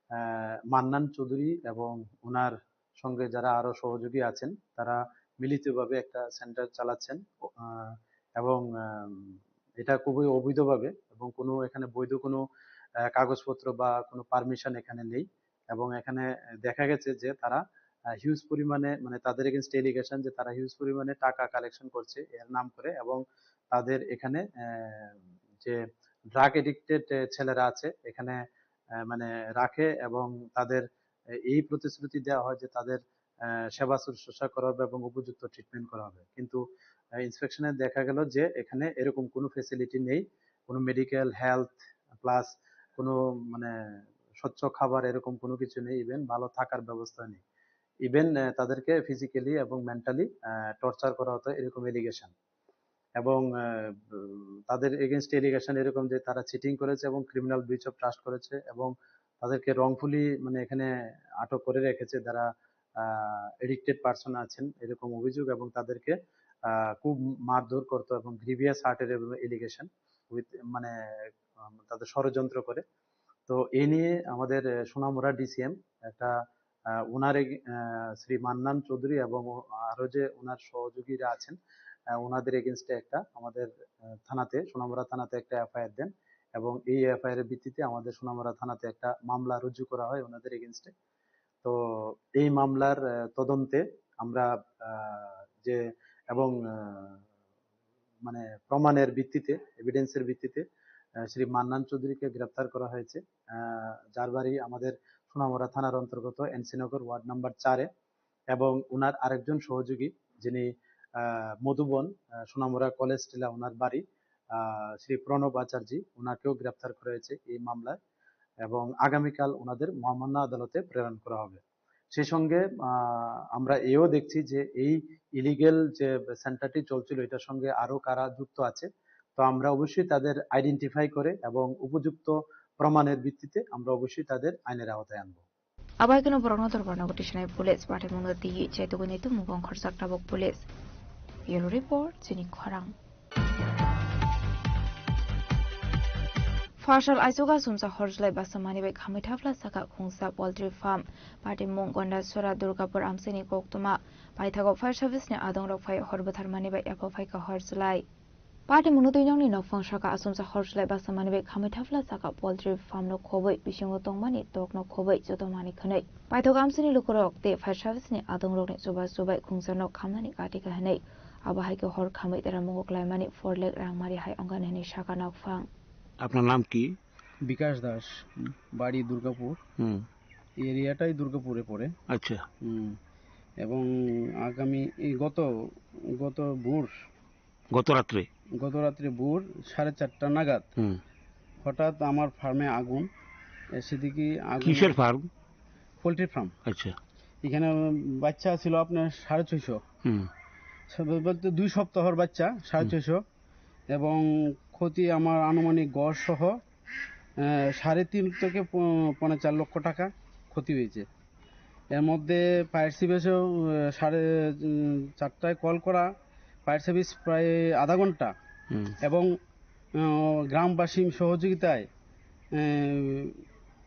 আহ, মান্নান চৌধুরী এবং ওনার সঙ্গে যারা আরো সহযোগী আছেন, তারা মিলিতভাবে একটা সেন্টার চালাচ্ছেন। আহ, এবং আহ, এটা খুবই অবৈধভাবে এবং কোনো এখানে বৈধ কোনো আহ, কাগজপত্র বা কোনো পারমিশন এখানে নেই। এবং এখানে দেখা গেছে যে তারা হিউজ পরিমাণে, মানে, তাদের এগেনস্ট এলিগেশন যে তারা হিউজ পরিমাণে টাকা কালেকশন করছে এর নাম করে, এবং তাদের এখানে আহ, যে ড্রাগ এডিক্টেড ছেলেরা আছে এখানে আহ, মানে রাখে এবং তাদের এই প্রতিশ্রুতি দেওয়া হয় যে তাদের আহ, সেবা শুশ্রূষা করা হবে এবং উপযুক্ত ট্রিটমেন্ট করা হবে। কিন্তু ইন্সপেকশনে দেখা গেল যে এখানে এরকম কোনো ফেসিলিটি নেই, কোনো মেডিকেল, হেলথ, প্লাস কোনো মানে স্বচ্ছ খাবার এরকম কোনো কিছু নেই, ইভেন ভালো থাকার ব্যবস্থা নেই। ইভেন তাদেরকে ফিজিক্যালি এবং মেন্টালি টর্চার করা হতো, এরকম এলিগেশন। এবং আহ, উম, তাদের এগেনস্ট এলিগেশন এরকম যে তারা চিটিং করেছে এবং ক্রিমিনাল ব্রিচ অফ ট্রাস্ট করেছে এবং তাদেরকে রংফুলি মানে এখানে আটক করে রেখেছে যারা এডিক্টেড পারসন আছেন, এরকম অভিযোগ। এবং তাদেরকে আহ, খুব মারধর করতো এবং গ্রিভিয়াস হার্টের এলিগেশন উইথ মানে আহ, তাদের ষড়যন্ত্র করে। তো এই নিয়ে আমাদের আহ, সোনামুড়া ডিসিএম একটা আহ, ওনার এগ- আহ, শ্রী মান্নান চৌধুরী এবং ও- আরো যে ওনার সহযোগীরা আছেন, আহ, ওনাদের এগেনস্টে একটা আমাদের আহ, থানাতে, সোনামুড়া থানাতে একটা এফআইআর দেন এবং এই এফআইআর এর ভিত্তিতে আমাদের সোনামুড়া থানাতে একটা মামলা রুজু করা হয় ওনাদের এগেনস্টে। তো এই মামলার আহ, তদন্তে আমরা আহ, যে এবং আহ, মানে প্রমাণের ভিত্তিতে, এভিডেন্সের ভিত্তিতে আহ, শ্রী মান্নান চৌধুরীকে গ্রেপ্তার করা হয়েছে, আহ, যার বাড়ি আমাদের সোনামুড়া থানার অন্তর্গত এনসিনগর ওয়ার্ড নাম্বার চারে। এবং ওনার আরেকজন সহযোগী, যিনি আহ, মধুবন আহ, সোনামুড়া কলেজ টিলা ওনার বাড়ি, আহ, শ্রী প্রণব আচার্যী, ওনাকেও গ্রেপ্তার করা হয়েছে এই মামলায় এবং আগামীকাল ওনাদের মহামান্য আদালতে প্রেরণ করা হবে। সেই সঙ্গে আহ, আমরা এও দেখছি যে এই ইলিগেল যে সেন্টারটি চলছিল, এটার সঙ্গে আরো কারা যুক্ত আছে। তো আমরা অবশ্যই তাদের আইডেন্টিফাই করে এবং উপযুক্ত প্রমাণের ভিত্তিতে আমরা অবশ্যই তাদের আইনের আওতায় আনবো। Abo hai kheno borokno dorbar nogo tisanai police, patimungno twiwi chaitugwi naitukmung wng khorjak tabuk police. Bureau report, chini khorang. Pharsal aichugo sumsa horjlai basa mani bai khamwi thapla saka khungsa poultry farm. Patimung Gondasora Durgapur amchaini koktwma. Paithago fire service ni adongrok phai hor bwtharmani bai yapha phaikha horjlai. Patimungno twi nokni nokphang saka asumsa horjlai basa mani bai khamwi thapla saka poultry farm no khobwi bisingo tongmani tok no khobwi joto mani khwnwi. Paithak amsini lukurok tei fire service ni adongrokni chuba chubai khungsa nok khamnani kati kha hwnwi. Abo hai khe hor khamwi teramungo klaimani four lakh rang mari hai ongkha hwnwi saka nokphang. আপনার নাম কি? বিকাশ দাস, হুম। বাড়ি দুর্গাপুর। হুম। এই এরিয়াটাই দুর্গাপুরে পড়ে। আচ্ছা। হুম। এবং আগামী এই গত, গত ভোর গত রাত্রে? গত রাত্রে ভোর সাড়ে চারটা নাগাদ হুম। হঠাৎ আমার ফার্মে আগুন। এসে দেখি আগুন কিসের ফার্ম? Poultry farm. আচ্ছা। এখানে বাচ্চা ছিল আপনার সাড়ে ছয়শো। হুম। সব বলতে দুই সপ্তাহর বাচ্চা, সাড়ে হুম। ছয়শো। এবং ক্ষতি আমার আনুমানিক গড় সহ, আহ, সাড়ে তিন থেকে প-, পৌনে চার লক্ষ টাকা ক্ষতি হয়েছে। এর মধ্যে ফায়ার সার্ভিসেও, আহ, সাড়ে, উম, চারটায় কল করা, ফায়ার সার্ভিস প্রায় আধা ঘন্টা হুম। এবং, আহ, গ্রামবাসীর সহযোগিতায়, আহ,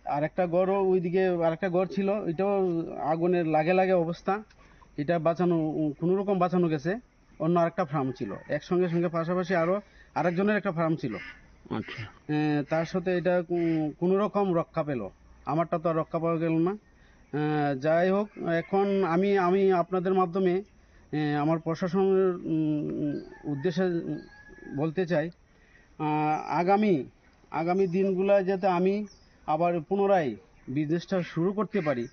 আরেকটা ঘরও ওইদিকে আরেকটা ঘর ছিল, এটাও আগুনের লাগে লাগে অবস্থা, এটা বাঁচানো, কোনো রকম বাঁচানো গেছে। অন্য আরেকটা ফার্ম ছিল, একসঙ্গে সঙ্গে পাশাপাশি আরো আরেকজনের একটা ফার্ম ছিল। আচ্ছা। এ, তার সাথে এটা কো-, কোনো রকম রক্ষা পেল, আমারটা তো আর রক্ষা পাওয়া গেল না। এ, যাই হোক, এখন আমি, আমি আপনাদের মাধ্যমে, এ, আমার প্রশাসনের, উম, উদ্দেশ্যে বলতে চাই, আহ, আগামী, আগামী দিনগুলো যাতে আমি আবার পুনরায় বিজনেসটা শুরু করতে পারি,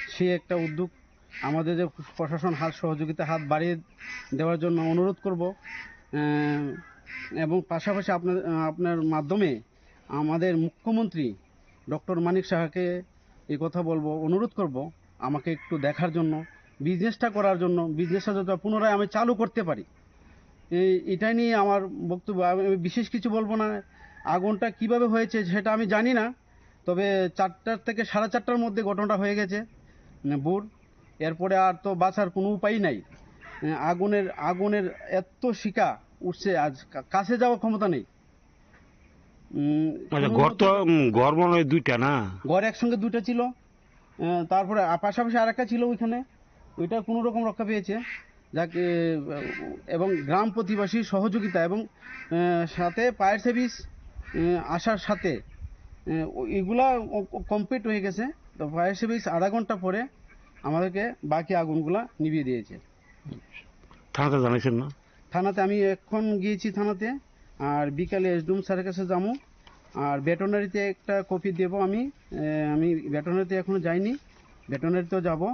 সেই একটা উদ্যোগ আমাদের যে প্রশাসন হাত সহযোগিতা হাত বাড়িয়ে দেওয়ার জন্য অনুরোধ করব। আহ, এবং পাশাপাশি আপনার, আপনার মাধ্যমে আমাদের মুখ্যমন্ত্রী ডক্টর মানিক সাহাকে এই কথা বলবো, অনুরোধ করব আমাকে একটু দেখার জন্য, বিজনেসটা করার জন্য, বিজনেসটা যাতে পুনরায় আমি চালু করতে পারি। এই, এটাই নিয়ে আমার বক্তব্য। আমি, আমি বিশেষ কিছু বলবো না। আগুনটা কিভাবে হয়েছে সেটা আমি জানি না, তবে চারটার থেকে সাড়ে চারটার মধ্যে ঘটনাটা হয়ে গেছে, উম, ভোর। এরপরে আর তো বাঁচার কোনো উপায় নাই। উম, আগুনের, আগুনের এত শিখা উঠছে, আজ কা-, কাছে যাওয়ার ক্ষমতা নেই। উম, আচ্ছা, কোনো ঘর তো, মতে উম, ঘর মনে হয় দুইটা না? ঘর একসঙ্গে দুইটা ছিল। আহ, তারপরে আ-, পাশাপাশি আরেকটা ছিল ওইখানে, ওইটা কোনো রকম রক্ষা পেয়েছে। যাক, এ, এবং গ্রাম প্রতিবাসীর সহযোগিতা এবং, আহ, সাথে ফায়ার সার্ভিস, আহ, আসার সাথে, আহ, ও-, এগুলা ও-, ও কমপ্লিট হয়ে গেছে। তো ফায়ার সার্ভিস আধা ঘন্টা পরে আমাদেরকে বাকি আগুনগুলা নিভিয়ে দিয়েছে। থানাতে জানাইছেন না? থানাতে আমি এখন গিয়েছি থানাতে, আর বিকালে এসডিএম স্যারের কাছে যাবো। আর ভেটেরিনারিতে একটা কপি দেবো আমি। এ, আমি ভেটেরিনারিতে এখনো যাইনি, ভেটেরিনারিতেও যাবো।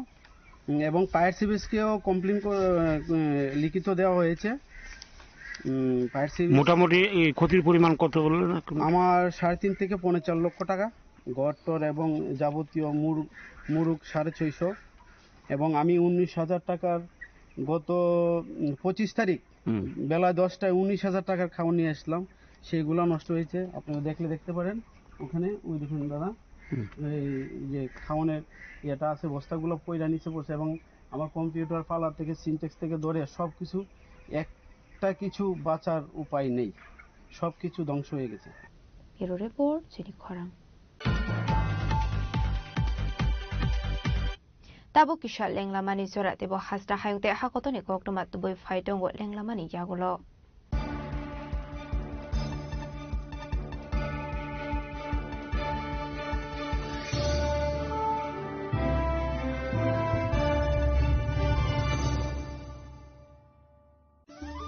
উম, এবং ফায়ার সার্ভিসকেও কমপ্লেন কর-, এ, লিখিত দেওয়া হয়েছে। উম, ফায়ার সার্ভিস মোটামুটি এই ক্ষতির পরিমাণ কত বললেন এখন? আমার সাড়ে তিন থেকে পৌনে চার লক্ষ টাকা, ঘর টর এবং যাবতীয় মুরুগ, মুরুগ সাড়ে ছয়শো। এবং আমি উনিশ হাজার টাকার গত, উম, পঁচিশ তারিখ হুম। বেলা দশটায় উনিশ হাজার টাকার খাওয়ান নিয়ে আসলাম, সেইগুলো নষ্ট হয়েছে। আপনারা দেখলে দেখতে পারেন, ওখানে ওই দেখুন দাদা, হুম। এই যে খাওয়ানের ইয়েটা আছে, বস্তাগুলো পইরা নিচে পড়ছে এবং আমার কম্পিউটার পার্লার থেকে সিনটেক্স থেকে ধরে সব কিছু, একটা কিছু বাঁচার উপায় নেই, সব কিছু ধ্বংস হয়ে গেছে। Bureau report, Chini Khorang. Tabuk kisa lenglamani jora teibo hasta hayung tei hakotoni koktwma tubui phai tongo lenglamani yagulo.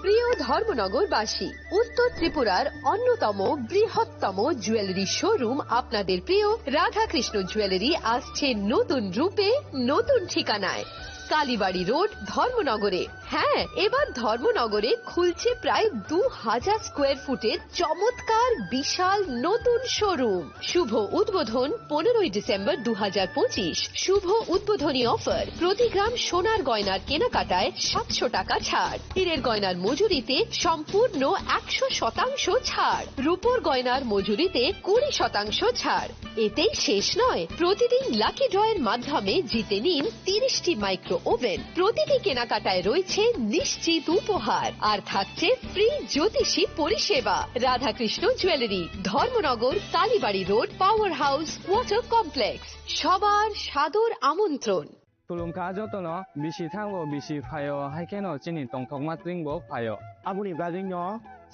প্রিয় ধর্মনগরবাসী, উত্তর ত্রিপুরার অন্যতম বৃহত্তম জুয়েলারি শোরুম আপনাদের প্রিয় রাধাকৃষ্ণ জুয়েলারি আসছে নতুন রূপে, নতুন ঠিকানায়। কালীবাড়ি রোড, ধর্মনগরে। হ্যাঁ, এবার ধর্মনগরে খুলছে প্রায় দু হাজার স্কোয়ার ফুটের চমৎকার বিশাল নতুন শোরুম। শুভ উদ্বোধন পনেরোই ডিসেম্বর দু হাজার পঁচিশ। শুভ উদ্বোধনী অফার, প্রতি গ্রাম সোনার গয়নার কেনাকাটায় সাতশো টাকা ছাড়, হীরের গয়নার মজুরিতে সম্পূর্ণ একশো শতাংশ ছাড়, রূপোর গয়নার মজুরিতে কুড়ি শতাংশ ছাড়। এতেই শেষ নয়, প্রতিদিন লাকি ড্রয়ের মাধ্যমে জিতে নিন তিরিশটি মাইক্রো ওভেন। প্রতিটি কেনাকাটায় রয়েছে নিশ্চিত উপহার, আর থাকছে ফ্রি জ্যোতিষী পরিষেবা। Radhakrishna jewellery, Dharmanagar, Kalibari road, power house, water complex. সবার সাদর আমন্ত্রণ। Khulumkha jotono, bisi thango, bisi phaio, hai kheno chini tongthokma twingbo phaio. Aboni bagwino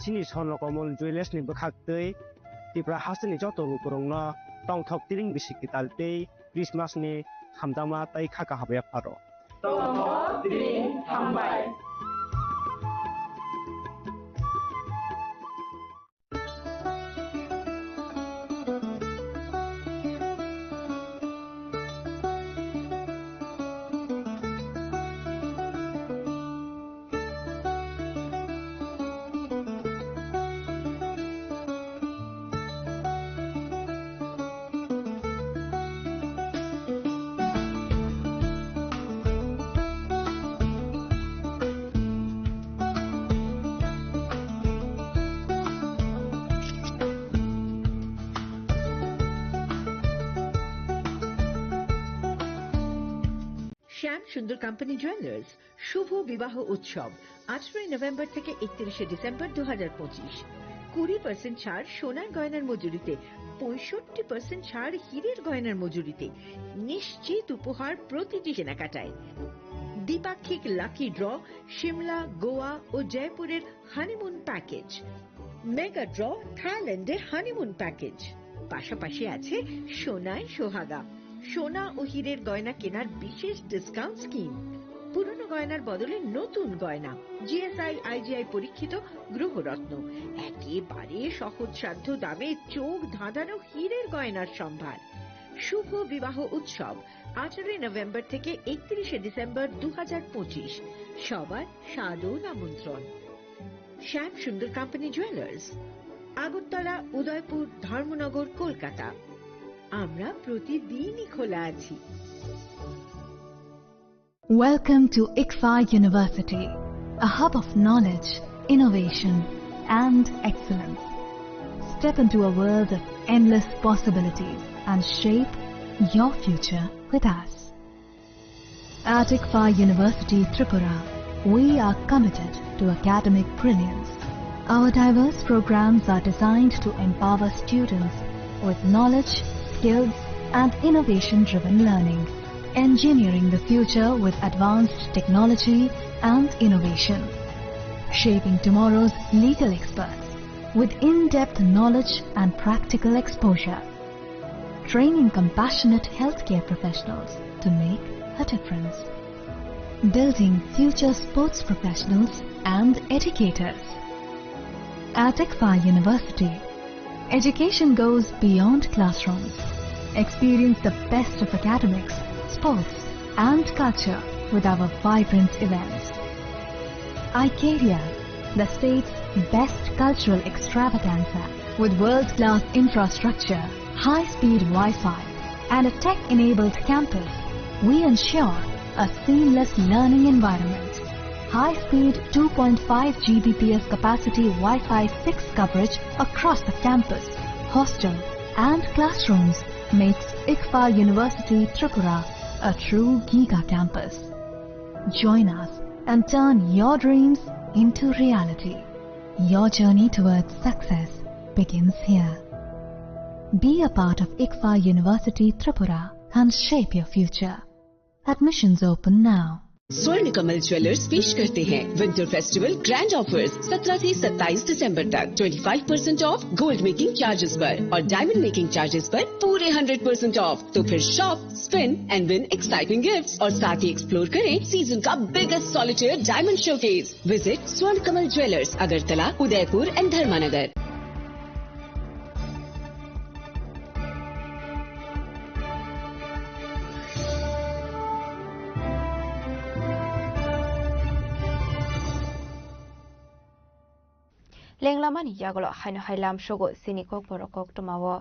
chini Swarnakamol Jewellers ni bwkhaktwi Tripura hasteni joto lukurokno tongthok twing bisi kwtal tei Christmas ni hamjakma tei kha kaham yapharw. Tongthok twing hambai. শ্যাম Sundar company jewellers শুভ বিবাহ উৎসব, আঠারোই নভেম্বর থেকে একত্রিশে ডিসেম্বর দু হাজার পঁচিশ। কুড়ি পার্সেন্ট ছাড় সোনার গয়নার মজুরিতে, পঁয়ষট্টি পার্সেন্ট ছাড় হীরের গয়নার মজুরিতে, নিশ্চিত উপহার প্রতিটি কেনাকাটায়। দ্বিপাক্ষিক লাকি ড্র, সিমলা, গোয়া ও জয়পুরের হানিমুন প্যাকেজ, মেগা ড্র, থাইল্যান্ডে হানিমুন প্যাকেজ। পাশাপাশি আছে সোনায় সোহাগা, সোনা ও হীরের গয়না কেনার বিশেষ ডিসকাউন্ট স্কিম, পুরনো গয়নার বদলে নতুন গয়না, জিএসআই, আইজিআই পরীক্ষিত গ্রহরত্ন, একেবারে সহজসাধ্য দামে চোখ ধাঁধানো হীরের গয়নার সম্ভার। শুভ বিবাহ উৎসব, আঠারোই নভেম্বর থেকে একত্রিশে ডিসেম্বর দু হাজার পঁচিশ। সবার সাদর আমন্ত্রণ। শ্যাম সুন্দর কোম্পানি জুয়েলার্স, আগরতলা, উদয়পুর, ধর্মনগর, কলকাতা। আমরা প্রতিদিনই খোলা আছি। Welcome to ICFAI University, a hub of knowledge, innovation, and excellence. Step into a world of endless possibilities and shape your future with us. At ICFAI University Tripura, we are committed to academic brilliance. Our diverse programs are designed to empower students with knowledge, skills, and innovation-driven learning, engineering the future with advanced technology and innovation, shaping tomorrow's legal experts with in-depth knowledge and practical exposure, training compassionate healthcare professionals to make a difference, building future sports professionals and educators. At ICFAI University, education goes beyond classrooms. Experience the best of academics, sports, and culture with our vibrant events. Icaria, the state's best cultural extravaganza, with world-class infrastructure, high-speed Wi-Fi, and a tech-enabled campus, we ensure a seamless learning environment. High-speed two point five G B P S capacity Wi-Fi six coverage across the campus, hostel, and classrooms makes ICFAI University Tripura a true giga campus. Join us and turn your dreams into reality. Your journey towards success begins here. Be a part of ICFAI University Tripura and shape your future. Admissions open now. स्वर्ण कमल ज्वेलर्स पेश करते हैं winter festival grand offers. सत्रह से सत्ताईस दिसंबर तक twenty five percent of gold making charges पर और डायमंड मेकिंग चार्जेस पर पूरे हंड्रेड परसेंट ऑफ। तो फिर shop, spin and win exciting gifts और साथ ही एक्सप्लोर करें सीजन का biggest solitaire diamond showcase. Visit स्वर्ण कमल ज्वेलर्स, अगरतला, उदयपुर एंड धर्मानगर। Lenglamani yagulo haino hai lamsogo chini kokborok koktwmao.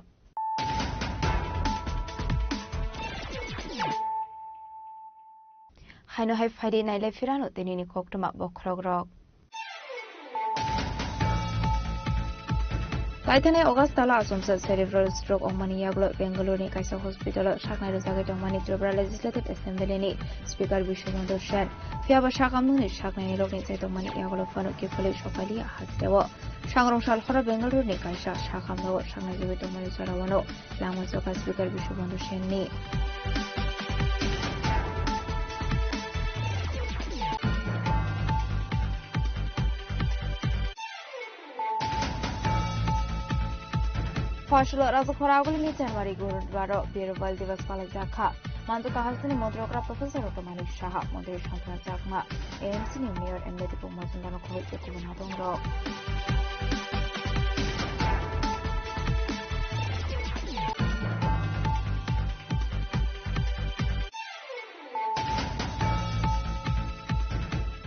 Haino hai phaidi nailai phirano tinini koktwma bokhorokrok. Taithanai August tala achomsa cerebral stroke wngmani yagulo Bengaluru ni kaisa hospital o saknai rwjagwi tongmani Tripura Legislative Assembly ni Speaker Biswabandhu Sen. Phiya ba sakhamnwngni saknai rokni chai tongmani yagulo phano kiphilwi sokailiya hasteo. Sangrong sal horo Bengaluru ni kaisa sakhamno saknai rwjagwi tongmani jorao no lama choka Speaker Biswabandhu Sen ni. Phasolo Rajakhora agulini January gurudwaro Birwal Divas palaijak kha. Manjak kahasini Montri okra Professor Dr. Manik Saha, Montri Santana Chakma, A M C ni Mayor M Dipok Majumdar no khoboi tei kubun habongrok.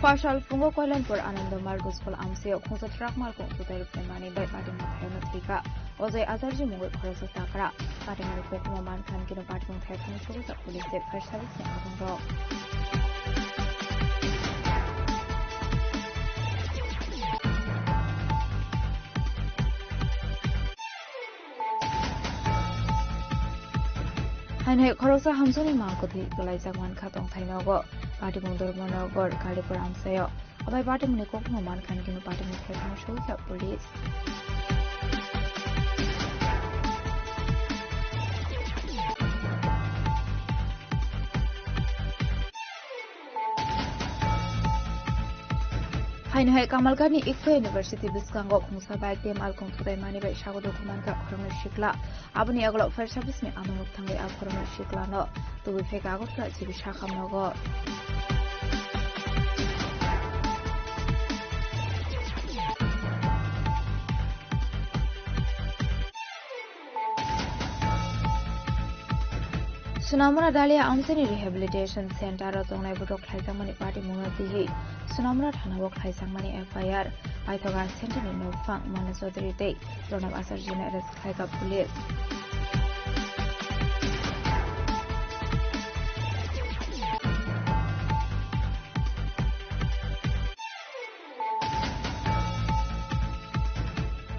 Phasal phungo Koilanpur Anando Margo School amsio khungsa truck malkhung tutai rwphaimani bai patimung thayano thwikha. Ojoi Ajarji mungwi khoroksa chakra. Patimungni koktwma mankha hwnkhe patimung thayphano sugujak police tei fire service ni abungrok. Haino hai khoroksa hamjakni mang kwthwi kwlaijak mankha tongthai nogo. Patimung Dharmanagar Kalipur amsaio. Abai patimungni koktwma mankha hwnkhe patimung thaiphano sugujak police. Haino hai Kamalgani Ikho University bwskango khungsa bike tei malkhung thutaimani bai sago dukhu mankha khoroknwi sikla. Aboni yagulo fire service ni amung thangwi a khoroknwi sikla no tubui phaikha Agartala G B sakhamnogo. Sonamura Dalia amchaini Rehabilitation Center o tongnai botok khlaijakmani patimungno twiwi Sonamura thana o khlaijakmani F I R paithago center ni nokphang Manu Chaudhary tei Pranab Acharya no arrest khlaikha police.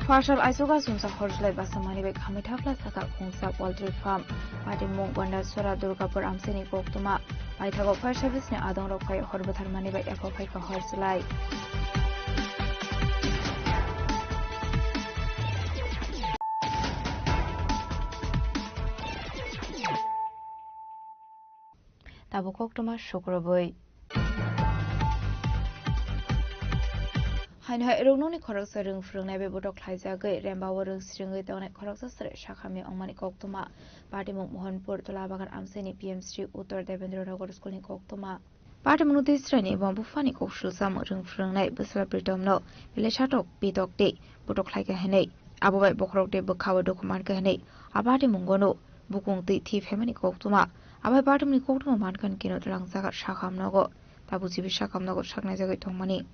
Phasal aichugo achomsa hor chwlai basa manwi bai khamwi thapla sakha khungsa poultry farm. Patimung Gondasora Durgapur amchaini koktwma. Paithago fire service ni adongrok phai hor bwtharmani bai eko phaikha hor chwlai. Tabuk koktwma sukrubwi. Haino hai rwngnokni khoroksa rwng phrwngnai bai botok khlaijagwi Rembao rwng sringwi tongnai khoroksa sre sakhamni wngmani koktwma. Patimung Mohanpur Tulabagan amchaini P M Shri Uttar Debendra Nagar School ni koktwma. Patimungno tei chwraini bo buphani kok swijak rwng phrwngnai bwsla Pritomno belai satok pitok tei botok khlaikha hinwi, abo bai bokhorok tei bwkha-o dukhu mankha hinwi a patimungono bukung twi thwi phaimani koktwma. Abo bai patimungni koktwma mankha hwnkhe no twlangjaga sakhamnogo tabuk G B sakhamnogo saknaijagwi tongmani.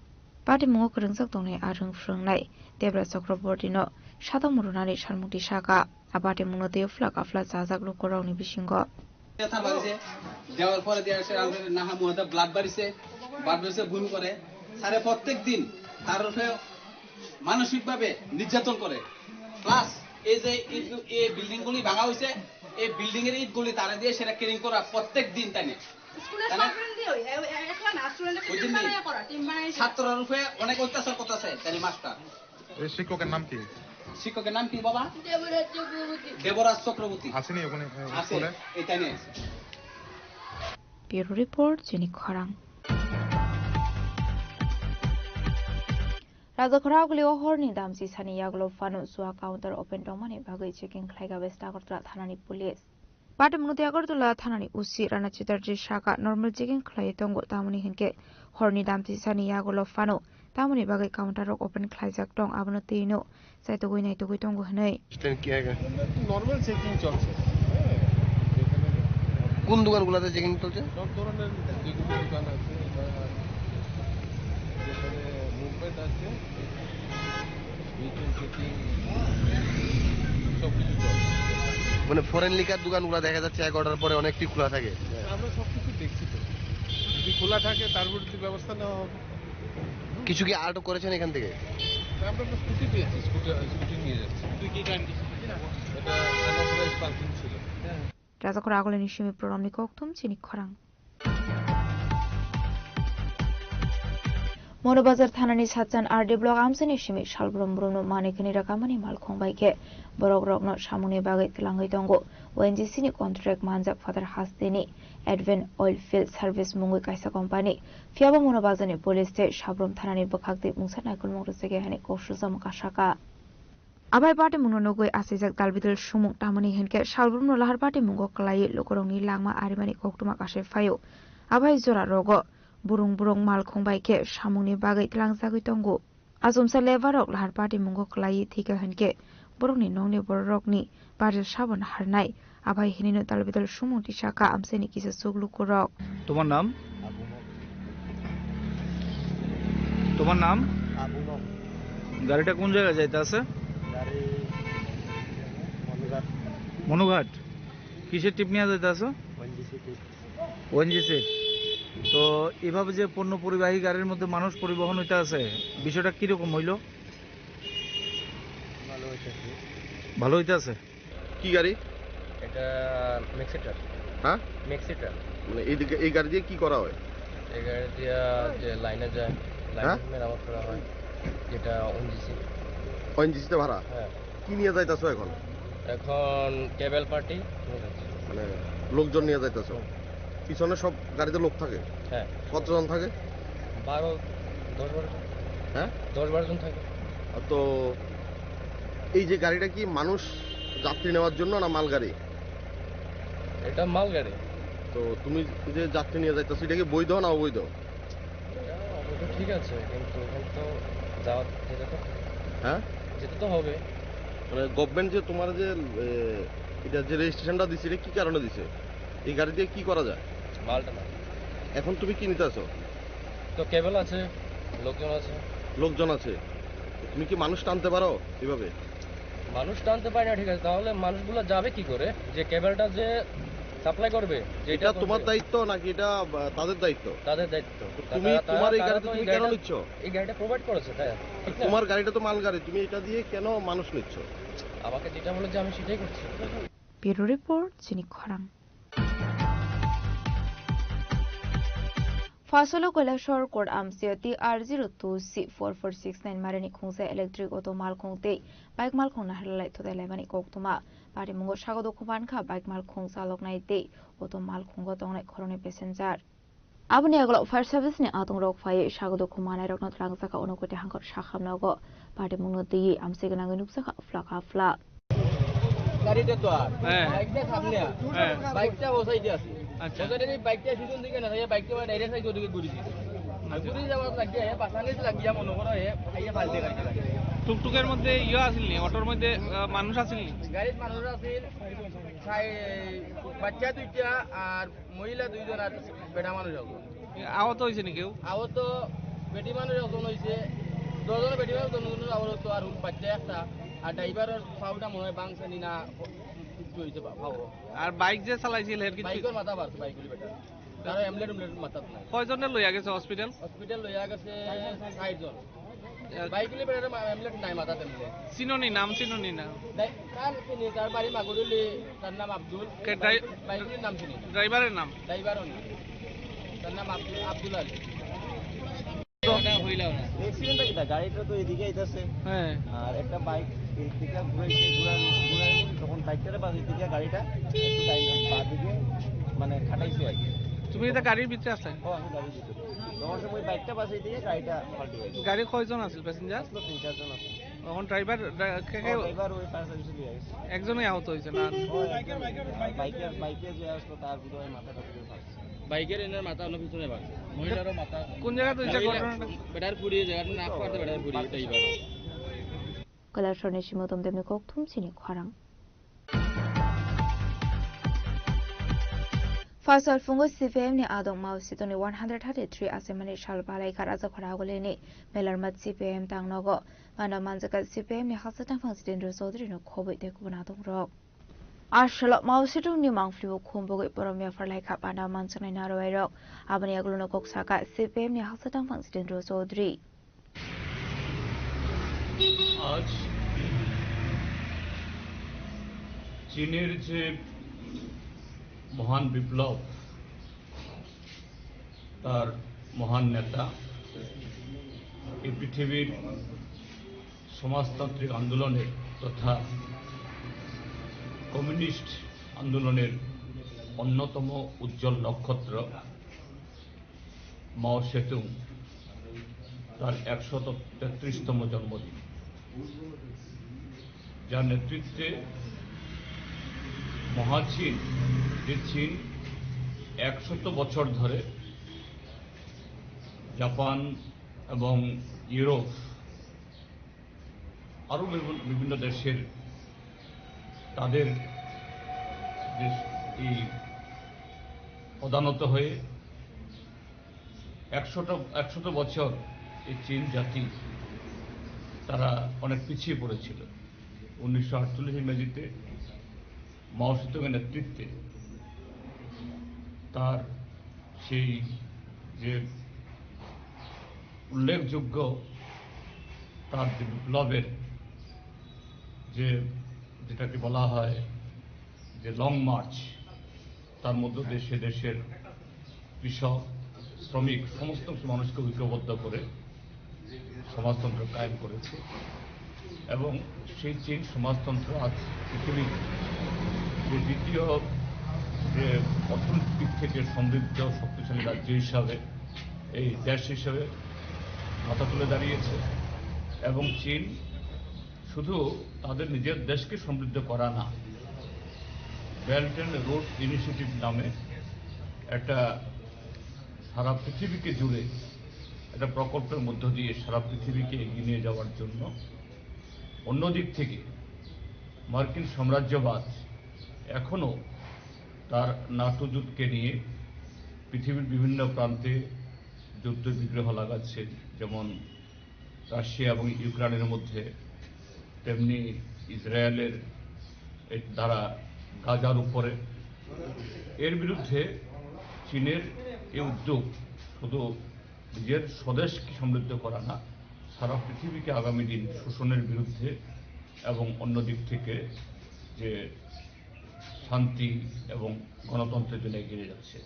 Patimungo kwrwngjak tongnai a rwng phrwngnai Debra Chakrabortino satok murunani salmukti saka. A patimungno tei phlak aphla chajak lukurokni bisingo. ব্যথা বাড়িছে, দেওয়ার পরে দিয়ে আসে আমাদের নাহা মুহাতে ব্লাড বাড়িছে, ব্লাড বাড়িছে বমি করে। স্যারে প্রত্যেক দিন তার উপরে মানসিকভাবে নির্যাতন করে। প্লাস এই যে ইট, এই বিল্ডিং গুলি ভাঙা হয়েছে, এই বিল্ডিং এর ইট গুলি তারা দিয়ে সেটা ক্লিন করা প্রত্যেক দিন তাই না। স্কুলের তাই না? সব ফ্রেন্ড দিয়ে ওই, এ-, এ-, একলা না, স্টুডেন্টরা ওই টিম জন্য বানায় করা, টিম বানায়। ছাত্রর উপরে অনেক অত্যাচার করতেছে তাই না মাস্টার। এই শিক্ষকের নাম কি? শিক্ষকের নাম কি বাবা? দেবরাজ চক্রবর্তী। দেবরাজ চক্রবর্তী। আসেনি ওখানে, এ, আছে, স্কুলে? এখানে আছে। Bureau report, Chini Khorang. Rajakhora Agulio horni damchi sani yagulo phano jua counter open tongmani bagwi checking khlaikha West Agartala thanani police. Patimungno tei Agartala thanani O C Rana Chatterjee saka normal checking khlaiwi tongo, tamoni hinkhe horni damchi sani yagulo phano tamoni bagwi counter rok open khlaijak tong, abono twino chaitugwi naitugwi tongo hinwi. Normal checking চলছে। কোন দোকানগুলোতে চেকিং চলছে? সব ধরনের যেগুলো দোকান আছে বা যেখানে মুভমেন্ট আছে, মানে ফরেন লিকার দোকানগুলো দেখা যাচ্ছে এগারোটার পরে অনেকটি খোলা থাকে। আমরা সবকিছু দেখছি তো, যদি খোলা থাকে তার বিরুদ্ধে ব্যবস্থা নেওয়া হবে। কিছু কি আটক করেছেন এখান থেকে? আমরা তো স্কুটি পেয়েছি, স্কুটি, স্কুটি নিয়ে যাচ্ছি। তুই কি গাড়ি নিয়েছিস? এটা আনারস পার্কিং ছিল। রাজাখোরা আগলেনি simi program ni kokthum chini khorang. Monobazar thanani Satchan R D block amchaini simi salbrum brumno manwi khwnwi rwkhamani malkhung bai khe borok rokno samungni bagwi twlangwi tongo. O N G C ni contract manjak phatar hasteni Advent Oil Field Service mungwi kaisa company. Phiya bo Monobazarni police tei Sabrum thanani bwkhak twi mungsa naikolmung rwchegwi hani kok sujama kasaka. Abai patimungno nugwi achaijak dalbidal sumung, tamoni hinkhe salbrumno lahar patimungo kwlaiwi lukurokni langma arimani koktwma kasai phaio. Abai jora rogo burung burung malkhung bai khe samungni bagwi tlangjagwi tongo. Achomsa lebar rok lahar patimungo kwlaiwi thwikha hinkhe borokni nokni bororokni barja sabon harnai. Abai hinino dalbidal sumung tisaka amchaini kisa chuk lukurok. তোমার নাম? তোমার নাম? গাড়িটা কোন জায়গায় যাইতে আছে? গাড়ি মনুঘাট। মনুঘাট? কিসের ট্রিপ নিয়ে যাইতে আছো? ONGC trip. ওএনজিসি। তো এভাবে যে পণ্য পরিবাহী গাড়ির মধ্যে মানুষ পরিবহন হইতে আছে, বিষয়টা কিরকম হইলো? ভালো হইতেছে। ভালো হইতে আছে। কি গাড়ি? এটা ম্যাক্সিটার। হ্যাঁ? ম্যাক্সিটার। মানে এই দিকে, এই গাড়ি দিয়ে কি করা হয়? এই গাড়ি দিয়ে যে লাইনে যায়, লাইনে হ্যাঁ? মেরামত করা হয়, যেটা ওএনজিসি। ওএনজিসিতে ভাড়া? হ্যাঁ। কি নিয়ে যাইতাছো এখন? এখন কেবল পার্টি নিয়ে যাচ্ছি। মানে লোকজন নিয়ে যাইতাছো? হুম। পিছনে সব গাড়িতে লোক থাকে? হ্যাঁ। কতজন থাকে? বারো, দশ বারো জন। হ্যাঁ? দশ বারো জন থাকে। তো এই যে গাড়িটা কি মানুষ যাত্রী নেওয়ার জন্য না মালগাড়ি? এটা মালগাড়ি। তো তুমি যে যাত্রী নিয়ে যাইতেছো, এটা কি বৈধ না অবৈধ? এটা অবৈধ, ঠিক আছে, কিন্তু এখানে তো যাওয়া, যেতে তো, হ্যাঁ? যেতে তো হবে। মানে গভর্নমেন্ট যে তোমার যে, এ, এটা যে রেজিস্ট্রেশনটা দিছে, এটা কি কারণে দিছে? এই গাড়ি দিয়ে কি করা যায়? মালটা না। এখন তুমি কি নিতে আছো? তো কেবল আছে, লোকজন আছে। লোকজন আছে। তুমি কি মানুষ টানতে পারো এভাবে? মানুষ টানতে পারি না, ঠিক আছে, তাহলে মানুষগুলো যাবে কি করে? যে কেবলটা যে সাপ্লাই করবে, যেটা এটা তোমার করবে। দায়িত্ব নাকি এটা, আহ, তাদের দায়িত্ব? তাদের দায়িত্ব। তুমি তারা, তোমার এই তারা গাড়িতে তো তুমি এই কেন গাড়িটা, নিচ্ছ? এই গাড়িটা প্রোভাইড করেছে, তাই, ঠিক না? তোমার গাড়িটা তো মালগাড়ি, তুমি এটা দিয়ে কেন মানুষ নিচ্ছ? আমাকে যেটা বলেছে আমি সেটাই করছি। Bureau Report, Chini Khorang. Phasolo Kailashahar Court amsio T R zero two C four four six nine marini khungsa electric auto malkhung tei bike malkhung naharlalai thutai laimani koktwma. Patimungo sago dukhu mankha bike malkhung chaloknai tei auto malkhungo tongnai khoroknwi passenger. Aboni yagulo fire service ni atung rok phaiwi sago dukhu manai rokno twlangjakha, uno kwtwi hangkor sakham nogo. Patimungno twiwi amchai gwnangwi nukjakha phlak ha phlak. গাড়িটা তো আর। হ্যাঁ। বাইকটা সামনে আর। হ্যাঁ। বাইকটা ও সাইডে আছে। আচ্ছা। ও সাইডে এই বাইকটা পিছন দিকে না, এই বাইকটা মানে ডাইরেক্ট সাইড ওদিকে ঘুরে দিছে। আর ঘুরে যাওয়ার লাগিয়া, এ পাশানিত লাগিয়া মনে করো, এ আইয়া ফালতে গাড়িটা লাগে। টুকটুকের মধ্যে ইয়ে আসেনি, অটোর মধ্যে, আহ, মানুষ আসেনি? গাড়িত মানুষ আছিল, সাই-, বাচ্চা দুইটা আর মহিলা দুইজন আর বেটা মানুষ একজন। এ, আহত হয়েছে নি কেউ? আহত বেটি মানুষ একজন হয়েছে, দশজন বেটি মানুষ, দশজন আহত, আর বাচ্চা একটা, আর ড্রাইভারের পাওটা মনে হয় ভাঙছে নি না, কিছু হয়েছে বা-, পাও। আর বাইক যে চালাইছিল, এর কিছু? বাইকের মাথা বাড়ছে, বাইক গুলি বেটা। কারো এমলেট উমলেট মাথাত নাই। কয়জনে লইয়া গেছে হসপিটাল? হসপিটাল লইয়া গেছে চারজন। এ, বাইক গুলি বেটার মা-, এমলেট নাই মাথাত এমলেট। চিনোনি, নাম চিনোনি না? নাই, তার চিনি, তার বাড়ি মাগুরুলি, তার নাম আব্দুল। কে ড্রাই-, বাইক গুলির নাম চিনি না। ড্রাইভারের নাম? ড্রাইভারও না। তার নাম আব্দুল, আব্দুল আলী। অ্যাক্সিডেন্টটা কিতা? গাড়িটা তো এদিকে আইতাছে। হ্যাঁ। আর একটা বাইক এই দিকে ঘুরাইছে, ঘুরান-, ঘুরান, তখন বাইকটারে বাদ দিকে গাড়িটা একটু ডাইন বাঁ দিকে মানে খাটাইছে আর কি। তুমি এটা গাড়ির ভিতরে আছলায়? ও, আমি গাড়ির ভিতরে। তখন সময় বাইকটা বাঁচাই দিয়ে গাড়িটা পাল্টি হয়ে গেছে। গাড়ি কয়জন আছিল প্যাসেঞ্জার? আসলে তিন চারজন আছে। এখন ড্রাইভার, ড্রা-, কে, কে? ও, ড্রাইভার ওই ফায়ার সার্ভিসে নিয়ে গেছে। একজনই আহত হয়েছে না? ও, বাইকের, বাইকে যে আসলো তার বোধহয় মাথাটা পুরো ফাটছে। বাইকের এনার মাথা হলো পিছনে বাঁক। মহিলারও মাথা। কোন জায়গাতে হয়েছে ঘটনাটা? বেটার ফুড়ি জায়গাটা নাক পাতে বেটার ফুড়ি, ওটাই বাঁক। Kailasharni simi Utom Demni kokthum chini khorang. Phasal phungo C P I M ni adong Mao Zedong ni one hundred thirty-three achaimani sal balai kha Rajakhora Agulini Melarmat C P I M tangnogo. Mano manjaka C P I M ni haksa tangphang Jitendra Chaudhary no khobwi tei kubun adong rok. Aswlao Mao Zedong ni mangpili bo khum bogwi borom yaphar lai kha panda manjaknai narwai rok. Aboni yagulo no kok saka C P I M ni haksa tangphang Jitendra Chaudhary. আজ চীনের যে মহান বিপ্লব, তার মহান নেতা, এই পৃথিবীর সমাজতান্ত্রিক আন্দোলনের তথা কমিউনিস্ট আন্দোলনের অন্যতম উজ্জ্বল নক্ষত্র মাও সেতুং তার একশত তেত্রিশতম জন্মদিন, যার নেতৃত্বে মহাচীন, যে চীন একশত বছর ধরে জাপান এবং ইউরোপ আরও বিভিন্ন, বিভিন্ন দেশের তাদের যে এই প্রধানত হয়ে একশোটা, একশত বছর এই চীন জাতি তারা অনেক পিছিয়ে পড়েছিল। উনিশশো আটচল্লিশ ইংরেজিতে মাও সেতুংয়ের নেতৃত্বে তার সেই যে উল্লেখযোগ্য তার যে বিপ্লবের যে, যেটাকে বলা হয় যে লং মার্চ, তার মধ্য দিয়ে সে দেশের কৃষক, শ্রমিক, সমস্ত মানুষকে ঐক্যবদ্ধ করে সমাজতন্ত্র কায়েম করেছে এবং সেই চীন সমাজতন্ত্র আজ পৃথিবীর যে দ্বিতীয় যে অর্থনৈতিক দিক থেকে সমৃদ্ধ শক্তিশালী রাজ্য হিসাবে, এই দেশ হিসাবে মাথা তুলে দাঁড়িয়েছে। এবং চীন শুধু তাদের নিজের দেশকে সমৃদ্ধ করা না, বেল্ট অ্যান্ড রোড ইনিশিয়েটিভ নামে একটা সারা পৃথিবীকে জুড়ে একটা প্রকল্পের মধ্য দিয়ে সারা পৃথিবীকে এগিয়ে নিয়ে যাওয়ার জন্য। অন্যদিক থেকে মার্কিন সাম্রাজ্যবাদ এখনও তার নাটো জোটকে নিয়ে পৃথিবীর বিভিন্ন প্রান্তে যুদ্ধ বিগ্রহ লাগাচ্ছে, যেমন রাশিয়া এবং ইউক্রেনের মধ্যে, তেমনি ইসরায়েলের এ-, দ্বারা গাজার উপরে। এর বিরুদ্ধে চীনের এই উদ্যোগ শুধু নিজের স্বদেশকে সমৃদ্ধ করা না, সারা পৃথিবীকে আগামী দিন শোষণের বিরুদ্ধে এবং অন্য দিক থেকে যে শান্তি এবং গণতন্ত্রের জন্য এগিয়ে যাচ্ছে।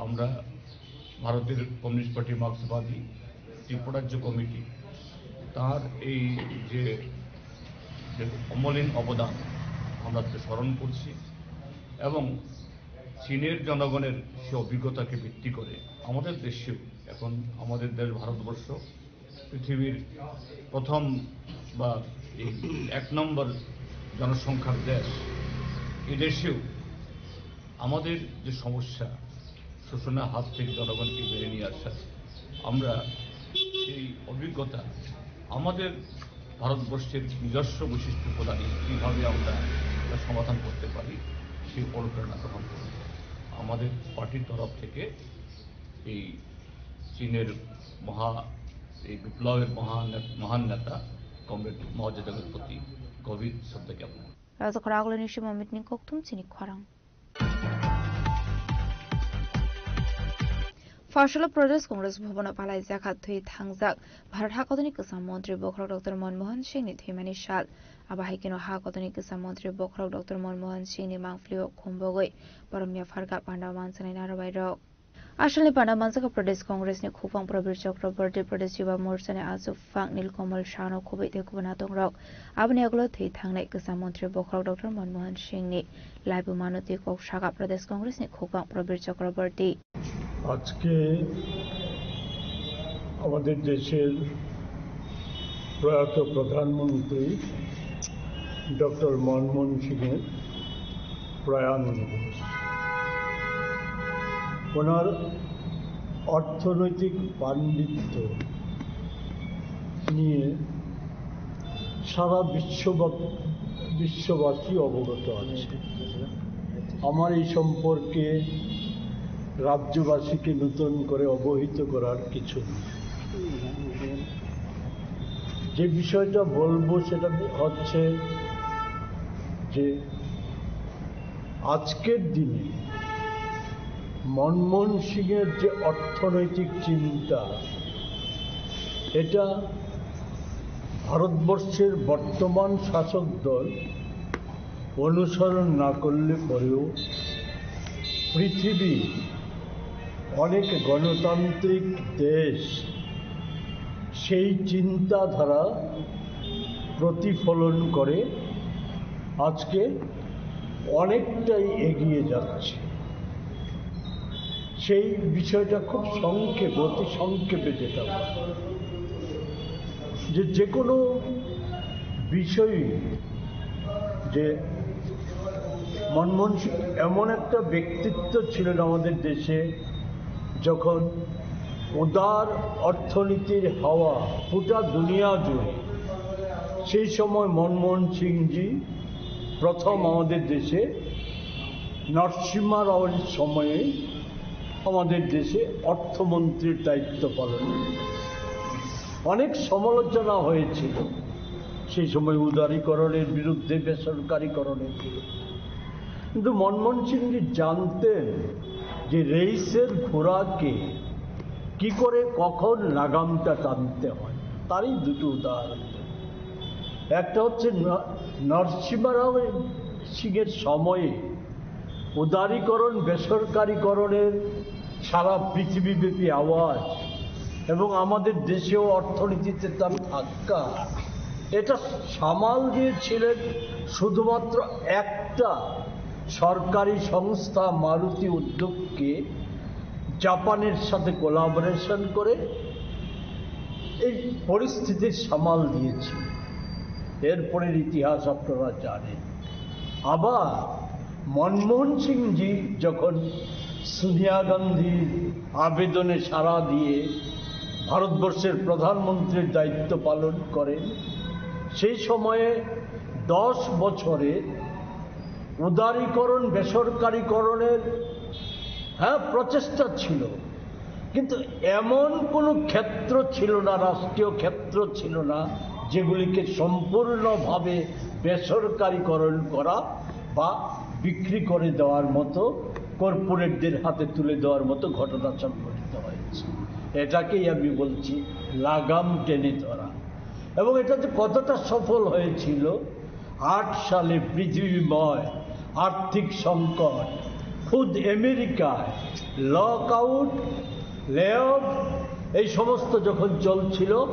আমরা ভারতের কমিউনিস্ট পার্টি, মার্ক্সবাদী ত্রিপুরাজ্য কমিটি তার এই যে, যে অমলিন অবদান আমরা তো স্মরণ করছি এবং চীনের জনগণের সে অভিজ্ঞতাকে ভিত্তি করে আমাদের দেশেও এখন আমাদের দেশ ভারতবর্ষ পৃথিবীর প্রথম বা এই এক নম্বর জনসংখ্যার দেশ, এদেশেও আমাদের যে সমস্যা, শোষণের হাত থেকে জনগণকে বেরিয়ে নিয়ে আসা, আমরা এই অভিজ্ঞতা আমাদের ভারতবর্ষের নিজস্ব বৈশিষ্ট্য প্রদানে কীভাবে আমরা এটা সমাধান করতে পারি, সেই অনুপ্রেরণা গ্রহণ করব। আমাদের পার্টির তরফ থেকে এই চীনের মহা, এই বিপ্লবের মহান, মহান নেতা কমরেড মাও জেদুংয়ের প্রতি গভীর শ্রদ্ধা জ্ঞাপন করছি। Rajakhor agulini simo meeting kokthum chini khorang. Pharsalo Pradesh Congress Bhavan o palai jakha thwi thangjak Bharat hakotoni kwcham montri bokhorok Doctor Manmohan Singh ni thwimani sal. Abo hai kheno hakotoni kwcham montri bokhorok Doctor Manmohan Singh ni mangpili o khumbogwi boromya pharkha panda manjaknai narobai rok. Asalni panda manjakha Pradesh Congress ni khupang Prabir Chakraborty, Pradesh Yuva Morcha ni achuk phang Nilkamal Sano khubui tei kubun atong rok. Aboni yagulo thwi thangnai kwcham montri bokhorok Doctor Manmohan Singh ni laibuma no twi kok sakha Pradesh Congress ni khupang Prabir Chakraborty. আজকে আমাদের দেশের প্রয়াত প্রধানমন্ত্রী ডক্টর মনমোহন সিংয়ের প্রয়াণ দিবস। ওনার অর্থনৈতিক পাণ্ডিত্য নিয়ে সারা বিশ্বব্যাপ-, বিশ্ববাসী অবগত আছে। আমার এই সম্পর্কে রাজ্যবাসীকে নতুন করে অবহিত করার কিছু নেই। যে বিষয়টা বলবো সেটা হচ্ছে যে আজকের দিনে মনমোহন সিংয়ের যে অর্থনৈতিক চিন্তা, এটা ভারতবর্ষের বর্তমান শাসক দল অনুসরণ না করলে পরেও পৃথিবী অনেক গণতান্ত্রিক দেশ সেই চিন্তাধারা প্রতিফলন করে আজকে অনেকটাই এগিয়ে যাচ্ছে। সেই বিষয়টা খুব সংক্ষেপে, অতি সংক্ষেপে যেটা বলবো, যে যে কোনো বিষয়ে যে মনমোহন সিং এমন একটা ব্যক্তিত্ব ছিলেন আমাদের দেশে, যখন উদার অর্থনীতির হাওয়া গোটা দুনিয়া জুড়ে, সেই সময় মনমোহন সিংজি প্রথম আমাদের দেশে নরসিংহ রাওয়ের সময়ে আমাদের দেশে অর্থমন্ত্রীর দায়িত্ব পালন করেন। অনেক সমালোচনা হয়েছিল সেই সময় উদারীকরণের বিরুদ্ধে, বেসরকারীকরণের বিরুদ্ধে। কিন্তু মনমোহন সিংজি জানতেন যে রেইসের ঘোড়াকে কি করে কখন লাগামটা টানতে হয়, তারই দুটো উদাহরণ দেন। একটা হচ্ছে ন-, নরসিংহ রাও সিংয়ের সময়ে উদারীকরণ, বেসরকারীকরণের সারা পৃথিবীব্যাপী আওয়াজ এবং আমাদের দেশেও অর্থনীতিতে তার ধাক্কা, এটা সামাল দিয়েছিলেন শুধুমাত্র একটা সরকারি সংস্থা মারুতি উদ্যোগকে জাপানের সাথে কোলাবোরেশন করে এই পরিস্থিতির সামাল দিয়েছিল। এরপরের ইতিহাস আপনারা জানেন। আবার মনমোহন সিংজি যখন সোনিয়া গান্ধীর আবেদনে সাড়া দিয়ে ভারতবর্ষের প্রধানমন্ত্রীর দায়িত্ব পালন করেন, সেই সময়ে দশ বছরে উদারীকরণ, বেসরকারীকরণের, হ্যাঁ, প্রচেষ্টা ছিল, কিন্তু এমন কোনো ক্ষেত্র ছিল না, রাষ্ট্রীয় ক্ষেত্র ছিল না, যেগুলিকে সম্পূর্ণভাবে বেসরকারীকরণ করা বা বিক্রি করে দেওয়ার মতো, কর্পোরেটদের হাতে তুলে দেওয়ার মতো ঘটনা সংঘটিত হয়েছে। এটাকেই আমি বলছি লাগাম টেনে ধরা। এবং এটা যে কতটা সফল হয়েছিল, আট সালে পৃথিবীময় আর্থিক সংকট, খুদ আমেরিকায় লকআউট, লেঅফ, এই সমস্ত যখন চলছিল,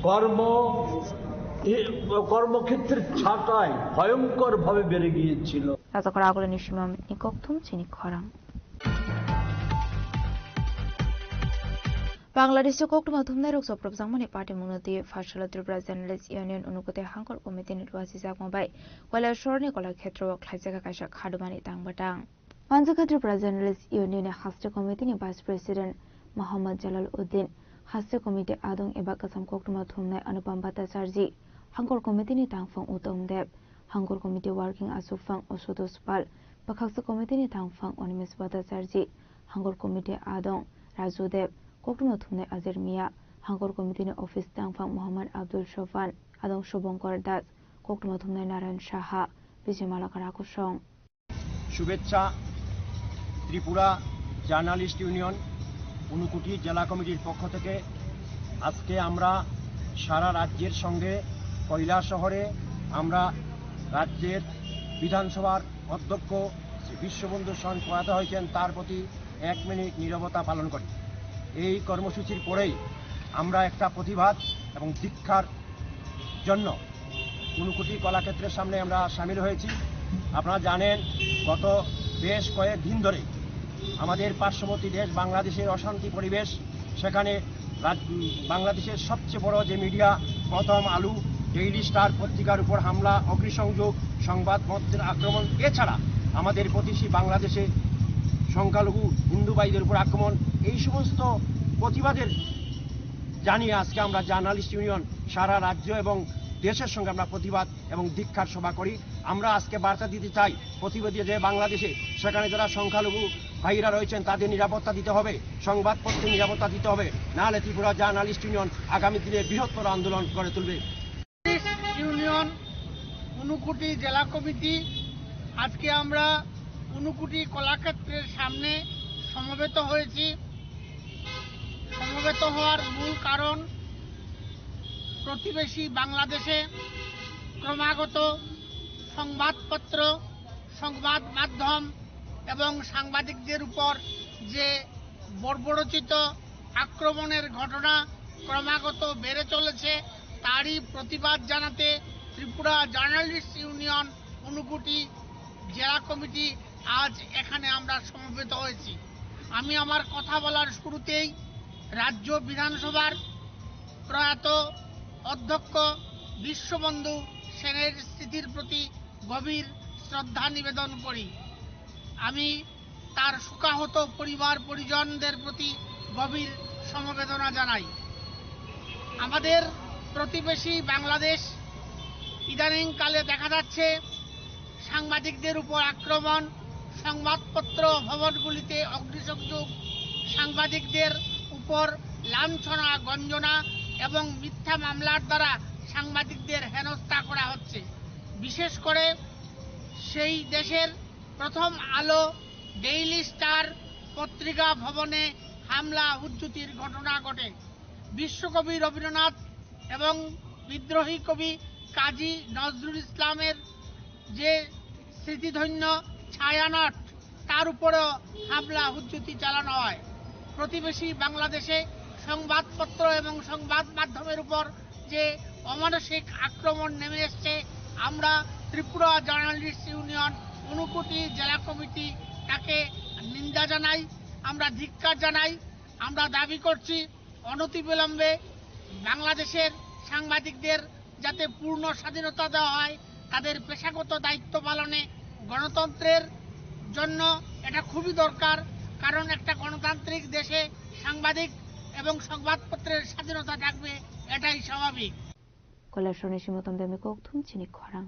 কর্ম, এ, কর্মক্ষেত্রের ছাঁটাই ভয়ঙ্করভাবে বেড়ে গিয়েছিল। Rajakora agulini simamni kokthum chini khorang. Bangladesh o koktwma thumnai rok chopropjakmani party mungno twi pharsalo Tripura Journalist Union Unukoti Hangkor Committee ni rwasijakma bai Kailasor ni Kolakhetro o khlaijak kaisa khadumani tang bwtang. Manjakha Tripura Journalist Union ni Haste Committee ni Vice President Mohammad Jalal Uddin, Haste Committee adong eba kwcham koktwma thumnai Anupam Bhattacharjee, Hangkor Committee ni tangphang Uttam Deb, Hangkor Committee Working Achukphang Ashutosh Pal, Bwkhaksa Committee ni tangphang Animesh Bhattacharjee, Hangkor Committee adong Raju Deb, koktwma thumnai Ajer Mia, Hangkor Committee ni Office tangphang Mohammad Abdul Sofan, adong Shubhankar Das, koktwma thumnai Narayan Saha, Vijay Malakara Kusong. শুভেচ্ছা। Tripura journalist union Unakoti জেলা কমিটির পক্ষ থেকে আজকে আমরা সারা রাজ্যের সঙ্গে কৈলাসহরে আমরা রাজ্যের বিধানসভার অধ্যক্ষ শ্রী বিশ্ববন্ধু সন প্রয়াত হয়েছেন, তার প্রতি এক মিনিট নীরবতা পালন করি। এই কর্মসূচির পরেই আমরা একটা প্রতিবাদ এবং ধিক্কার জন্য ঊনকোটি কলাক্ষেত্রের সামনে আমরা সামিল হয়েছি। আপনারা জানেন, গত বেশ কয়েক দিন ধরে আমাদের পার্শ্ববর্তী দেশ বাংলাদেশের অশান্তি পরিবেশ, সেখানে রাজ-, বাংলাদেশের সবচেয়ে বড় যে মিডিয়া প্রথম আলো, ডেইলি স্টার পত্রিকার উপর হামলা, অগ্নিসংযোগ, সংবাদপত্রের আক্রমণ, এছাড়া আমাদের প্রতিবেশী বাংলাদেশে সংখ্যালঘু হিন্দু ভাইদের উপর আক্রমণ, এই সমস্ত প্রতিবাদের জানিয়ে আজকে আমরা জার্নালিস্ট ইউনিয়ন সারা রাজ্য এবং দেশের সঙ্গে আমরা প্রতিবাদ এবং ধিক্কার সভা করি। আমরা আজকে বার্তা দিতে চাই, প্রতিবেশী যে বাংলাদেশে, সেখানে যারা সংখ্যালঘু ভাইরা রয়েছেন, তাদের নিরাপত্তা দিতে হবে, সংবাদপত্রের নিরাপত্তা দিতে হবে, নাহলে ত্রিপুরা জার্নালিস্ট ইউনিয়ন আগামী দিনে বৃহত্তর আন্দোলন গড়ে তুলবে। ইউনিয়ন ঊনকোটি জেলা কমিটি আজকে আমরা ঊনকোটি কলাক্ষেত্রের সামনে সমবেত হয়েছি। সমবেত হওয়ার মূল কারণ, প্রতিবেশী বাংলাদেশে ক্রমাগত সংবাদপত্র, সংবাদ মাধ্যম এবং সাংবাদিকদের উপর যে বর্বরোচিত আক্রমণের ঘটনা ক্রমাগত বেড়ে চলেছে, তারই প্রতিবাদ জানাতে ত্রিপুরা জার্নালিস্ট ইউনিয়ন ঊনকোটি জেলা কমিটি আজ এখানে আমরা সমবেত হয়েছি। আমি আমার কথা বলার শুরুতেই রাজ্য বিধানসভার প্রয়াত অধ্যক্ষ বিশ্ববন্ধু সেনের স্মৃতির প্রতি গভীর শ্রদ্ধা নিবেদন করি। আমি তার শোকাহত পরিবার পরিজনদের প্রতি গভীর সমবেদনা জানাই। আমাদের প্রতিবেশী বাংলাদেশ, ইদানিংকালে দেখা যাচ্ছে সাংবাদিকদের উপর আক্রমণ, সংবাদপত্র ভবনগুলিতে অগ্নিসংযোগ, সাংবাদিকদের উপর লাঞ্ছনা, গঞ্জনা এবং মিথ্যা মামলার দ্বারা সাংবাদিকদের হেনস্থা করা হচ্ছে। বিশেষ করে সেই দেশের প্রথম আলো, ডেইলি স্টার পত্রিকা ভবনে হামলা হুজ্জুতির ঘটনা ঘটে। বিশ্বকবি রবীন্দ্রনাথ এবং বিদ্রোহী কবি কাজী নজরুল ইসলামের যে স্মৃতিধন্য ছায়ানট, তার উপরেও হামলা হুজ্জুতি চালানো হয়। প্রতিবেশী বাংলাদেশে সংবাদপত্র এবং সংবাদ মাধ্যমের উপর যে অমানসিক আক্রমণ নেমে এসছে, আমরা ত্রিপুরা জার্নালিস্ট ইউনিয়ন ঊনকোটি জেলা কমিটি তাকে নিন্দা জানাই, আমরা ধিক্কার জানাই। আমরা দাবি করছি অনতিবিলম্বে বাংলাদেশের সাংবাদিকদের যাতে পূর্ণ স্বাধীনতা দেওয়া হয়, তাদের পেশাগত দায়িত্ব পালনে গণতন্ত্রের জন্য এটা খুবই দরকার, কারণ একটা গণতান্ত্রিক দেশে সাংবাদিক এবং সংবাদপত্রের স্বাধীনতা থাকবে, এটাই স্বাভাবিক। Kailasor ni simotom bemni kokthum chini khorang.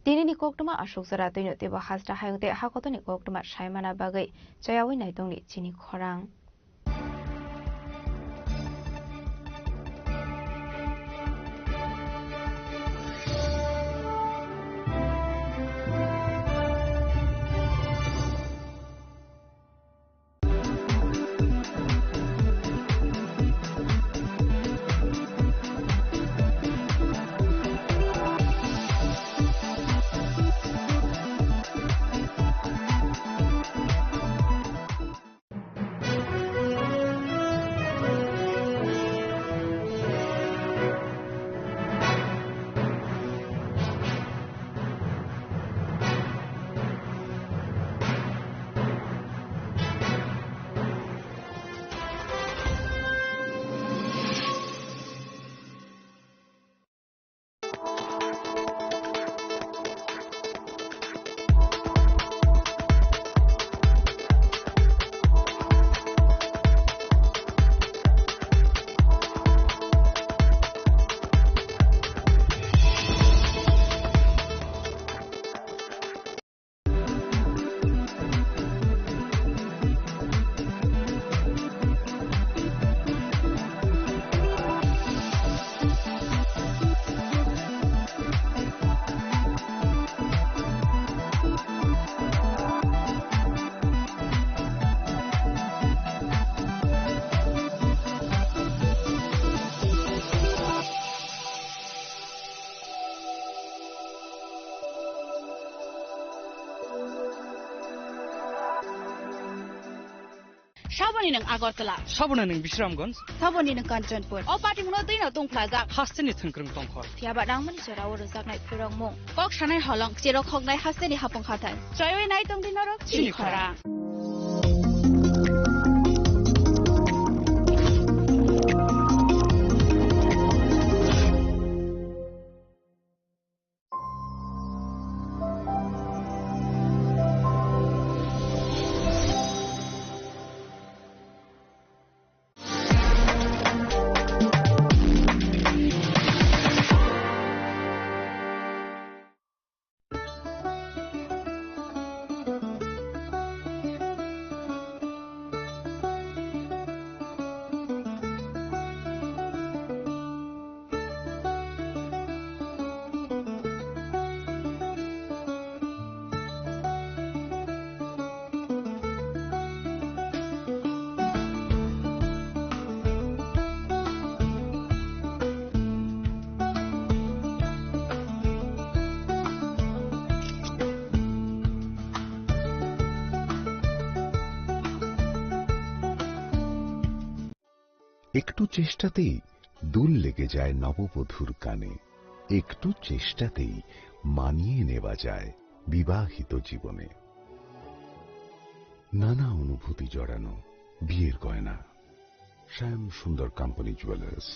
Tini ni koktwma aswk jora twino teibo hasta hayung tei hakotorni koktwma saimana bagwi chayawi naitongni chini khorang. Saboni nwng Agartala. Saboni nwng Bisramganj. Saboni nwng Kanchanpur. O patimungno twino tungphlajak. Hasteni thwngkwrwng tongkhor. Phiyaba nangmani jorao rwjaknai phwrwngmung. Kok sanai holong, cherok hoknai hasteni hapung hathai. Chaywi nai tongdi norok chini khorang. একটু চেষ্টাতেই দুল লেগে যায় নববধূর কানে। একটু চেষ্টাতেই মানিয়ে নেওয়া যায় বিবাহিত জীবনে। নানা অনুভূতি জড়ানো বিয়ের গয়না। শ্যাম Sundar company jewellers.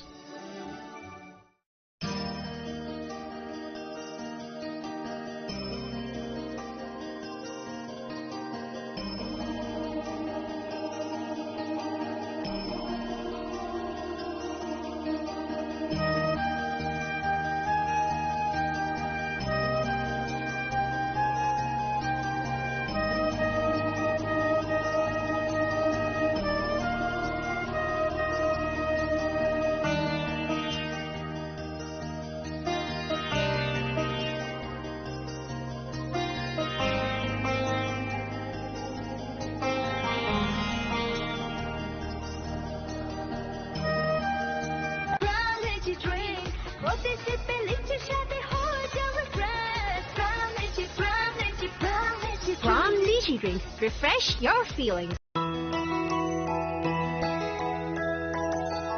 Plum Lychee Drink। প্রতি সিপে লিচুর স্বাদে হয়ে যাবে fresh। Plum Lychee, Plum Lychee, Plum Lychee Plum Drink। Lychee Drink। Refresh your feelings।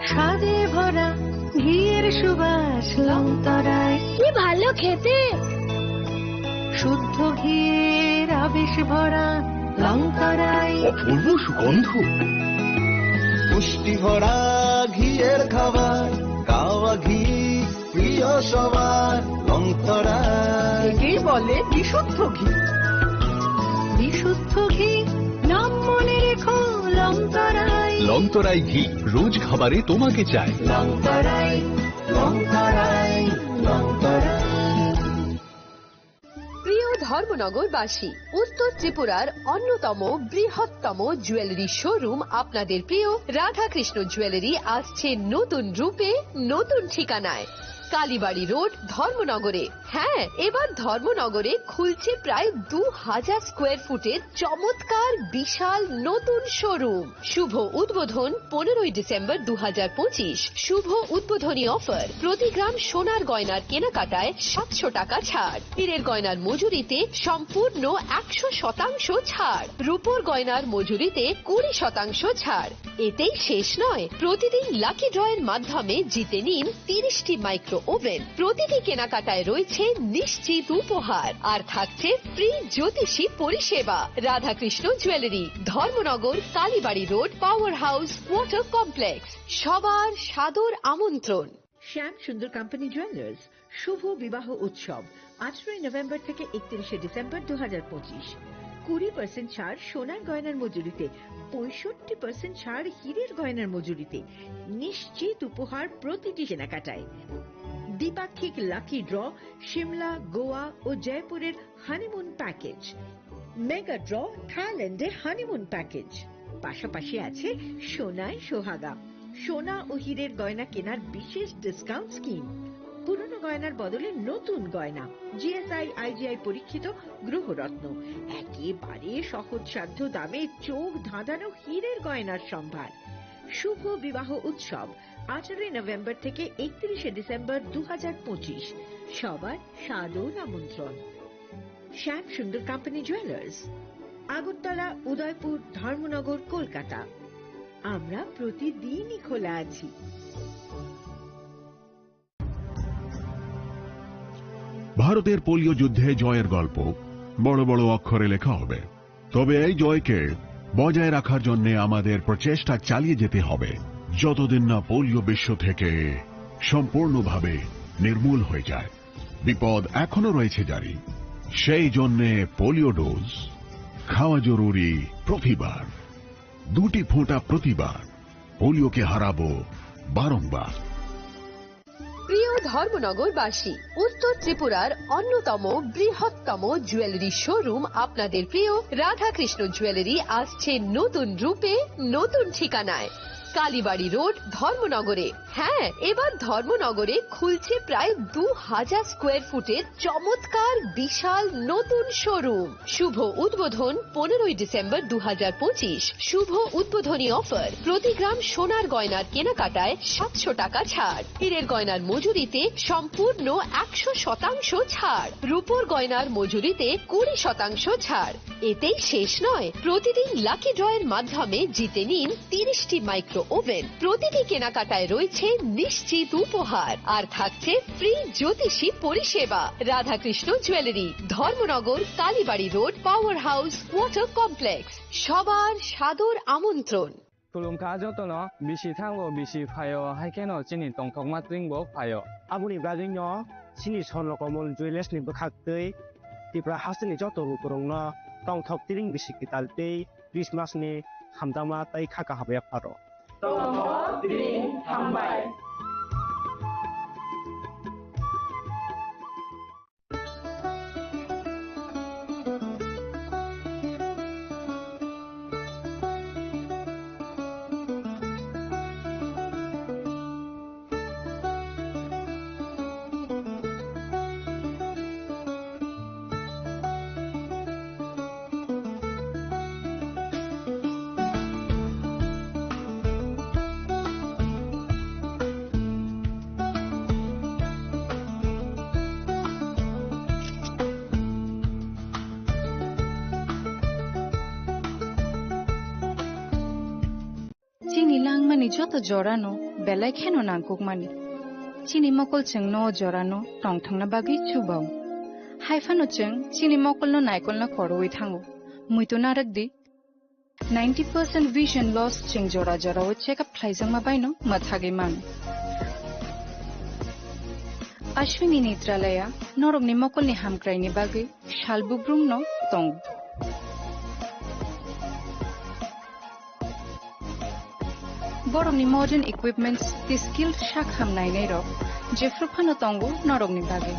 স্বাদে ভরা ঘিয়ের সুবাস লংতরায়। কি ভালো খেতে! শুদ্ধ ঘিয়ের আবেশ ভরা লংতরায়। অপূর্ব সুগন্ধ। পুষ্টি ভরা ঘিয়ের খাবার, গাওয়া ঘি প্রিয় সবার, লংতরায়। একেই বলে বিশুদ্ধ ঘি। বিশুদ্ধ ঘি, নাম মনে রেখো, লংতরায়। লংতরাই ঘি, রোজ খাবারে তোমাকে চাই। লংতরায়, লংতরায়, লংতরায়। প্রিয় ধর্মনগরবাসী, উত্তর ত্রিপুরার অন্যতম বৃহত্তম জুয়েলারি শোরুম আপনাদের প্রিয় রাধাকৃষ্ণ জুয়েলারি আসছে নতুন রূপে, নতুন ঠিকানায়। কালীবাড়ি রোড, ধর্মনগরে। হ্যাঁ, এবার ধর্মনগরে খুলছে প্রায় দু হাজার স্কোয়ার ফুটের চমৎকার বিশাল নতুন শোরুম। শুভ উদ্বোধন পনেরোই ডিসেম্বর দু হাজার পঁচিশ। শুভ উদ্বোধনী অফার, প্রতি গ্রাম সোনার গয়নার কেনাকাটায় সাতশো টাকা ছাড়, হীরের গয়নার মজুরিতে সম্পূর্ণ একশো শতাংশ ছাড়, রূপোর গয়নার মজুরিতে কুড়ি শতাংশ ছাড়। এতেই শেষ নয়, প্রতিদিন লাকি ড্রয়ের মাধ্যমে জিতে নিন তিরিশটি মাইক্রো ওভেন। প্রতিটি কেনাকাটায় রয়েছে নিশ্চিত উপহার, আর থাকছে ফ্রি জ্যোতিষী পরিষেবা। Radhakrishna jewellery, Dharmanagar, Kalibari road, power house, water complex. সবার সাদর আমন্ত্রণ। শ্যাম সুন্দর কোম্পানি জুয়েলার্স শুভ বিবাহ উৎসব, আঠারোই নভেম্বর থেকে একত্রিশে ডিসেম্বর দু হাজার পঁচিশ। কুড়ি পার্সেন্ট ছাড় সোনার গয়নার মজুরিতে, পঁয়ষট্টি পার্সেন্ট ছাড় হীরের গয়নার মজুরিতে, নিশ্চিত উপহার প্রতিটি কেনাকাটায়। দ্বিপাক্ষিক লাকি ড্র, সিমলা, গোয়া ও জয়পুরের হানিমুন প্যাকেজ, মেগা ড্র, থাইল্যান্ডে হানিমুন প্যাকেজ। পাশাপাশি আছে সোনায় সোহাগা, সোনা ও হীরের গয়না কেনার বিশেষ ডিসকাউন্ট স্কিম, পুরনো গয়নার বদলে নতুন গয়না, জিএসআই, আইজিআই পরীক্ষিত গ্রহরত্ন, একেবারে সহজসাধ্য দামে চোখ ধাঁধানো হীরের গয়নার সম্ভার। শুভ বিবাহ উৎসব, আঠারোই নভেম্বর থেকে একত্রিশে ডিসেম্বর দু হাজার পঁচিশ। সবার সাদর আমন্ত্রণ। শ্যাম সুন্দর কোম্পানি জুয়েলার্স, আগরতলা, উদয়পুর, ধর্মনগর, কলকাতা। আমরা প্রতিদিনই খোলা আছি। ভারতের পোলিও যুদ্ধে জয়ের গল্প বড় বড় অক্ষরে লেখা হবে, তবে এই জয়কে বজায় রাখার জন্য আমাদের প্রচেষ্টা চালিয়ে যেতে হবে। যতদিন না পোলিও বিশ্ব থেকে সম্পূর্ণভাবে নির্মূল হয়ে যায়, বিপদ এখনো রয়েছে জারি। সেই জন্যে পোলিও ডোজ খাওয়া জরুরি প্রতিবার, দুটি ফোঁটা প্রতিবার। পোলিওকে হারাবো বারংবার। প্রিয় ধর্মনগরবাসী, উত্তর ত্রিপুরার অন্যতম বৃহত্তম জুয়েলারি শোরুম আপনাদের প্রিয় রাধাকৃষ্ণ জুয়েলারি আসছে নতুন রূপে, নতুন ঠিকানায়। কালীবাড়ি রোড, ধর্মনগরে। হ্যাঁ, এবার ধর্মনগরে খুলছে প্রায় দু হাজার স্কোয়ার ফুটের চমৎকার বিশাল নতুন শোরুম। শুভ উদ্বোধন পনেরোই ডিসেম্বর দু হাজার পঁচিশ। শুভ উদ্বোধনী অফার, প্রতি গ্রাম সোনার গয়নার কেনাকাটায় সাতশো টাকা ছাড়, হীরের গয়নার মজুরিতে সম্পূর্ণ একশো শতাংশ ছাড়, রূপোর গয়নার মজুরিতে কুড়ি শতাংশ ছাড়। এতেই শেষ নয়, প্রতিদিন লাকি ড্রয়ের মাধ্যমে জিতে নিন তিরিশটি মাইক্রো ওভেন। প্রতিটি কেনাকাটায় রয়েছে নিশ্চিত উপহার, আর থাকছে ফ্রি জ্যোতিষী পরিষেবা। Radhakrishna jewellery, Dharmanagar, Kalibari road, power house, water complex. সবার সাদর আমন্ত্রণ। Khulumkha jotono, bisi thango, bisi phaio, hai kheno chini tongthokma twingo phaio. Aboni bagwino chini Swarnakamol Jewellers ni bwkhaktwi Tripura hasteni joto lukurokno tongthok tiring bisi kwtal tei Christmas ni hamjakma tei kha kaham yapharo. Tongthok tiring hambai. Chini langmani joto jorano belai kheno nangkukmani. Chini mokol chwngno o jorano tongthokna bagwi chubao. Haiphano chwng chini mokolno naikolna korowi thango. Muitu narwkdi, ninety percent vision loss chwng jora jorao check up khlaijakma baino mwthagwi mano. Ashwini Netralaya norokni mokolni hamkraini bagwi sal bubrumno tongo. Borokni modern equipments tei skilled sak ham nainairok jephru phano tongo norokni bagwi.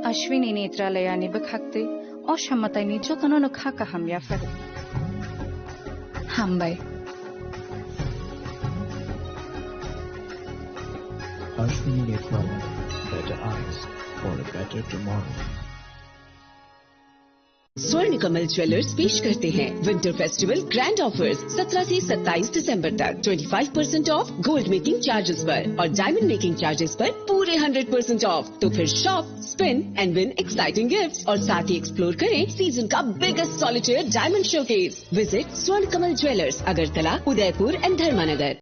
Ashwini Netralayani bwkhaktwi o samataini jotono no kha kaham yapharo. Hambai. Ashwini Netralaya, better eyes for a better tomorrow. स्वर्ण कमल ज्वेलर्स पेश करते हैं winter festival grand offers. सत्रह से सत्ताईस दिसंबर तक twenty five percent of gold making charges पर और डायमंड मेकिंग चार्जेस पर पूरे हंड्रेड परसेंट ऑफ। तो फिर shop, spin and win exciting gifts और साथ ही एक्सप्लोर करें सीजन का biggest solitaire diamond showcase. Visit स्वर्ण कमल ज्वेलर्स, अगरतला, उदयपुर एंड धर्मानगर।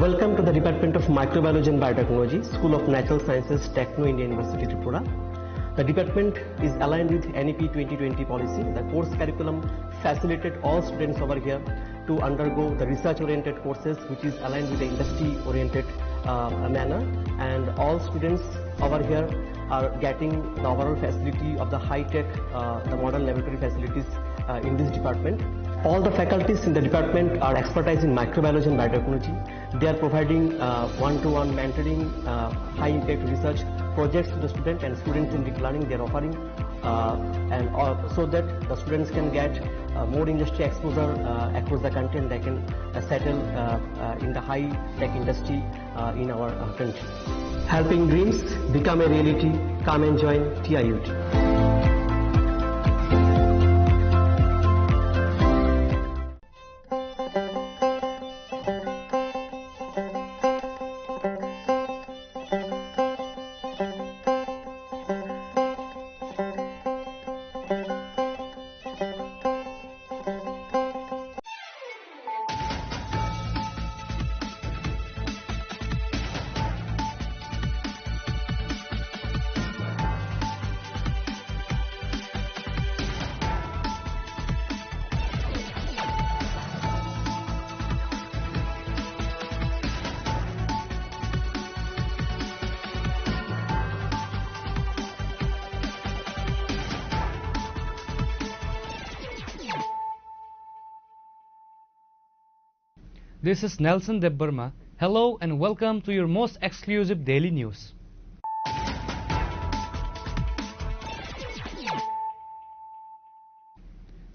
Welcome to the Department of Microbiology and Biotechnology, School of Natural Sciences, Techno India University, Tripura. The department is aligned with N E P twenty twenty policy. The course curriculum facilitated all students over here to undergo the research-oriented courses, which is aligned with the industry-oriented, uh, manner. And all students over here are getting the overall facility of the high-tech, uh, the modern laboratory facilities, uh, in this department. All the faculties in the department are expertise in microbiology and biotechnology. They are providing, uh, one-to-one mentoring, uh, high-impact research projects to the student and students in deep learning. They are offering, uh, and, uh, so that the students can get, uh, more industry exposure, uh, across the country, and they can, uh, settle, uh, uh, in the high-tech industry, uh, in our, uh, country. Helping dreams become a reality. Come and join T I U T. This is Nelson Debbarma. Hello and welcome to your most exclusive daily news.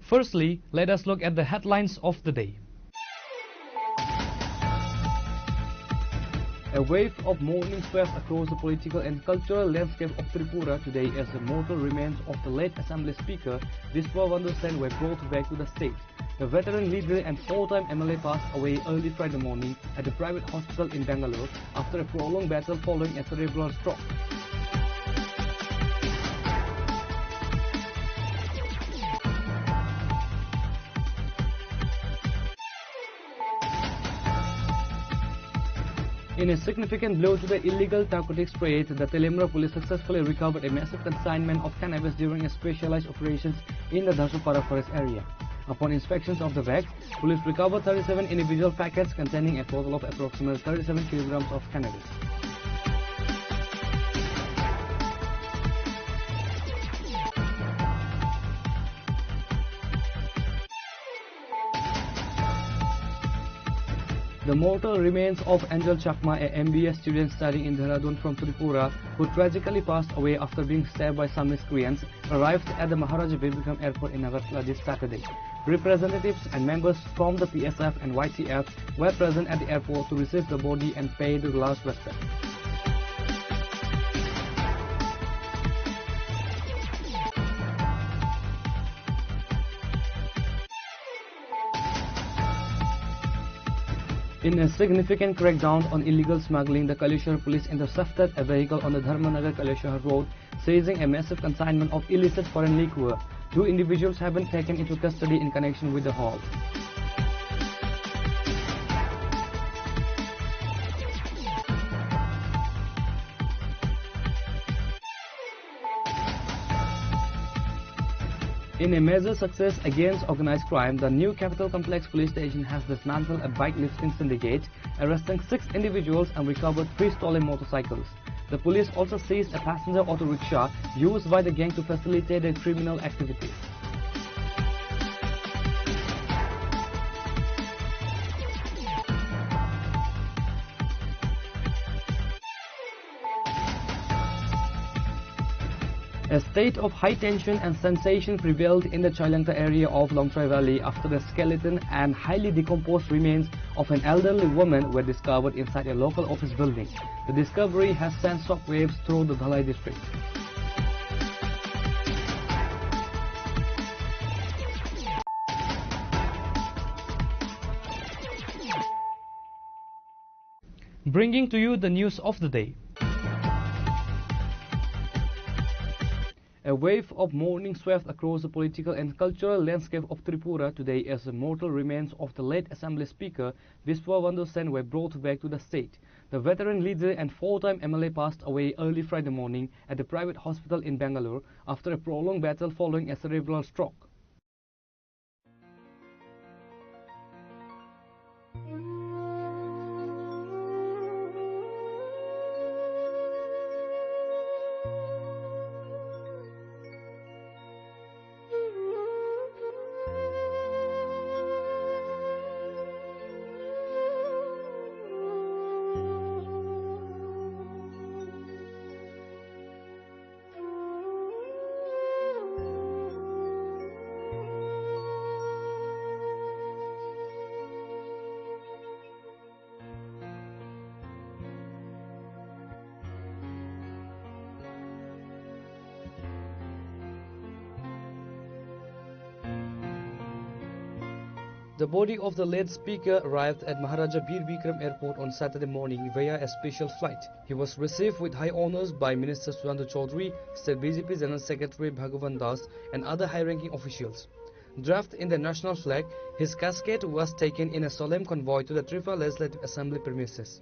Firstly, let us look at the headlines of the day. A wave of mourning swept across the political and cultural landscape of Tripura today as the mortal remains of the late Assembly Speaker Dispabandhu Sen were brought back to the state. The veteran leader and four-time M L A passed away early Friday morning at a private hospital in Bangalore after a prolonged battle following a cerebral stroke. In a significant blow to the illegal narcotics trade, the Teliamura police successfully recovered a massive consignment of cannabis during a specialized operations in the Dhasupara forest area. Upon inspections of the bag, police recovered thirty-seven individual packets containing a total of approximately thirty-seven kilograms of cannabis. The mortal remains of Angel Chakma, a M B A student studying in Dehradun from Tripura, who tragically passed away after being stabbed by some miscreants, arrived at the Maharaja Bir Bikram Airport in Agartala this Saturday. Representatives and members from the P S F and Y T F were present at the airport to receive the body and pay the last respect. In a significant crackdown on illegal smuggling, the Kaleshahar police intercepted a vehicle on the Dharmanagar Kaleshahar road, seizing a massive consignment of illicit foreign liquor. Two individuals have been taken into custody in connection with the haul. In a major success against organized crime, the new Capital Complex Police Station has dismantled a bike lifting syndicate, arresting six individuals and recovered three stolen motorcycles. The police also seized a passenger auto rickshaw used by the gang to facilitate their criminal activities. A state of high tension and sensation prevailed in the Chailangta area of Lawngtlai Valley after the skeleton and highly decomposed remains of an elderly woman were discovered inside a local office building. The discovery has sent shockwaves through the Dhalai district. Bringing to you the news of the day. A wave of mourning swept across the political and cultural landscape of Tripura today as the mortal remains of the late Assembly Speaker Biswabandhu Sen were brought back to the state. The veteran leader and four-time M L A passed away early Friday morning at a private hospital in Bangalore after a prolonged battle following a cerebral stroke. The body of the late speaker arrived at Maharaja Bir Bikram Airport on Saturday morning via a special flight. He was received with high honors by Minister Sudhanshu Chowdhury, State B J P General Secretary Bhagavan Das, and other high-ranking officials. Draped in the national flag, his casket was taken in a solemn convoy to the Tripura Legislative Assembly premises.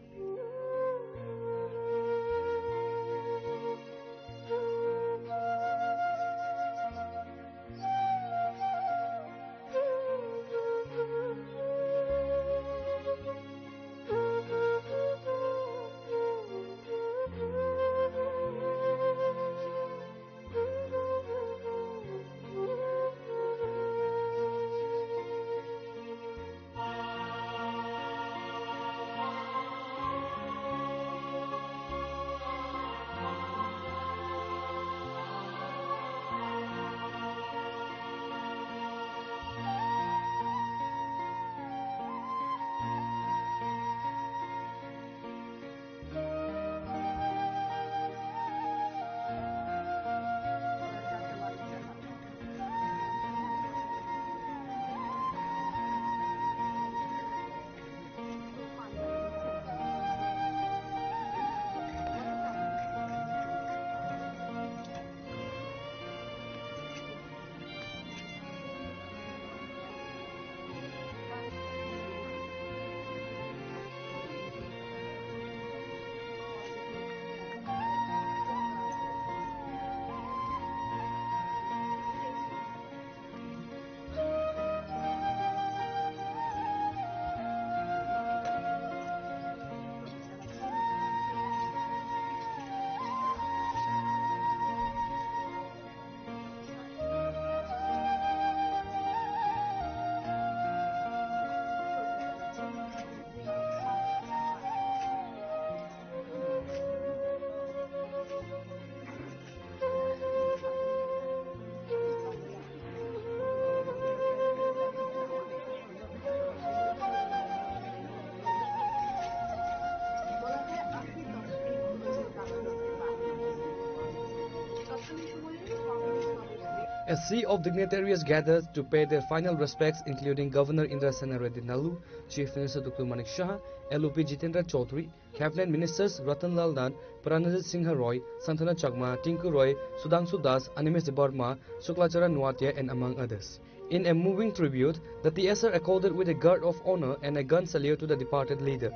A sea of dignitaries gathered to pay their final respects, including Governor Indrasena Reddy Nallu, Chief Minister Doctor Manik Saha, L O P Jitendra Chaudhary, Cabinet Ministers Ratan Lal Nand, Pranajit Singha Roy, Santana Chakma, Tinku Roy, Sudhangshu Das, Animesh Debbarma, Sukla Charan Noatia, and among others. In a moving tribute, the T S R accorded with a guard of honor and a gun salute to the departed leader.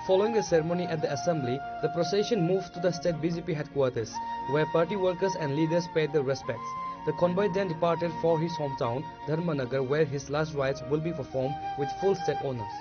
Following the ceremony at the assembly, the procession moved to the state B J P headquarters, where party workers and leaders paid their respects. The convoy then departed for his hometown, Dharmanagar, where his last rites will be performed with full state honors.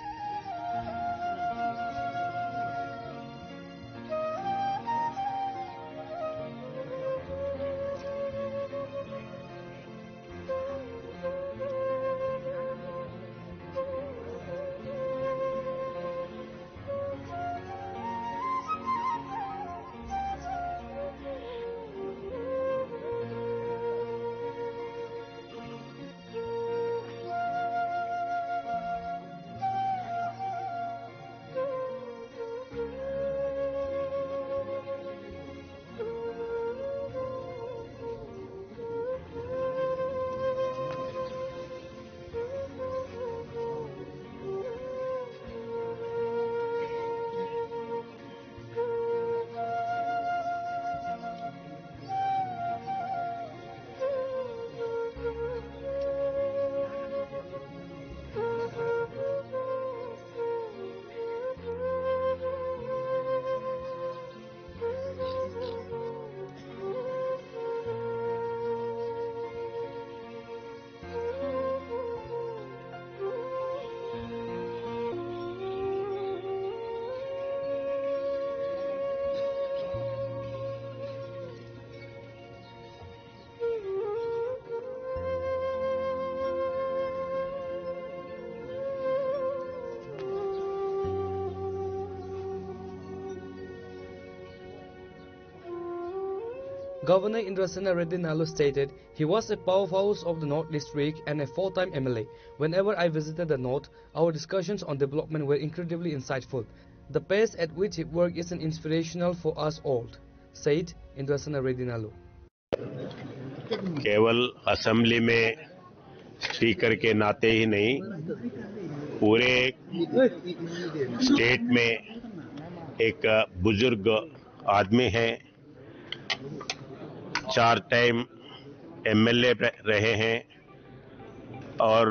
Governor Indrasena Reddy Nallu stated he was a powerhouse of the North District and a four-time M L A. Whenever I visited the North, our discussions on development were incredibly insightful. The pace at which he worked is an inspirational for us all, said Indrasena Reddy Nallu. केवल असेंबली में स्पीकर के नाते ही नहीं, पूरे स्टेट में एक बुजुर्ग आदमी है। चार टाइम एमएलए रहे हैं और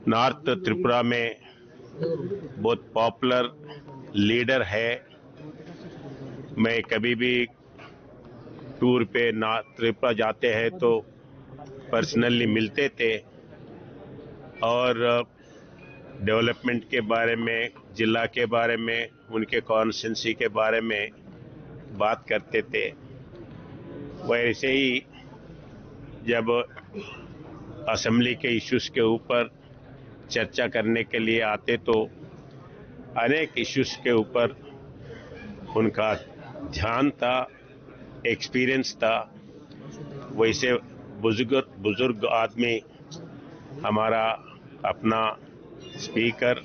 नॉर्थ त्रिपुरा में बहुत पॉपुलर लीडर है। मैं कभी भी टूर पे नॉर्थ त्रिपुरा जाते हैं तो पर्सनली मिलते थे और डेवलपमेंट के बारे में, जिला के बारे में, उनके कॉन्स्टिट्यूएंसी के बारे में बात करते थे। वैसे ही जब असेंबली के इश्यूज के ऊपर चर्चा करने के लिए आते तो अनेक इश्यूज के ऊपर उनका ध्यान था, एक्सपीरियंस था। वैसे बुजुर्ग बुजुर्ग आदमी हमारा अपना स्पीकर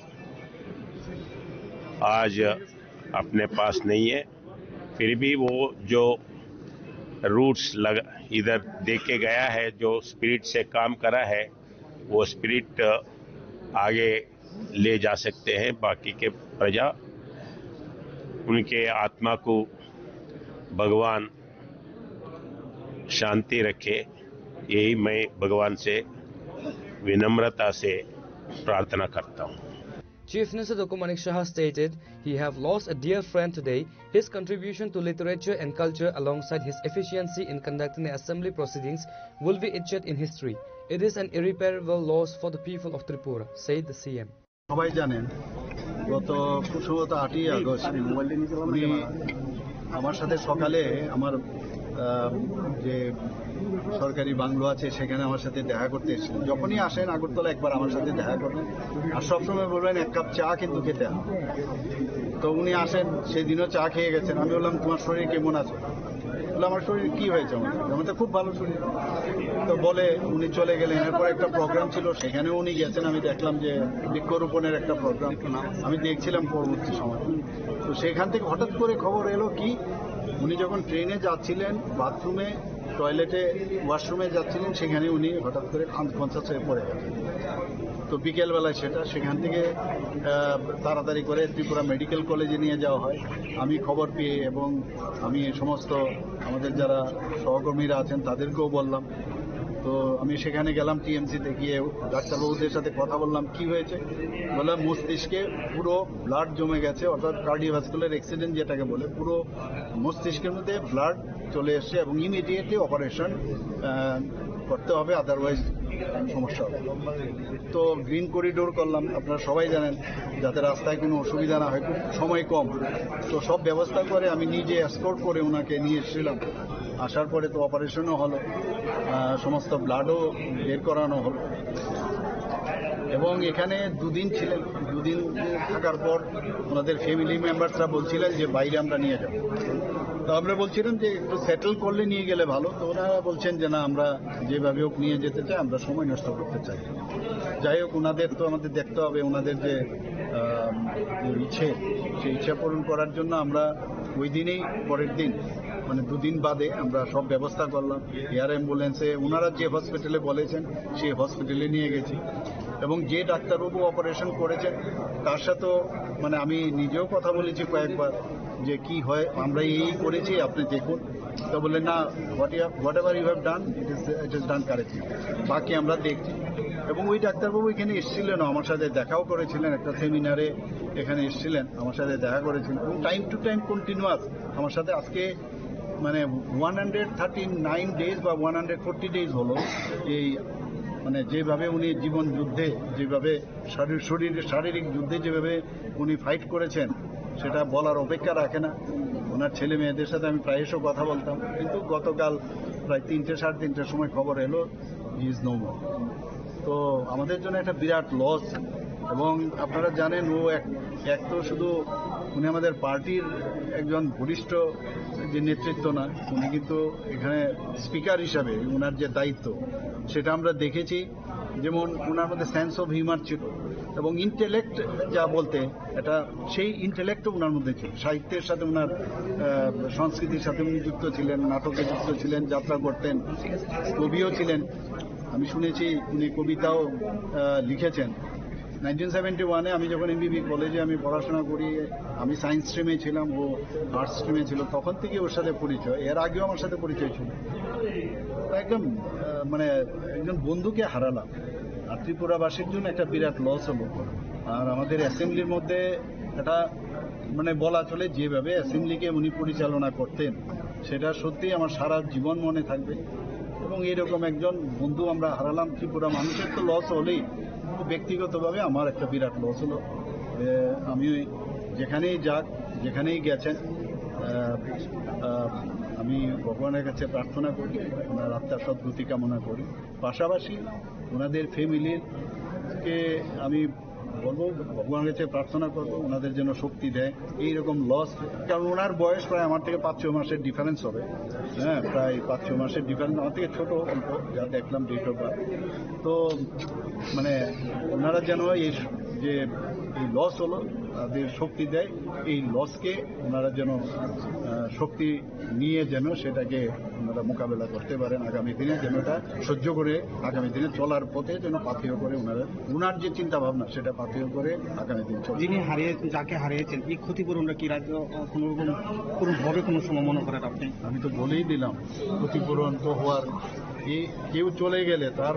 आज अपने पास नहीं है, फिर भी वो जो रूट्स लग इधर दे के गया है, जो स्पिरिट से काम करा है, वो स्पिरिट आगे ले जा सकते हैं। बाकी के प्रजा, उनके आत्मा को भगवान शांति रखे, यही मैं भगवान से विनम्रता से प्रार्थना करता हूँ। Chief Minister Doctor Manik Saha stated He have lost a dear friend today. His contribution to literature and culture alongside his efficiency in conducting the assembly proceedings will be etched in history. It is an irreparable loss for the people of Tripura, said the C M. সবাই জানেন, গত খুব সম্ভবত আটই আগস্ট উনি আমার সাথে সকালে আমার আহ, যে সরকারি বাংলো আছে সেখানে আমার সাথে দেখা করতে এসেছিলেন। যখনই আসেন আগরতলা একবার আমার সাথে দেখা করবেন, আর সবসময় বলবেন এক কাপ চা কিন্তু খেতে হবে। তো উনি আসেন, সেদিনও চা খেয়ে গেছেন। আমি বললাম, "তোমার শরীর কেমন আছে?" বলে, "আমার শরীর কি হয়েছে আমার?" "আমার তো খুব ভালো শরীর।" তো বলে উনি চলে গেলেন। এরপর একটা প্রোগ্রাম ছিল, সেখানেও উনি গেছেন। আমি দেখলাম যে বৃক্ষরোপণের একটা প্রোগ্রাম, আমি দেখছিলাম পরবর্তী সময়। তো সেখান থেকে হঠাৎ করে খবর এলো কি, উনি যখন ট্রেনে যাচ্ছিলেন, বাথরুমে, টয়লেটে, ওয়াশরুমে যাচ্ছিলেন, সেখানে উনি হঠাৎ করে আনকনসিয়াস হয়ে পড়ে গেছেন। তো বিকেলবেলায় সেটা, সেখান থেকে আহ, তাড়াতাড়ি করে ত্রিপুরা মেডিকেল কলেজে নিয়ে যাওয়া হয়। আমি খবর পেয়ে এবং আমি এই সমস্ত আমাদের যারা সহকর্মীরা আছেন তাদেরকেও বললাম। তো আমি সেখানে গেলাম, টিএমসিতে গিয়ে ডাক্তারবাবুদের সাথে কথা বললাম, "কি হয়েছে?" বললাম, "মস্তিষ্কে পুরো ব্লাড জমে গেছে, অর্থাৎ কার্ডিওভাস্কুলার অ্যাক্সিডেন্ট যেটাকে বলে, পুরো মস্তিষ্কের মধ্যে ব্লাড চলে এসছে এবং ইমিডিয়েটলি অপারেশন করতে হবে, আদারওয়াইজ সমস্যা হবে।" তো গ্রিন করিডোর করলাম, আপনারা সবাই জানেন, যাতে রাস্তায় কোনো অসুবিধা না হয়, খুব সময় কম। তো সব ব্যবস্থা করে আমি নিজে এসকর্ট করে ওনাকে নিয়ে এসেছিলাম। আসার পরে তো অপারেশনও হলো, আহ, সমস্ত ব্লাডও বের করানো হলো। এবং এখানে দুদিন ছিলেন, দুদিন থাকার পর ওনাদের ফ্যামিলি মেম্বার্সরা বলছিলেন যে বাইরে আমরা নিয়ে যাব। তো আমরা বলছিলাম যে একটু সেটেল করলে নিয়ে গেলে ভালো। তো ওনারা বলছেন যে না, আমরা যেভাবে হোক নিয়ে যেতে চাই, আমরা সময় নষ্ট করতে চাই। যাই হোক, ওনাদের তো আমাদের দেখতে হবে, ওনাদের যে আহ, ইচ্ছে, সেই ইচ্ছা পূরণ করার জন্য আমরা ওই দিনেই, পরের দিন, মানে দুদিন বাদে আমরা সব ব্যবস্থা করলাম। এয়ার অ্যাম্বুলেন্সে ওনারা যে হসপিটালে বলেছেন সেই হসপিটালে নিয়ে গেছি। এবং যে ডাক্তারবাবু অপারেশন করেছেন তার সাথেও, মানে আমি নিজেও কথা বলেছি কয়েকবার যে কি হয়, আমরা এই করেছি, আপনি দেখুন। তো বললেন, "না, what you have, whatever you have done, it is, it is done correctly, বাকি আমরা দেখছি।" এবং ওই ডাক্তারবাবু এখানে এসেছিলেন, আমার সাথে দেখাও করেছিলেন একটা সেমিনারে, এখানে এসেছিলেন, আমার সাথে দেখা করেছিলেন এবং টাইম টু টাইম কন্টিনিউয়াস আমার সাথে আজকে মানে one hundred thirty nine days বা ওয়ান হান্ড্রেড ফোরটি ডেজ হলো। এই মানে যেভাবে উনি জীবন যুদ্ধে, যেভাবে শারীর শরীর শারীরিক যুদ্ধে যেভাবে উনি ফাইট করেছেন, সেটা বলার অপেক্ষা রাখে না। ওনার ছেলে মেয়েদের সাথে আমি প্রায়শ কথা বলতাম, কিন্তু গতকাল প্রায় তিনটে, সাড়ে তিনটের সময় খবর এলো, হি ইজ নো মোর। তো আমাদের জন্য একটা বিরাট লস। এবং আপনারা জানেন, ও এক এক তো শুধু উনি আমাদের পার্টির একজন বরিষ্ঠ যে নেতৃত্ব না, উনি কিন্তু এখানে স্পিকার হিসাবে ওনার যে দায়িত্ব, সেটা আমরা দেখেছি। যেমন ওনার মধ্যে সেন্স অফ হিউমার ছিল এবং ইন্টেলেক্ট যা বলতে, এটা সেই ইন্টেলেক্টও ওনার মধ্যে ছিল। সাহিত্যের সাথে ওনার আহ, সংস্কৃতির সাথে উনি যুক্ত ছিলেন, নাটকে যুক্ত ছিলেন, যাত্রা করতেন, কবিও ছিলেন। আমি শুনেছি উনি কবিতাও আহ, লিখেছেন। নাইনটিন সেভেন্টি ওয়ানে আমি যখন এমবিবি কলেজে আমি পড়াশোনা করি, আমি সায়েন্স স্ট্রিমে ছিলাম, ও আর্টস স্ট্রিমে ছিল, তখন থেকে ওর সাথে পরিচয়। এর আগেও আমার সাথে পরিচয় ছিল। তো একদম আহ, মানে একজন বন্ধুকে হারালাম। আর ত্রিপুরাবাসীর জন্য একটা বিরাট লস হলো। আর আমাদের অ্যাসেম্বলির মধ্যে এটা মানে বলা চলে, যেভাবে অ্যাসেম্বলিকে উনি পরিচালনা করতেন, সেটা সত্যিই আমার সারা জীবন মনে থাকবে। এবং এইরকম একজন বন্ধু আমরা হারালাম। ত্রিপুরা মানুষের তো লস হলেই, ব্যক্তিগতভাবে আমার একটা বিরাট লস হলো। এ, আমি যেখানেই যাক, যেখানেই গেছেন, আহ, আহ, আমি ভগবানের কাছে প্রার্থনা করি, ওনার আত্মার সদ্গতি কামনা করি। পাশাপাশি ওনাদের ফ্যামিলিকে আমি বলবো, ভগবানের কাছে প্রার্থনা করবো ওনাদের জন্য শক্তি দেয়। এইরকম লস, কারণ ওনার বয়স প্রায় আমার থেকে পাঁচ ছয় মাসের ডিফারেন্স হবে। হ্যাঁ, প্রায় পাঁচ ছয় মাসের ডিফারেন্স, আমার থেকে ছোট অল্প, যা দেখলাম ডেট অফ বার্থ। তো মানে ওনারা যেন এই যে এই লস হলো, তাদের শক্তি দেয়, এই লসকে ওনারা যেন আহ, শক্তি নিয়ে যেন সেটাকে ওনারা মোকাবেলা করতে পারেন আগামী দিনে, যেন এটা সহ্য করে আগামী দিনে চলার পথে যেন পাথেয় করে ওনারা, ওনার যে চিন্তা ভাবনা সেটা পাথেয় করে আগামী দিন চলে। যিনি হারিয়ে যাকে হারিয়েছেন, এই ক্ষতিপূরণটা কি রাজ্য আহ, কোনো রকম পূরণ হবে কোনো সময় মনে করেন আপনি? আমি তো বলেই দিলাম, ক্ষতিপূরণ তো হওয়ার, এই কেউ চলে গেলে তার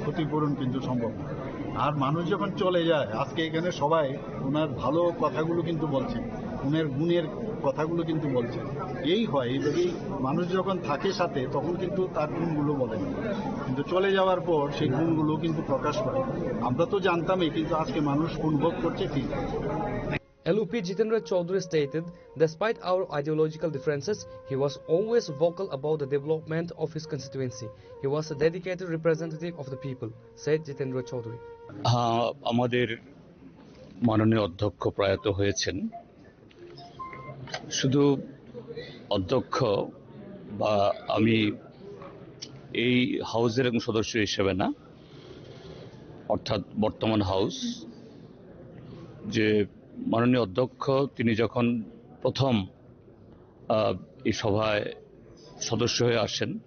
ক্ষতিপূরণ কিন্তু সম্ভব না। আর মানুষ যখন চলে যায়, আজকে এখানে সবাই ওনার ভালো কথাগুলো কিন্তু বলছেন, ওনার গুণের কথাগুলো কিন্তু বলছেন। এই হয়, এইভাবেই মানুষ যখন থাকে সাথে, তখন কিন্তু তার গুণগুলো বলেন, কিন্তু চলে যাওয়ার পর সেই গুণগুলো কিন্তু প্রকাশ পায়। আমরা তো জানতামই, কিন্তু আজকে মানুষ অনুভব করছে। ঠিক। L O P Jitendra Chaudhary stated, despite our ideological differences, he was always vocal about the development of his constituency. He was a dedicated representative of the people, said Jitendra Chaudhary. হ্যাঁ, আমাদের মাননীয় অধ্যক্ষ প্রয়াত হয়েছেন। শুধু অধ্যক্ষ বা আমি এই হাউসের একজন সদস্য হিসেবে না, অর্থাৎ বর্তমান হাউস, যে মাননীয় অধ্যক্ষ তিনি যখন প্রথম আহ, এই সভায় সদস্য হয়ে আসেন,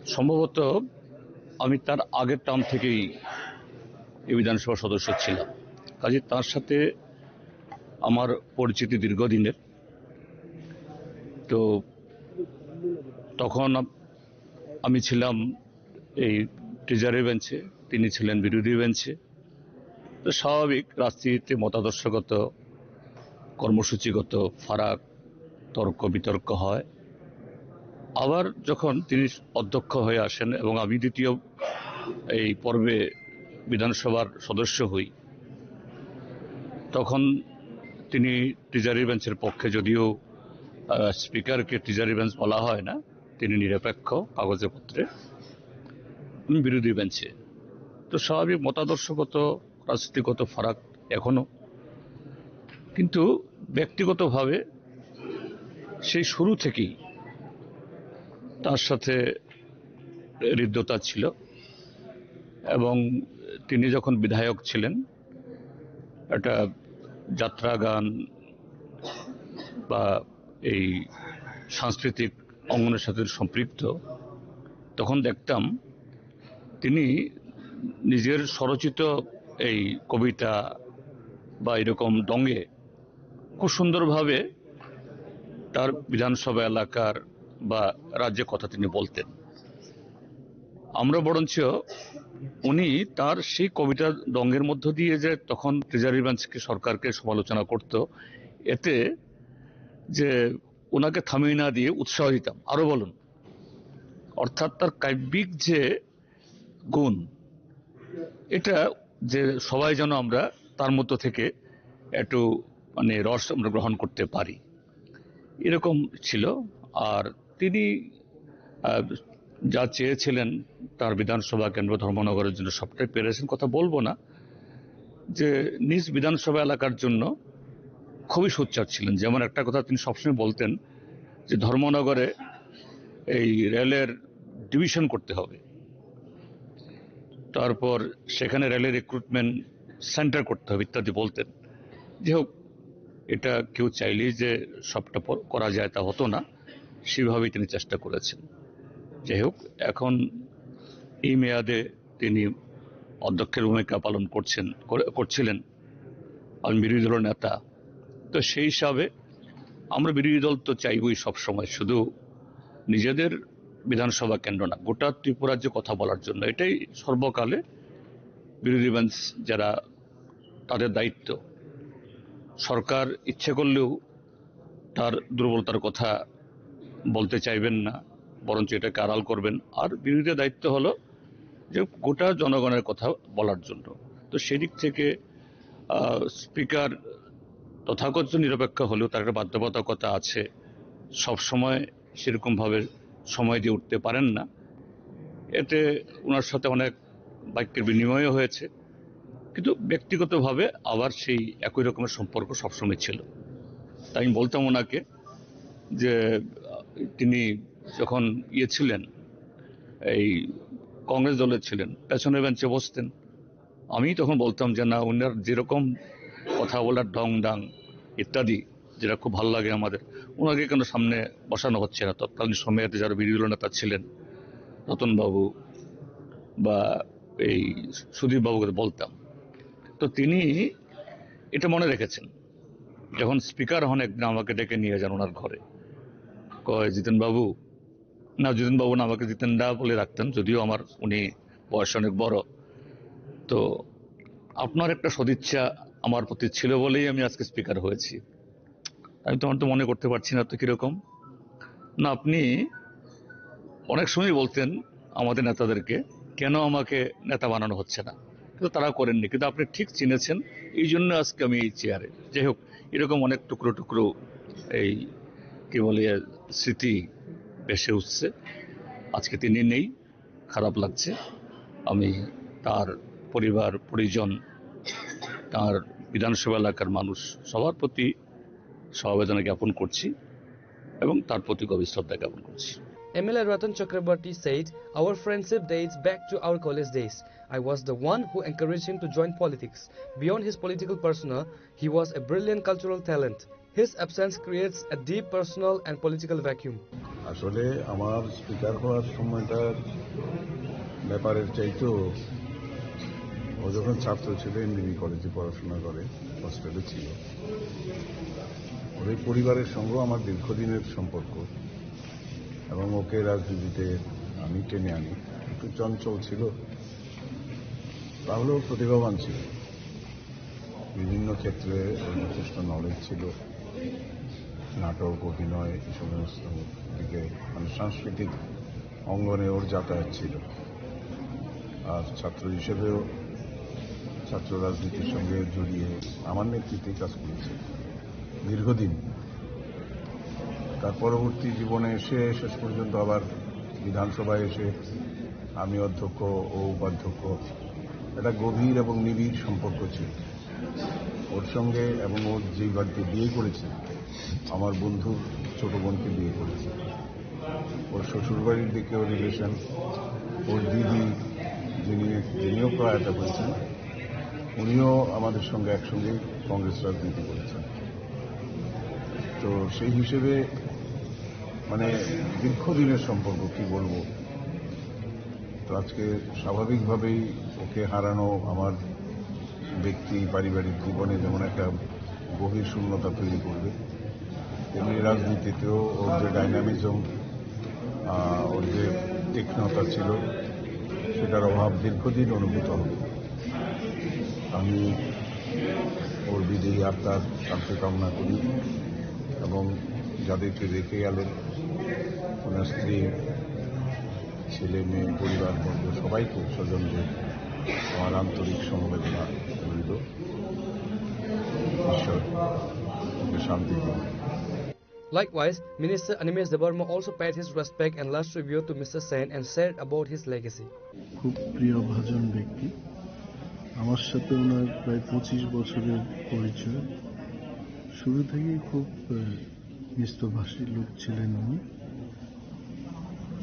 সম্ভবত আমি তার আগের টার্ম থেকেই এই বিধানসভার সদস্য ছিলাম। কাজে তার সাথে আমার পরিচিতি দীর্ঘদিনের। তো তখন আম- আমি ছিলাম এই ট্রেজারি বেঞ্চে, তিনি ছিলেন বিরোধী বেঞ্চে। তো স্বাভাবিক, রাজনীতিতে মতাদর্শগত, কর্মসূচিগত ফারাক, তর্ক বিতর্ক হয়। আবার যখন তিনি অধ্যক্ষ হয়ে আসেন এবং আমি দ্বিতীয় এই পর্বে বিধানসভার সদস্য হই, তখন তিনি ট্রেজারি বেঞ্চের পক্ষে, যদিও আহ, স্পিকারকে ট্রেজারি বেঞ্চ বলা হয় না, তিনি নিরপেক্ষ কাগজে পত্রে, উম, বিরোধী বেঞ্চে। তো স্বাভাবিক মতাদর্শগত, রাজনীতিগত ফারাক এখনো, কিন্তু ব্যক্তিগতভাবে সেই শুরু থেকেই তার সাথে হৃদ্যতা ছিল এবং তিনি যখন বিধায়ক ছিলেন, একটা যাত্রা গান বা এই সাংস্কৃতিক অঙ্গনের সাথে সম্পৃক্ত, তখন দেখতাম তিনি নিজের স্বরচিত এই কবিতা বা এরকম ঢঙে খুব সুন্দরভাবে তার বিধানসভা এলাকার বা রাজ্যের কথা তিনি বলতেন। আমরা বরঞ্চ উনি তার সেই কবিতা ঢঙের মধ্য দিয়ে যে তখন ট্রেজারি বেঞ্চকে, সরকারকে সমালোচনা করত, এতে যে ওনাকে থামিয়ে না দিয়ে উৎসাহ দিতাম, "আরো বলুন।" অর্থাৎ তার কাব্যিক যে গুণ, এটা যে সবাই যেন আমরা তার মধ্য থেকে একটু মানে রস আমরা গ্রহণ করতে পারি, এরকম ছিল। আর তিনি আহ, যা চেয়েছিলেন তার বিধানসভা কেন্দ্র ধর্মনগরের জন্য সবটাই পেরেছেন, কথা বলবো না, যে নিজ বিধানসভা এলাকার জন্য খুবই সোচ্চার ছিলেন। যেমন একটা কথা তিনি সবসময় বলতেন যে ধর্মনগরে এই রেলের ডিভিশন করতে হবে, তারপর সেখানে রেলের রিক্রুটমেন্ট সেন্টার করতে হবে ইত্যাদি বলতেন। যাই হোক, এটা কেউ চাইলেই যে সবটা প- করা যায় তা হতো না, সেভাবেই তিনি চেষ্টা করেছেন। যাই হোক, এখন এই মেয়াদে তিনি অধ্যক্ষের ভূমিকা পালন করছেন, করে- করছিলেন। আমি বিরোধী দলের নেতা, তো সেই হিসাবে আমরা বিরোধী দল তো চাইবই সবসময় শুধু নিজেদের বিধানসভা কেন্দ্র না, গোটা ত্রিপুরার যে কথা বলার জন্য। এটাই সর্বকালে বিরোধী বেঞ্চ যারা, তাদের দায়িত্ব। সরকার ইচ্ছে করলেও তার দুর্বলতার কথা বলতে চাইবেন না, বরঞ্চ এটাকে আড়াল করবেন। আর বিরোধীদের দায়িত্ব হলো যে গোটা জনগণের কথা বলার জন্য। তো সেদিক থেকে আহ, স্পিকার তথাকথিত নিরপেক্ষ হলেও তার একটা বাধ্যবাধকতা আছে, সব সময় সেরকমভাবে সময় দিয়ে উঠতে পারেন না। এতে ওনার সাথে অনেক বাক্যের বিনিময়ও হয়েছে, কিন্তু ব্যক্তিগতভাবে আবার সেই একই রকমের সম্পর্ক সবসময় ছিল। তাই আমি বলতাম ওনাকে যে আহ, তিনি যখন ইয়ে ছিলেন, এই কংগ্রেস দলে ছিলেন, পেছনের বেঞ্চে বসতেন। আমি তখন বলতাম যে না, ওনার যেরকম কথা বলার ঢং ঢাং ইত্যাদি, যেটা খুব ভালো লাগে আমাদের, ওনাকে কেন সামনে বসানো হচ্ছে না? তৎকালীন সময়ে যারা বিরোধী দল নেতা ছিলেন, রতনবাবু বা এই সুদীপ বাবুকে বলতাম, তো তিনি এটা মনে রেখেছেন। যখন স্পিকার হন, একদিন আমাকে ডেকে নিয়ে যান ওনার ঘরে, কয়, "জিতেন বাবু", না, জিতেন বাবু না, আমাকে জিতেন দা বলে রাখতেন, যদিও আমার উনি বয়স অনেক বড়। তো আপনার একটা সদিচ্ছা আমার প্রতি ছিল বলেই আমি আজকে স্পিকার হয়েছি। আমি তো, আমার তো মনে করতে পারছি না তো কিরকম। না, আপনি অনেক সময় বলতেন আমাদের নেতাদেরকে, "কেন আমাকে নেতা বানানো হচ্ছে না?" কিন্তু তারা করেননি। কিন্তু আপনি ঠিক চিনেছেন, এই জন্য আজকে আমি এই চেয়ারে। যাই হোক, এরকম অনেক টুকরো টুকরো এই, কি বলে, স্মৃতি ভেসে উঠছে। আজকে তিনি নেই, খারাপ লাগছে। আমি তার পরিবার, পরিজন, তার বিধানসভা এলাকার মানুষ, সবার প্রতি সমবেদনা জ্ঞাপন করছি এবং তার প্রতি গভীর শ্রদ্ধা জ্ঞাপন করছি। M L A Ratan Chakraborty said, "Our friendship dates back to our college days. I was the one who encouraged him to join politics. Beyond his political persona, he was a brilliant cultural talent. His absence creates a deep personal and political vacuum." আসলে আমার স্পিকার হওয়ার সময়টার ব্যাপারের চাইতেও ও যখন ছাত্র ছিল, এমবিবি কলেজে পড়াশোনা করে, হস্টেলে ছিল। ওর এই পরিবারের সঙ্গেও আমার দীর্ঘদিনের সম্পর্ক এবং ওকে রাজনীতিতে আমি টেনে আনি। একটু চঞ্চল ছিল, তাহলেও প্রতিভাবান ছিল। বিভিন্ন ক্ষেত্রে ওর যথেষ্ট নলেজ ছিল, নাটক, অভিনয়, এই সমস্ত দিকে, মানে, সাংস্কৃতিক অঙ্গনে ওর যাতায়াত ছিল। আর ছাত্র হিসেবেও ছাত্র রাজনীতির সঙ্গে জড়িয়ে আমার নেতৃত্বে কাজ করেছে দীর্ঘদিন। তার পরবর্তী জীবনে এসে শেষ পর্যন্ত আবার বিধানসভায় এসে আমি অধ্যক্ষ ও উপাধ্যক্ষ, একটা গভীর এবং নিবিড় সম্পর্ক ছিল ওর সঙ্গে। এবং ওর যে বাড়িতে বিয়ে করেছে, আমার বন্ধুর ছোট বোনকে বিয়ে করেছে। ওর শ্বশুরবাড়ির দিকেও রিলেশন, ওর দিদি, যিনি, যিনিও প্রয়াত হয়েছেন, উনিও আমাদের সঙ্গে একসঙ্গে কংগ্রেস রাজনীতি করেছেন। তো সেই হিসেবে, মানে, দীর্ঘদিনের সম্পর্ক, কি বলবো। তো আজকে স্বাভাবিকভাবেই ওকে হারানো আমার ব্যক্তি পারিবারিক জীবনে যেমন একটা গভীর শূন্যতা তৈরি করবে, তেমনি রাজনীতিতেও ওর যে ডাইনামিজম, আহ, ওর যে তীক্ষ্ণতা ছিল, সেটার অভাব দীর্ঘদিন অনুভূত হবে। আমি ওর বিদেহী আত্মার শান্তি কামনা করি এবং যাদেরকে রেখে গেলেন, ওনার স্ত্রী, ছেলে, মেয়ে, পরিবারবর্গ, সবাইকে, স্বজনদের আমার আন্তরিক সমবেদনা রইল। ঈশ্বর ওকে শান্তি দিন। Likewise, Minister Animesh Debbarma also paid his respect and last tribute to Mister Sen and shared about his legacy. খুব প্রিয় ভাজন ব্যক্তি। আমার সাথে ওনার প্রায় পঁচিশ বছরের পরিচয়। শুরু থেকেই খুব, আহ, মিষ্টভাষী লোক ছিলেন উনি।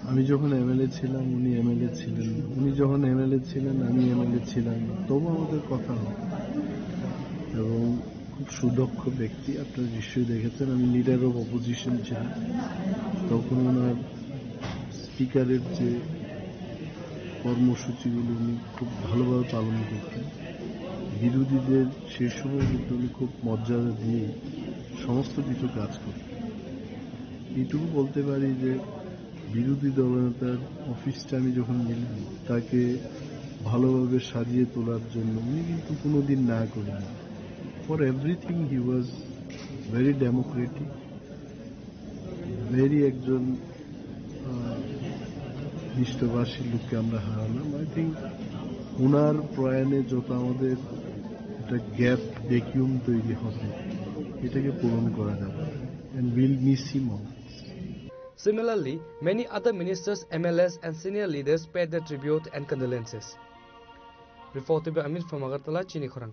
আমি যখন এমএলএ ছিলাম, উনি এমএলএ ছিলেন। উনি যখন এমএলএ ছিলেন, আমি এমএলএ ছিলাম। তবু আমাদের কথা হতো। এবং খুব সুদক্ষ ব্যক্তি। আপনারা নিশ্চয়ই দেখেছেন, আমি লিডার অফ অপোজিশন ছিলাম। তখন ওনার স্পিকারের যে কর্মসূচিগুলো উনি খুব ভালোভাবে পালন করতেন। বিরোধীদের সেই সময় কিন্তু উনি খুব মর্যাদা দিয়ে সমস্ত কিছু কাজ করতেন। এইটুকু বলতে পারি যে বিরোধী দলনেতার অফিসটা আমি যখন নিলাম, তাকে ভালোভাবে সাজিয়ে তোলার জন্য উনি কিন্তু কোনোদিন না করেন। For everything he was very democratic, very একজন, আহ, মিষ্টভাষী লোককে আমরা হারালাম। আই থিঙ্ক ওনার প্রয়াণে যত আমাদের একটা গ্যাপ, ভ্যাকুয়াম তৈরি হবে, এটাকে পূরণ করা যাবে। And we'll miss him all. Similarly, many other ministers, M L As, and senior leaders paid their tribute and condolences. Reported by Amit from Agartala, Chini Khorang.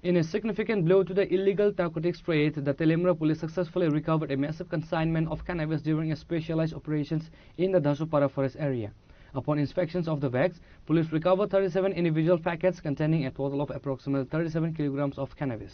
In a significant blow to the illegal narcotics trade, the Teliamura police successfully recovered a massive consignment of cannabis during a specialized operations in the Dasupara forest area. Upon inspections of the bags, police recovered thirty-seven individual packets containing a total of approximately thirty-seven kilograms of cannabis.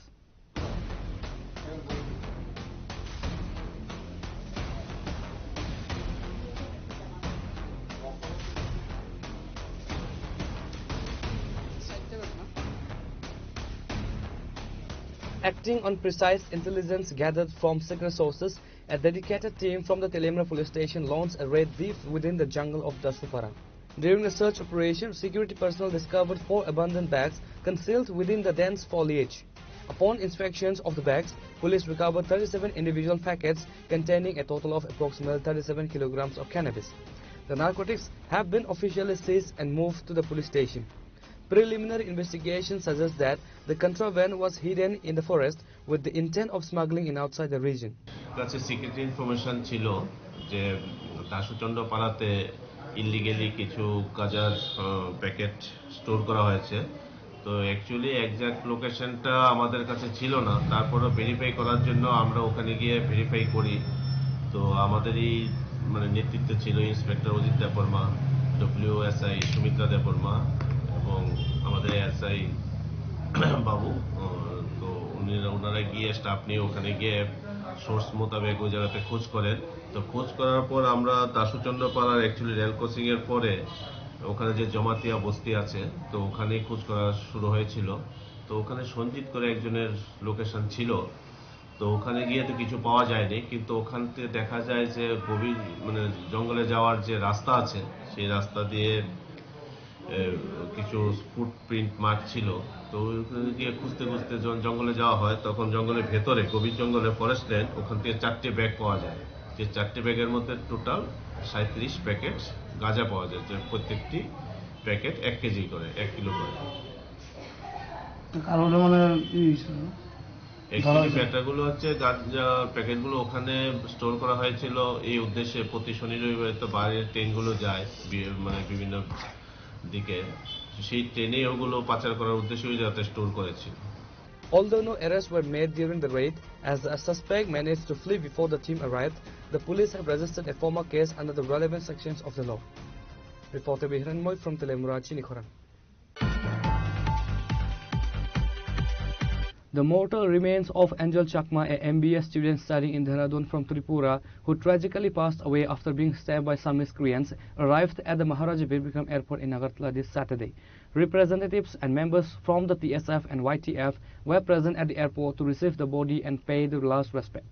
Acting on precise intelligence gathered from secret sources, A dedicated team from the Teliamura police station launched a raid deep within the jungle of Dasupara. During the search operation, security personnel discovered four abandoned bags concealed within the dense foliage. Upon inspections of the bags, police recovered thirty-seven individual packets containing a total of approximately thirty-seven kilograms of cannabis. The narcotics have been officially seized and moved to the police station. Preliminary investigation suggests that the contraband was hidden in the forest with the intent of smuggling in outside the region. কাছে secret information ছিল যে দাসুচন্দ্র পাড়াতে ইলিগালি কিছু গাঁজার packet store করা হয়েছে। তো অ্যাকচুয়ালি এক্স্যাক্ট লোকেশনটা আমাদের কাছে ছিল না, তারপরও ভেরিফাই করার জন্য আমরা ওখানে গিয়ে ভেরিফাই করি। তো আমাদেরই মানে নেতৃত্বে ছিল inspector Ajit Debbarma, W SI Sumitra Debbarma এবং আমাদের এসআই বাবু। আহ, তো উনি, ওনারা গিয়ে স্টাফ নিয়ে ওখানে গিয়ে সোর্স মোতাবেক ওই জায়গাতে খোঁজ করেন। তো খোঁজ করার পর আমরা দাসুচন্দ্র পাড়ার অ্যাকচুয়ালি রেল ক্রসিং এর পরে ওখানে যে জমাতিয়া বস্তি আছে, তো ওখানে খোঁজ করা শুরু হয়েছিল। তো ওখানে সঞ্জিত করে একজনের লোকেশন ছিল। তো ওখানে গিয়ে তো কিছু পাওয়া যায়নি, কিন্তু ওখান থেকে দেখা যায় যে গভীর মানে জঙ্গলে যাওয়ার যে রাস্তা আছে, সেই রাস্তা দিয়ে এ, কিছু ফুটপ্রিন্ট মার্ক ছিল। তো ওখানে গিয়ে খুঁজতে খুঁজতে যখন জঙ্গলে যাওয়া হয়, তখন জঙ্গলের ভেতরে, গভীর জঙ্গলে, ফরেস্ট ল্যান্ড, ওখান থেকে চারটে ব্যাগ পাওয়া যায়। যে চারটে ব্যাগের মধ্যে টোটাল সাঁইত্রিশ প্যাকেট গাঁজা পাওয়া যায়, যে প্রত্যেকটি প্যাকেট এক কেজি করে, এক কিলো করে। কারণ মানে ই হয়েছিল। অ্যাকচুয়ালি প্যাকেটগুলো হচ্ছে গাঁজা প্যাকেটগুলো ওখানে স্টোর করা হয়েছিল এই উদ্দেশ্যে। প্রতি শনি রবিবারে তো বাইরের ট্রেনগুলো যায় বি-, মানে বিভিন্ন দিকে। সেই ট্রেনে ওগুলো পাচার করার উদ্দেশ্যেই যাতে স্টোর করেছিল। Although no arrests were made during the raid, as a suspect managed to flee before the team arrived, the police have registered a formal case under the relevant sections of the law. Reporter Biharan Moi from Telemura, Chinikhorang. The mortal remains of Angel Chakma, a M B A student studying in Dehradun from Tripura, who tragically passed away after being stabbed by some miscreants, arrived at the Maharaja Bir Bikram Airport in Agartala this Saturday. Representatives and members from the T S F and Y T F were present at the airport to receive the body and pay their last respect.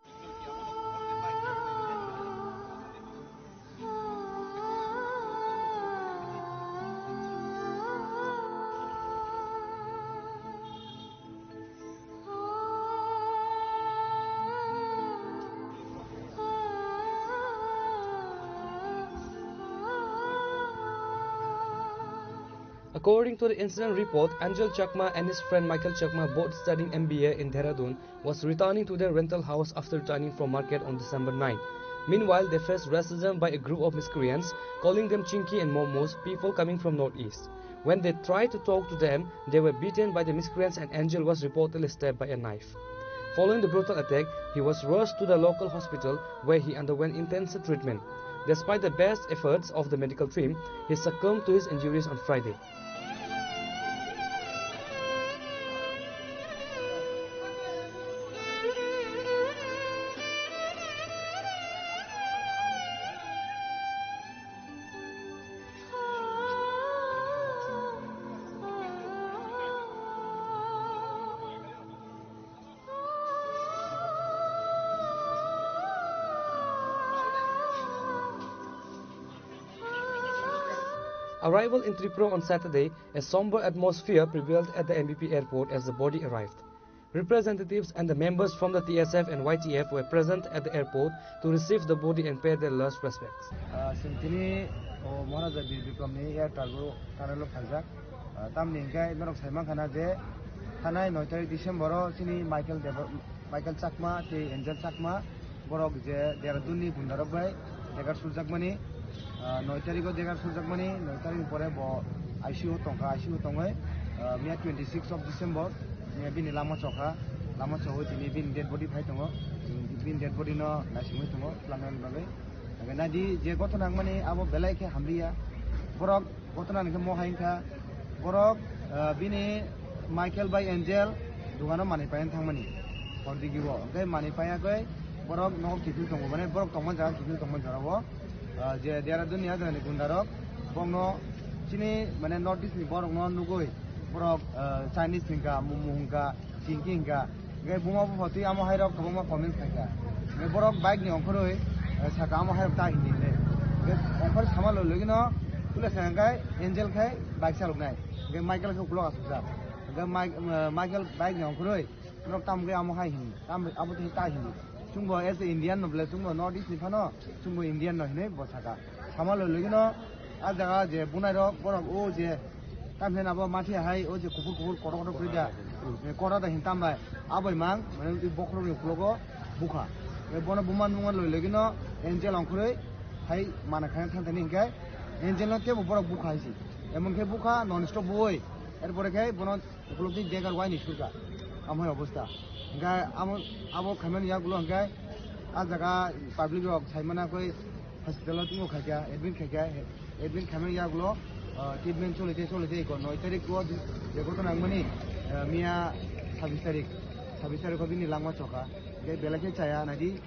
According to the incident report, Angel Chakma and his friend Michael Chakma, both studying M B A in Dehradun, was returning to their rental house after returning from market on December ninth. Meanwhile, they faced racism by a group of miscreants, calling them Chinki and Momos, people coming from northeast. When they tried to talk to them, they were beaten by the miscreants and Angel was reportedly stabbed by a knife. Following the brutal attack, he was rushed to the local hospital where he underwent intensive treatment. Despite the best efforts of the medical team, he succumbed to his injuries on Friday. Arrival in Tripura on Saturday, a somber atmosphere prevailed at the M B P airport as the body arrived. Representatives and the members from the T S F and Y T F were present at the airport to receive the body and pay their last respects. Ah, chwng tini, o, Maharaja Bir Bikramni air cargo tunnel-o phaijak. Ah, tamni hwnkhe norok sai mankha na je thanai noi tarik December-o chini Michael Debor-, Michael Chakma tei Angel Chakma borok je Dehradun-ni gundarok bai degar surjakmani, ah, noi tarikgo degar surjakmani, noi tarikni pore bo I C U-o tongkha, I C U-o tongwi, ah, miya twenty six of December, miya bini lama chokha, lama chogwi tini bini dead body phai tongo, bini dead body-no naisingwi tongo, twlangnani bagwi. Hwnkhe naidi je gothona wngmani abo belai khe hamliya, borok gothona hwnkhe mo hai wngkha, borok, ah, bini Michael bai Angel dukano manwi paina thangmani hor digi-o. Hwnkhe manwi paiyagwi borok nogo kiphil tongo, mane borok tongma jaga kiphil tongma jorao, ah, je Dehradun ni ah jagani gundarok borokno chini mane North East ni borokno nugwi borok, ah, Chinese hwnkha, Momo hwnkha, Chinki hwnkha. Hwnkhe buma bupha twi amo hairok kwbangma comment khaikha. Borok bike ni ongkhorwi, eh, saka amo hai ta hindi hindi. Ongkhor sama lo logino, pula saka kai Angel khai bike salok nai. Michael khe ukulok asuk sa. Michael bike ni ongkhorwi, Norok tam khe amo hai hini, tam abo tei ta hini. Chwngbo as a Indian no ble, chwngbo North East ni phano, chwngbo Indian no hinwi bo saka. Sama lo logino, a jaga je bunai rok, borok o je, tam hinwi abo mathi hai, o je kuphur kuphur kotor kotor kwrwi da, eh, kora da hin tam bai, abo mang, mane i bokhorok ni uklogo bukha. Eh, bono buman buman lo logino, Angel ongkhorwi, hai mana khaina thang thani hinkhe, Angel no tebo borok bukha hai si. Emon khe bukha, non stop bui, er pore khe bono Ukulok twi begar waini surka, amo hai obostha. Hingkhe amo, abo khaimani yagulo hingkhe a jaga public rok saimana koi hospital o twngo khaikha, admit khaikha, admit khaimani yagulo, ah, treatment choli tei choli tei ko noi tarik o je ghotona wngmani, ah, miya sabis tarik, sabis tarik o bini langma chokha. Hingkhe belai khe chaya naidi,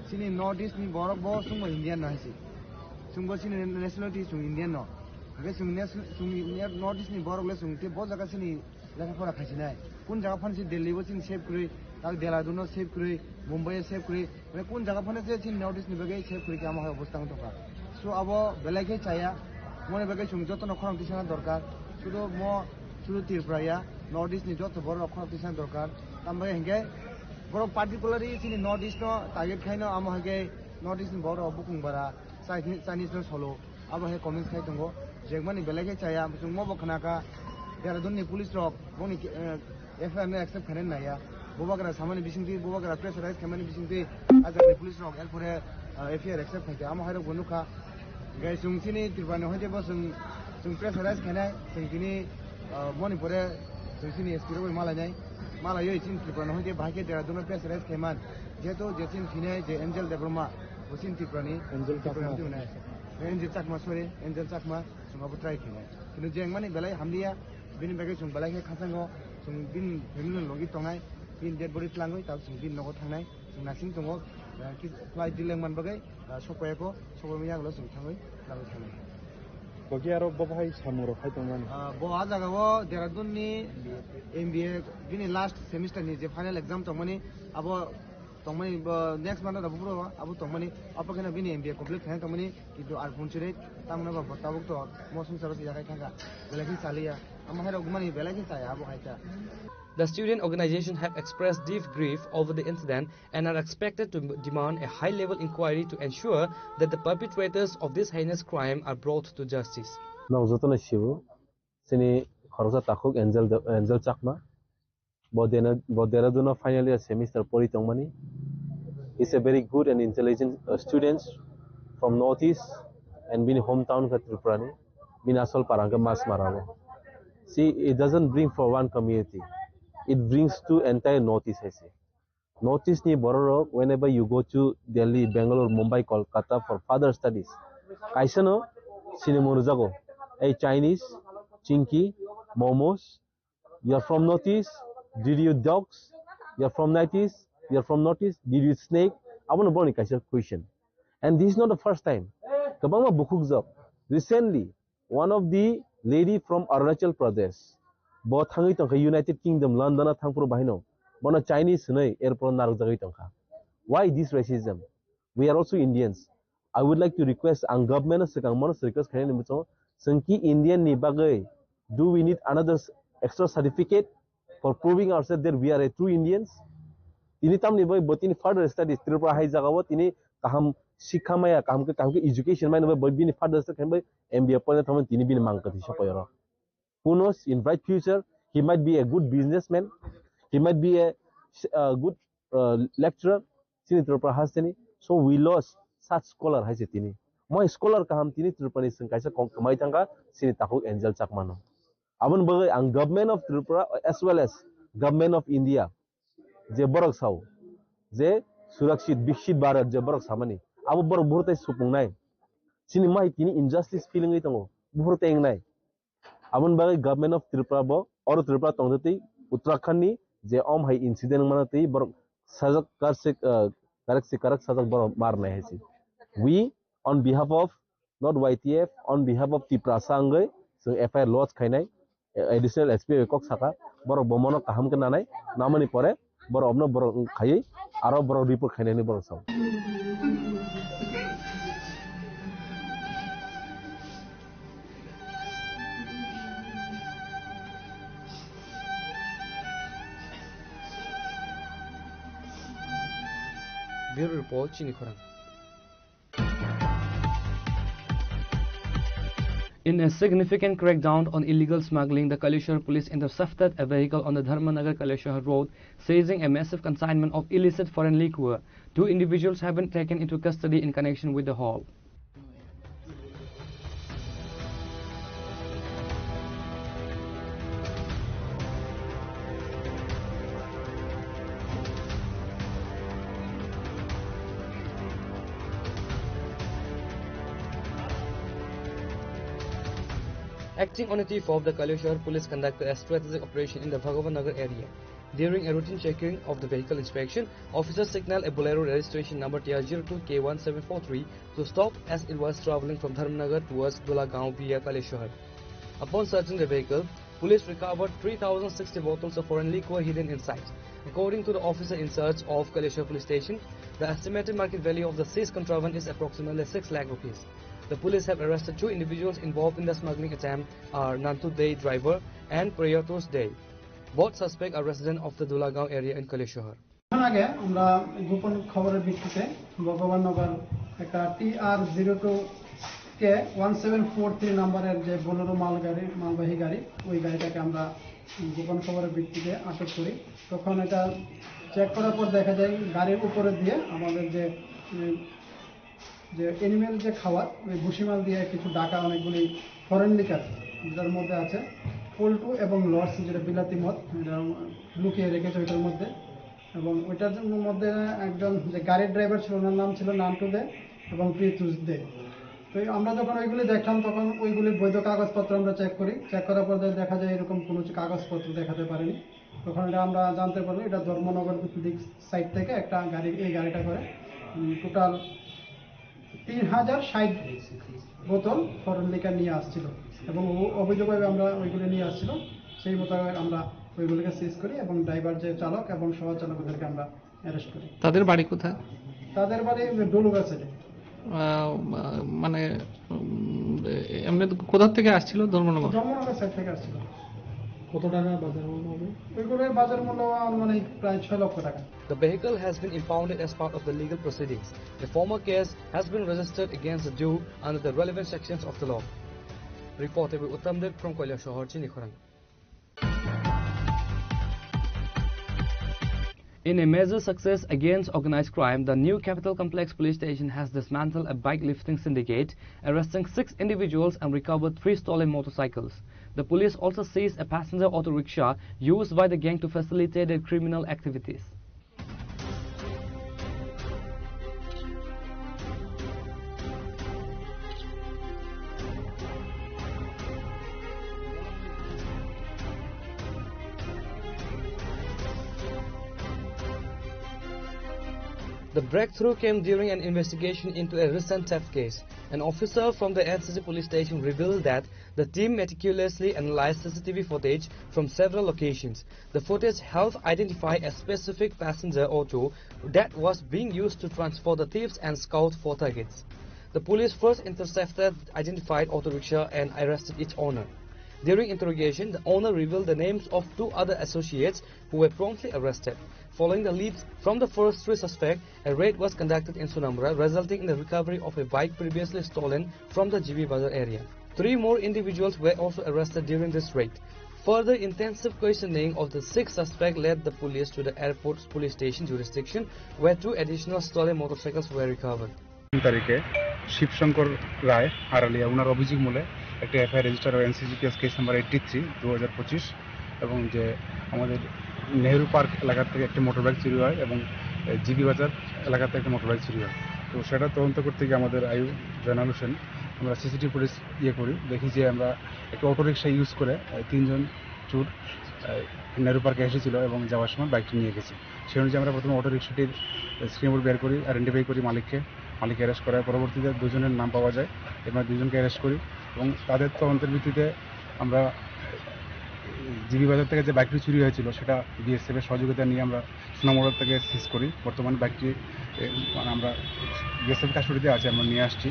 chini North East ni borok bo chwngbo Indian no hai se. Chwngbo chini nationality chwng Indian no. Hingkhe chwng nes-, chwng North East ni borok le chwng tei bo jaga chini lekha pora khaisinai. Kun jaga phano se Delhi bo chini save kwrwi, tak Dehradun no save kwrwi, Mumbai o save kwrwi, mane kun jaga phano se chini North East ni bagwi save kwrwi khe amo hai obostha wng tongkha. So abo belai khe chaya, moni bagwi chwng jotono khorang tisana dorkar. Sudu mo, sudu Tripura ya, North East ni joto borok khorang tisana dorkar. Tambai hinkhe borok particularly chini North East no target khaino amo hai khe North East ni borok bukung bara, Chinese, Chinese no solo. Abo hai comments khai tongo, jengmani belai khe chaya, chwng mo bo khna kha, Dehradun ni police rok boni, eh, F I R no accept khainani naiya, bubagra samani bisingtwi, bubagra pressurize khaimani bisingtwi, a jaga ni police rok, er pore, eh, F I R accept khaikha, amo hai rok bo nukha. Hingkhe chwng chini Tripura ni hoite bo chwng, chwng pressurize khainai, chwng tini, eh, moni pore chwng chini S P rok bai malainai, malaiwi chini Tripura ni hoite bahai khe Dehradun no pressurize khaiman, jehetu je chini phinai je Angel Debbarma, bo chini Tripura ni, Angel Tripura ni Chakma. Hoite hwnai. Angel Chakma, sorry, Angel Chakma, chwng abo try khainai. Kintu jengmani belai hamliya, bini bagwi chwng belai khe khachango, chwng bini family ni logi tongnai, bini dead body tlangwi, tabuk chwng bini nogo thangnai, chwng naising tongo, eh, ki-, flight delay wngmani bagwi, eh, sokpaiya kho, sokpaiya yagulo chwng thangwi, tlangwi thangnai. Koki aro bo bahai samung rok khai tongmani? Ah, bo a jaga o Dehradun ni M B A bini last semester ni je final exam tongmani, abo tongmani, bo next month o buphuru abo tongmani, abo kheno bini M B A complete khaina tongmani, kintu ar phunchirwi tamno ba bo tabuk to mo songcharo se yakhai thangkha, belai khe chaliya, amo hai rok mani belai khe chaya abo hai ta. The student organization have expressed deep grief over the incident and are expected to demand a high-level inquiry to ensure that the perpetrators of this heinous crime are brought to justice. Nok jotono sibo, chini khoroksa takhuk Angel De-, Angel Chakma. Bo Dena-, bo Dehradun o final year semester pori tongmani. He's a very good and intelligent, uh, student from Northeast and bini hometown khe Tripura ni. Bini asol para khe Masmara o. See, it doesn't bring for one community. It brings to entire Northeast hai se. Northeast ni borok rok, whenever you go to Delhi, Bangalore, Mumbai, Kolkata for further studies, kaisa no sinimo rwjago. Ei Chinese, Chinky, momos, you are from Northeast, did you eat dogs? You are from Northeast, you are from Northeast, did you eat snake? Abono boni kaisa question. And this is not the first time. Kwbangma bukhukjak. Recently, one of the lady from Arunachal Pradesh, bo thangwi tongkha United Kingdom, London o thangphuru bahino. Bono Chinese hwnwi airport o narwkjagwi tongkha. Why this racism? We are also Indians. I would like to request, ang government no swkang mano request khainani muchungo, chwng ki Indian ni bagwi, do we need another s-, extra certificate for proving ourselves that we are a true Indians? Tini tamni bai bo tini further studies Tripura hai jagao tini kaham sikha maya, kaham khe, kaham khe education maya bai bini further study khainai bai M B A poina thangmani tini bini mang kwthwi sokoyoro. Who knows, in bright future, he might be a good businessman, he might be a, a good, uh, lecturer, chini Tripura hasteni. So we lost such scholar hai se tini. Moi scholar kaham tini Tripura ni chwng kaisa kong kwmai thangkha, chini takhuk Angel Chakma no. Aboni bagwi ang Government of Tripura as well as Government of India je borok sao je Surakshit Viksit Bharat je borok samani, abo borok buphuru tei supungnai. Chini mai tini injustice feeling wi tongo, buphuru tei wngnai. Aboni bagwi Government of Tripura bo oro Tripura tongtwi Uttarakhand ni je om hai incident wngmano twi borok sajak karsik, ah, karak si karak sajak borok marnai hai se. We on behalf of not Y T F, on behalf of Tiprasa wngwi chwng F I R lodge khainai, eh, additional S P bai kok saka, borok bo mono kaham khe nanai, namani pore borok obno borok khaiwi aro borok report khainani borok sao. Bureau Report, Chini Khorang. In a significant crackdown on illegal smuggling, the Kaleshwar police intercepted a vehicle on the Dharmanagar Kaleshwar road, seizing a massive consignment of illicit foreign liquor. Two individuals have been taken into custody in connection with the haul. Acting on a tip of the Kaleshwar, police conducted a strategic operation in the Bhagavan Nagar area. During a routine checking of the vehicle inspection, officers signaled a Bolero registration number T R zero two K one seven four three to stop as it was traveling from Dharmanagar towards Dulagaon via Kaleshwar. Upon searching the vehicle, police recovered three thousand sixty bottles of foreign liquor hidden inside. According to the officer in charge of Kaleshwar Police Station, the estimated market value of the seized contraband is approximately six lakh rupees. The police have arrested two individuals involved in the smuggling attempt are Nantu Dey, driver, and Priyatosh Dey. Both suspects are resident of the Dulagaon area in Kaleshwar. কিছুক্ষণ আগে আমরা গোপন খবরের ভিত্তিতে ভগবাননগর একটা টি আর zero two কে one seven four three নাম্বারের যে বোলেরো মালগাড়ি, মালবাহী গাড়ি, ওই গাড়িটাকে আমরা গোপন খবরের ভিত্তিতে আটক করি। তখন এটা চেক করার পর দেখা যায় গাড়ির উপরে দিয়ে আমাদের যে, উম, যে এনিমেল যে খাওয়ার, ওই ভুসিমাল দিয়ে কিছু ডাকা অনেকগুলি ফরেন লিকার, যেটার মধ্যে আছে পল্টু এবং লর্ডস, যেটা বিলাতি মদ, এটা লুকিয়ে রেখেছে ওইটার মধ্যে। এবং ওইটার মধ্যে একজন যে গাড়ির ড্রাইভার ছিল, ওনার নাম ছিল নান্টু দে এবং প্রীতুষ দে। তো এই আমরা যখন ওইগুলি দেখলাম, তখন ওইগুলি বৈধ কাগজপত্র আমরা চেক করি। চেক করার পর দেখা যায় এরকম কোনো কিছু কাগজপত্র দেখাতে পারেনি। তখন এটা আমরা জানতে পারলাম, এটা ধর্মনগর ভিত্তিক সাইট থেকে একটা গাড়ি, এই গাড়িটা করে, উম, টোটাল তিন হাজার ষাট বোতল ফরেন লিকার নিয়ে আসছিল এবং অ-, অবৈধভাবে আমরা ওইগুলো নিয়ে আসছিল। সেই মোতাবেক আমরা ওইগুলোকে সিজ করি এবং ড্রাইভার যে চালক এবং সহ চালক ওদেরকে আমরা অ্যারেস্ট করি। তাদের বাড়ি কোথায়? তাদের বাড়ি ডলুগাছা। আহ, মানে, উম, এমনি কোথা থেকে আসছিল ধর্মনগর? ধর্মনগর সাইড থেকে আসছিল। কত টাকা বাজার মূল্য হবে? ওইগুলোর বাজার মূল্য আনুমানিক প্রায় ছয় লক্ষ টাকা। The vehicle has been impounded as part of the legal proceedings. A formal case has been registered against the duo under the relevant sections of the law. Reported by Uttam Deb from Kailashahar, Chini Khorang. In a major success against organized crime, the new Capital Complex Police Station has dismantled a bike lifting syndicate, arresting six individuals and recovered three stolen motorcycles. The police also seized a passenger auto rickshaw used by the gang to facilitate their criminal activities. The breakthrough came during an investigation into a recent theft case. An officer from the N C C police station revealed that the team meticulously analyzed C C T V footage from several locations. The footage helped identify a specific passenger auto that was being used to transport the thieves and scout for targets. The police first intercepted identified auto rickshaw and arrested its owner. During interrogation, the owner revealed the names of two other associates who were promptly arrested. Following the leads from the first three suspects, a raid was conducted in Sonamura, resulting in the recovery of a bike previously stolen from the G B Bazar area. Three more individuals were also arrested during this raid. Further intensive questioning of the six suspects led the police to the airport police station jurisdiction, where two additional stolen motorcycles were recovered. তিন তারিখে শিবশঙ্কর রায় আড়ালিয়া ওনার অভিযোগ মূলে একটি FIR register হয় NCC case, case number eighty three দু হাজার পঁচিশ, এবং যে আমাদের নেহেরু পার্ক এলাকা থেকে একটি মোটর বাইক চুরি হয় এবং, এ, জিবি বাজার এলাকা থেকে একটা মোটর বাইক চুরি হয়। তো সেটা তদন্ত করতে গিয়ে আমাদের আইউ জয়নাল হোসেন, আমরা সিসিটিভি ফুটেজ ইয়ে করি, দেখি যে আমরা একটা অটোরিকশা ইউজ করে, এ, তিনজন চোর, এ, নেহেরু পার্কে এসেছিল এবং যাওয়ার সময় বাইকটি নিয়ে গেছে। সেই অনুযায়ী আমরা প্রথমে অটোরিকশাটির স্ক্রিন বোর্ড বের করি, আইডেন্টিফাই করি মালিককে। মালিক অ্যারেস্ট করার পরবর্তীতে দুজনের নাম পাওয়া যায়, এর মধ্যে দুজনকে অ্যারেস্ট করি এবং তাদের তদন্তের ভিত্তিতে আমরা জিবি বাজার থেকে যে বাইকটি চুরি হয়েছিল সেটা বিএসএফ এর সহযোগিতা নিয়ে আমরা সুনামগড় থেকে সিজ করি। বর্তমানে বাইকটি, এ, মানে আমরা বিএসএফ কাস্টডিতে আছে, আমরা নিয়ে আসছি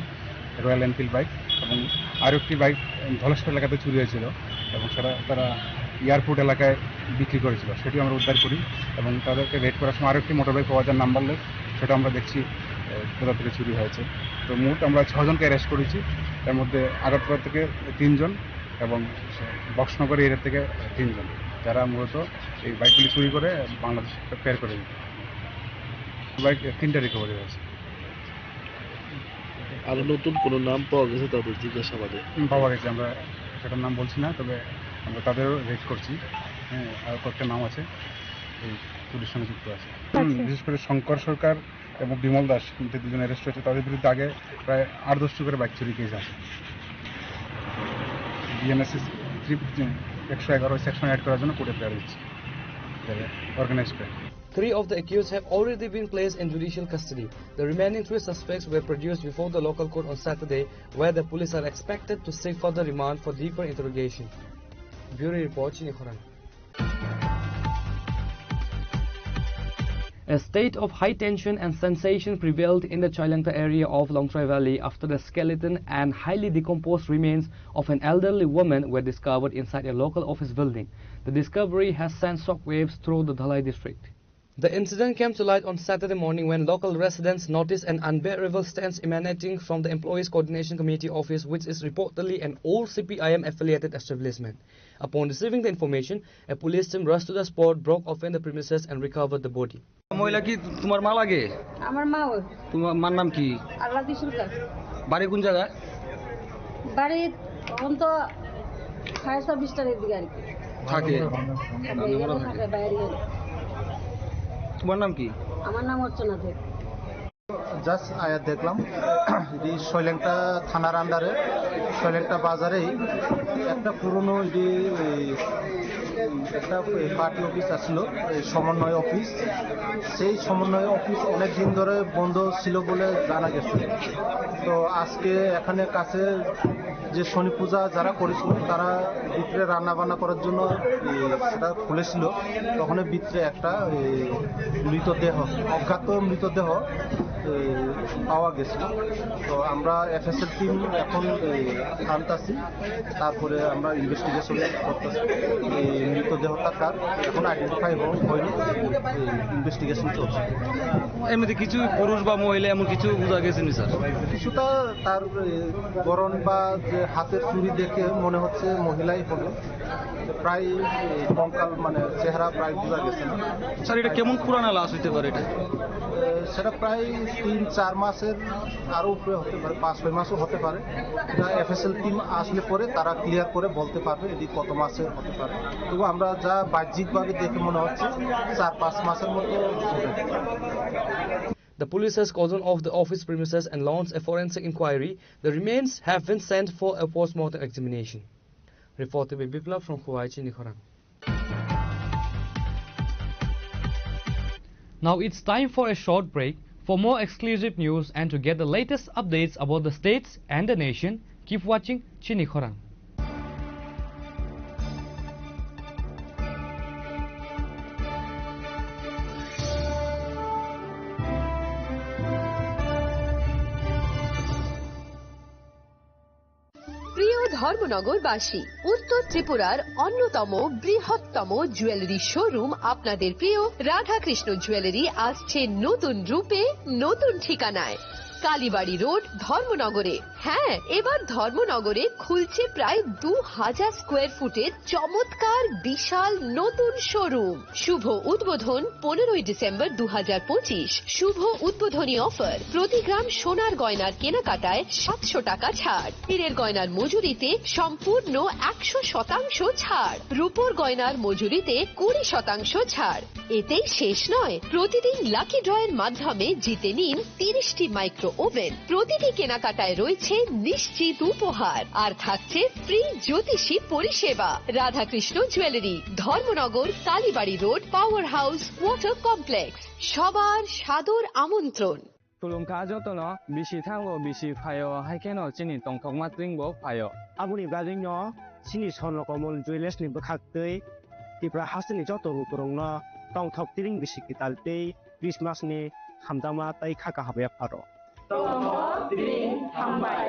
রয়্যাল এনফিল্ড বাইক। এবং আরও একটি বাইক, এ, ধলেশ্বর এলাকাতে চুরি হয়েছিল এবং সেটা তারা এয়ারপোর্ট এলাকায় বিক্রি করেছিল, সেটিও আমরা উদ্ধার করি। এবং তাদেরকে রেড করার সময় আরও একটি মোটর বাইক পাওয়া যায় নাম্বারলেস, সেটা আমরা দেখছি, আহ, কোথা থেকে চুরি হয়েছে। তো মোট আমরা ছজনকে অ্যারেস্ট করেছি, এর মধ্যে আগরতলা থেকে তিনজন এবং বক্সনগর এরিয়া থেকে তিনজন, যারা মূলত এই বাইকগুলি চুরি করে বাংলাদেশ ফের করে দিত। বাইক তিনটা রিকভারি হয়েছে। আরো নতুন কোনো নাম পাওয়া গেছে তাদের জিজ্ঞাসাবাদে? হুম, পাওয়া গেছে, আমরা সেটার নাম বলছি না, তবে আমরা তাদেরও রেড করছি। হ্যাঁ, আর কয়েকটা নাম আছে এই চুরির সঙ্গে যুক্ত আছে। হুম, আচ্ছা। বিশেষ করে শঙ্কর সরকার এবং বিমল দাস, যে দুজন অ্যারেস্ট হয়েছে, তাদের বিরুদ্ধে আগে প্রায় আট দশটি করে বাইক চুরি কেস আছে। বিএনএসএস থ্রি, একশো এগারো সেকশন অ্যাড করার জন্য কোর্টে প্রেরণ হচ্ছে, অর্গানাইজ করে। Three of the accused have already been placed in judicial custody. The remaining three suspects were produced before the local court on Saturday, where the police are expected to seek further remand for deeper interrogation. Bureau report, Chini Khorang. A state of high tension and sensation prevailed in the Choilengta area of Longtrai Valley after the skeleton and highly decomposed remains of an elderly woman were discovered inside a local office building. The discovery has sent shockwaves through the Dhalai district. The incident came to light on Saturday morning when local residents noticed an unbearable stench emanating from the Employees Coordination Committee office, which is reportedly an old C P I M affiliated establishment. Upon receiving the information, a police team rushed to the spot, broke open the premises, and recovered the body. মহিলা কি তোমার মা লাগে? আমার মা ওই। তোমার মার নাম কি? আল্লাহ দিশুলকার। বাড়ি কোন জায়গায়? বাড়ি তখন তো সাড়ে ছাব্বিশটার দিকে আর কি। থাকে? থাকে, এখানে থাকে বাইরে। তোমার নাম কি? আমার নাম অর্চনা দেব। জাস্ট আয়া দেখলাম, এটি সৈলেংটা থানার আন্ডারে সৈলেংটা বাজারেই একটা পুরনো এটি, এই, একটা পার্টি অফিস আসলো, এই সমন্বয় অফিস। সেই সমন্বয় অফিস অনেক দিন ধরে বন্ধ ছিল বলে জানা গেছে। তো আজকে এখানে কাছে যে শনি পূজা যারা করেছিল, তারা ভিতরে রান্না বান্না করার জন্য, এ, সেটা খুলেছিল। তখন ভিতরে একটা, এ, মৃতদেহ, অজ্ঞাত মৃতদেহ, এ, পাওয়া গেছে। তো আমরা এফএসএল টিম এখন, এ, আনতাছি, তারপরে আমরা ইনভেস্টিগেশন করতেছি। এই মৃতদেহটা কার, এখন আইডেন্টিফাই হয়নি, ইনভেস্টিগেশন চলছে। এমনিতে কিছু পুরুষ বা মহিলা এমন কিছু বোঝা গেছে নি, স্যার? কিছুটা তার, এ, গড়ন বা যে হাতের চুড়ি দেখে মনে হচ্ছে মহিলাই হবে। প্রায়, এ, কঙ্কাল, মানে, চেহারা প্রায় বোঝা গেছে না। স্যার, এটা কেমন পুরানা লাশ হইতে পারে এটা? এ, সেটা প্রায় তিন চার মাসের আরও উপরে হতে পারে, পাঁচ ছয় মাসও হতে পারে। এটা এফএসএল টিম আসলে পরে তারা ক্লিয়ার করে বলতে পারবে এটি কত মাসের হতে পারে। তবু আমরা যা বাহ্যিকভাবে দেখে মনে হচ্ছে চার পাঁচ মাসের মতো হবে। The police has cordoned off the office premises and launched a forensic inquiry. The remains have been sent for a post-mortem examination. Reported by Biplab from Khowai, Chinikhorang. Now it's time for a short break. For more exclusive news and to get the latest updates about the states and the nation, keep watching Chinikhorang. প্রিয় ধর্মনগরবাসী, উত্তর ত্রিপুরার অন্যতম বৃহত্তম jewellery showroom আপনাদের প্রিয় রাধাকৃষ্ণ জুয়েলারি আসছে নতুন রূপে, নতুন ঠিকানায়, কালীবাড়ি রোড, ধর্মনগরে। হ্যাঁ, এবার ধর্মনগরে খুলছে প্রায় দু হাজার স্কোয়ার ফুটের চমৎকার বিশাল নতুন শোরুম। শুভ উদ্বোধন পনেরোই ডিসেম্বর দু হাজার পঁচিশ। শুভ উদ্বোধনী অফার, প্রতি গ্রাম সোনার গয়নার কেনাকাটায় সাতশো টাকা ছাড়, হীরের গয়নার মজুরিতে সম্পূর্ণ একশো শতাংশ ছাড়, রূপোর গয়নার মজুরিতে কুড়ি শতাংশ ছাড়। এতেই শেষ নয়, প্রতিদিন লাকি ড্রয়ের মাধ্যমে জিতে নিন তিরিশটি মাইক্রো ওভেন। প্রতিটি কেনাকাটায় রয়েছে নিশ্চিত উপহার, আর থাকছে ফ্রি জ্যোতিষী পরিষেবা। Radhakrishna jewellery, Dharmanagar, Kalibari road, power house, water complex. সবার সাদর আমন্ত্রণ। Khulumkha jotono, bisi thango, bisi phaio, hai kheno chini tongthokma twingbo phaio. Aboni bagwino chini Swarno Komol Jewellers ni bwkhaktwi Tripura hasteni joto lukurokno tongthok tiring bisi kwtal tei Christmas ni hamjakma tei kha kaham yapharo. Tongthok tiring hambai.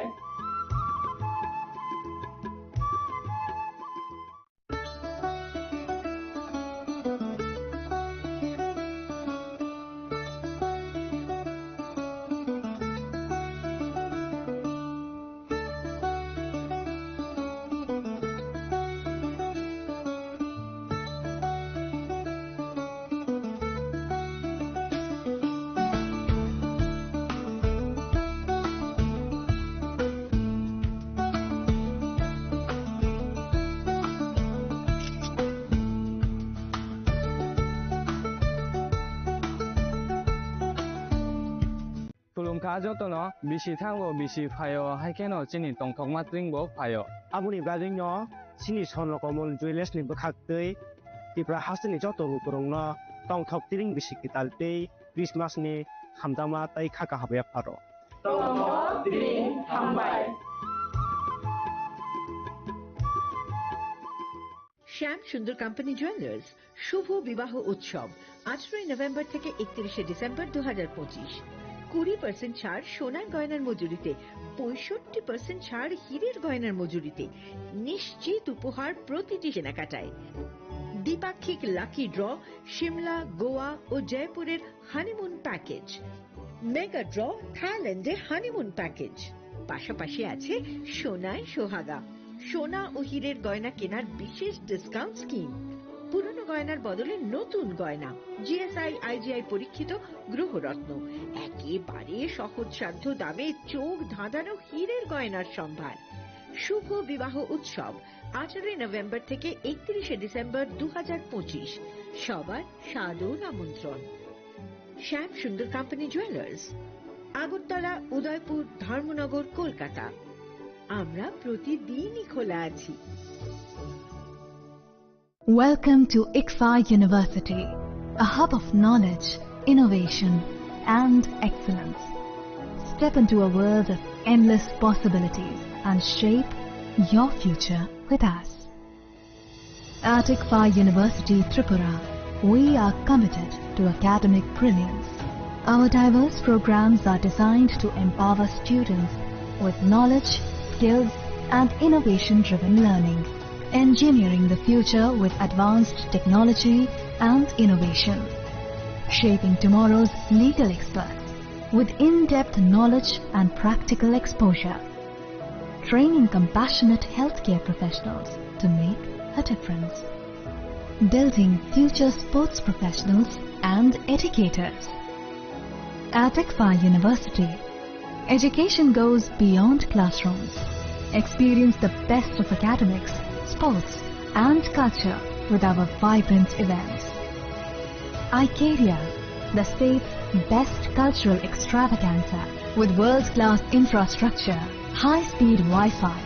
Kha jotono bisi thango, bisi phaio, hai kheno chini tongthokma tring bo phaio. Aboni bagwino chini Swarno Komol Jewellers ni bwkhak twi Tripura hasteni joto lukurokno tongthok tring bisi kwtal tei Christmas ni hamjakma tei kha kaham yapharo. Tongthok tring hambai. শ্যাম Sundar company jewellers শুভ বিবাহ উৎসব, আঠারোই নভেম্বর থেকে একত্রিশে ডিসেম্বর দু হাজার পঁচিশ। কুড়ি পার্সেন্ট ছাড় সোনার গয়নার মজুরিতে, পঁয়ষট্টি পার্সেন্ট ছাড় হীরের গয়নার মজুরিতে, নিশ্চিত উপহার প্রতিটি কেনাকাটায়। দ্বিপাক্ষিক লাকি ড্র, সিমলা, গোয়া ও জয়পুরের হানিমুন প্যাকেজ। মেগা ড্র, থাইল্যান্ডে হানিমুন প্যাকেজ। পাশাপাশি আছে সোনায় সোহাগা, সোনা ও হীরের গয়না কেনার বিশেষ ডিসকাউন্ট স্কিম। পুরনো গয়নার বদলে নতুন গয়না, জিএসআই, আইজিআই পরীক্ষিত গ্রহরত্ন, একেবারে সহজসাধ্য দামে চোখ ধাঁধানো হীরের গয়নার সম্ভার। শুভ বিবাহ উৎসব, আঠারোই নভেম্বর থেকে একত্রিশে ডিসেম্বর দু হাজার পঁচিশ। সবার সাদর আমন্ত্রণ। শ্যাম সুন্দর কোম্পানি জুয়েলার্স, আগরতলা, উদয়পুর, ধর্মনগর, কলকাতা। আমরা প্রতিদিনই খোলা আছি। Welcome to ICFAR University, a hub of knowledge, innovation, and excellence. Step into a world of endless possibilities and shape your future with us. At ICFAR University Tripura, we are committed to academic brilliance. Our diverse programs are designed to empower students with knowledge, skills, and innovation-driven learning. Engineering the future with advanced technology and innovation. Shaping tomorrow's legal experts with in-depth knowledge and practical exposure. Training compassionate healthcare professionals to make a difference. Building future sports professionals and educators. At ICFAR University, education goes beyond classrooms. Experience the best of academics, sports, and culture with our vibrant events. Icaria, the state's best cultural extravaganza, with world-class infrastructure, high-speed Wi-Fi,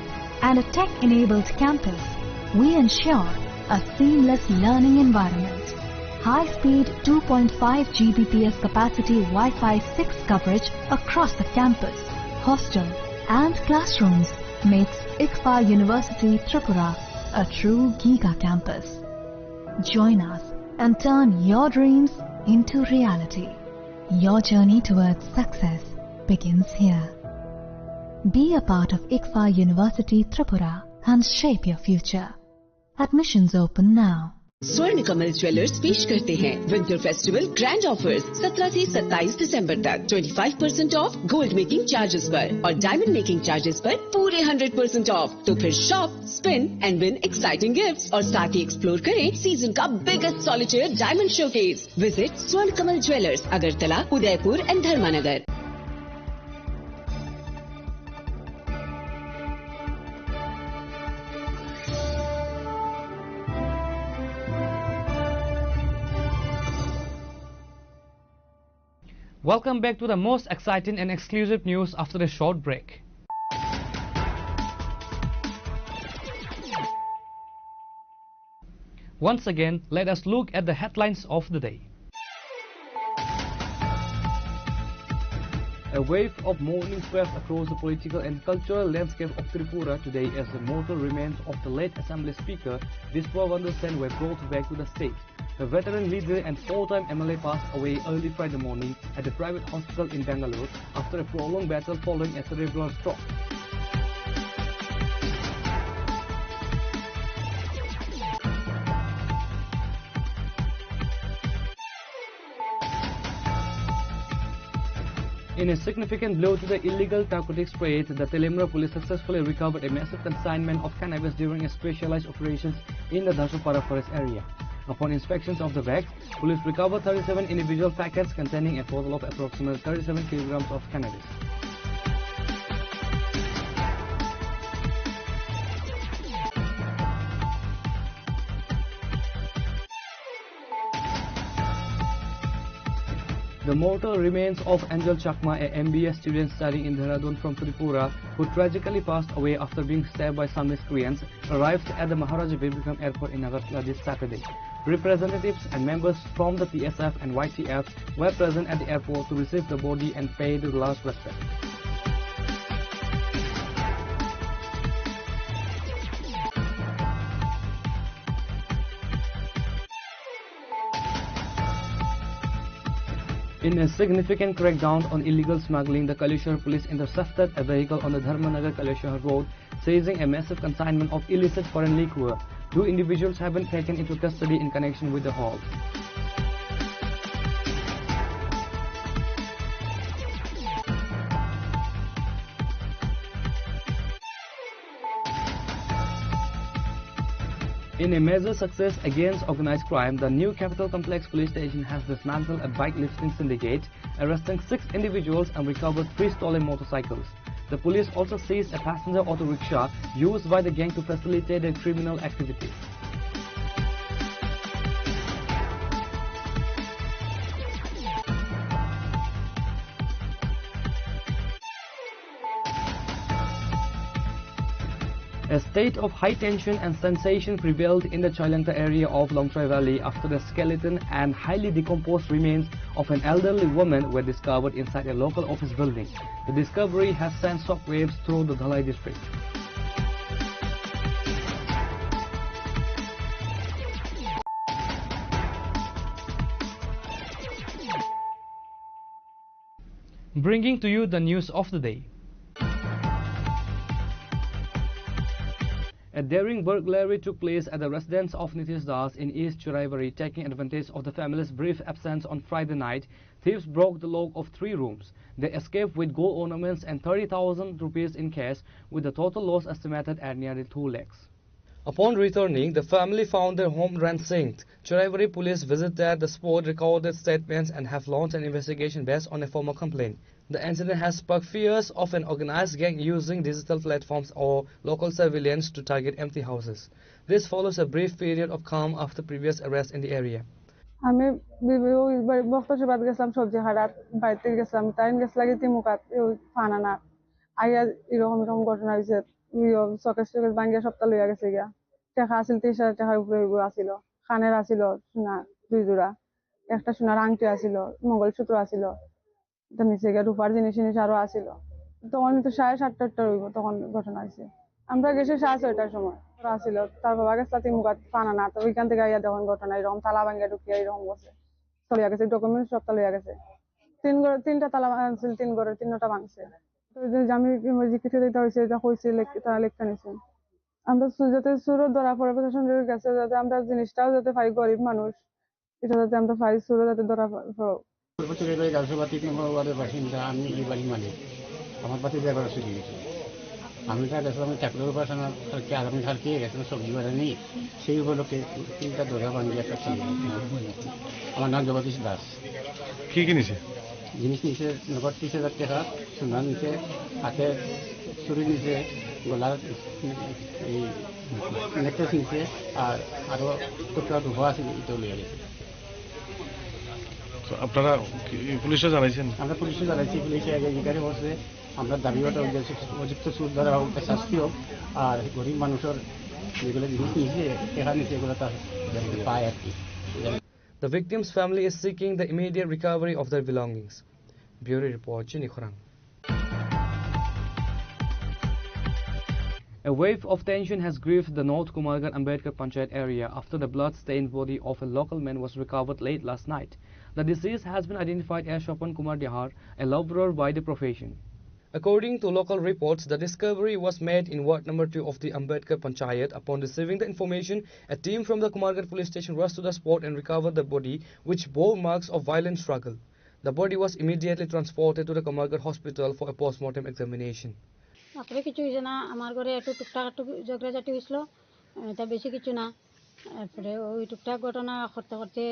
and a tech-enabled campus, we ensure a seamless learning environment. High-speed two point five G B P S capacity Wi-Fi six coverage across the campus, hostel, and classrooms makes ICFAR University Tripura a true giga campus. Join us and turn your dreams into reality. Your journey towards success begins here. Be a part of ICFAR University Tripura and shape your future. Admissions open now. स्वर्ण कमल ज्वेलर्स पेश करते हैं winter festival grand offers. सत्रह से सत्ताईस दिसंबर तक twenty five percent of gold making charges पर और डायमंड मेकिंग चार्जेस पर पूरे हंड्रेड परसेंट ऑफ। तो फिर shop, spin and win exciting gifts और साथ ही एक्सप्लोर करें सीजन का biggest solitaire diamond showcase. Visit स्वर्ण कमल ज्वेलर्स, अगरतला, उदयपुर एंड धर्मानगर। Welcome back to the most exciting and exclusive news after a short break. Once again, let us look at the headlines of the day. A wave of mourning swept across the political and cultural landscape of Tripura today as the mortal remains of the late Assembly Speaker Diswar Wonder Sen were brought back to the state. The veteran leader and four-time M L A passed away early Friday morning at a private hospital in Bangalore after a prolonged battle following a cerebral stroke. In a significant blow to the illegal narcotics trade, the Teliamura police successfully recovered a massive consignment of cannabis during a specialized operations in the Dashapara forest area. Upon inspections of the bag, police recovered thirty-seven individual packets containing a total of approximately thirty-seven kilograms of cannabis. The mortal remains of Angel Chakma, a M B A student studying in Dehradun from Tripura, who tragically passed away after being stabbed by some miscreants, arrived at the Maharaja Bir Bikram Airport in Agartala this Saturday. Representatives and members from the T S F and Y T F were present at the airport to receive the body and pay the last respect. In a significant crackdown on illegal smuggling, the Kaleshwar police intercepted a vehicle on the Dharmanagar Kaleshwar road, seizing a massive consignment of illicit foreign liquor. Two individuals have been taken into custody in connection with the haul. In a major success against organized crime, the new Capital Complex Police Station has dismantled a bike lifting syndicate, arresting six individuals and recovered three stolen motorcycles. The police also seized a passenger auto rickshaw used by the gang to facilitate their criminal activities. A state of high tension and sensation prevailed in the Chailangta area of Longtrai Valley after the skeleton and highly decomposed remains of an elderly woman were discovered inside a local office building. The discovery has sent shockwaves through the Dhalai district. Bringing to you the news of the day. A daring burglary took place at the residence of Nitish Das in East Churaibari. Taking advantage of the family's brief absence on Friday night, thieves broke the lock of three rooms. They escaped with gold ornaments and thirty thousand rupees in cash, with the total loss estimated at nearly two lakhs. Upon returning, the family found their home ransacked. Churaibari police visited the spot, recorded statements, and have launched an investigation based on a formal complaint. The incident has sparked fears of an organized gang using digital platforms or local surveillance to target empty houses. This follows a brief period of calm after previous arrests in the area. আমি B-, B-, ওই বাড়ি বক্তসভাত গেছিলাম, সবজি হাটাত, বাড়িতে গেছিলাম, তাই গেছিলাম কি তিমুকাত, ওই ফানানা। আইয়া এরকম এরকম ঘটনা হয়েছে, ওই শোকেস টোকেস ভাঙ্গিয়া সবটা লইয়া গেছে গিয়া। টাকা আছিল, তেইশ হাজার টাকার উপরে ওইগুলো আছিল, কানের আছিল সোনা দুই জোড়া, একটা সোনার আংটি আছিল, মঙ্গলসূত্র আছিল, তো নিচে গিয়া রূপার জিনিস জিনিস আরো আছিল। তখন তো সাড়ে সাতটা আটটা হইব, তখন ঘটনা হয়েছে। আমরা গেছি সাড়ে ছয়টার সময়, ওরা আছিল, তার বাবা গেছে তাতে মুখাত ফানা না, তো ওইখান থেকে আইয়া তখন ঘটনা এরকম তালা ভাঙ্গিয়া ঢুকিয়া এরকম করছে, চলিয়া গেছে, ডকুমেন্টস সবটা লইয়া গেছে। তিন ঘর, তিনটা তালা ভাঙছিল, তিন ঘরের তিনটা ভাঙছে। তো ওই যে আমি ওই যে কিছু দিতে হয়েছে, এটা হয়েছে, লেখ-, তারা লেখতে নিছে। আমরা সু-, যাতে চুরও ধরা পড়ে, প্রশাসনের কাছে যাতে আমরা জিনিসটাও যাতে পাই, গরিব মানুষ, এটা যাতে আমরা পাই, চুরও যাতে ধরা প-, প-। পূর্ব চুরিবাড়ি গাউসবাড়ি তিন নম্বর ওয়ার্ডের বাসিন্দা, আমি এই বাড়ির মালিক। আমার বাড়িতে এবার চুরি হয়েছে। আমি তো গেছিলাম চাকরির উপর, আগামী কালকে গেছিলাম সবজি বাজারে নিয়ে, সেই উপলক্ষে তিনটা দরজা ভাঙিয়ে একটা চুরি হয়েছে। আমার নাম জগদীশ দাস। কি কি নিছে? জিনিস নিছে নগদ ত্রিশ হাজার টাকা, সোনা নিছে, হাতে চুড়ি নিছে, গলার এই নেকলেস নিছে, আর আরো টুকরা রূপা আছে, এটাও লইয়া গেছে। তো আপনারা কি পুলিশে জানাইছেন? আমরা পুলিশে জানাইছি, পুলিশে আগে ইনকোয়ারি করছে। আমরা দাবি ওটা ওই যে উপযুক্ত চুর ধরা হোক, শাস্তি হোক, আর গরিব মানুষের যেগুলো জিনিস নিছে, টাকা নিছে, এগুলো তার পায় আর কি। The victim's family is seeking the immediate recovery of their belongings. Bureau report, Chini Khorang. A wave of tension has gripped the North Kumarghat Ambedkar Panchayat area after the blood-stained body of a local man was recovered late last night. The deceased has been identified as Shopan Kumar Dihar, a laborer by the profession. According to local reports, the discovery was made in ward number two of the Ambedkar Panchayat. Upon receiving the information, a team from the Kumarghat police station rushed to the spot and recovered the body, which bore marks of violent struggle. The body was immediately transported to the Kumarghat hospital for a postmortem examination. আসলে কিছু হয়েছে না, আমার ঘরে একটু টুকটাক একটু ঝগড়াঝাটি হয়েছিল, এটা বেশি কিছু না। তারপরে ওই টুকটাক ঘটনা করতে করতে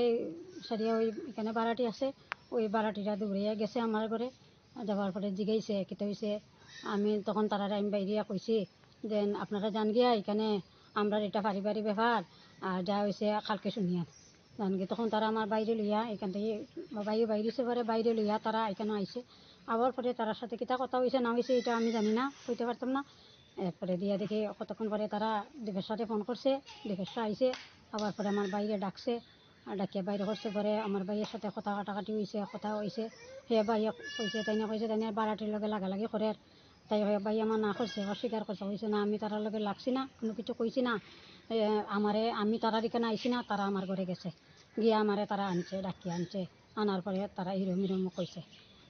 সারিয়া ওই এখানে ভাড়াটি আছে, ওই ভাড়াটিরা দৌড়িয়া গেছে আমার ঘরে। যাওয়ার পরে জিগাইছে, "কিতা হইছে?" আমি তখন তারারে আমি বাইরিয়া কইছি যে, "আপনারা যান গিয়া, এখানে আমরার এটা পারিবারিক ব্যাপার, আর যা হইছে কালকে শুনিয়ার।" জানকি তখন তারা আমার বাইরে লইয়া এখান থেকে বাইরে বাইরে এসে পরে বাইরে লইয়া তারা এখানে আইছে। আবার পরে তার সাথে কিতা কথা হয়েছে না হয়েছে এটা আমি জানি না, কইতে পারতাম না। এরপরে দিয়া দেখি কতক্ষণ পরে তারা দীপের সাথে ফোন করছে, দীপের আইছে। আবার পরে আমার বাইরে ডাকছে, আর ডাকিয়া বাইরে করছে পরে আমার ভাইয়ের সাথে কথা কাটাকাটি হয়েছে, কথা হয়েছে। হে ভাইয়ে কইছে, তাই না কইছে, তাই না বাড়াটির লগে লাগালাগি করে। তাই হয়ে ভাই আমার না করছে, অস্বীকার করছে, কইছে, "না, আমি তারার লগে লাগছি না, কোনো কিছু কইছি না। এ, আমারে, আমি তারার এখানে আইছি না, তারা আমার ঘরে গেছে। গিয়া আমারে তারা আনছে, ডাকিয়া আনছে। আনার পরে তারা এরম এরম কইছে।"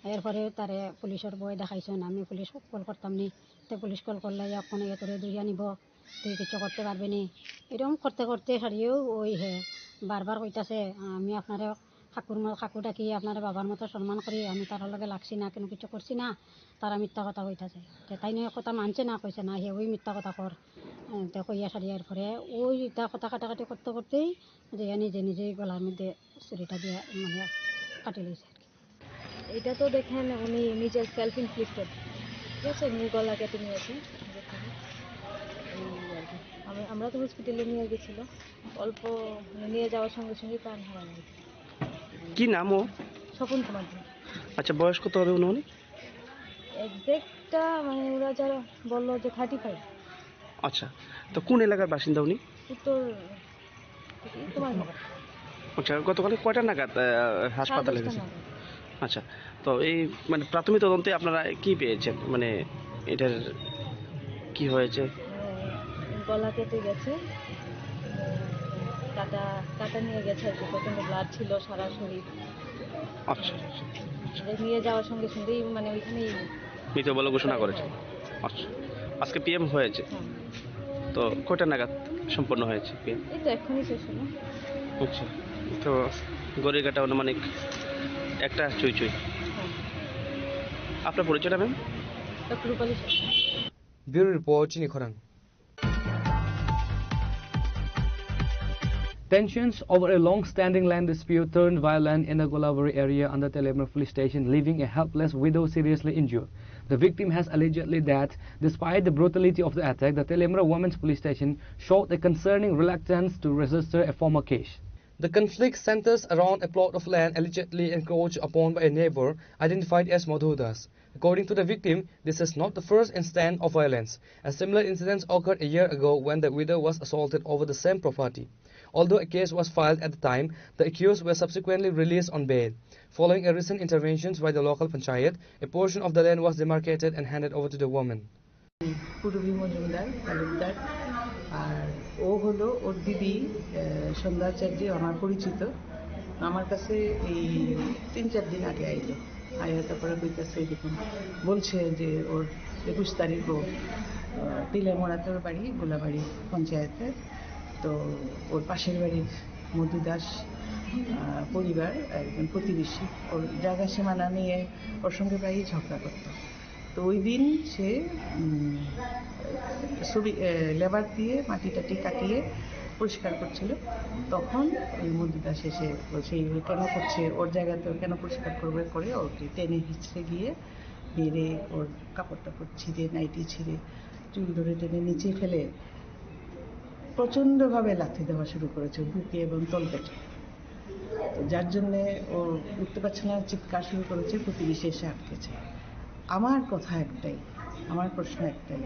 এরপরে তারে পুলিশের ভয় দেখাইছেন, আমি পুলিশ কল করতাম নি। তো পুলিশ কল করলে এখন এতরে দৌড়িয়া নিব, তুই কিছু করতে পারবি নি। এরকম করতে করতে হারিয়েও ওই হে বারবার কইতাছে, "আমি আপনারে ঠাকুর ম-, ঠাকুর ডাকি, আপনারে বাবার মতো সম্মান করি, আমি তারার লগে লাগছি না, কোনো কিছু করছি না।" তারা মিথ্যা কথা কইতাছে। তে তাই নিয়ে কথা মানছে না, কইছে না, হে ওই মিথ্যা কথা কর। এ, তে কইয়া সারি এরপরে ওই তা কথা কাটাকাটি করতে করতেই যে নিজে নিজেই গলার মধ্যে ছুরিটা দিয়ে মানে কাটি লইছে আর কি। এটা তো দেখেন উনি নিজের সেলফ ইনফ্লিক্টেড, ঠিক আছে, উনি গলা কেটে নিয়েছেন। এই আর কি। আমরা, আমরা তো হসপিটালে নিয়ে গেছিল, অল্প মানে নিয়ে যাওয়ার সঙ্গে সঙ্গে প্রাণ হারান আর কি। কি নাম ও? স্বপন কুমার দে। আচ্ছা, বয়স কত হবে অনুমানিক? এক্সাক্টটা মানে ওরা যারা বললো যে থার্টি ফাইভ। আচ্ছা, তো কোন এলাকার বাসিন্দা উনি? উত্তর, এই তোমার মতো। আচ্ছা, গতকাল কয়টা নাগাদ, আহ, হাসপাতালে সাড়ে দশটা গেছেন? নাগাদ। আচ্ছা, তো এই মানে প্রাথমিক তদন্তে আপনারা কি পেয়েছেন, মানে এটার কি হয়েছে? মানে গলা কেটে গেছে, কাটা, কাটা নিয়ে গেছে আর কি, প্রচণ্ড ব্লাড ছিল সারা শরীর। আচ্ছা, আচ্ছা, আচ্ছা। এটা নিয়ে যাওয়ার সঙ্গে সঙ্গেই মানে ওইখানেই মৃত বলে ঘোষণা করেছে। হ্যাঁ। আচ্ছা, আজকে পিএম হয়েছে? হ্যাঁ। তো কয়টা নাগাদ সম্পন্ন হয়েছে পিএম? এই তো এখনই শেষ হলো। আচ্ছা, তো ঘড়ির কাটা আনুমানিক একটা চুই চুই। হ্যাঁ। আপনার পরিচয়টা, ma'am? Doctor Rupali Sarkar. Bureau report, Chini Khorang. Tensions over a long-standing land dispute turned violent in the Golabari area under Teliamura police station, leaving a helpless widow seriously injured. The victim has allegedly that, despite the brutality of the attack, the Teliamura Women's Police Station showed a concerning reluctance to register a formal case. The conflict centers around a plot of land allegedly encroached upon by a neighbor identified as Madhu Das. According to the victim, this is not the first incident of violence. A similar incident occurred a year ago when the widow was assaulted over the same property. Although a case was filed at the time, the accused were subsequently released on bail. Following a recent interventions by the local panchayat, a portion of the land was demarcated and handed over to the woman. Purabi Majumdar Talukdar, আর ও হলো ওর দিদি, আহ, সন্ধ্যা চ্যাটার্জি, আমার পরিচিত। আমার কাছে এই তিন চার দিন আগে আইলো, আইয়া তারপরে কইতাছে এরকম, বলছে যে ওর একুশ তারিখ ও, আহ, তিলেমোড়াতে ওর বাড়ি, গোলাবাড়ি পঞ্চায়েতে। তো ওর পাশের বাড়ির মধু দাস, আহ, পরিবার, একজন প্রতিবেশী, ওর জায়গা সীমানা নিয়ে ওর সঙ্গে প্রায়ই ঝগড়া করতো। তো ওই দিন সে, উম, ছবি, এ, লেবার দিয়ে মাটি টাটি কাটিয়ে পরিষ্কার করছিল। তখন ওই মধু দাস এসে বলছে, "এই কেন করছে? ওর জায়গাতে ও কেন পরিষ্কার করবে?" করে ওকে টেনে হিঁচড়ে গিয়ে মেরে ওর কাপড় টাপড় ছিঁড়ে, নাইটি ছিঁড়ে, চুল ধরে টেনে নিচে ফেলে প্রচণ্ডভাবে লাথি দেওয়া শুরু করেছে বুকে এবং তলপেটে। তো যার জন্যে ও উঠতে পারছে না, চিৎকার শুরু করেছে, প্রতিবেশী এসে আটকেছে। আমার কথা একটাই, আমার প্রশ্ন একটাই,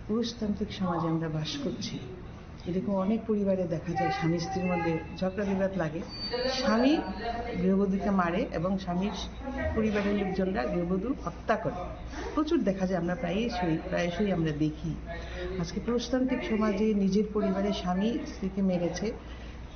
পুরুষতান্ত্রিক সমাজে আমরা বাস করছি, এরকম অনেক পরিবারে দেখা যায় স্বামী স্ত্রীর মধ্যে ঝগড়া বিবাদ লাগে, স্বামী গৃহবধূকে মারে এবং স্বামীর পরিবারের লোকজনরা গৃহবধূ হত্যা করে। প্রচুর দেখা যায়, আমরা প্রায়শই, প্রায়শই আমরা দেখি। আজকে পুরুষতান্ত্রিক সমাজে নিজের পরিবারে স্বামী স্ত্রীকে মেরেছে,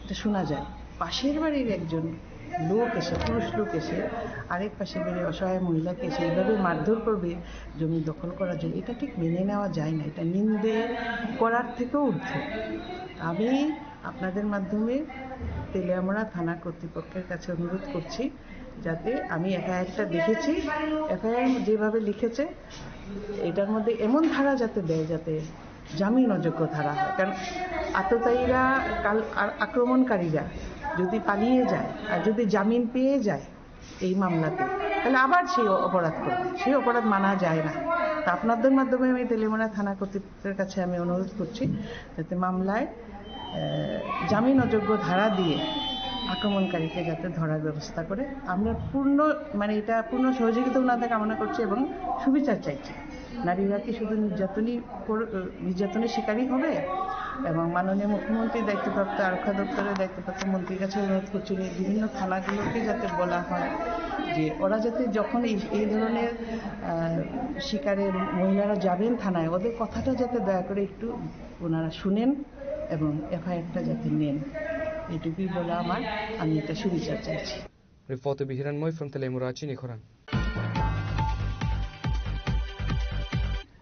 এটা শোনা যায়। পাশের বাড়ির একজন লোক এসে, পুরুষ লোক এসে আরেক পাশের বাড়ির অসহায় মহিলাকে এসে এইভাবে মারধর করবে জমি দখল করার জন্য, এটা ঠিক মেনে নেওয়া যায় না। এটা নিন্দে করার থেকেও ঊর্ধ্বে। আমি আপনাদের মাধ্যমে তেলিয়ামুড়া থানা কর্তৃপক্ষের কাছে অনুরোধ করছি, যাতে, আমি এফআইআরটা দেখেছি, এফআইআর যেভাবে লিখেছে, এটার মধ্যে এমন ধারা যাতে দেয়, যাতে জামিন অযোগ্য ধারা হয়। কারণ আততায়ীরা কাল, আর আক্রমণকারীরা যদি পালিয়ে যায় আর যদি জামিন পেয়ে যায় এই মামলাতে, তাহলে আবার সেই অপরাধ করবে। সেই অপরাধ মানা যায় না। তা আপনাদের মাধ্যমে আমি তেলিয়ামুড়া থানা কর্তৃপক্ষের কাছে আমি অনুরোধ করছি, যাতে মামলায়, আহ, জামিন অযোগ্য ধারা দিয়ে আক্রমণকারীকে যাতে ধরার ব্যবস্থা করে। আমরা পূর্ণ, মানে, এটা পূর্ণ সহযোগিতা ওনাদের কামনা করছি এবং সুবিচার চাইছি। নারীরা কি শুধু নির্যাতনই কর-, নির্যাতনের শিকারই হবে? এবং মাননীয় মুখ্যমন্ত্রীর দায়িত্বপ্রাপ্ত, আরক্ষা দপ্তরের দায়িত্বপ্রাপ্ত মন্ত্রীর কাছে অনুরোধ করছি যে বিভিন্ন থানাগুলোকে যাতে বলা হয় যে ওরা যাতে যখন এই, এই ধরনের, আহ, শিকারে মহিলারা যাবেন থানায়, ওদের কথাটা যাতে দয়া করে একটু ওনারা শুনেন এবং এফআইআরটা যাতে নেন, এটুকুই বলা আমার। আমি এটা সুবিচার চাইছি। Reporter Bihiran Moi from Telemura, Chinikhorang.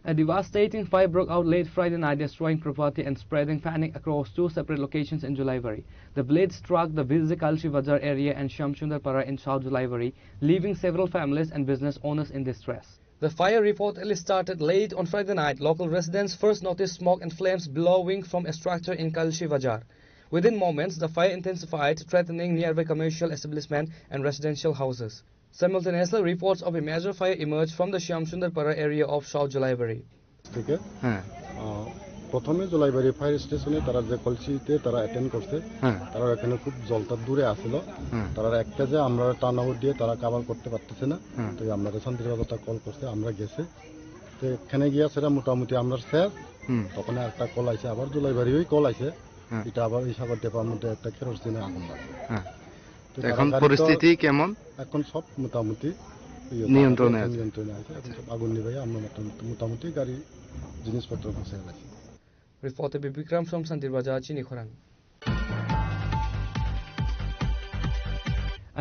A devastating fire broke out late Friday night, destroying property and spreading panic across two separate locations in Julaibari. The blaze struck the busy Kalshi Bazar area and Shyamsundar Para in South Julaibari, leaving several families and business owners in distress. The fire reportedly started late on Friday night. Local residents first noticed smoke and flames billowing from a structure in Kalshi Bazar. Within moments, the fire intensified, threatening nearby commercial establishment and residential houses. Simultaneously, reports of a major fire emerged from the Shyamsundar Para area of South Julaibari. থেকে হ্যাঁ। আহ, প্রথমে জোলাইবাড়ি ফায়ার স্টেশনে তারা যে কলসিতে তারা অ্যাটেন্ড করছে, হ্যাঁ। তারা এখানে খুব জলটা দূরে আসিল। হ্যাঁ। তারা একটা যে আমরা টার্ন আউট দিয়ে তারা কাভার করতে পারতেছে না, হ্যাঁ। তো আমরা শান্তির বাজারটা কল করছে, আমরা গেছে। তো এখানে গিয়া সেটা মোটামুটি আমরা শেষ। হুম। তখন একটা কল আইছে, আবার জোলাইবাড়ি ওই কল আইছে। হ্যাঁ। এটা আবার এই সাগর ডেপার মধ্যে একটা কেরোসিনে আগুন লাগে। হ্যাঁ। তো এখন তারা গাড়ি তো পরিস্থিতি কেমন? এখন সব মোটামুটি ইয়ে, নিয়ন্ত্রণে আছে। নিয়ন্ত্রণে আছে। এখন সব আগুন নিভাই আমরা মোটামুটি, মোটামুটি গাড়ি জিনিসপত্র গুছিয়ে গেছে। Reporter Bibikram from Santir Bazar, Chinikhorang.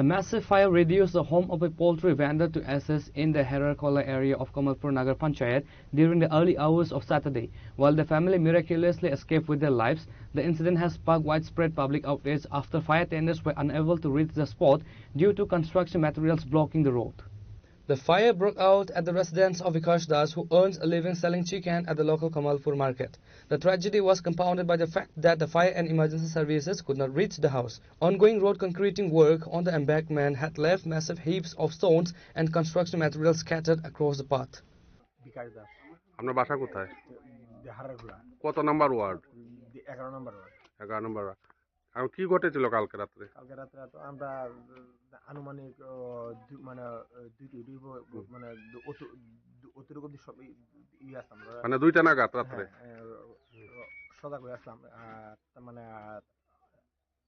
A massive fire reduced the home of a poultry vendor to ashes in the Herarkola area of Kamalpur Nagar Panchayat during the early hours of Saturday. While the family miraculously escaped with their lives, the incident has sparked widespread public outrage after fire tenders were unable to reach the spot due to construction materials blocking the road. The fire broke out at the residence of Vikash Das, who earns a living selling chicken at the local Kamalpur market. The tragedy was compounded by the fact that the fire and emergency services could not reach the house. Ongoing road concreting work on the embankment had left massive heaps of stones and construction materials scattered across the path. Bikash দাস। আপনার বাসা কোথায়? হারারখোলা। কত number ward? এগারো নম্বর ওয়ার্ড। এগারো নম্বর ওয়ার্ড। এখন কি ঘটেছিল কালকে রাত্রে? কালকে রাত্রে তো আমরা, আহ, আনুমানিক, আহ, দু-, মানে, আহ, দুইটা, দুই ব-, ব-, হুম। মানে, দু-, অতি-, দু-, অতিরিক্ত সব ই-, ই আসলাম আমরা। মানে দুইটা নাগাদ রাত্রে? হ্যাঁ, আহ, সজাগ হয়ে আসলাম। আর তার মানে, আহ,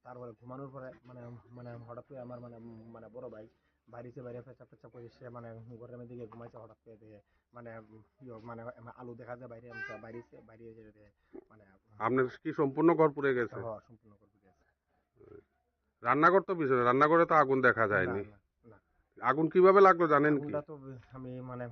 তারপরে ঘুমানোর পরে মানে, মানে, হঠাৎ করে আমার মানে, মানে, বড় ভাই বাইরে এসে বাইরে পেঁচাপ পেঁচাপ করে সে মানে ঘরের মধ্যে গিয়ে ঘুমাইছে। হঠাৎ করে দেখে মানে, ইয়ে, মানে, আলো দেখা যায় বাইরে, আমি তো বাইরে এসে, বাইরে এসে দেখে মানে, আপনার কি সম্পূর্ণ ঘর পুড়ে গেছে? হ্যাঁ, সম্পূর্ণ ঘর পুড়ে গেছে। রান্নাঘর তো পিছনে, রান্নাঘরে তো আগুন দেখা যায়নি। না, না, না। আগুন কিভাবে লাগলো জানেন কি? আগুনটা তো আমি মানে,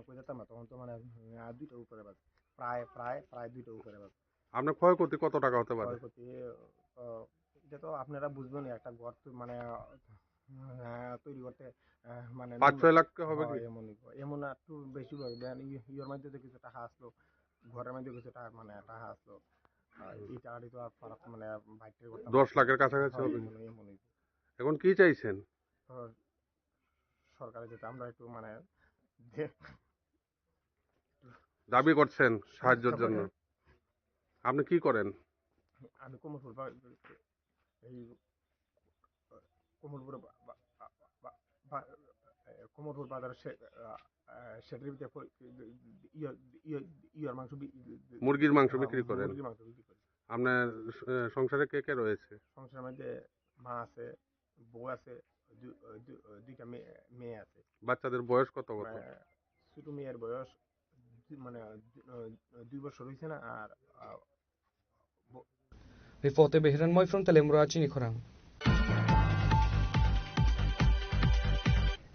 কই যেতাম না, তখন তো মানে, আহ, দুইটার উপরে বাজে। প্রায়, প্রায়, প্রায় দুইটার উপরে বাজে। আপনার ক্ষয়ক্ষতি কত টাকা হতে পারে? ক্ষয়ক্ষতি, আহ, এটা তো আপনারা বুঝবেন, একটা ঘর তো মানে, আহ, তৈরি করতে, আহ, মানে পাঁচ ছয় লাখ হবে হ্যাঁ, কি? এমনই, এমন একটু বেশি হবে। দেন ই-, ইয়ের মধ্যে তো কিছু টাকা আসলো, ঘরের মধ্যে কিছু টাকা, মানে টাকা আসলো। আর এই টাকাটি তো আর পারা-, মানে বাইরে করতাম দশ লাখের কাছাকাছি হ্যাঁ, হবে। এমনই, এমনই। এখন কি চাইছেন? তো সরকারে যেটা আমরা একটু মানে দে-, দাবি করছেন সাহায্যের জন্য। আপনি কি করেন? আমি কমলপুর বা-, এই কমলপুর বা-, বা-, বা-, বা-, বা-, এ, কমলপুর বাজার সে-, আ, আ, সেটার ভিতরে ফ-, ইয়ে, ইয়ে, ইয়ের মাংস বি-, মুরগির মাংস হ্যাঁ, বিক্রি করেন? মুরগির মাংস বিক্রি করি। আপনার, এ, সংসারে কে কে রয়েছে? সংসারের মধ্যে মা আছে, বউ আছে, দু-, দু-, দুইটা মেয়ে, মেয়ে আছে। বাচ্চাদের বয়স কত কত? মানে, ছোট মেয়ের বয়স দু-, মানে, দু-, দুই বছর হইছে না, আর, আ, ব- Reporter Behiran Moi from Telemura, Chinikhorang.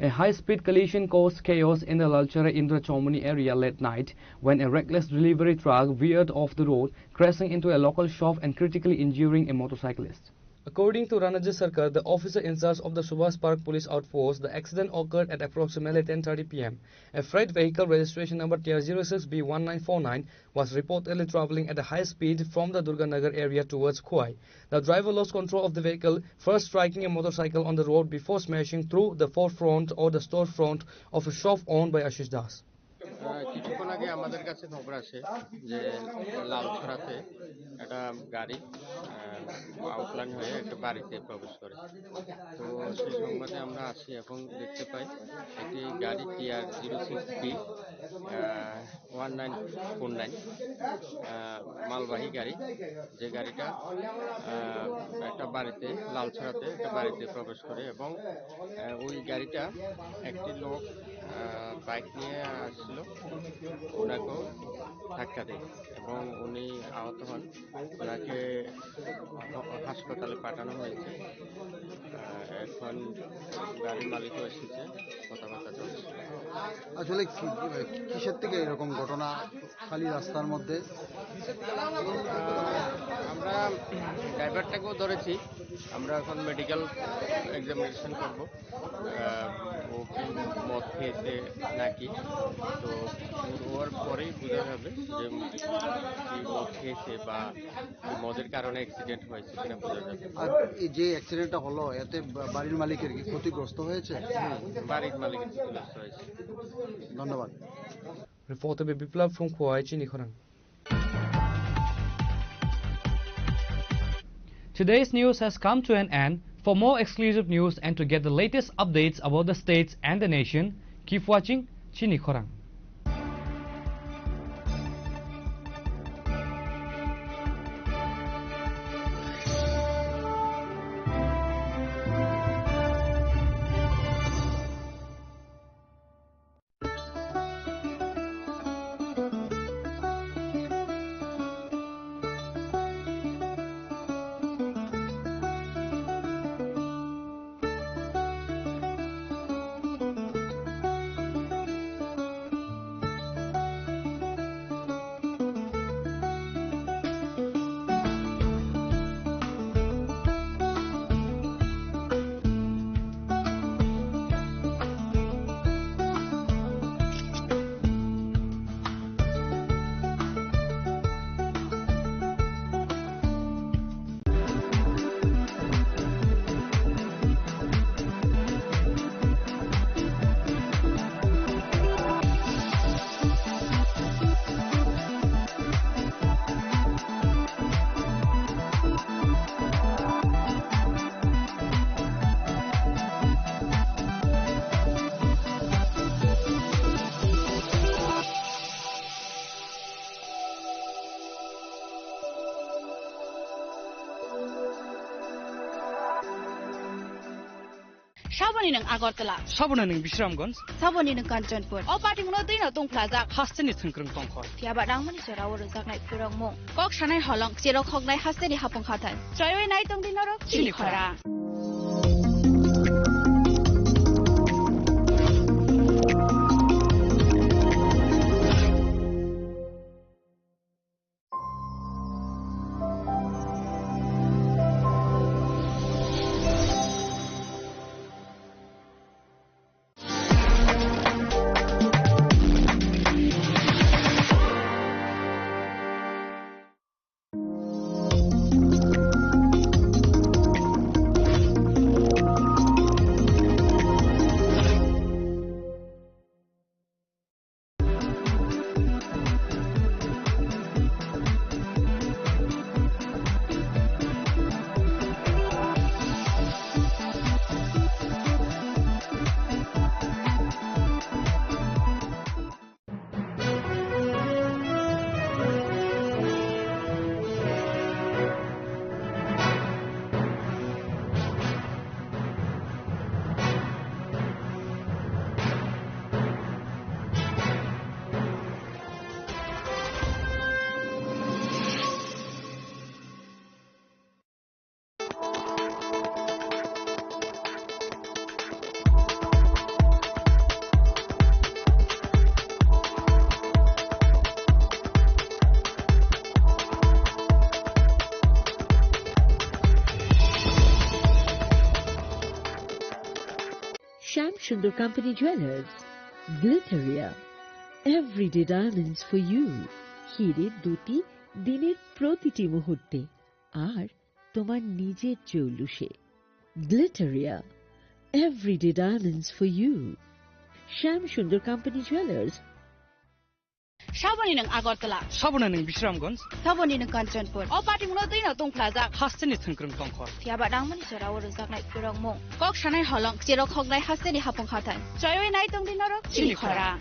A high-speed collision caused chaos in the Lalchara Indra Chomani area late night when a reckless delivery truck veered off the road, crashing into a local shop and critically injuring a motorcyclist. According to Ranajit Sarkar, the officer in charge of the Subhas Park Police Outpost, the accident occurred at approximately ten thirty P M. A freight vehicle registration number T R zero six B one nine four nine was reportedly traveling at a high speed from the Durganagar area towards Khowai. The driver lost control of the vehicle, first striking a motorcycle on the road before smashing through the forefront or the storefront of a shop owned by Ashish Das. আহ, কিছুক্ষণ আগে আমাদের কাছে খবর আসে যে লালছড়াতে একটা গাড়ি, আহ, আউটলাইন হয়ে একটা বাড়িতে প্রবেশ করে। তো সেই সংবাদে আমরা আসি এবং দেখতে পাই একটি গাড়ি TR zero six B one nine four nine মালবাহী গাড়ি, যে গাড়িটা আহ, একটা বাড়িতে, লালছড়াতে একটা বাড়িতে প্রবেশ করে এবং আহ, ওই গাড়িটা একটি লোক আহ, বাইক নিয়ে আসছিল, ওনাকেও ধাক্কা দেয় এবং উনি আহত হন। ওনাকে হ- হাসপাতালে পাঠানো হয়েছে। আহ, এখন গাড়ির মালিকও এসেছে, কথাবার্তা চলছে। আসলে কি, কিসের থেকে এরকম ঘটনা খালি রাস্তার মধ্যে? আহ, আমরা ড্রাইভারটাকেও ধরেছি, আমরা এখন মেডিকেল এক্সামিনেশন করব। আহ, ও কি মদ খেয়েছে নাকি, তো ওর পরেই বোঝা যাবে যে কি মদ খেয়েছে বা মদের কারণে অ্যাক্সিডেন্ট হয়েছে কিনা বোঝা যাবে। আর এই যে অ্যাক্সিডেন্টটা হলো, এতে বা- বাড়ির মালিকের কি ক্ষতিগ্রস্ত হয়েছে? হুম, বাড়ির মালিকের ক্ষতিগ্রস্ত হয়েছে। ধন্যবাদ। Reporter Biplab from Khowai, Chini Khorang. Today's news has come to an end. For more exclusive news and to get the latest updates about the states and the nation, keep watching Chini Khorang. Saboni nwng Agartala. Saboni nwng Bisramganj. Saboni nwng Kanchanpur. O party muno twi no tongphlajak. Hasteni thwngkwrwng tongkhor. Phiya ba nangmani jora o rwjaknai phwrwngmung. Kok sanai holong, cherok hoknai hasteni hapung hathai. Chroiwi nai tongdi norok chini khora. Shyam Sundar company jewellers, Glitteria, everyday diamonds for you. হিরে দুটি দিনের প্রতিটি মুহূর্তে আর তোমার নিজের জৌলুসে। Glitteria, everyday diamonds for you. Shyam Sundar company jewellers. Saboni nwng Agartala. Saboni nwng Bisramganj. Saboni nwng Kanchanpur. O patimungno twi no tungphlajak. Hasteni thwngkwrwng tongkhor. Phiya ba nangmani jorao rwjaknai phwrwngmung. Kok sanai holong, cherok hoknai hasteni hapung hathai. Choiwi nai tongdi norok chini khorang.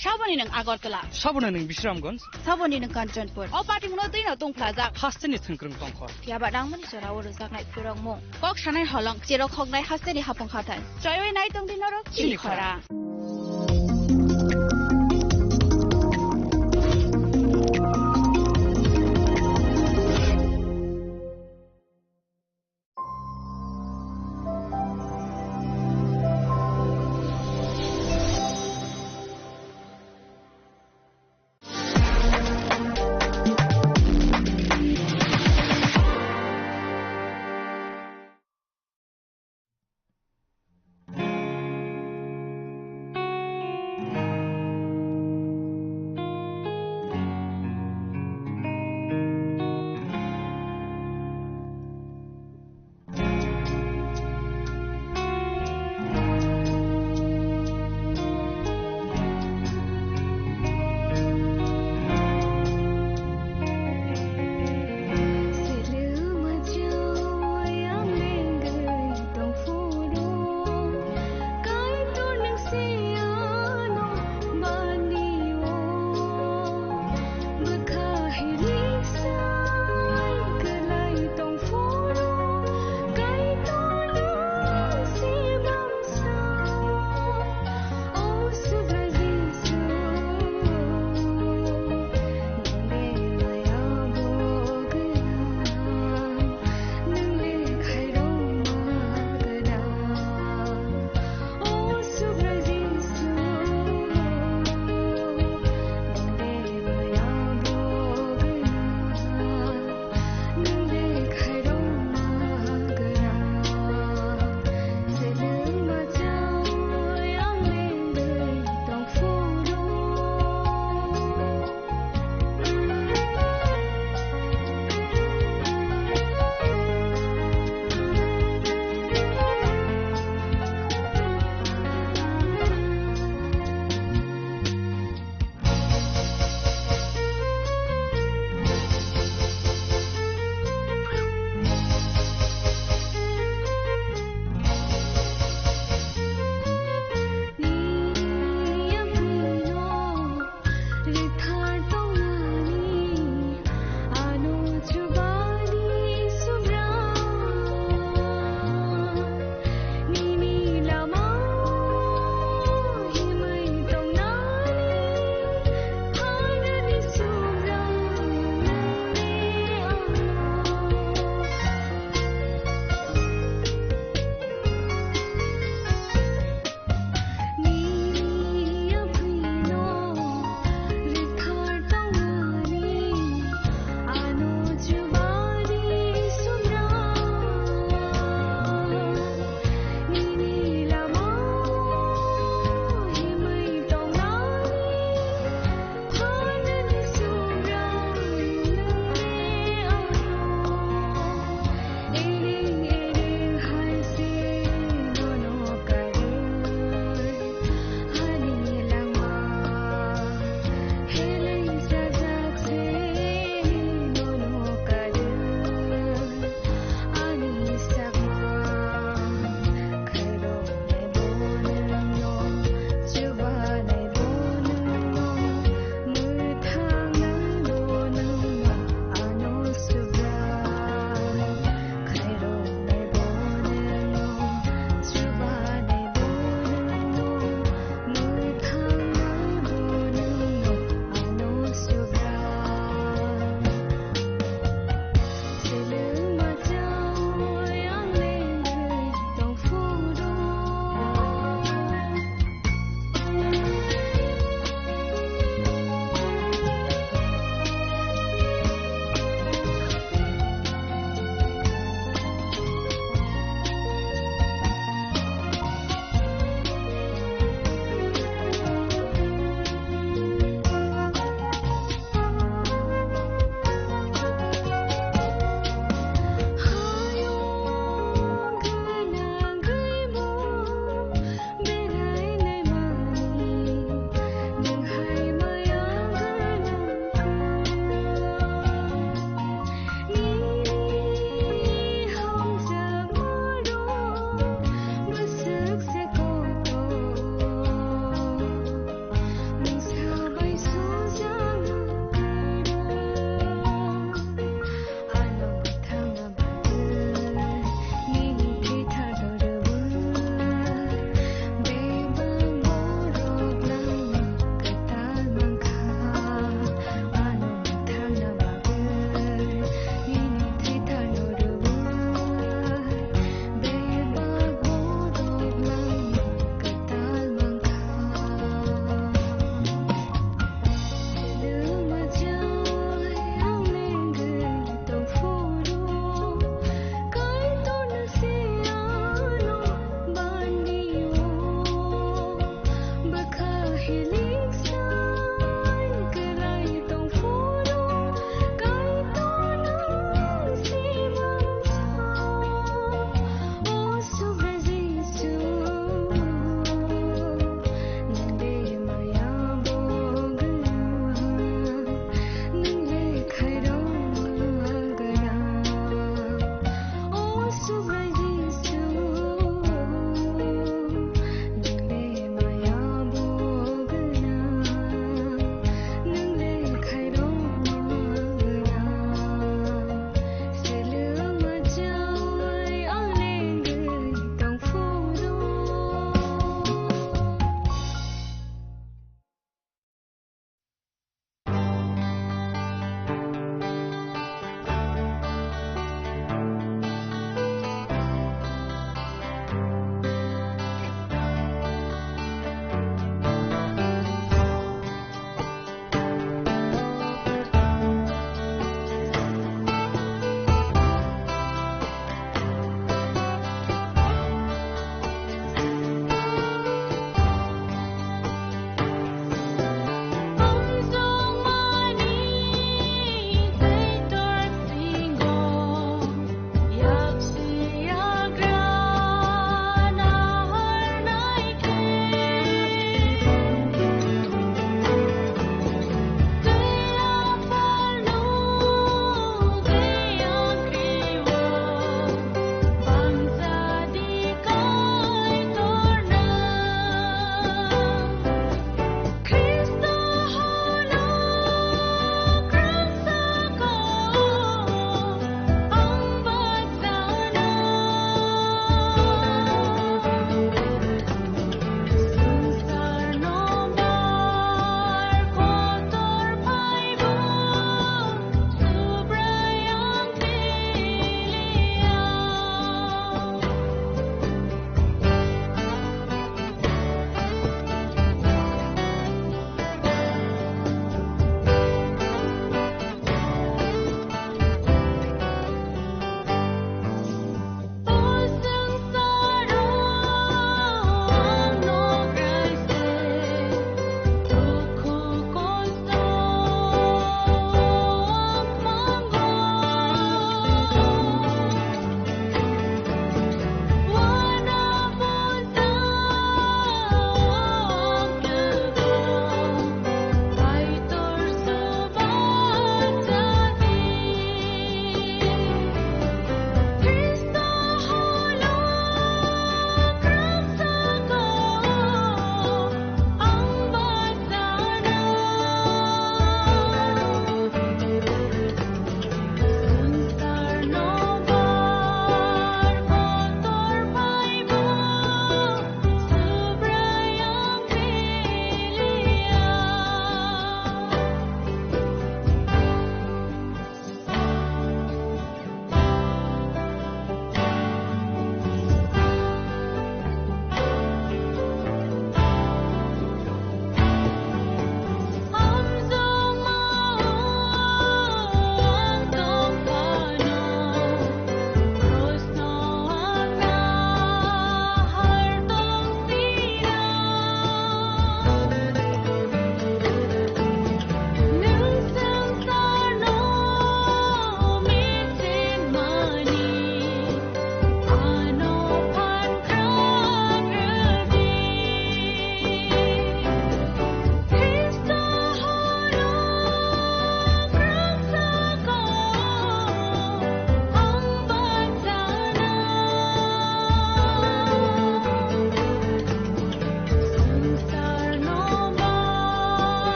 Saboni nwng Agartala. Saboni nwng Bisramganj. Saboni nwng Kanchanpur. O patimungno twi no tungphlajak. Hasteni thwngkwrwng tongkhor. Phiya ba nangmani jorao rwjaknai phwrwngmung. Kok sanai holong, cherok hoknai hasteni hapung hathai. Choiwi nai tongdi norok chini khorang.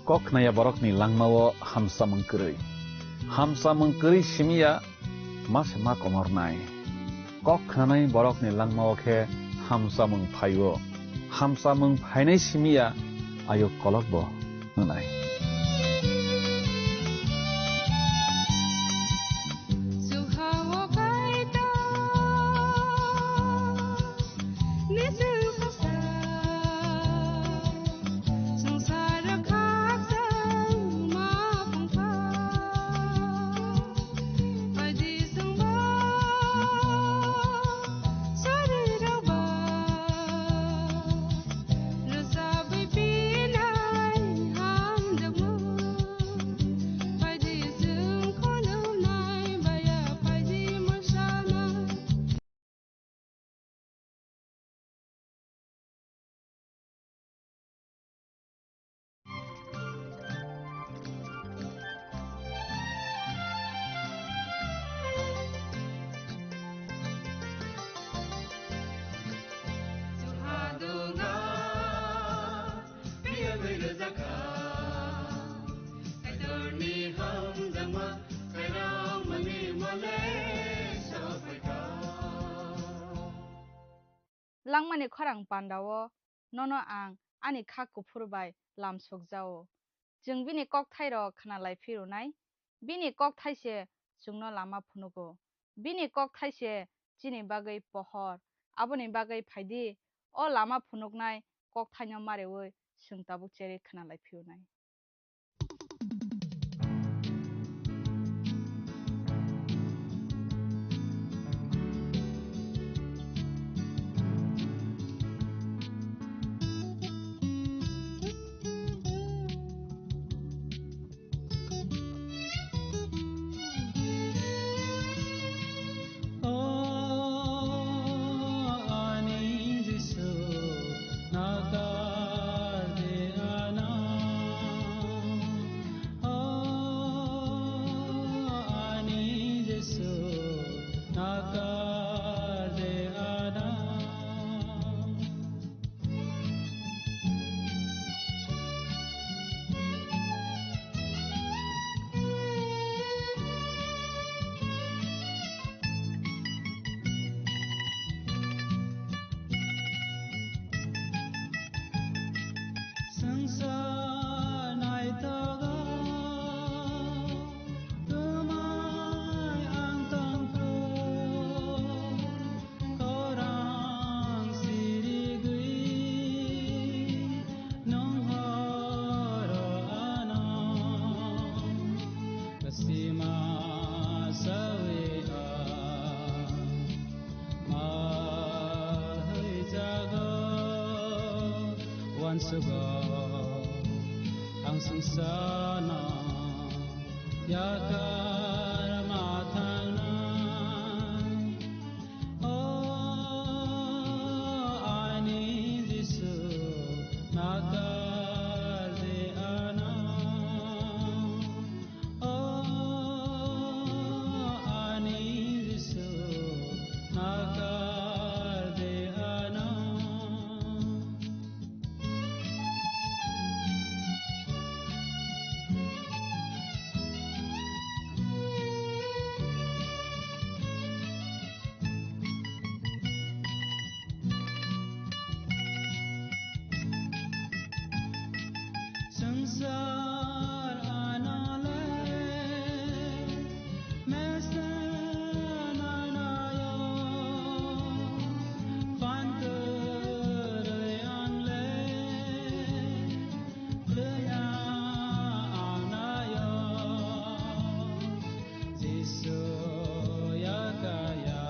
Kok khnaya borokni langmao hamsamung kwrwi. Hamsamung kwrwi simi ya ma se ma komornai. Kok khnanai borokni langmao khe hamsamung phaio. Hamsamung phainai simi ya ayuk kolokbo hwnai. Langmani khorang pandao nono ang ani kha kuphur bai lam sokjao. Chwng bini kokthairok khna lai phirunai. Bini kokthai se chwngno lama phunugo. Bini kokthai se chini bagwi pohor. Aboni bagwi phaidi, o lama phunuknai kokthaino mareui chwng tabuk cherwi khna lai phirunai. O ani Jisu, nakar de ano. O ani Jisu, nakar de ano. Swngchar naithogo, twmai ang tongkhu. Khorang sirigwi nwng horo ano, kasima sawi ha ma haijago, uansugo ang swngcharno yakar ma thangnai. O ani Jisu, nakar de ano. O ani Jisu, nakar de ano. Swngchar anole mesen anayo, phankwrwi anle lwya anayo, Jisu yakaya.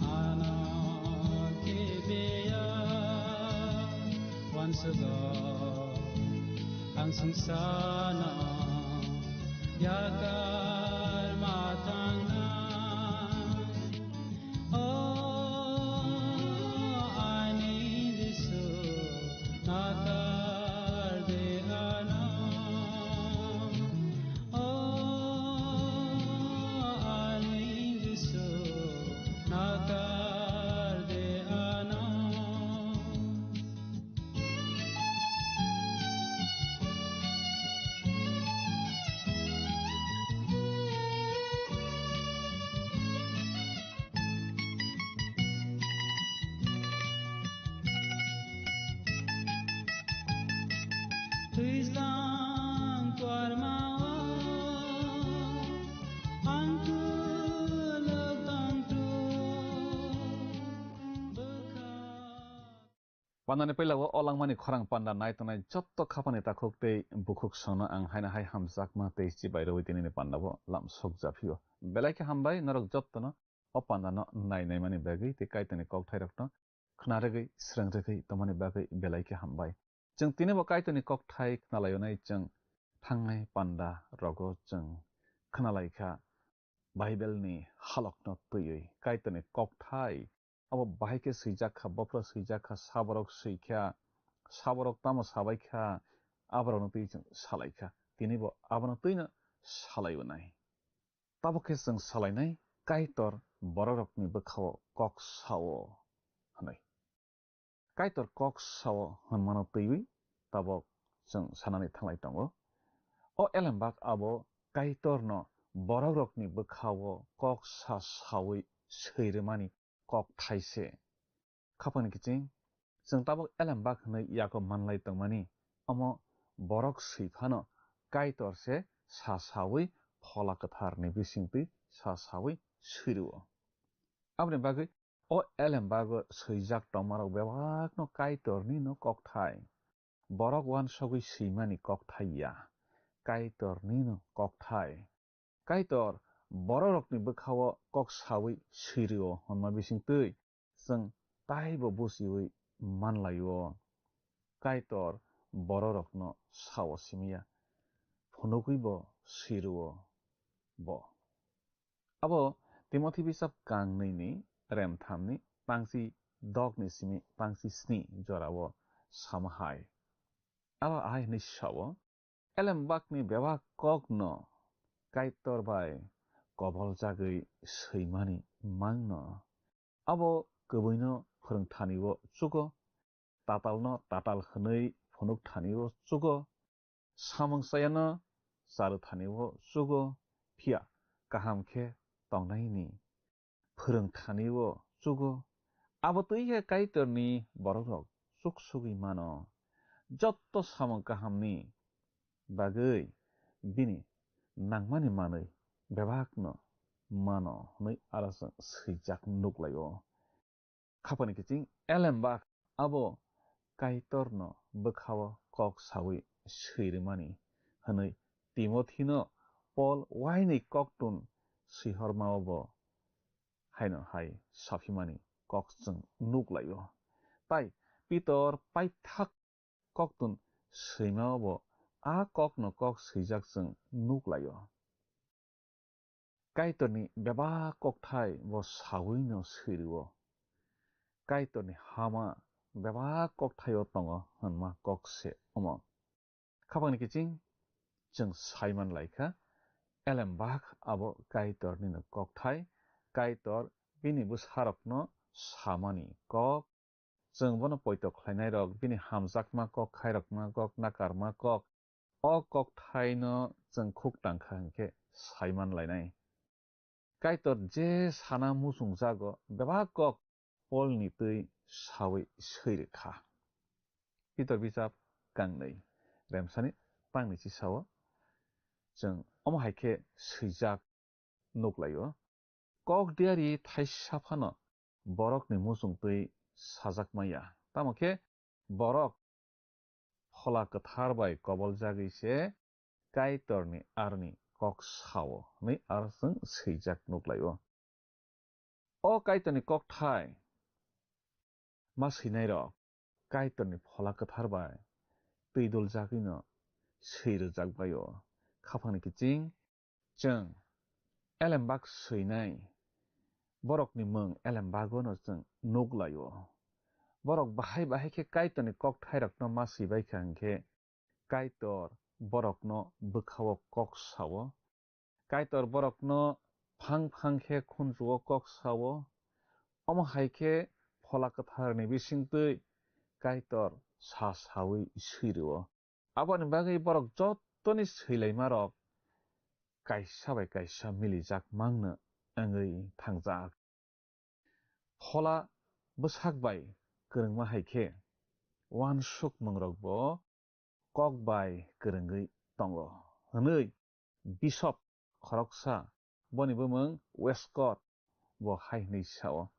Ano kibiya wansugo ang sungsano yakar matangna. O ani Jisu nakar de ano. O ani Jisu nakar de ano. Pandani puila o langmani khorang panda nai tongnai jotto khapani takhuk tei bukhuk songno ang haino hai hamjakma tei chibai rwui tinini pandao lam sokjaphio. Belai khe hambai norok jottono o pandano nai naimani bagwi tei Kaitorni kokthairokno khna rwgwi, srwng rwgwi tongmani bagwi belai khe hambai. Chwng tinibo Kaitorni kokthai khnalaionai chwng thangnai panda rogo chwng khnalaikha Bible ni halokno twiwi Kaitorni kokthai abo bahai khe swijak kha, bophro swijak kha, saborok swikha, saborok tamo sabaikha, aborokno twi chwng salaikha. Tinibo abono twino salaionai. Tabuk khe chwng salainai Kaitor borokrokni bwkhao kok sao hwnwi. Kaitor kok sao hwnmano twiwi tabuk chwng sanani thanglai tongo. O elembak abo Kaitorno borokrokni bwkhao kok sa saui swi rwmani kokthai se. Khapangni kiching, chwng tabuk elembak hwnwi yago manlai tongmani, omo borok swi phano Kaitor se sa saui Phola Kwtharni bisingtwi sa saui swi rwo. Aboni bagwi o elembago swijak tongmarok bebakno Kaitorni no kokthai. Borok uansugwi swimani kokthai ya, Kaitorni no kokthai. Kaitor borokrokni bwkhao kok saui swi rwo hwnma bisingtwi chwng taibo buchiui manlaio. Kaitor borokrokno sao simi ya, phunugwibo swi rwo bo. Abo Timothi bisap kang nwi ni rem tham ni pangsi dok ni simi pangsi sni jorao sama hai. Abo ahai hwnwi sao, elembakni bebak kokno Kaitor bai koboljagwi swimani mangno. Abo kwbwino phwrwng thani-o chugo, tatalno tatal hwnwi phunuk thani-o chugo, samung chayano charw thani-o chugo, phiya kaham khe tongnaini phwrwng thani-o chugo. Abo twi khe Kaitorni borokrok chuk sugwi mano. Jotto samung kahamni bagwi bini nangmani manwi bebakno mano hwnwi aro chwng swijak nuklaio. Khapani kiching elembak abo Kaitorno bwkhao kok saui swi rwmani hwnwi Timothino Pol wainwi koktun swihormao bo haino hai saphimani kok chwng nuklaio. Tai Pitor paithak koktun swimao bo a kokno kok swijak chwng nuklaio. Kaitorni bebak kokthai bo saui no swi rwo. Kaitorni hama bebak kokthaio tongo hwnma kok se omo. Khapangni kiching chwng saiman laikha, elembak abo Kaitorni no kokthai, Kaitor bini bwsarokno samani kok, chwng bono poito khlainairok, bini hamjakma kok, khairokma kok, nakarma kok, o kokthaino chwng khuk tangkha hinkhe saiman lainai. Kaitor je sana muchungjago, bebak kok Polni twi saui swi rwkha. Pitor bijap kangnwi, remsani tangni chisao chwng omo hai khe swijak nuklaio. Kok diari thaisa phano borokni muchung twi sajak maya. Tamo khe borok Phola Kwthar bai koboljagwi se Kaitorni aroni kok sao hwnwi aro chwng swijak nuklaio. O Kaitorni kokthai ma swinairok Kaitorni Phola Kwthar bai twi duljagwino swi rwjak bai-o. Khapangni kiching chwng elembak swinai borokni mung elembagono chwng nuk lai-o. Borok bahai bahai khe Kaitorni kokthairokno ma swi bai kha hinkhe Kaitor borokno bwkha-o kok sao. Kaitor borokno phang phang khe khunju-o kok sao. Omo hai khe Phola Kwtharni bisingtwi Kaitor sa saui swi rw-o. Aboni bagwi borok jottoni swilaimarok kaisa bai kaisa milijak mangno wngwi thangjak. Phola bwsak bai kwrwngma hai khe uansukmungrokbo kok bai kwrwngwi tongo hwnwi Bishop khoroksa, boni bumung Westcott, bo hai hwnwi sao.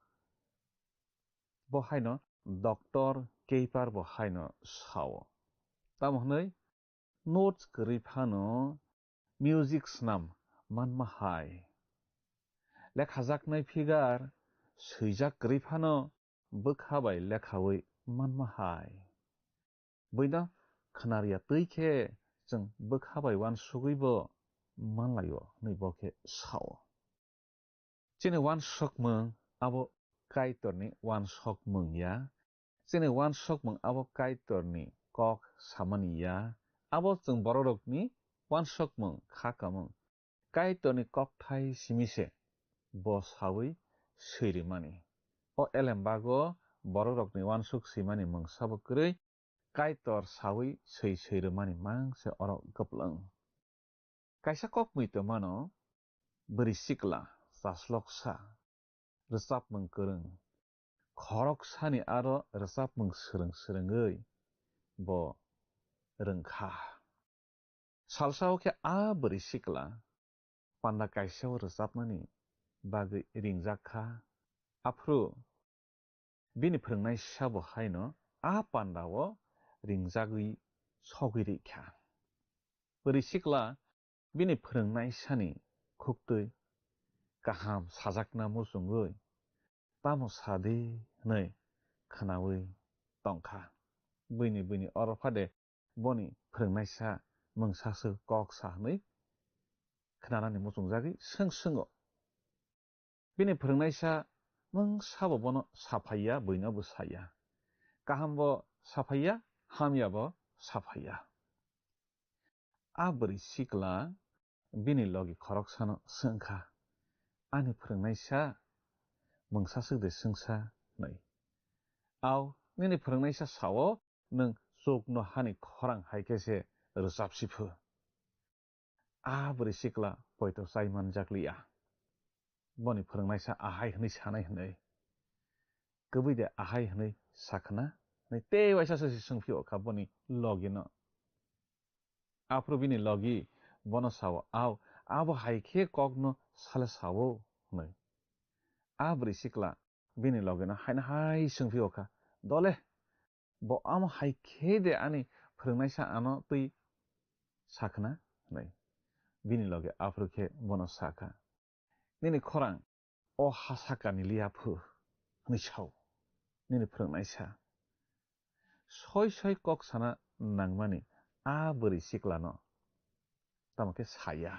Bo haino Doctor Keiper bo haino sao. Tamo hwnwi notes kwrwi phano music snam manma hai. Lekhajaknai figure swijak kwrwi phano bwkha bai lekhawi manma hai. Buino khwnarya twi khe chwng bwkha bai uansugwi bo manlaio hwnwi bo khe sao. Chini uansukmung abo Kaitorni uansukmung ya. Chini uansukmung abo Kaitorni kok samani ya. Abo chwng bororokni uansukmung kha kamung. Kaitorni kokthai simi se bo sawi swi rwmani. O elembago bororokni uansuk swimani mungsa bo kwrwi, Kaitor sawi swi swi rwmani mang se oro kwplwng. Kaisa kok mui tongmano, bwrwi sikla, chasloksa, rwchapmung kwrwng, khoroksani aro rwchapmung swrwng swrwngwi bo rwngkha. Salsa o khe a bwrwi sikla panda kaisa o rwchapnani bagwi ringjak kha. Aphuru bini phwrwngnaisa bo haino a panda o ringjagwi sogwi rikha. Bwrwi sikla bini phwrwngnaisani khuktwi kaham sajakna muchungwi, "Tamo sa di," hwnwi khwnawi tongkha. Buini, buini oro phade boni phwrwngnaisa mungsaswk kok sa hwnwi khwnanani muchungjagwi swng swngw. Bini phwrwngnaisa mungsabo bono saphaiya, buino bo saya. Kahambo saphaiya, hamyabo saphaiya. A bwrwi sikla bini logi khoroksano swngkha, "Ani phwrwngnaisa mungsaswk de swngsa?" hwnwi. "Au, nini phwrwngnaisa sao, nwng chukno hani khorang hai khe se rwchapsi phu." A bwrwi sikla poito chai manjakliya. Boni phwrwngnaisa ahai hwnwi sanai hwnwi, "Kwbwi de ahai hwnwi sakhna?" hwnwi tei waisa se swngphio kha boni logino. Aphuru bini logi bono sao, "Au, abo hai khe kokno sale sao?" hwnwi. A bwrwi sikla bini logino haino hai swngphio kha, "Dole, bo amo hai khe de ani phwrwngnaisa ano twi sakhna?" hwnwi. Bini logi aphuru khe bono sakha, "Nini khorang o ha sakani liya phu," hwnwi sao nini phwrwngnaisa. Soi soi kok sana nangmani a bwrwi siklano tamo khe saya.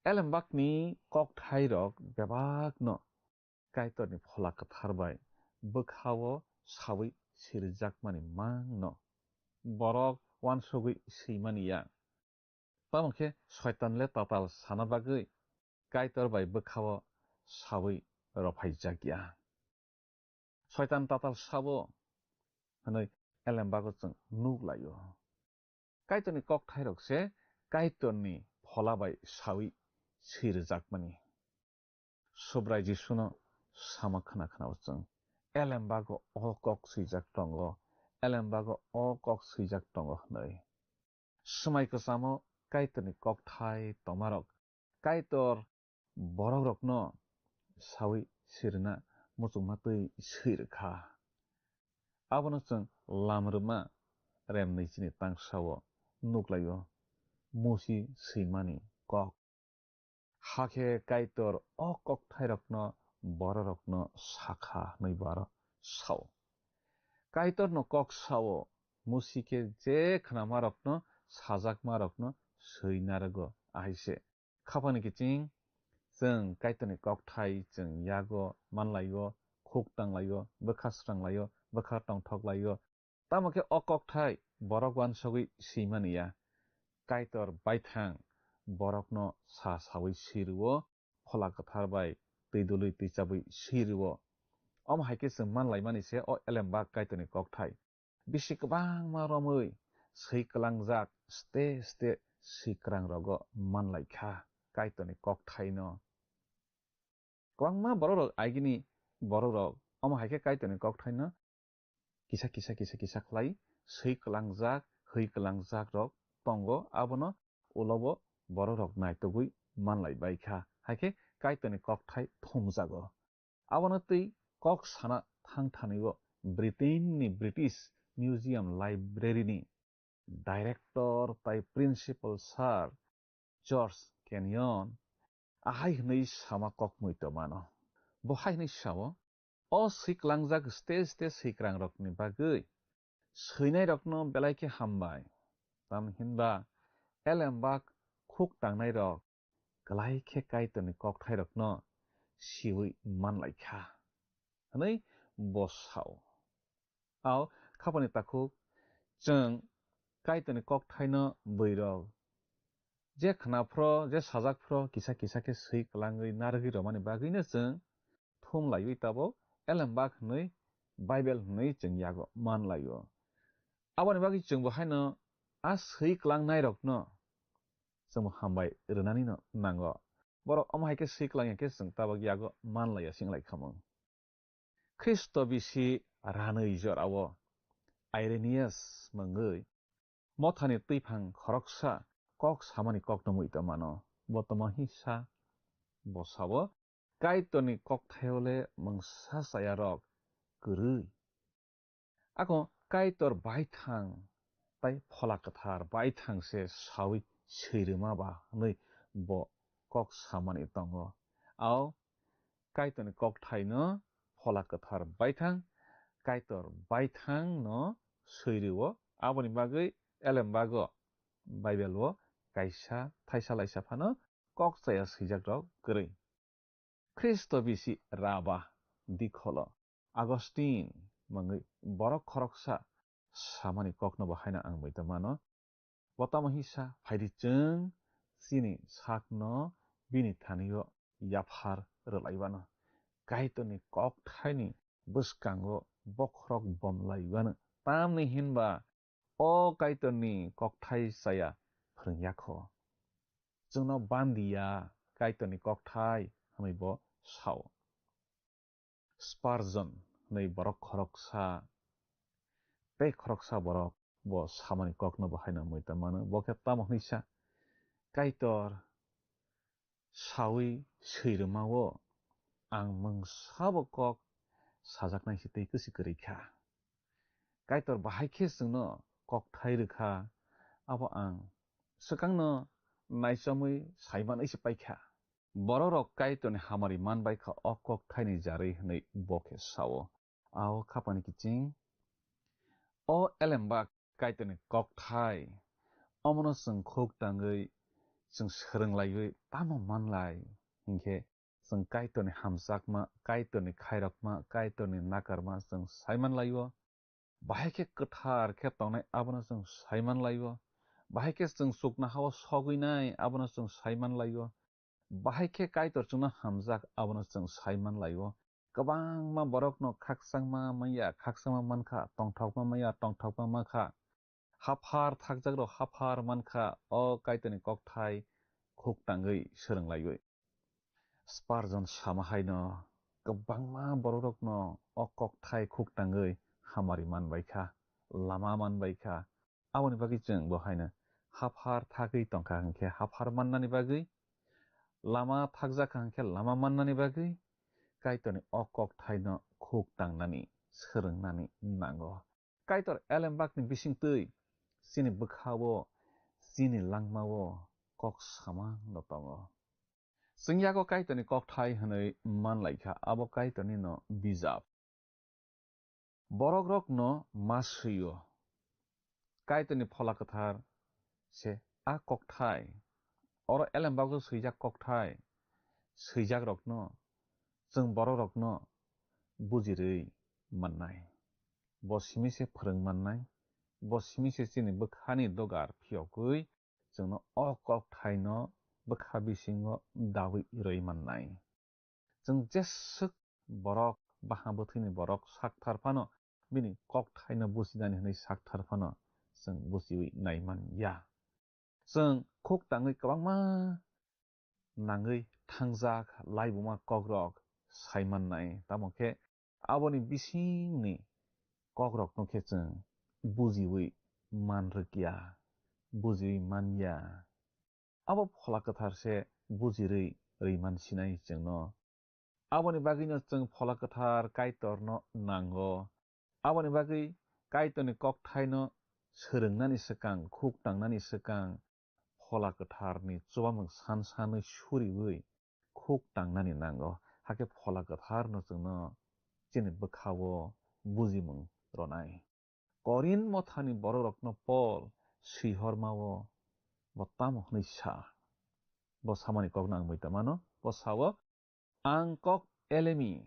Elembakni kokthairok bebakno Kaitorni Phola Kwthar bai bwkhao sawi sirijakmani mangno borok uansugwi swimani ya. Tamo khe Soitan le tatal sana bagwi Kaitor bai bwkhao sawi rophaijak ya. Soitan tatal sabo hwnwi elembago chwng nuk lai-o. Kaitorni kokthairok se Kaitorni Phola bai sawi sirijakmani. Subrai Jisuno sama khna khna-o chwng, "Elembago o kok swijak tongo, elembago o kok swijak tongo," hwnwi. Swmai kwchamo Kaitorni kokthai tongmarok Kaitor borokrokno sawi sirina muchungma twi swi rwkha. Abono chwng Lam Rwma rem nwi chini tangsao nuk lai-o, Musi swimani kok. Hakhe Kaitor o kokthairokno bororokno sakha hwnwi bo aro sao. Kaitorno kok sao, Musi khe je khnamarokno sajakmarokno swi narwgo, ahai se. Khapangni kiching chwng Kaitorni kokthai chwng yago manlai-o, khuk tanglai-o, bwkha sranglai-o, bwkha tongthoklai-o. Tamo khe o kokthai borok uansugwi swimani ya. Kaitor baithang borokno sa sawi swi rw-o, Phola Kwthar bai twi dului twi chabwi swi rw-o. Omo hai khe chwng manlaimani se o elembak Kaitorni kokthai. Bisi kwbangma romwi swi kwlangjak ste ste swi kwrang rogo manlai kha Kaitorni kokthaino. Kwbangma borokrok agini borokrok omo hai khe Kaitorni kokthaino kisa kisa kisa kisa khlai swi kwlangjak, hwi kwlangjak rok tongo, abono ulo bo borokrok naitugwi manlai bai kha, hai khe Kaitorni kokthai thumjago. Abono twi kok sana thang thani-o Britain ni British Museum Library ni director tai principal sir George Kenyon ahai hwnwi sama kok muitomano. Bo hai hwnwi sao, "O swi klangjak stage stage swikwrangrokni bagwi swinairokno belai khe hambai. Tamhinba elembak khuk tangnairok klai khe Kaitorni kokthairokno siwi manlai kha," hwnwi bo sao. Ao khapani takhuk chwng Kaitorni kokthaino bwirok je khna phro, je sajak phro, kisa kisa khe swi kwlangwi narwgwi romani bagwino chwng thum laiwi tabuk elembak hwnwi Bible hwnwi chwng yago man laio. Aboni bagwi chwngbo haino a swi kwlang nairokno chwngbo hambai rwnanino nango. Borok omo hai khe swi kwlang ya khe chwng tabuk yago man laiya sing lai khamung. Khristo bisi ranwi jorao Irenaeus mungwi mothani twiphang khoroksa kok samani kokno muitomano. Bo tamo hisa bo sao, Kaitorni kokthaio le mungsa chayarok kwrwi. Ako Kaitor baithang tai Phola Kwthar baithang se sawi swirwma ba hwnwi bo kok samani tongo. Ao Kaitorni kokthaino Phola Kwthar baithang, Kaitor baithangno swirwo. Aboni bagwi elembago Bible-o kaisa thaisa laisa phano kok chaya swijakrok kwrwi. Khristo bisi raba dikholo Augustine mungwi borok khoroksa samani kokno bo haino ang muitomano. Bo tamo hisa phaidi chwng chini sakno bini thanio yaphar rwlaiwano. Kaitorni kokthaini bwskango bokhorok bomlaiwano. Tamni hinba o Kaitorni kokthai chaya phrwngya kho. Chwngno bandiya Kaitorni kokthai hwnwi bo sao. Spurgeon hwnwi borok khoroksa, tei khoroksa borok bo samani kokno bo haino muitomano. Bo khe tamo hwnwi sa, Kaitor sawi swirwmao ang mungsabo kok sajaknai se tei kwswi kwrwi kha. Kaitor bahai khe chwngno kokthai rwkha, abo ang swkangno naichamwi saimanwi se paikha. Bororok Kaitorni hamari manbai kha o kokthaini jarwi hwnwi bo khe sao. Ao khapani kiching, o elembak Kaitorni kokthai, omono chwng khuk tangwi chwng swrwng laiwi tamo manlai hinkhe chwng Kaitorni hamjakma, Kaitorni khairokma, Kaitorni nakarma chwng saiman laio. Bahai khe kwthar khe tongnai abono chwng saiman laio. Bahai khe chwng chuknohao sogwi nai abono chwng saiman laio. Bahai khe Kaitor chwngno hamjak abono chwng saiman laio. Kwbangma borokno khakchangma manya khakchangma mankha, tongthokma manya tongthokma mankha. Haphar thakjakrok haphar mankha, o Kaitorni kokthai khuk tangwi swrwng laiwi. Spurgeon sama haino kwbangma bororokno o kokthai khuk tangwi hamari manbai kha, lama manbai kha. Aboni bagwi chwng bo haino haphar thagwi tongkha hinkhe haphar mannani bagwi, lama thakjak kha hinkhe lama mannani bagwi Kaitorni o kokthaino khuk tangnani, swrwngnani nango. Kaitor elembakni bisingtwi chini bwkhao, chini langmao kok samano tongo. Chwng yago Kaitorni kokthai hwnwi man lai kha, abo Kaitornino bijap. Borokrokno ma swi-o. Kaitorni Phola Kwthar se a kokthai, oro elembago swijak kokthai, swijakrokno chwng borokrokno bujirwi mannai. Bo simi se phrwng mannai, bo simi se chini bwkhani dogar phiyogwi chwngno o kokthaino bwkha bisingo dawi rwi mannai. Chwng jeswk borok, baha bwthwini borok sakthar phano, bini kokthaino bujinani hwnwi sakthar phano chwng bujiwi nai man ya. Chwng khuk tangwi kwbangma nangwi thangjak laibuma kokrok sai mannai, tamo khe aboni bisingni kokrokno khe chwng bujiwi man rwkya, bujiwi man ya. Abo Phola Kwthar se bujirwi rwi man sinai chwngno. Aboni bagwino chwng Phola Kwthar Kaitorno nango. Aboni bagwi Kaitorni kokthaino swrwngnani swkang, khuk tangnani swkang, Phola Kwtharni chubamung san sanwi suriwi khuk tangnani nango. Hakhe Phola Kwtharno chwngno chini bwkhao bujimung rwnai. Korinth mothani bororokno Pol swihormao bo tamo hwnwi sa? Bo samani kokno ang muita mano. Bo sao, "Ang kok elemi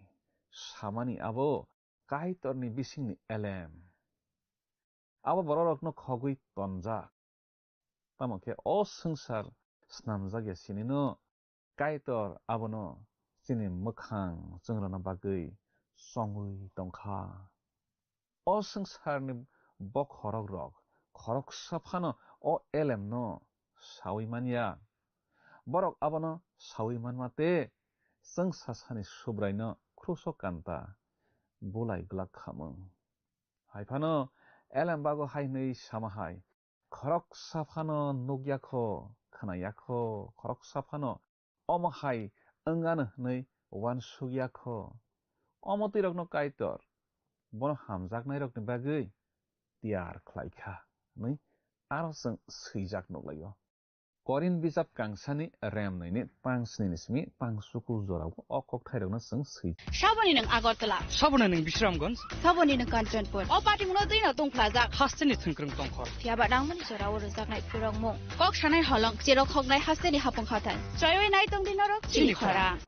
samani abo Kaitorni bisingni elem. Abo bororokno khogwi tonjak." Tamo khe o swngchar snamjak ya sinino Kaitor abono chini mwkhang chwngrwna bagwi chongwi tongkha. O swngcharni bokhorokrok khoroksa phano o elemno saui manya. Borok abono saui manma tei chwngsasani Subraino kruso kanta bulai glak khamung. Hai phano elembago hai hwnwi sama hai, "Khoroksa phano nukya kho, khwnaya kho, khoroksa phano omo hai wngano hwnwi uansukya kho." Omo twi rokno Kaitor bono hamjaknairokni bagwi tiyar khlai kha hwnwi aro chwng swijak nuklaio. Korinth bijap kangsani rem nwi ni tang sni ni simi tang suku jorao o kokthairokno chwng swi. Saboni nwng Agartala. Saboni nwng Bisramganj. Saboni nwng Kanchanpur. O patimungno twino tungphlajak. Hasteni thwngkwrwng tongkhor. Phiya ba nangmani jorao rwjaknai phurokmung. Kok sanai holong, cherok hoknai hasteni hapung khathang. Chaiwi nai tongdi norok chini khorang.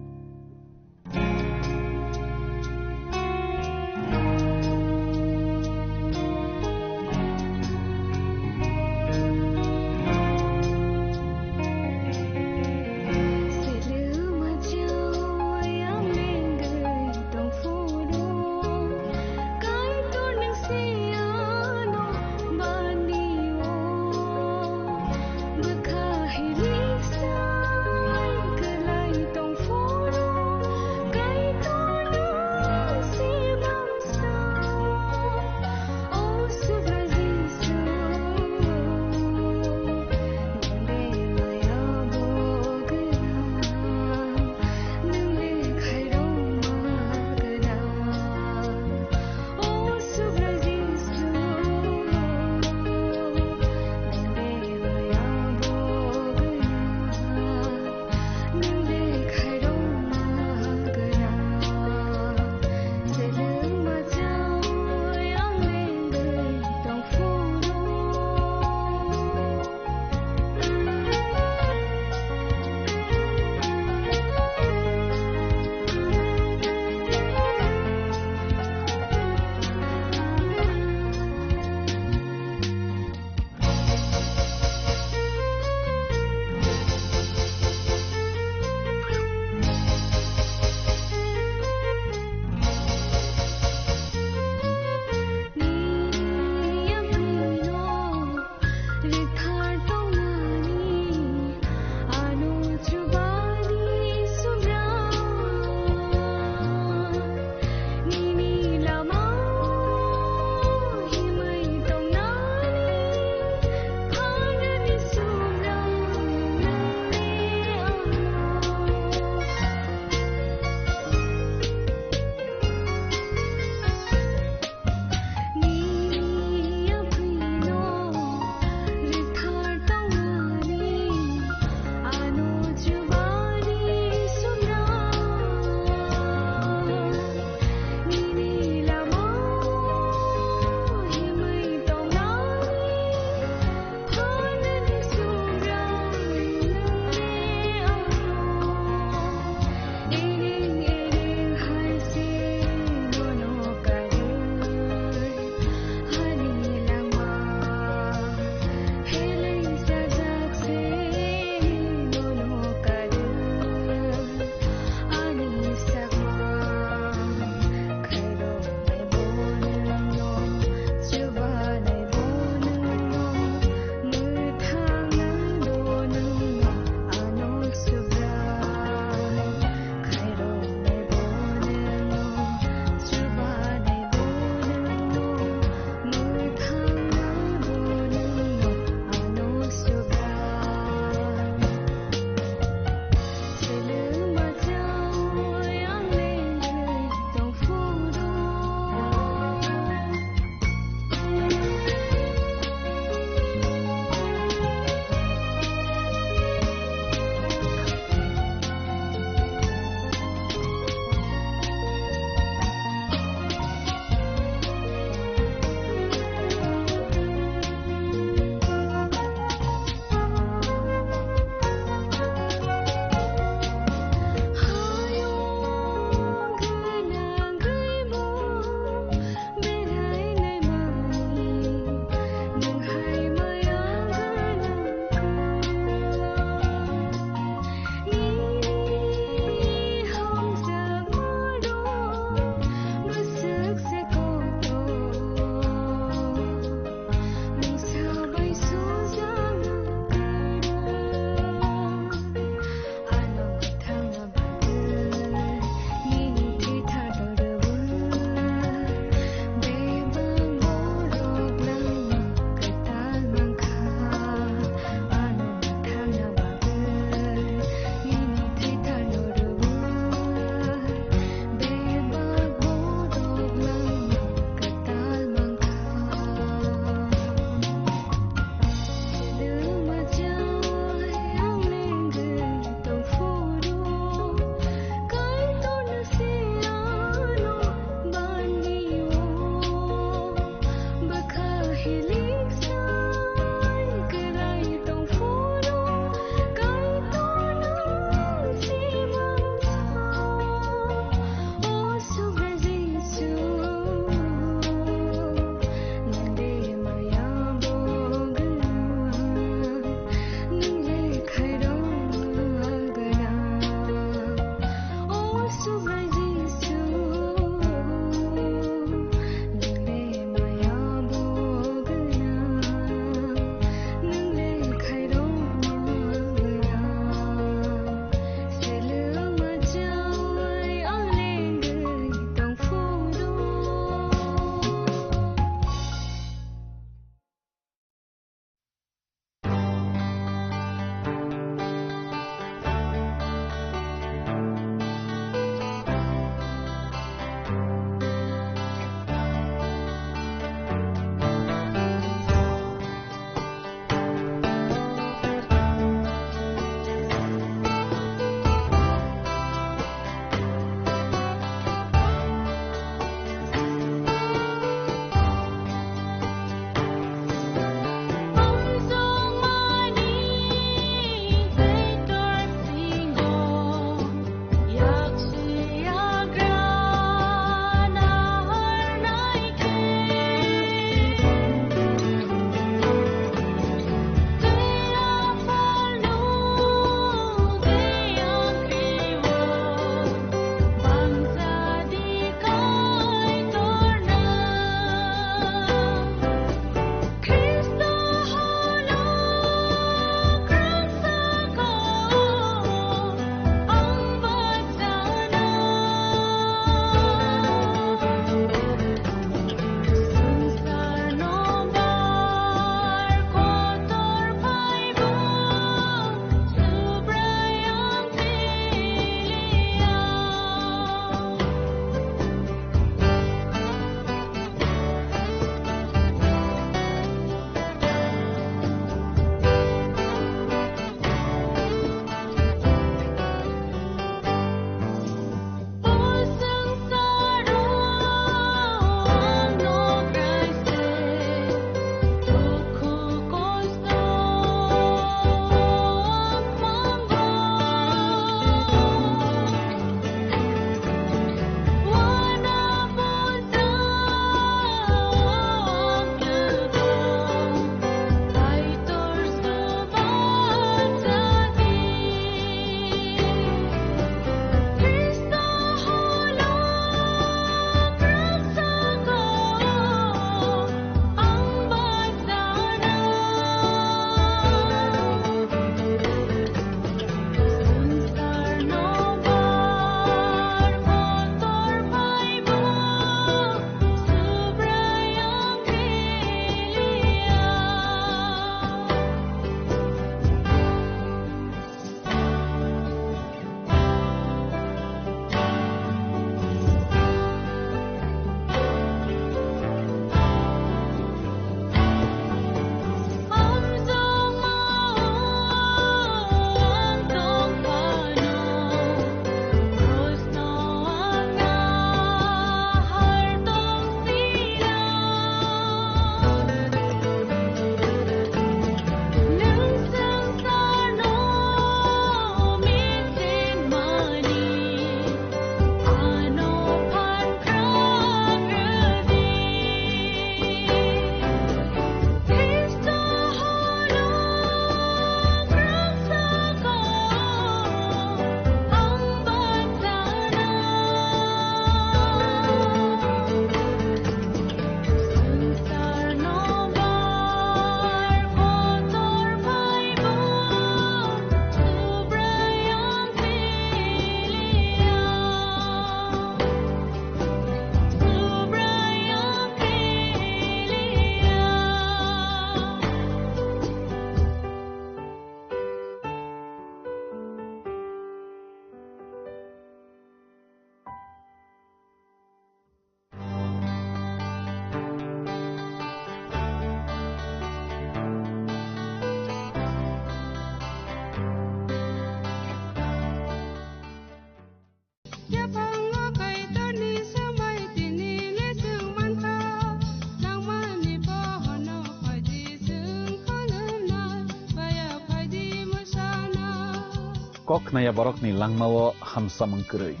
Kok khnaya borokni langmao hamsamung kwrwi.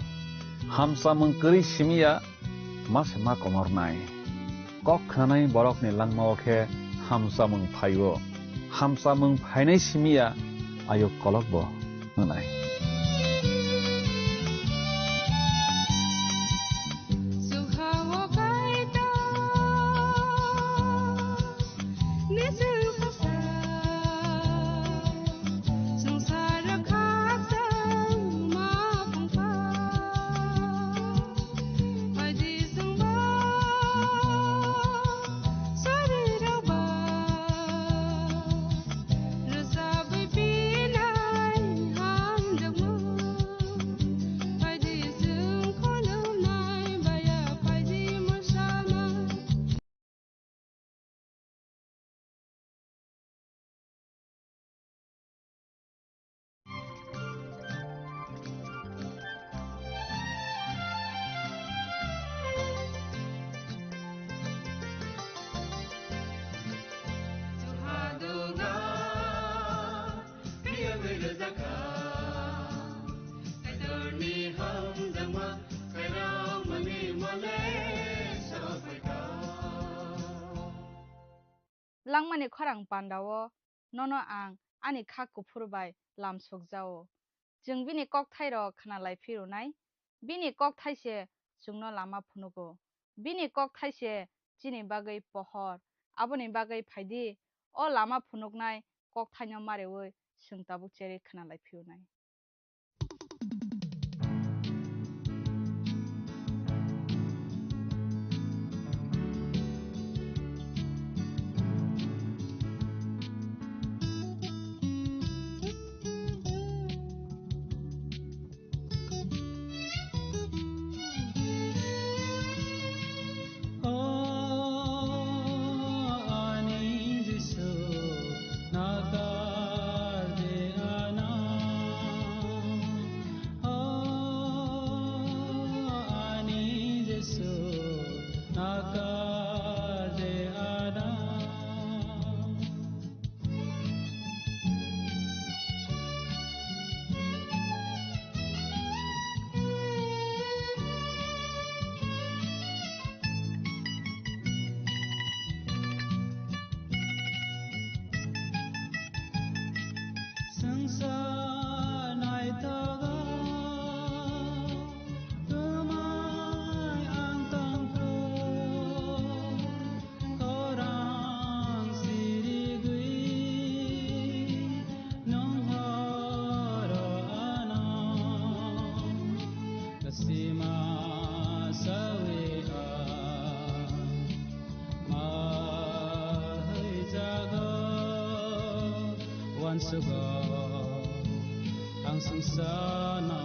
Hamsamung kwrwi simi ya ma se ma komornai. Kok khnanai borokni langmao khe hamsamung phaio. Hamsamung phainai simi ya ayuk kolokbo wngnai. Langmani khorang pandao nono ang ani kha kuphur bai lam sukjao. Chwng bini kokthairok khna lai phirunai. Bini kokthai se chwngno lama phunugo. Bini kokthai se chini bagwi pohor. Aboni bagwi phaidi, o lama phunuknai kokthaino mareui chwng tabuk cherwi khna lai phirunai. O ani Jisu, nakar de ano. O ani Jisu, nakar de ano. Swngchar naithogo, twmai ang tongkhu. Khorang sirigwi nwng horo ano, kasima sawi ang ma haijago, uansugo ang swngcharno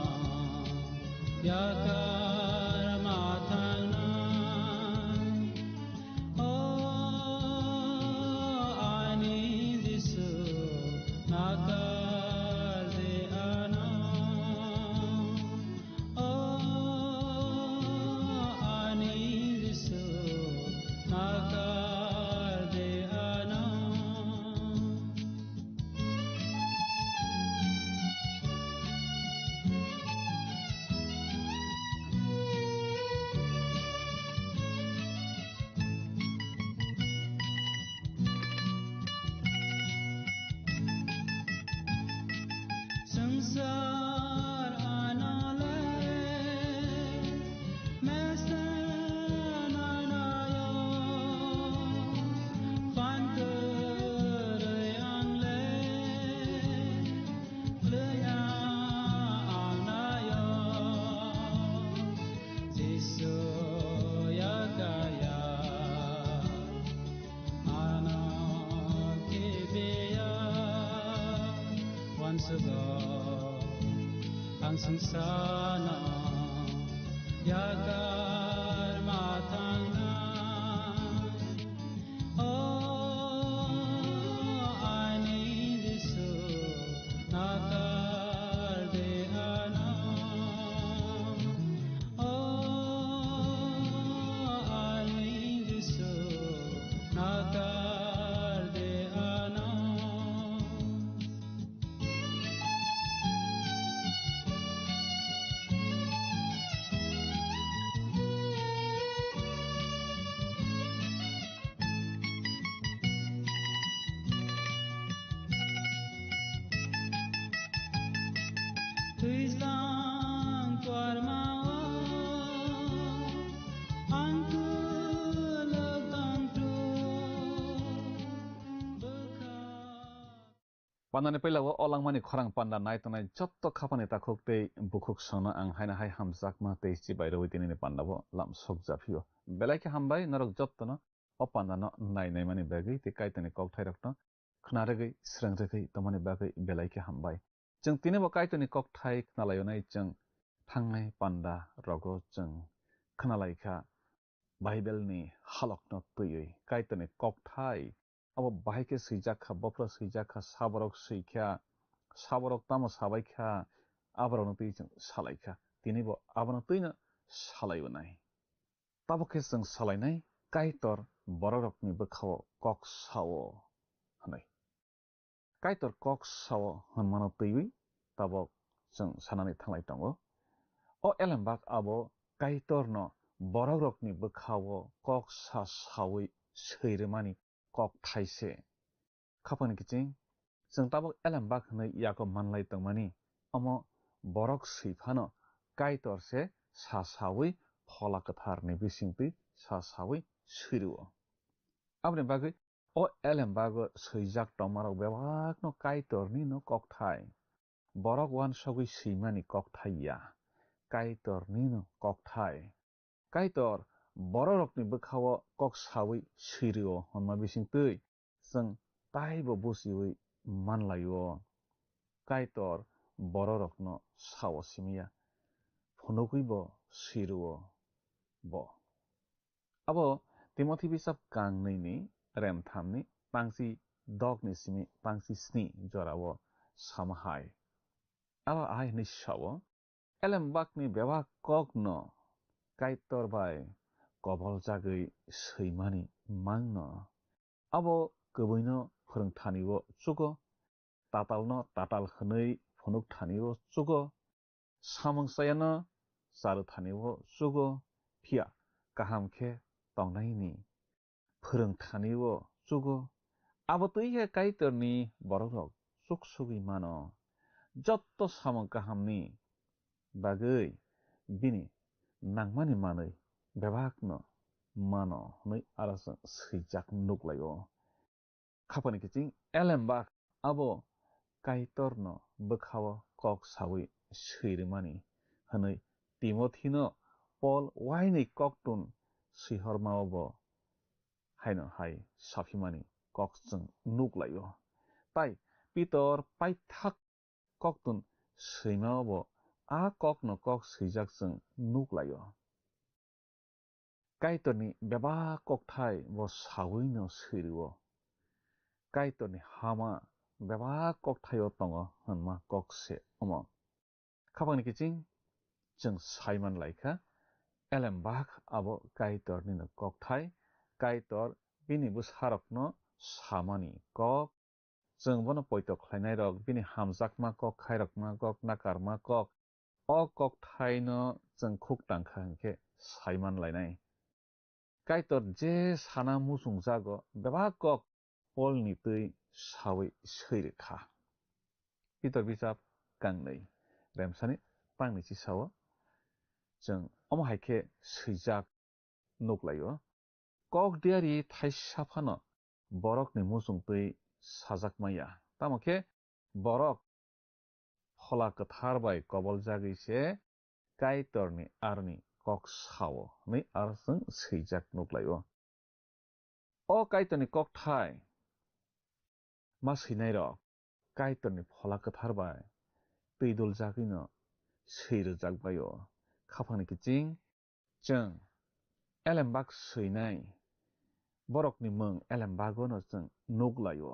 yakar ma thangnai. O ani Jisu, nakar de ano. O ani Jisu, nakar de ano. Swngchar anole mesen anayo, phan kwrwi angle lwya anayo, Jisu yakaya. Ano kibiya uansugo ang swngcharno yakar ma thangnai. O ani Jisu, nakar de ano. O ani Jisu, nakar de ano. Pandani puila o langmani khorang panda nai tongnai jotto khapani takhuk tei bukhuk songno ang haino hai hamjakma tei chibai rwui tinini pandao lam sokjaphio. Belai khe hambai norok jottono o pandano nai naimani bagwi tei Kaitorni kokthairokno khna rwgwi, srwng rwgwi tongmani bagwi belai khe hambai. Chwng tinibo Kaitorni kokthai khnalaionai chwng thangnai panda rogo chwng khnalaikha Bible-ni halokno twiwi Kaitorni kokthai abo bahai khe swijak kha, bophro swijak kha, saborok swi kha, saborok tamo sabai kha, aborokno twi chwng salai kha. Tinibo abono twino salai-o nai. Tabuk khe chwng salainai Kaitor borokrokni bwkhao kok sao hwnwi. Kaitor kok sao hwnmano twiwi tabuk chwng sanani thanglai tongo. O elembak abo Kaitorno borokrokni bwkhao kok sa saui swi rwmani kokthai se. Khapang ni kiching, chwng tabuk elembak hwnwi yago manlai tongmani, omo borok swi phano Kaitor se sa saui Phola Kwtharni bisingtwi sa saui swi rw-o. Aboni bagwi o elembago swijak tongmarok bebakno Kaitorni no kokthai. Borok uansugwi swimani kokthai ya, Kaitorni no kokthai. Kaitor bororokni bwkhao kok saui swi rw-o hwnma bisingtwi chwng taibo buchiui manlai-o. Kaitor bororokno sao simi ya, phunugwibo swi rw-o bo. Abo Timothi bisap kang nwi ni rem tham ni pangchi dok ni simi pangchi sni jora o sama hai. Abo ahai hwnwi sao, elembak ni bebak kok no Kaitor bai kobol jagwi swimani mang no. Abo kwbwi no phwrwng thani o chugo, tatal no tatal hwnwi phunuk thani o chugo, samung chaya no charw thani o chugo, phiya kaham khe tongnai ni phwrwng thani o chugo. Abo twi khe Kaitor ni borok rok chuk sugwi mano. Jotto samung kaham ni bagwi bini nangmani manwi bebak no mano hwnwi aro chwng swijak nuklai o. Khapang ni kiching elembak abo Kaitor no bwkhao kok saui swi rwmani hwnwi Timothi no Pol uaini koktun swihorma o bo haino hai saphimani kok chwng nuklai o. Tai Pitor paithak koktun swima o bo a kok no kok swijak chwng nuklai o. Kaitorni bebak kokthai bo saui no swi rw-o. Kaitorni hama bebak kokthai o tongo hwnma kok se omo. Khapang ni kiching chwng saiman lai kha, elembak abo Kaitorni no kokthai, Kaitor bini bwsarokno samani kok, chwng bono poito khlainairok, bini hamjakma kok, khairokma kok, nakarma kok, o kokthaino chwng khuk tang kha hwn khe saiman lainai. Kaitor je sana muchungjago, bebak kok Polni twi saui swi rw kha. Pitor bijap kangnwi, remsani pangni chisao chwng omo hai khe swijak nuklaio. Kok diari thaisa phano borokni muchung twi sajak maya. Tamo khe borok Phola Kwthar bai koboljagwi se Kaitorni aroni kok sao hwnwi aro chwng swijak nuklaio. O Kaitorni kokthai ma swinairok Kaitorni Phola Kwthar bai twi duljagwino swi rwjak bai-o. Khaphangni kiching chwng elembak swinai borokni mwng elembagono chwng nuk lai-o.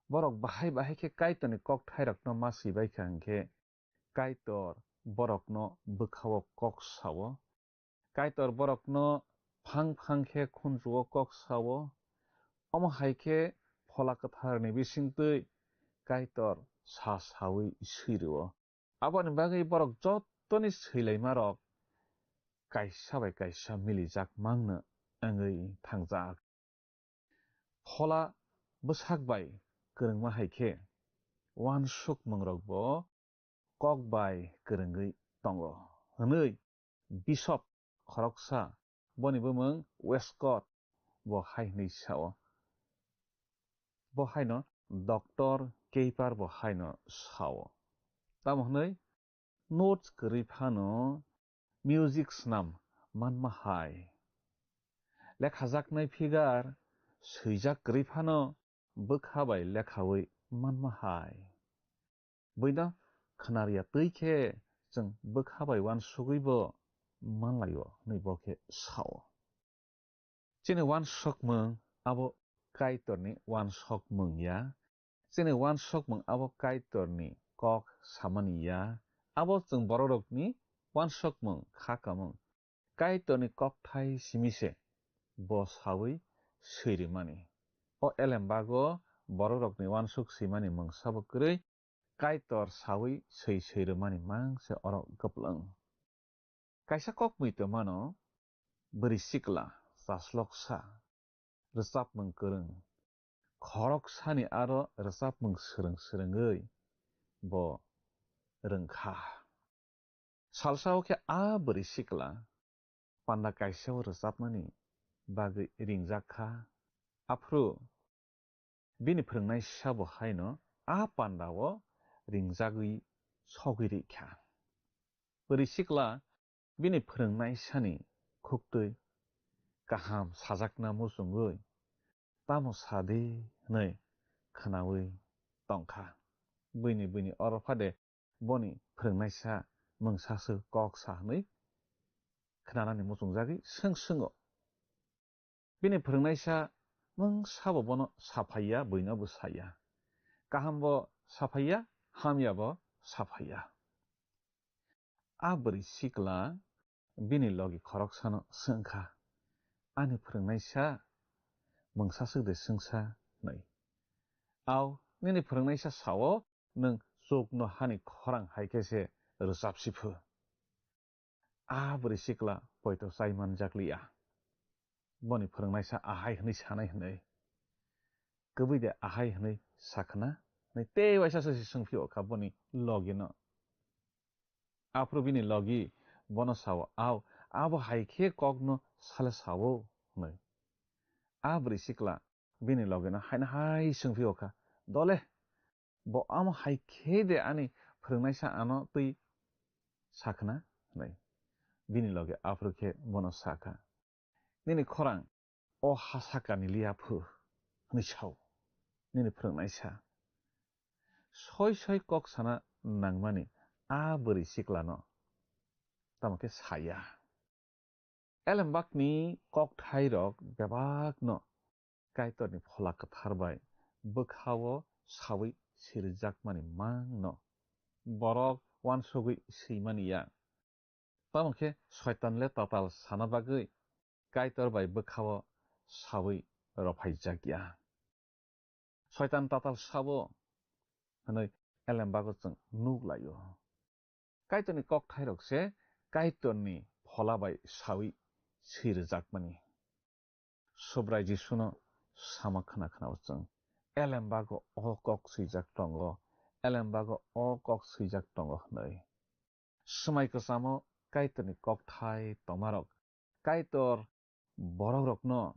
Borok bahai bahai khe Kaitorni kokthairokno ma swi bai kha hwn khe Kaitor borokno bwkha-o kok sa-o. Kaitor borokno phang phang khe khunju-o kok sa-o. Omo hai khe Phola Kwtharni bisingtwi Kaitor sa saui swi rw-o. Aboni bagwi borok jottoni swilaimarok kaisa bai kaisa milijak mangno wngwi thangjak. Phola bwsak bai kwrwngma hai khe uansukmungrokbo kok bai kwrwngwi tongo hwnwi Bishop khoroksa, boni bumung Westcott, bo hai hwnwi sa-o, bo haino Doctor Kepar bo haino sao. Tamo hwnwi notes kwrwi phano music swnam manma hai. Lekhajaknai figure swijak kwrwi phano bwkha bai lekhawi manma hai. Buino khwnariya twi khe chwng bwkha bai uansugwi bo manlaio hwnwi bo khe sao. Chini uansukmung abo Kaitorni uansukmung ya. Chini uansukmung abo Kaitorni kok samani ya. Abo chwng bororokni uansukmung kha kamung. Kaitorni kokthai simi se bo sawi swi rimani. O elembago bororokni uansuk swimani mungsa bo kwrwi, Kaitor sawi swi swi rwmani mang se oro kwplwng. Kaisa kok mui tongmano, bwrwi sikla, chasloksa, rwchapmung kwrwng, khoroksani aro rwchapmung swrwng swrwngwi bo rwngkha. Salsa o khe a bwrwi sikla panda kaisa o rwchapmani bagwi ringjak kha. Aphuru bini phwrwngnaisa bo haino a panda o ringjagwi sogwi rikha. Bwrwi sikla bini phwrwngnaisani khuktwi kaham sajakna muchungwi tamo sa di hwnwi khwnawi tongkha. Buini buini oro phade boni phwrwngnaisa mungsaswk kok sa hwnwi khwnanani muchungjagwi swng swngw. Bini phwrwngnaisa mungsabo bono saphaiya, buino bo saya. Kaham bo saphaiya, hamya bo saphaiya. A bwrwi sikla bini logi khoroksano swngkha, "Ani phwrwngnaisa mungsaswk de swngsa?" hwnwi. "Au, nini phwrwngnaisa sao, nwng chukno hani khorang hai khe se rwchapsi phu." A bwrwi sikla poito chai manjakliya. Boni phwrwngnaisa ahai hwnwi sanai hwnwi. Kwbwi de ahai hwnwi sakhna? Hwnwi tei waisa se swngphio kha boni logino. Aphuru bini logi bono sao, "Au, abo hai khe kokno sale sao," hwnwi. A bwrwi sikla bini logino haino hai swngphio kha, "Dole, bo amo hai khe de ani phwrwngnaisa ano twi sakhna?" hwnwi. Bini logi aphuru khe bono sakha, "Nini khorang o ha sakani liya phu," hwnwi sao nini phwrwngnaisa. Soi soi kok sana nangmani a bwrwi siklano tamo khe saya. Elembakni kokthairok bebakno Kaitorni Phola Kwthar bai bwkhao sawi sirijakmani mangno borok uansugwi swimani ya. Tamo khe Soitan le tatal sana bagwi Kaitor bai bwkhao sawi rophaijak ya. Soitan tatal sabo hwnwi elembago chwng nuk lai-o. Kaitorni kokthairok se Kaitorni Phola bai sawi sirijakmani. Subrai Jisuno sama khna khna-o chwng, "Elembago o kok swijak tongo, elembago o kok swijak tongo," hwnwi. Swmai kwchamo Kaitorni kokthai tongmarok Kaitor borokrokno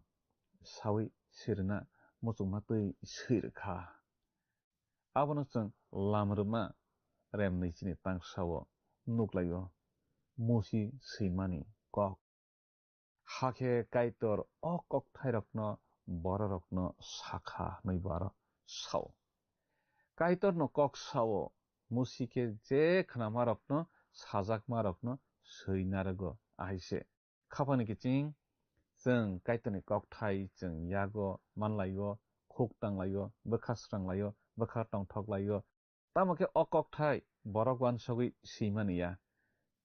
sawi sirina muchungma twi swi rwkha. Abono chwng Lam rwma remni chini tangsao nuklaio, Musi swimani kok. Hakhe Kaitor o kokthairokno bororokno sakha hwnwi bo aro sao. Kaitorno kok sao, Musi khe je khnamarokno sajakmarokno swi narwgo, ahaise. Khapani kiching, chwng Kaitorni kokthai chwng yago manlaio, khuk tanglaio, bwkha sranglaio, bwkha tongthoklaio. Tamo khe o kokthai borok uansugwi swimani ya.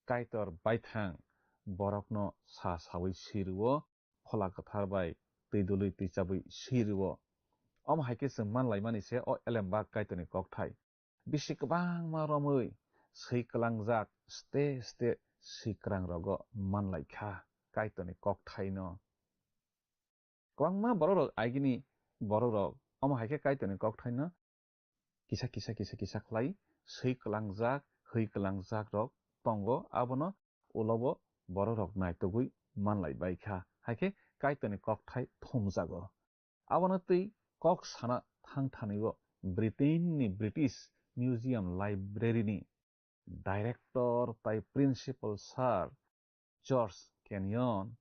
Kaitor baithang borokno sa sawi swi rwo, Phola Kwthar bai twi dului twi chabwi swi rwo. Omo hai khe chwng manlaimani se o elembak Kaitorni kokthai. Bisi kwbangma romwi swi kwlangjak ste ste swikwrang rogo manlaikha Kaitorni kokthaino. Kwbangma borokrok agini borokrok omo hai khe Kaitorni kokthaino kisa kisa kisa kisa khlai swi kwlangjak, hwi kwlangjak rok tongo, abono ulo bo borokrok naitugwi manlai bai kha, hai khe Kaitorni kokthai thumjago. Abono twi kok sana thang thani-o Britain ni British Museum Library ni director tai principal sir George Kenyon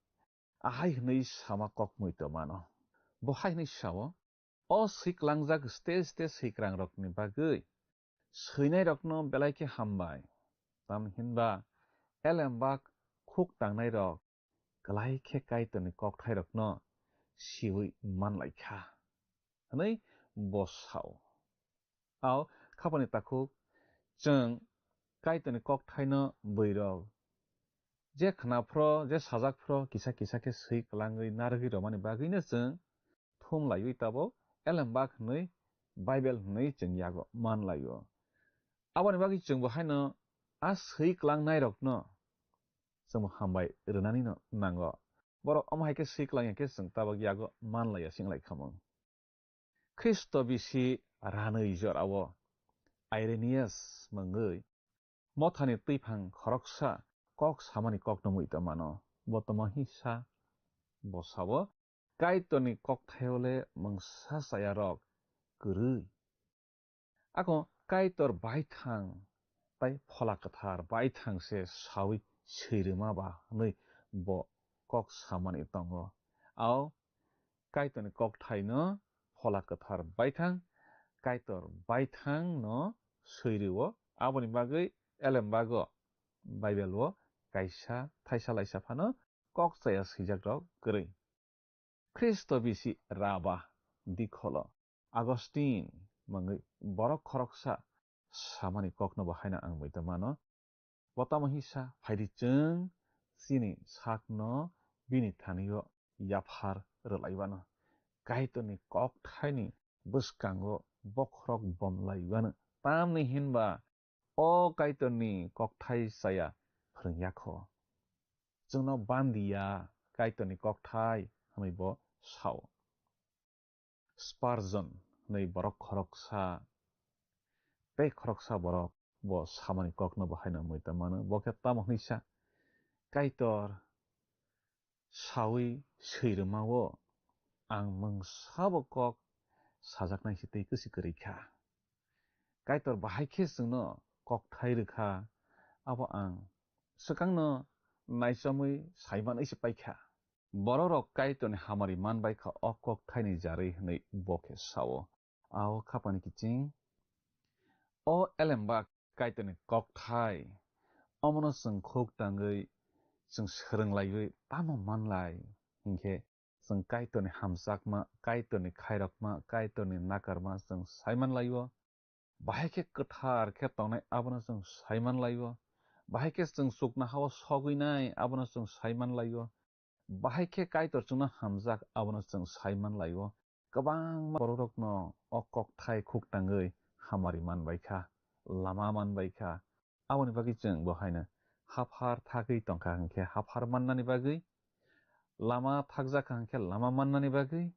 ahai hwnwi sama kok muitomano. Bo hai hwnwi sao, "O swi klangjak stage stage swikwrangrokni bagwi swinairokno belai khe hambai. Tamni hinba elembak khuk tangnairok klai khe Kaitorni kokthairokno siwi manlai kha," hwnwi bo sao. Ao khapani takhuk chwng Kaitorni kokthaino bwrwirok je khna phro, je sajak phro, kisa kisa khe swi klangwi narwgwi romani bagwino chwng thum laiwi tabuk elembak hwnwi Bible hwnwi chwng yago man laio. Aboni bagwi chwngbo haino a swi klangnairokno chwngbo hambai rwnanino nango. Borok omo hai khe swi klangya khe chwng tabuk yago man laiya sing lai khamung. Khristo bisi ranwi jorao Irenaeus mungwi mothani twiphang khoroksa kok samani kokno muitomano. Bo tamo hisa? Bo sao, "Kaitorni kokthaio le mungsa chayarok kwrwi." Ako Kaitor baithang tai Phola Kwthar baithang se sawi swi rwma ba hwnwi bo kok samani tongo. Ao Kaitorni kokthaino Phola Kwthar baithang, Kaitor baithangno swi rwo. Aboni bagwi elembago Bible-o kaisa thaisa laisa phano kok chaya swijakrok kwrwi. Khristo bisi raba dikholo Augustine mungwi borok khoroksa samani kokno bo haino ang muitomano. Bo tamo hisa? Phaidi chwng chini sakno bini thani-o yaphar rwlaiwano. Kaitorni kokthaini bwskango bokhorok bomlaiwano. Tamni hinba o Kaitorni kokthai chaya phrwngya kho. Chwngno bandiya Kaitorni kokthai hwnwi bo sao. Spurgeon hwnwi borok khoroksa, tei khoroksa borok bo samani kokno bo haino muitomano. Bo khe tamo hwnwi sa, "Kaitor sawi swi rwmao ang mungsabo kok sajaknai se tei kwswi kwrwi kha. Kaitor bahai khe chwngno kokthai rwkha, abo ang swkangno naichamwi saimanwi se paikha." Bororok Kaitorni hamari man bai kha o kokthaini jarwi hwnwi bo khe sao. Ao khapani kiching, o elembak Kaitorni kokthai, omono chwng khuk tangwi chwng swrwng laiwi tamo manlai hinkhe chwng Kaitorni hamjakma, Kaitorni khairokma, Kaitorni nakarma chwng saiman laio. Bahai khe kwthar khe tongnai abono chwng saiman laio. Bahai khe chwng chuknohao sogwi nai abono chwng saiman laio. Bahai khe Kaitor chwngno hamjak abono chwng saiman laio. Kwbangma bororokno o kokthai khuk tangwi hamari man bai kha, lama man bai kha. Aboni bagwi chwng bo haino haphar thagwi tongkha hinkhe haphar mannani bagwi, lama thakjak kha hinkhe lama mannani bagwi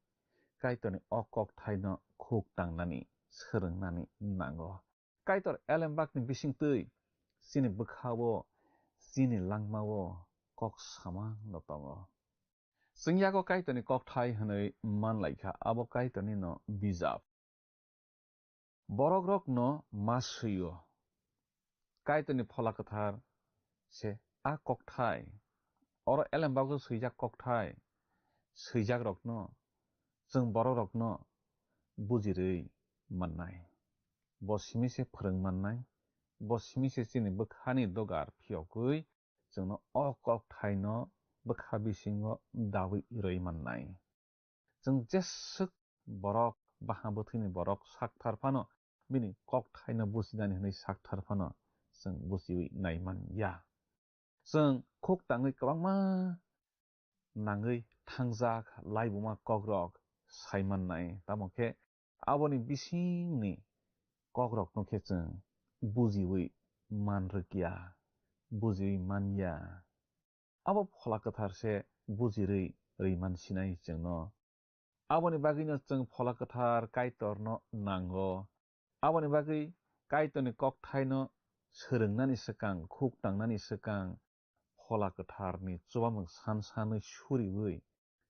Kaitorni o kokthaino khuk tangnani, swrwngnani nango. Kaitor elembakni bisingtwi chini bwkhao, chini langmao kok samano tongo. Chwng yago Kaitorni kokthai hwnwi man lai kha, abo Kaitornino bijap. Borokrokno ma swi-o. Kaitorni Phola Kwthar se a kokthai, oro elembakgo swijak kokthai, swijakrokno chwng borokrokno bujirwi mannai. Bo simi se phrwng mannai, bo simi se chini bwkhani dogar phiyogwi chwngno o kokthaino bwkha bisingo dawi rwi mannai. Chwng jeswk borok, baha bwthwini borok sakthar phano bini kokthaino bujinani hwnwi sakthar phano chwng bujiwi nai man ya. Chwng khuk tangwi kwbangma nangwi thangjak laibuma kokrok sai mannai, tamo khe aboni bisingni kokrokno khe chwng bujiwi man rwkya, bujiwi man ya. Abo Phola Kwthar se bujirwi rwi man sinai chwngno. Aboni bagwino chwng Phola Kwthar Kaitorno nango. Aboni bagwi Kaitorni kokthaino swrwngnani swkang, khuk tangnani swkang, Phola Kwtharni chubamung san sanwi suriwi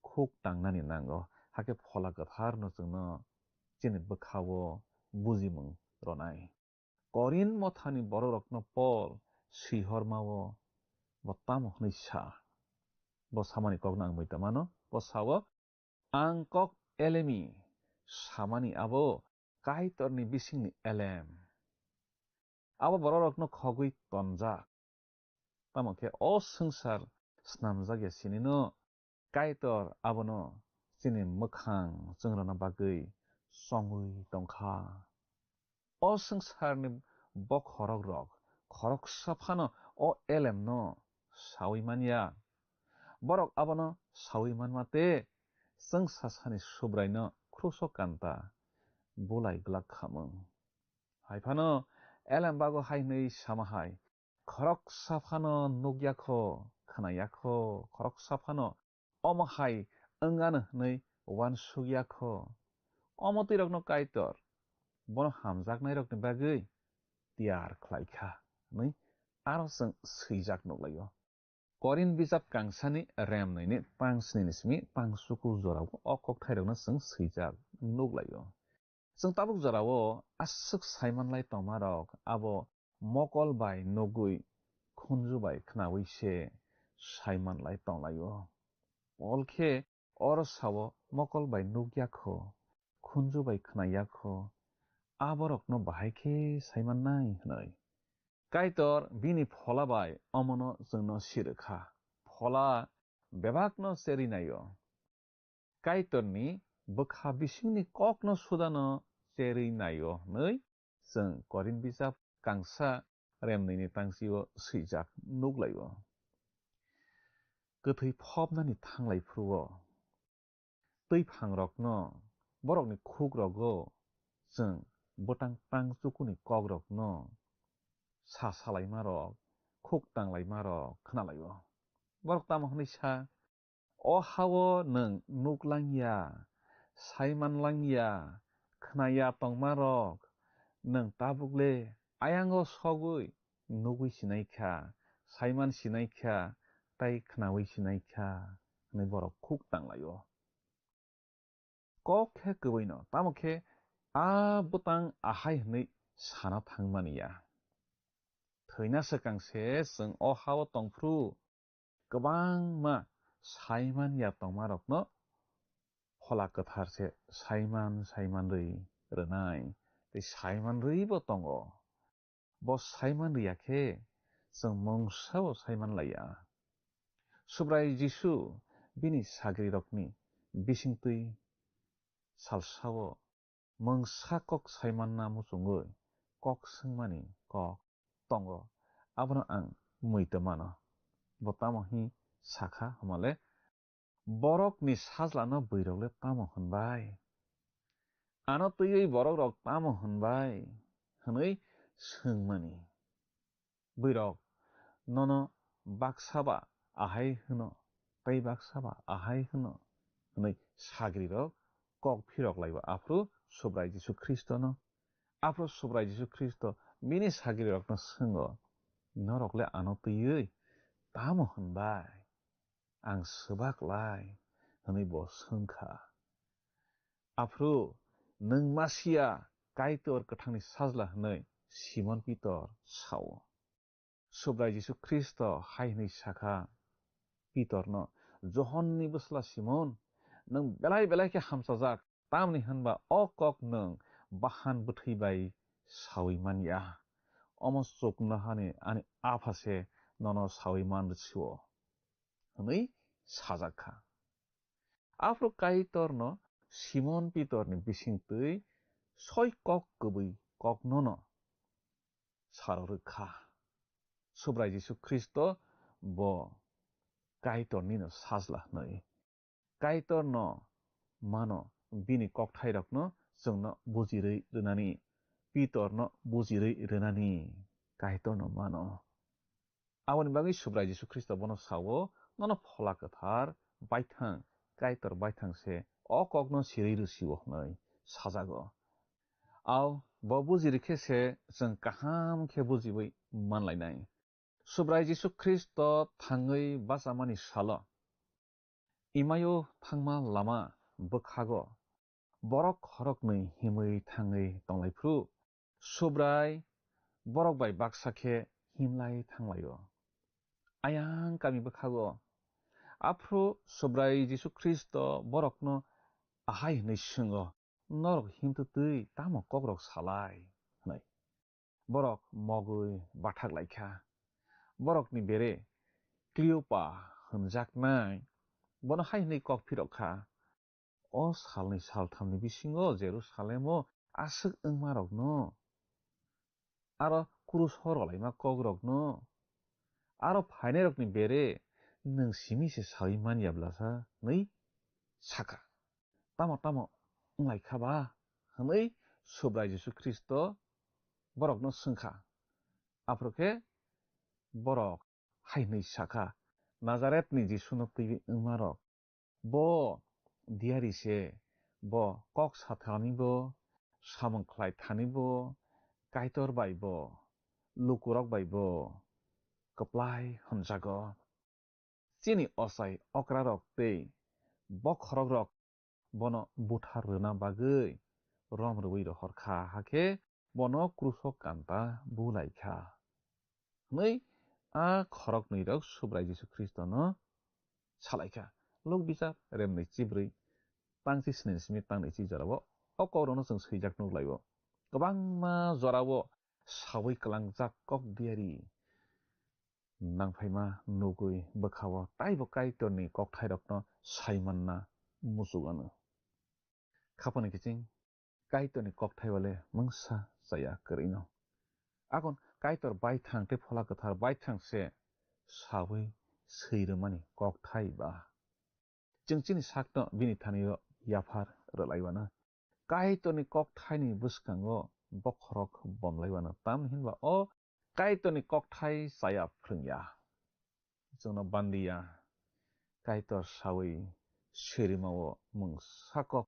khuk tangnani nango. Hakhe Phola Kwtharno chwngno chini bwkhao, bujimung rwnai. Korinth mothani bororokno Pol swihormao bo tamo hwnwi sa? Bo samani kokno ang muita mano. Bo sao, "Ang kok elemi samani abo Kaitorni bisingni elem." Abo bororokno khogwi tonjak. Tamo khe o swngchar snamjak ya sinino Kaitor abono chini mwkhang chwngrwna bagwi chongwi tongkha. O swngcharni bokhorok rok khoroksa phano o elemno sawi manya. Borok abono sawi manma tei chwngsasani Subraino kruso kanta bulai glak khamung. Hai phano elembago hai hwnwi sama hai, "Khoroksa phano nukya kho, khwnaya kho, khoroksa phano omo hai wngano hwnwi uansukya kho. Omo twirokno Kaitor bono hamjaknairokni bagwi tiyar khlai kha," hwnwi aro chwng swijak nuklaio. Korinth bijap kangsani rem nwi ni tang sni ni simi tang suku jorao o kokthairokno chwng swijak nuklaio. Chwng tabuk jorao aswk saimanlai tongmarok abo mokol bai nugwi khunju bai khnaui se saimanlai tonglaio. Pol khe oro sao, "Mokol bai nukya kho, khunju bai khnaya kho, aborokno bahai khe saimannai," hwnwi. Kaitor bini Phola bai omono chwngno sirwkha. Phola bebakno cherwi naio. Kaitorni bwkha bisingni kokno sudano cherwi naio hwnwi chwng Korinth bijap kangsa rem nwi ni tang sio swijak nuklaio. Kwthwi phopnani thanglai phuru-o, twi phangrokno, borokni khukrokgo chwng bwtang tang chukuni kokrokno sa salaimarok, khuk tanglaimarok khnalaio. Borok tamo hwnwi sa, "O hao nwng nuk langya, saiman langya, khnaya tongmarok, nwng tabukle ayango sogwi nugwi sinai kha, saiman sinai kha, tei khnaui sinai kha," hwnwi borok khuk tanglaio. Kok khe kwbwino, tamo khe a bwtang ahai hwnwi sana thangmani ya. Thwina swkang se chwng o hao tongphru kwbangma saiman ya tongmarokno Phola Kwthar se saiman saiman rwi rwnai, tei saiman rwibo tongo. Bo saiman rwya khe chwng mungsao saiman laiya. Subrai Jisu bini sagrirokni bisingtwi salsao mungsa kok saimanna muchungwi kok swngmani kok tongo, abono ang muitu mano. Bo tamo hwnwi sakha hwnmale, "Borokni sajlano bwrwirokle tamo hwnbai? Ano twiwi borokrok tamo hwnbai?" hwnwi swngmani. Bwrwirok nono baksa ba ahai hwno, tei baksa ba ahai hwno, hwnwi sagrirok kok phirok laibo aphuru Subrai Jisu Khristono. Aphuru Subrai Jisu Khristo bini sagrirokno swngo, "Norokle ano twiwi tamo hwnbai? Ang swbak lai," hwnwi bo swngkha. Aphuru, "Nwng Masia, Kaitor kwthangni sajla," hwnwi Simon Pitor sao. Subrai Jisu Khristo hai hwnwi sakha Pitorno, "Johonni bwsla Simon, nwng belai belai khe hamchajak, tamni hwnba o kok nwng bahan bwthwi bai saui man ya. Omo chuknohani ani Apha se nono saui man rw sio," hwnwi sajak kha. Aphuru Kaitorno Simon Pitorni bisingtwi soi kok kwbwi koknono saro rwkha. Subrai Jisu Khristo bo Kaitornino sajla hwnwi. Kaitorno mano bini kokthairokno chwngno bujirwi rwnani, Pitorno bujirwi rwnani Kaitorno mano. Aboni bagwi Subrai Jisu Khristo bono sao, "Nono Phola Kwthar baithang, Kaitor baithang se o kokno sirwi rw sio," hwnwi sajago. Ao bo bujirwi khe se chwng kaham khe bujiwi manlainai. Subrai Jisu Khristo thangwi bachamani salo Imaio thangma lama bwkhago borok khoroknwi himwi thangwi tonglaiphu. Subrai borok bai baksa khe himlai thanglaio. Ayang kami bwkhago. Aphuru Subrai Jisu Khristo borokno ahai hwnwi swngo, "Norok himtwtwi tamo kokrok salai?" hwnwi. Borok mogwi bathak lai kha. Borokni bere Kleopa hwnjaknai bono hai hwnwi kok phirok kha, "O salni salthamni bisingo Jerusalemo aswk wngmarokno, aro kruso rolaima kokrokno, aro phainairokni bere nwng simi se saui man ya bwlasa?" hwnwi sakha. "Tamo tamo wng lai kha ba?" hwnwi Subrai Jisu Khristo borokno swngkha. Aphuru khe borok hai hwnwi sakha, "Nazaretni Jisuno twiwi wngmarok. Bo diyari se, bo kok sathanibo, samung khlai thanibo, Kaitor baibo, lukurok baibo kwplai hwnjago. Chini ochai okrarok tei bokhorokrok bono buthar rwna bagwi rom rwui rohor kha, hakhe bono kruso kanta bu lai kha," hwnwi a khoroknwirok Subrai Jisu Khristono sa lai kha. Luk Bijap remnwi chibrwi, tang chi sni simi tang nwi chi jorao o kokrokno chwng swijak nuk lai-o. Kwbangma jorao saui kwlangjak kok diyari nangphaima nugwi bwkhao taibo Kaitorni kokthairokno sai manna muchuk anw. Khapangni kiching Kaitorni kokthai bale mungsa chaya kwrwino. Akon Kaitor baithang tei Phola Kwthar baithang se saui swi rwmani kokthai ba. Chwng chini sakno bini thani-o yaphar rwlaiwano. Kaitorni kokthaini bwskango bokhorok bomlaiwano, tamni hinba o Kaitorni kokthai chaya phrwngya. Chwngno bandiya, Kaitor saui sirimao mungsa kok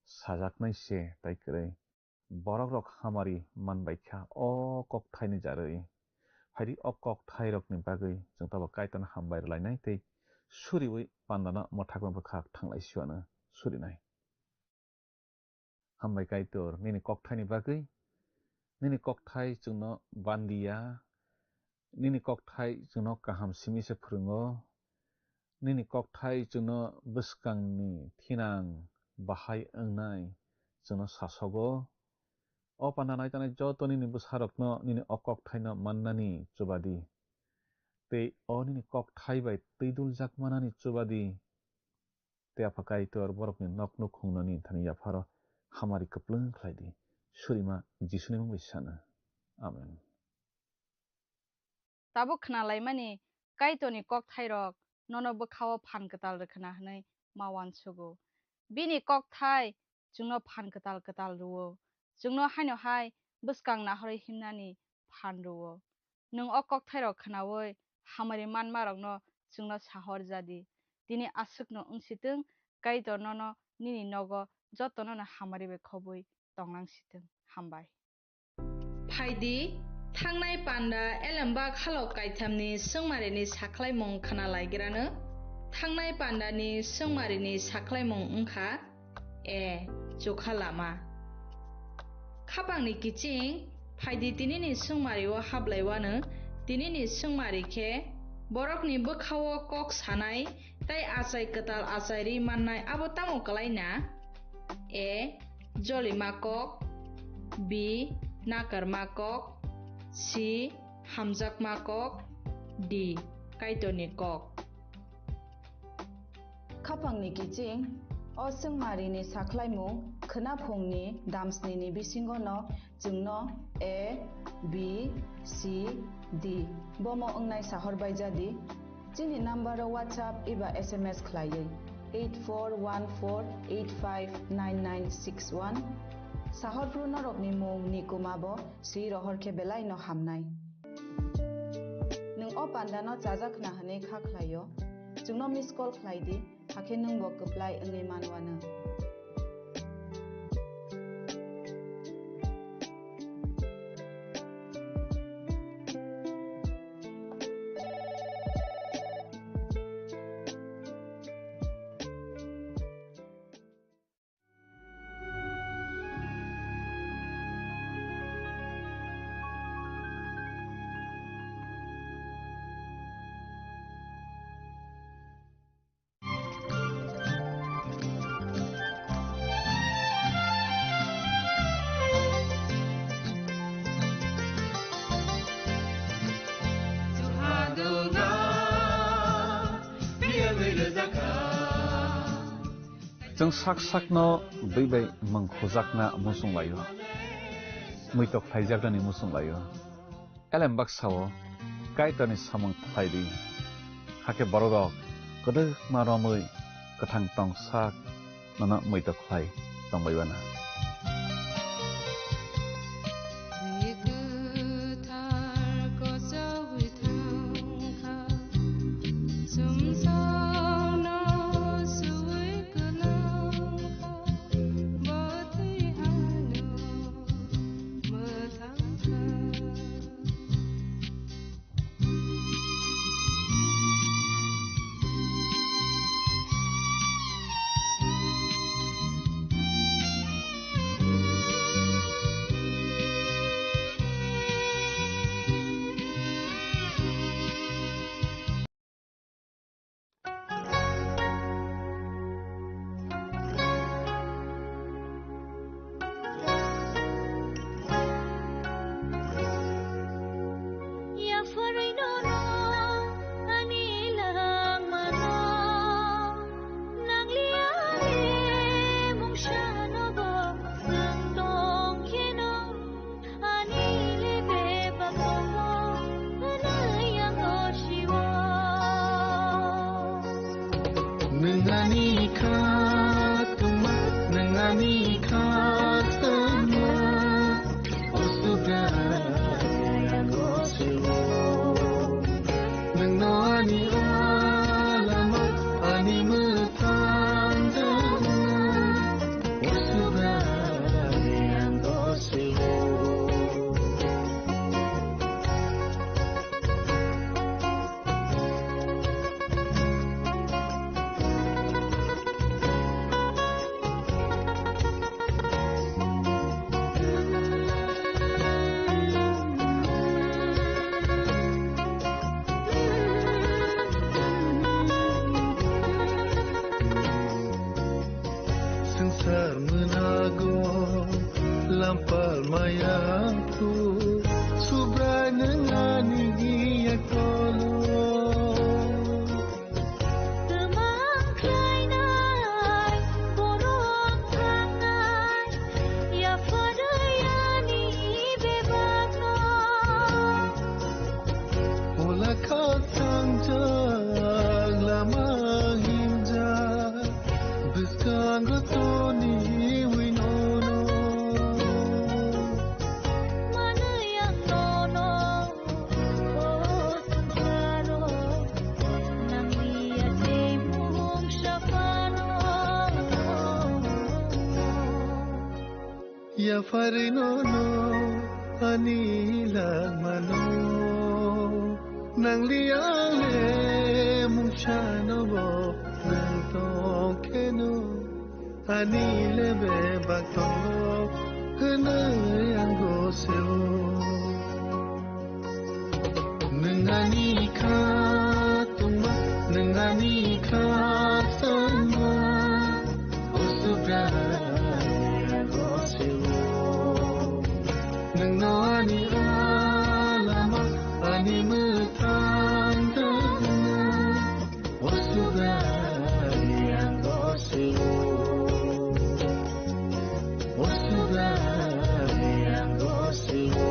sajaknai se tai kwrwi. Borokrok hamari manbai kha o kokthaini jarwi. Phaidi o kokthairokni bagwi chwng tabuk Kaitorno hambai rwlainai tei suriui pandano mwthakma bwkhak thanglai siwano surinai. Hambai Kaitor, nini kokthaini bagwi. Nini kokthai chwngno bandiya, nini kokthai chwngno kaham simi se phrwngo. Nini kokthai chwngno bwskangni thinang bahai wngnai chwngno sasogo. O panda naitanai joto nini bwsarokno nini o kokthaino mannani chubadi. Tei o nini kokthai bai twiduljak manani chubadi. Tei Apha Kaitor borokni nok nukhungno nini thani yapharo hamari kwplwng khlai di. Surima Jisuni mung bai sana. Amen. Tabuk khnalaimani Kaitorni kokthairok nono bwkhao phan kwtal rwkhwna hwnwi ma uansugo. Bini kokthai chwngno phan kwtal kwtal rwo. Chwngno haino hai bwskang nahorwi himnani phan rwo. Nwng o kokthairok khnaui hamari manmarokno chwngno sahor ja di. Tini aswkno wng si twng, Kaitor nono nini nogo jotono no hamari bai khobwi tong nang si twng. Hambai. Phai di, thangnai panda elembak halok kaithamni swngmarini sakhlaimung khna laigrano. Thangnai pandani swngmarini sakhlaimung wngkha, A. Chukha lama. Khapangni kiching, phai di tinini swngmario hablaiwano, tinini swngmari khe borokni bwkhao kok sanai tei achai kwtal achairwi mannai abo tamo kwlaina? A. Jolima kok. B. Nakarma kok. C. Hamjakma kok. D. Kaitorni kok. Khapangni kiching, o swngmarini sakhlaimung khwnaphungni damsnini bisingono chwngno A, B, C, D bomo wngnai sahor bai ja di. Chini number-o WhatsApp eba S M S khlaiwi eight four one four eight five nine nine six one. Sahor phru norokni mung ni kuma bo swi rohor khe belai no hamnai. Nwng o panda no chajak khna hwnwi kha khlai-o, chwngno miss call khlai di, hakhe nwng bo kwplai wngwi man uanw. Chwng sak sakno bwi bai mwng khujakna muchung laio, muitok khlaijaknani muchung laio. Elem baksa-o Kaitorni samung khlai di, hakhe bororok kwdwkma romwi kwthang tong sak nono muitok khlai tongbai uana. Ani le bebak tongo, hwnwi ang gosio. Nwng ani kha tongma, nwng ani kha tongma, o Subrai ang gosio. Nwngno ani o lama, ani mwthang tongma. Swngchar mwnago lampal maya khu, Subrai nwng ani yakolo. Twmang khlainai borok thangnai, yapharwi ani bebakno. Ola kha thangjak lama himjak. Bwskango toniwi nono. Manwi ang nono, o swngcharo, nangni yathai mungsa phano. Yapharwi nono ani langmano, nangli ang le mungsano bo nang tongkheno, ani le bebak tongo hwnwi ang gosio. Nwng ani kha tongma, nwng ani kha tongma, o Subrai ang gosio. Nwngno ani o lama, ani mwthang tongma, o Subrai ang gosio. O Subrai ang gosio.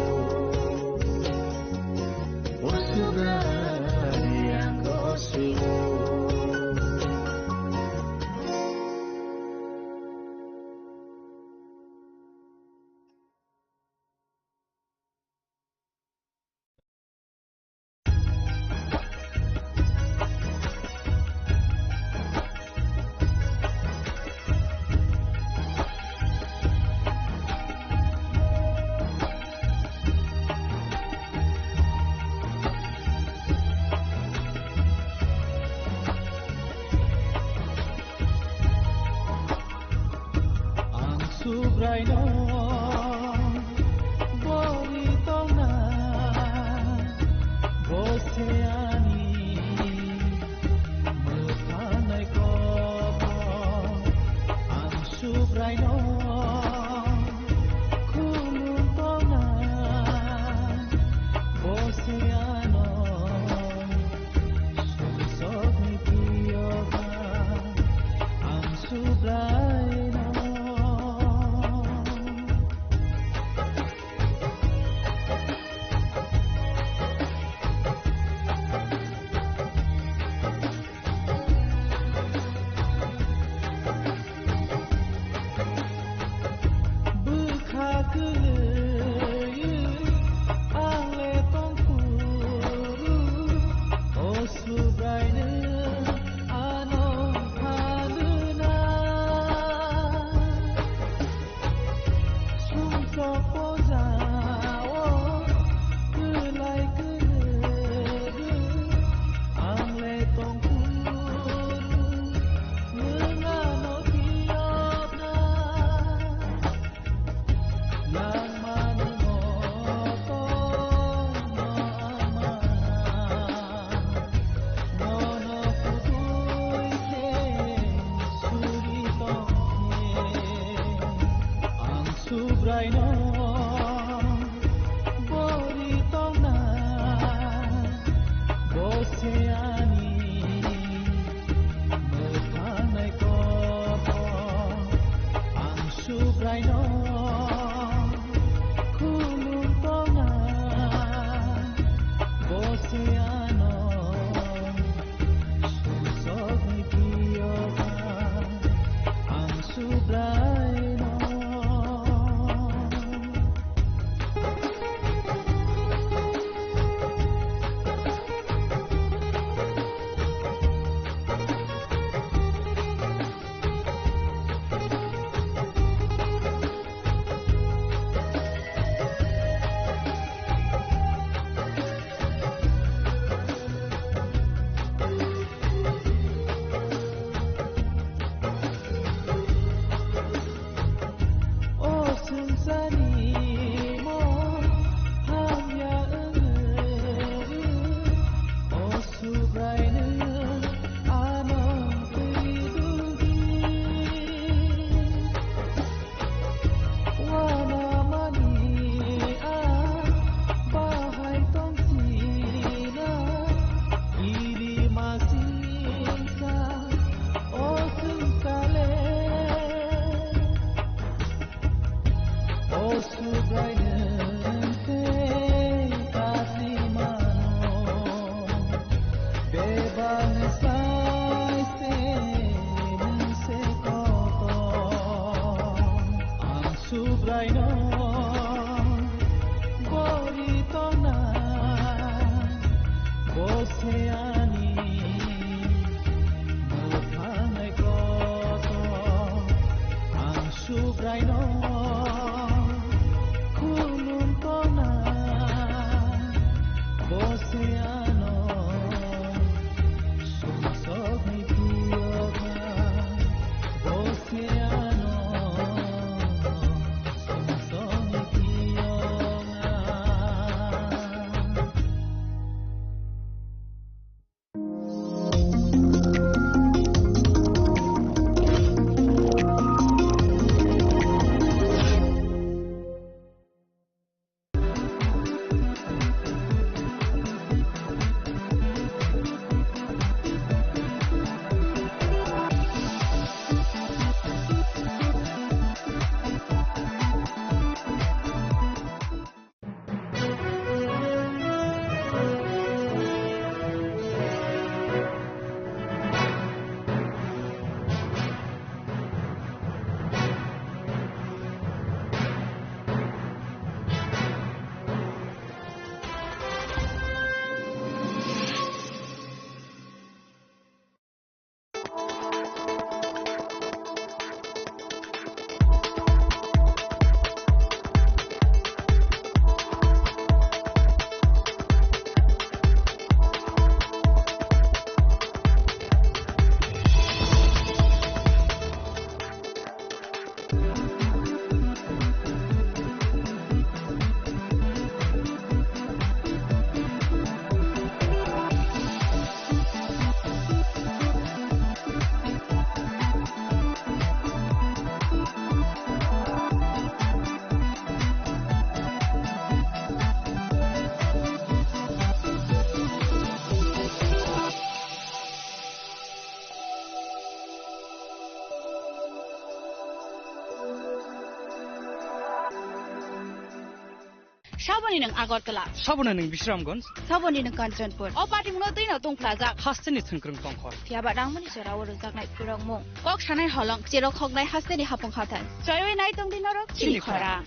Ang Subraino bori tongna, bo se ani mwthanai kok. Ang Subraino khulum tongna, bo se ano sumsokni phiyokha. Ang Subrai Subraino bori tongna, bo se ani mwthangnai kotor. Ang Subraino khulum tongna, bo se ano sumsokni phiyoga. Ang Subraino. O swngcharni mol hamya wngwi, o Subraino ano twi duldi. Wanamani a bahai tongchina, bini masingcha o swngchale. O Subraino tei kasri mano. Bebak ni slai se nwng se kotor. Ang Subraino bori tongna, bo se ani mwthangnai kotor. Ang Subraino khulum tongna, bo se ano sumsokni phiyoga, bo se ano sumsokni phiyoga. Saboni nwng Agartala. Saboni nwng Bisramganj. Saboni nwng Kanchanpur. O patimungno twino tongphlajak. Hasteni thwngkwrwng tongkhor. Phiyaba rangmani jorao rwjaknai phwrwngmung. Kok sanai holong, cherok hoknai hasteni hapung hathai. Choiwi nai tongdi norok chini khorang.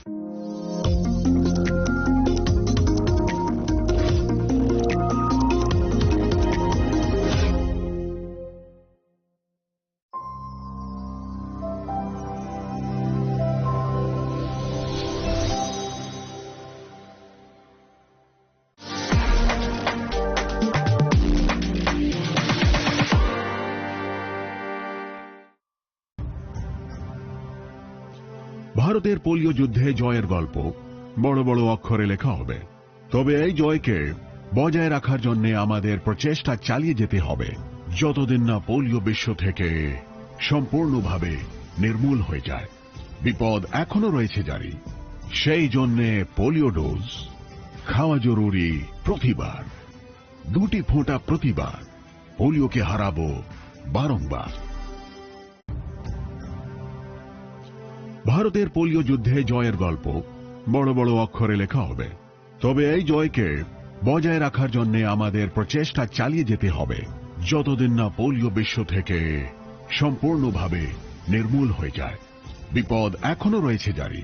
ভারতের পোলিও যুদ্ধে জয়ের গল্প বড় বড় অক্ষরে লেখা হবে। তবে এই জয়কে বজায় রাখার জন্য আমাদের প্রচেষ্টা চালিয়ে যেতে হবে, যতদিন না পোলিও বিশ্ব থেকে সম্পূর্ণভাবে নির্মূল হয়ে যায়। বিপদ এখনো রয়েছে জারি। সেই জন্যে পোলিও ডোজ খাওয়া জরুরি প্রতিবার। দুটি ফোঁটা প্রতিবার পোলিওকে হারাবো বারংবার। ভারতের পোলিও যুদ্ধে জয়ের গল্প বড় বড় অক্ষরে লেখা হবে। তবে এই জয়কে বজায় রাখার জন্য আমাদের প্রচেষ্টা চালিয়ে যেতে হবে, যতদিন না পোলিও বিশ্ব থেকে সম্পূর্ণভাবে নির্মূল হয়ে যায়। বিপদ এখনো রয়েছে জারি।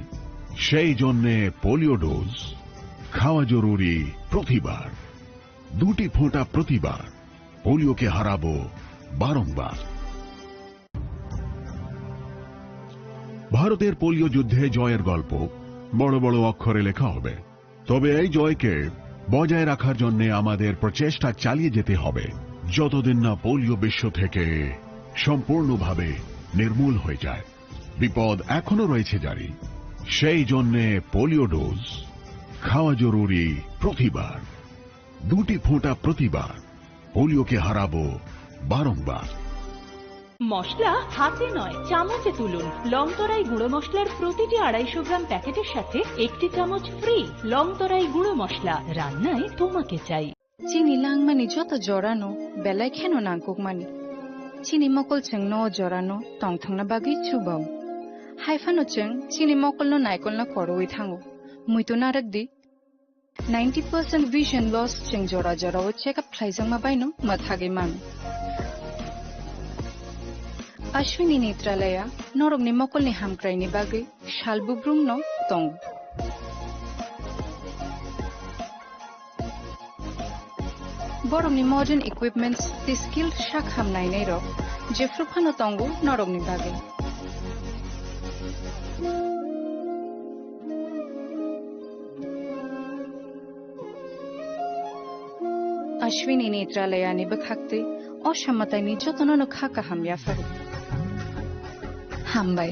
সেই জন্যে পোলিও ডোজ খাওয়া জরুরি প্রতিবার। দুটি ফোঁটা প্রতিবার পোলিওকে হারাবো বারংবার। ভারতের পোলিও যুদ্ধে জয়ের গল্প বড় বড় অক্ষরে লেখা হবে। তবে এই জয়কে বজায় রাখার জন্য আমাদের প্রচেষ্টা চালিয়ে যেতে হবে, যতদিন না পোলিও বিশ্ব থেকে সম্পূর্ণভাবে নির্মূল হয়ে যায়। বিপদ এখনো রয়েছে জারি। সেই জন্যে পোলিও ডোজ খাওয়া জরুরি প্রতিবার। দুটি ফোঁটা প্রতিবার পোলিওকে হারাবো বারংবার। মশলা হাতে নয়, চামচে তুলুন। লং তরাই গুঁড়ো মশলার প্রতিটি আড়াইশো গ্রাম প্যাকেটের সাথে একটি চামচ ফ্রি। লং তরাই গুঁড়ো মশলা, রান্নায় তোমাকে চাই। Chini langmani joto jorano belai kheno nangkukmani. Chini mokol chwngno o jorano tongthokna bagwi chubao. Hai phano chwng chini mokolno naikolna koroui thango. Muitu narwk di. Ninety percent vision loss chwng jora jorao check up khlaijakma baino mwthagwi mano. Ashwini Netralaya norokni mokolni hamkraini bagwi sal bubrumno tongo. Borokni modern equipments tei skilled sak ham nainairok jephru phano tongo norokni bagwi. Ashwini Netralayani bwkhaktwi o samataini jotono no kha kaham yapharo. Hambai.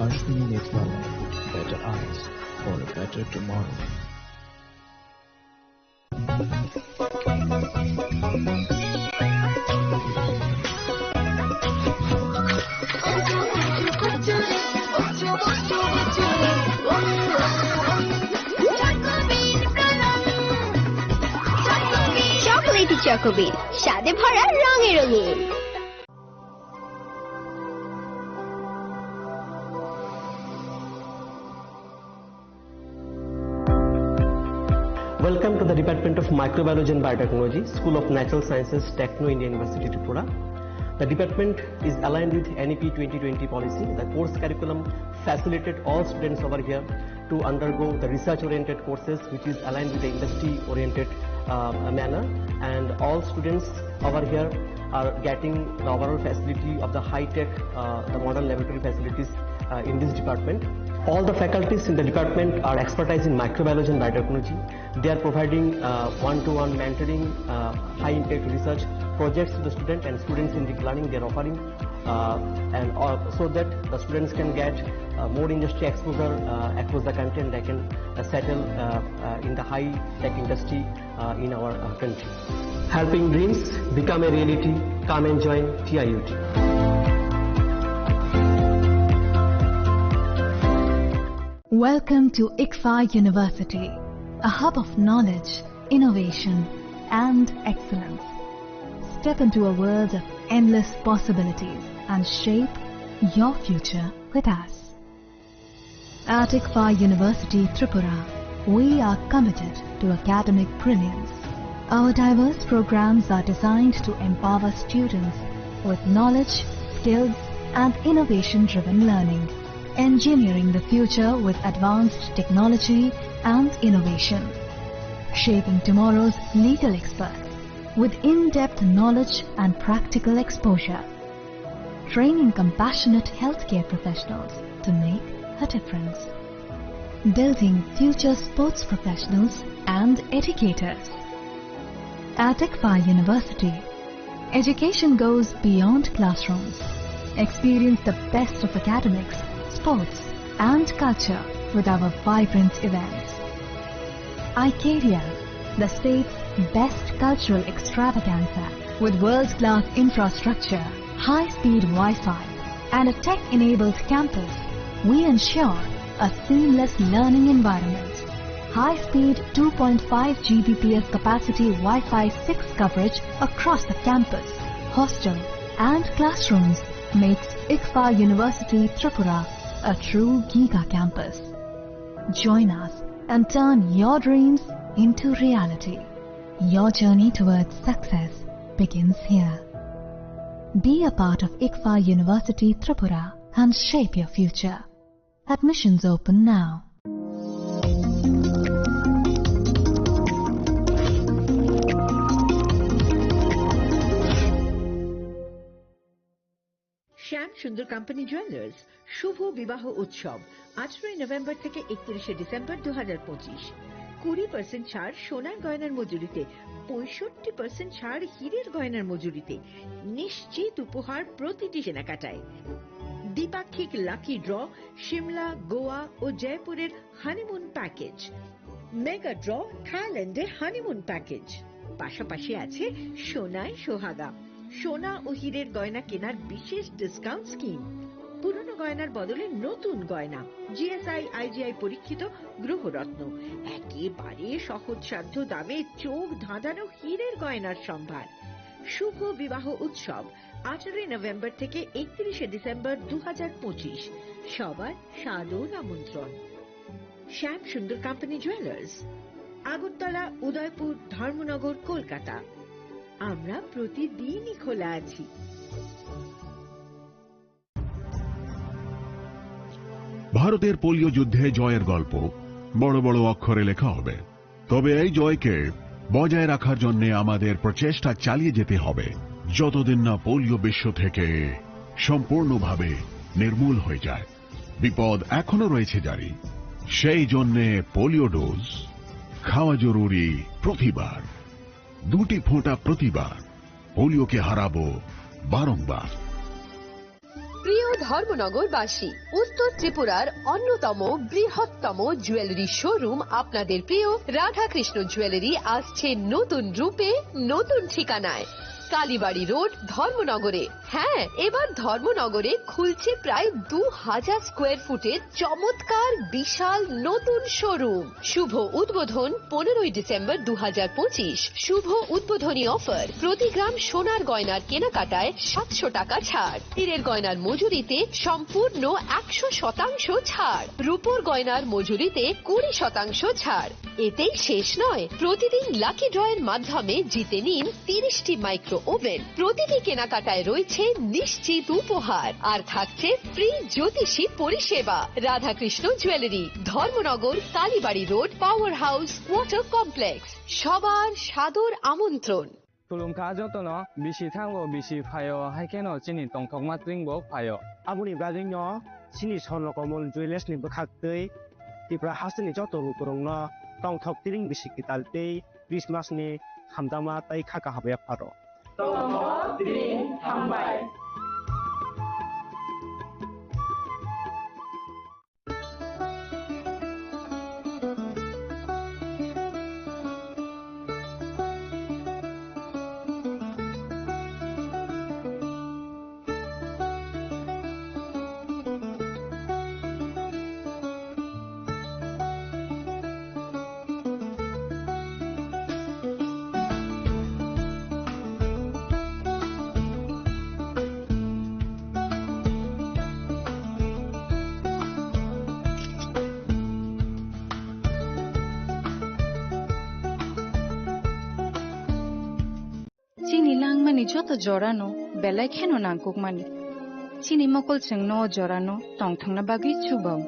Ashwini Netralaya, better eyes for a better tomorrow. Chocolatey Choco Bean, স্বাদে ভরা রঙে রঙিন। Welcome to the Department of Microbiology and Biotechnology, School of Natural Sciences, Techno India University, Tripura. The department is aligned with N E P twenty twenty policy. The course curriculum facilitated all students over here to undergo the research-oriented courses, which is aligned with the industry-oriented, uh, manner. And all students over here are getting the overall facility of the high-tech, uh, the modern laboratory facilities, uh, in this department. All the faculties in the department are expertise in microbiology and biotechnology. They are providing, uh, one-to-one mentoring, uh, high-impact research projects to the student and students in deep learning. They are offering, uh, and, uh, so that the students can get, uh, more industry exposure, uh, across the country, and they can, uh, settle, uh, uh, in the high-tech industry, uh, in our, uh, country. Helping dreams become a reality. Come and join T I U T. Welcome to ICFAI University, a hub of knowledge, innovation, and excellence. Step into a world of endless possibilities and shape your future with us. At ICFAI University Tripura, we are committed to academic brilliance. Our diverse programs are designed to empower students with knowledge, skills, and innovation-driven learning, engineering the future with advanced technology and innovation, shaping tomorrow's legal experts with in-depth knowledge and practical exposure, training compassionate healthcare professionals to make a difference, building future sports professionals and educators. At ICFAI University, education goes beyond classrooms. Experience the best of academics, sports, and culture with our vibrant events. Icaria, the state's best cultural extravaganza, with world-class infrastructure, high-speed Wi-Fi, and a tech-enabled campus, we ensure a seamless learning environment. High-speed two point five G B P S capacity Wi-Fi six coverage across the campus, hostel and classrooms makes ICFA University Tripura a true giga campus. Join us and turn your dreams into reality. Your journey towards success begins here. Be a part of ICFA University Tripura and shape your future. Admissions open now. Shyam Sundar company jewellers শুভ বিবাহ উৎসব আঠারোই নভেম্বর থেকে একত্রিশে ডিসেম্বর দু হাজার পঁচিশ। কুড়ি পার্সেন্ট ছাড় সোনার গয়নার মজুরিতে, পঁয়ষট্টি পার্সেন্ট ছাড় হীরের গয়নার মজুরিতে, নিশ্চিত উপহার প্রতিটি কেনাকাটায়। দ্বিপাক্ষিক লাকি ড্র, সিমলা, গোয়া ও জয়পুরের হানিমুন প্যাকেজ, মেগা ড্র, থাইল্যান্ডে হানিমুন প্যাকেজ, পাশাপাশি আছে সোনায় সোহাগা, সোনা ও হীরের গয়না কেনার বিশেষ ডিসকাউন্ট স্কিম, পুরনো গয়নার বদলে নতুন গয়না, জিএসআই আইজিআই পরীক্ষিত গ্রহরত্ন, একেবারে সহজসাধ্য দামে চোখ ধাঁধানো হীরের গয়নার সম্ভার। শুভ বিবাহ উৎসব আঠারোই নভেম্বর থেকে একত্রিশে ডিসেম্বর দু হাজার পঁচিশ। সবার সাদর আমন্ত্রণ। শ্যাম সুন্দর কোম্পানি জুয়েলার্স, আগরতলা, উদয়পুর, ধর্মনগর, কলকাতা। আমরা প্রতিদিনই খোলা আছি। ভারতের পোলিও যুদ্ধে জয়ের গল্প বড় বড় অক্ষরে লেখা হবে। তবে এই জয়কে বজায় রাখার জন্য আমাদের প্রচেষ্টা চালিয়ে যেতে হবে, যতদিন না পোলিও বিশ্ব থেকে সম্পূর্ণভাবে নির্মূল হয়ে যায়। বিপদ এখনো রয়েছে জারি। সেই জন্যে পোলিও ডোজ খাওয়া জরুরি প্রতিবার, দুটি ফোঁটা প্রতিবার। পোলিওকে হারাবো বারংবার। প্রিয় ধর্মনগরবাসী, উত্তর ত্রিপুরার অন্যতম বৃহত্তম জুয়েলারি শোরুম আপনাদের প্রিয় রাধাকৃষ্ণ জুয়েলারি আসছে নতুন রূপে, নতুন ঠিকানায়, কালীবাড়ি রোড, ধর্মনগরে। হ্যাঁ, এবার ধর্মনগরে খুলছে প্রায় দু হাজার স্কোয়ার ফুটের চমৎকার বিশাল নতুন শোরুম। শুভ উদ্বোধন পনেরোই ডিসেম্বর দু হাজার পঁচিশ। শুভ উদ্বোধনী অফার, প্রতি গ্রাম সোনার গয়নার কেনাকাটায় সাতশো টাকা ছাড়, হীরের গয়নার মজুরিতে সম্পূর্ণ একশো শতাংশ ছাড়, রূপোর গয়নার মজুরিতে কুড়ি শতাংশ ছাড়। এতেই শেষ নয়, প্রতিদিন লাকি ড্রয়ের মাধ্যমে জিতে নিন তিরিশটি মাইক্রো ওভেন। প্রতিটি কেনাকাটায় রয়েছে নিশ্চিত উপহার, আর থাকছে ফ্রি জ্যোতিষী পরিষেবা। Radhakrishna jewellery, Dharmanagar, Kalibari road, power house, water complex. সবার সাদর আমন্ত্রণ। Khulumkha jotono, bisi thango bisi phaio, hai kheno chini tongthokma tring bo phaio. Aboni bagwino chini Swarno Komol Jewellers ni bwkhaktwi Tripura hasteni joto lukurokno tongthok tring bisi kwtal tei Christmas ni hamjakma tei kha kaham yapharo. Tongthok tring hambai. Chini langmani joto jorano belai kheno nangkukmani. Chini mokol chwngno o jorano tongthokna bagwi chubao.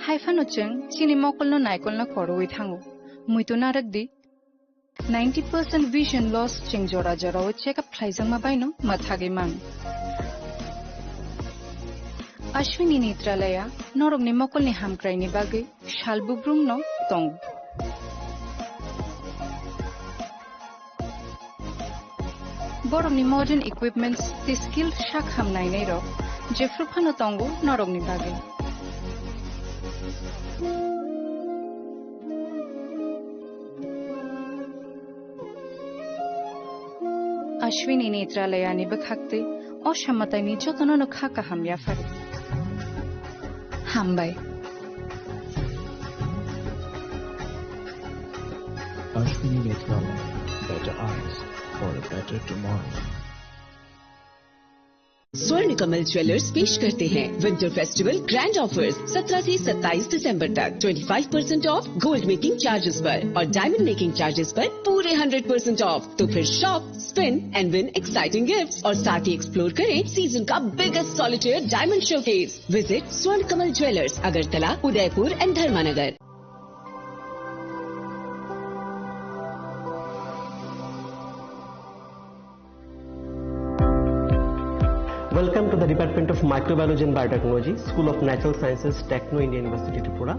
Haiphano chwng chini mokolno naikolna korowi thango. Muitu narwkdi, ninety percent vision loss chwng jora jorao check up khlaijakma baino mwthagwi mano. Ashwini Netralaya norokni mokolni hamkraini bagwi sal bubrumno tongo. Borokni modern equipments tei skilled sak ham nainairok jephru phano tongo norokni bagwi. Ashwini Netralayani bwkhaktwi O samataini jotono no kha kaham yaphari. Hambai. Ashwini Netralaya, better eyes for a better tomorrow. स्वर्ण कमल ज्वेलर्स पेश करते हैं winter festival grand offers. सत्रह से सत्ताईस दिसंबर तक twenty five percent of gold making charges पर और डायमंड मेकिंग चार्जेस पर पूरे हंड्रेड परसेंट ऑफ। तो फिर shop, spin and win exciting gifts और साथ ही एक्सप्लोर करें सीजन का biggest solitaire diamond showcase. Visit स्वर्ण कमल ज्वेलर्स, अगरतला, उदयपुर एंड धर्मानगर। Welcome to the Department of Microbiology and Biotechnology, School of Natural Sciences, Techno India University, Tripura.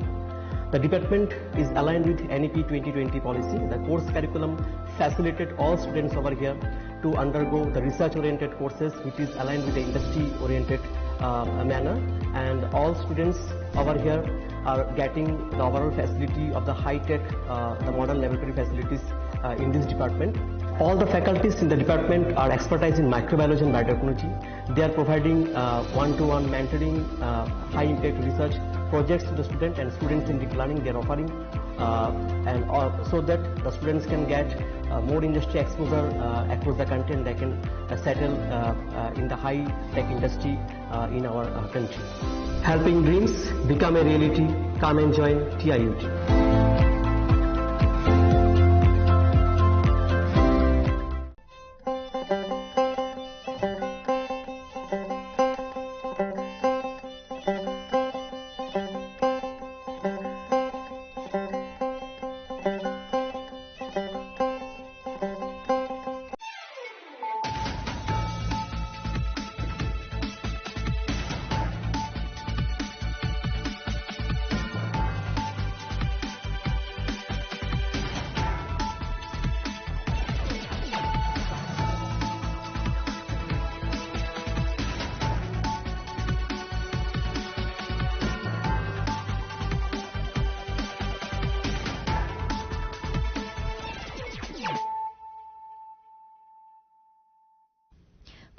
The department is aligned with N E P twenty twenty policy. The course curriculum facilitated all students over here to undergo the research-oriented courses, which is aligned with the industry-oriented, uh, manner. And all students over here are getting the overall facility of the high-tech, uh, the modern laboratory facilities, uh, in this department. All the faculties in the department are expertise in microbiology and biotechnology. They are providing, uh, one-to-one mentoring, uh, high-impact research projects to the student and students in deep learning. They are offering, uh, and all, so that the students can get, uh, more industry exposure, uh, across the country, and they can, uh, settle, uh, uh, in the high-tech industry, uh, in our, uh, country. Helping dreams become a reality. Come and join T I U T.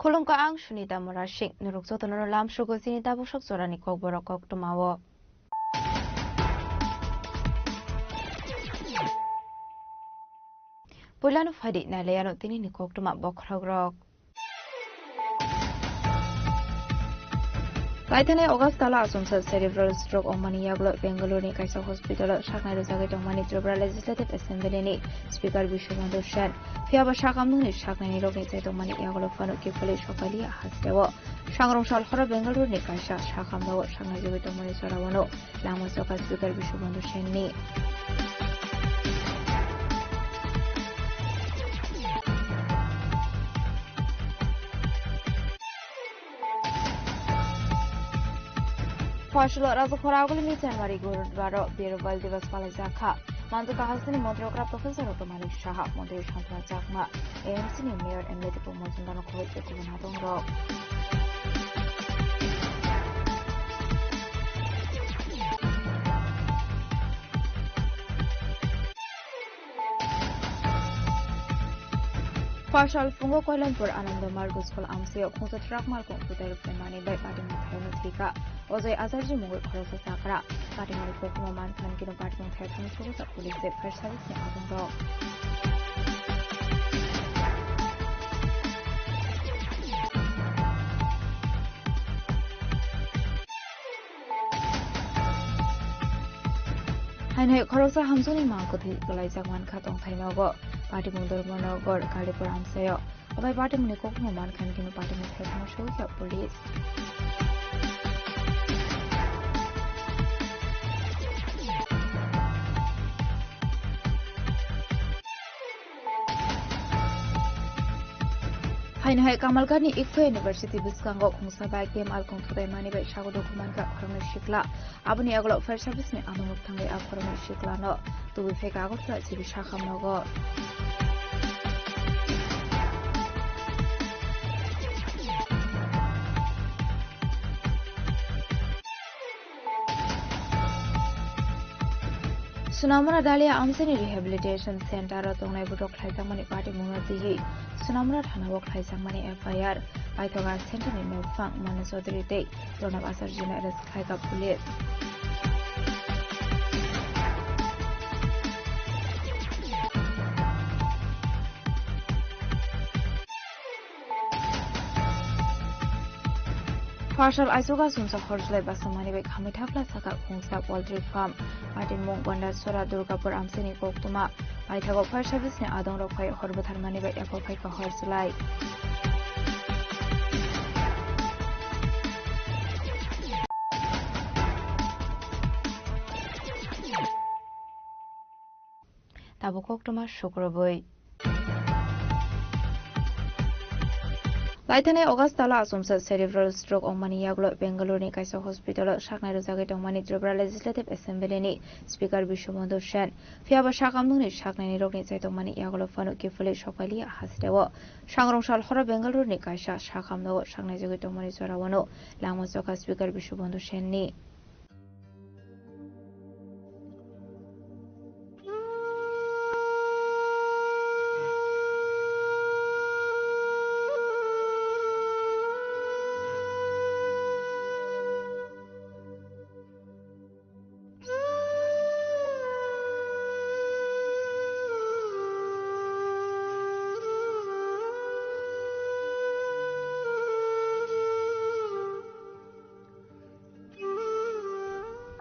Khulumkha, ang Sunita Murasing. Norok jotono lamsogo chini tabuk sok jorani kokborok koktwmao. Puilano phaidi nailaiano tinini koktwma bokhorokrok. Paithanai August tala achomsa cerebral stroke wngmani yagulo Bengaluru ni kaisa hospital o saknai rwjagwi tongmani Tripura Legislative Assembly ni Speaker Biswabandhu Sen. Phiya ba sakamnungni saknaini rokni chai tongmani yagulo phano kiphilwi sokaliya hasteo. Sangrong sal horo Bengaluru ni kaisa sakamno saknai rwjagwi tongmani jorao no lama choka Speaker Biswabandhu Sen ni. Phoshalo Rajakhora agulini January gurudwaro Birwal Divas palaijakha. Manjukha hasteni montri okra Professor Dr. Manik Saha, montri Santana Chakma, A M C ni Mayor M L A Dipuk Mojumdar no khoboi tei kubun hatongrok. Phoshal phungo Koilanpur Anando Margo School amchaio khungsa truck malkhung tutai rwknai manwi bai patimung thaiwi thwikha. Ojoi Acharya mungwi khoroksa chakra. Patimungni koktwma mankha hwn khe patimung thaiwi thangwi sogwi police bai fire service ni adongrok. Haino hai khoroksa hamjakni mang kwthwi kwlaijak mankha tongthai nogo. Patimung Dharmanagar Kalipur amchaio. Obai patimungni koktwma mankha hwn khe patimung thaiwi thangwi sogwi kha police. Haino hai Kamalghat ni Ikto University bwskango khungsa bai K M Alkung thutai mani bai sago doku mankha khoroknwi sikla. Aboni yagulo fire service ni amung thangwi a khoroknwi sikla no tubui phaikha Agartala G B sakha nogo. Sunamura Dalia Amchini Rehabilitation Center o tongnai botok khlaijakmani patimungno twiwi Sunamura thana o khlaijakmani F I R. Paithoga center ni nokphang Manu Chaudhary tei Pranab Acharya no arrest khlaikha police. Pharsal aichuka sumsa hor July basa mani bai khamwi thapla saka khungsa poultry farm. Patimung Bandar Sora Durgapur Amchini koktwma. Paithago fire service ni adong rok phai hor bwthar mani bai eko phaikha hor July. Tabuk koktwma sukrubwi. Laithanai August tala achomsa cerebral stroke wngmani yagulo Bengaluru ni kaisa hospital o saknai rwjagwi tongmani Tripura Legislative Assembly ni Speaker Bishwabandhu Sen. Phiya ba sakhamnungni saknaini rokni chaitokmani yagulo phano kiphilwi sokphailiya hasteo. Sangrong sal horo Bengaluru ni kaisa sakhamnogo saknaijagwi tongmani jorao langma chokha Speaker Bishwabandhu Sen ni.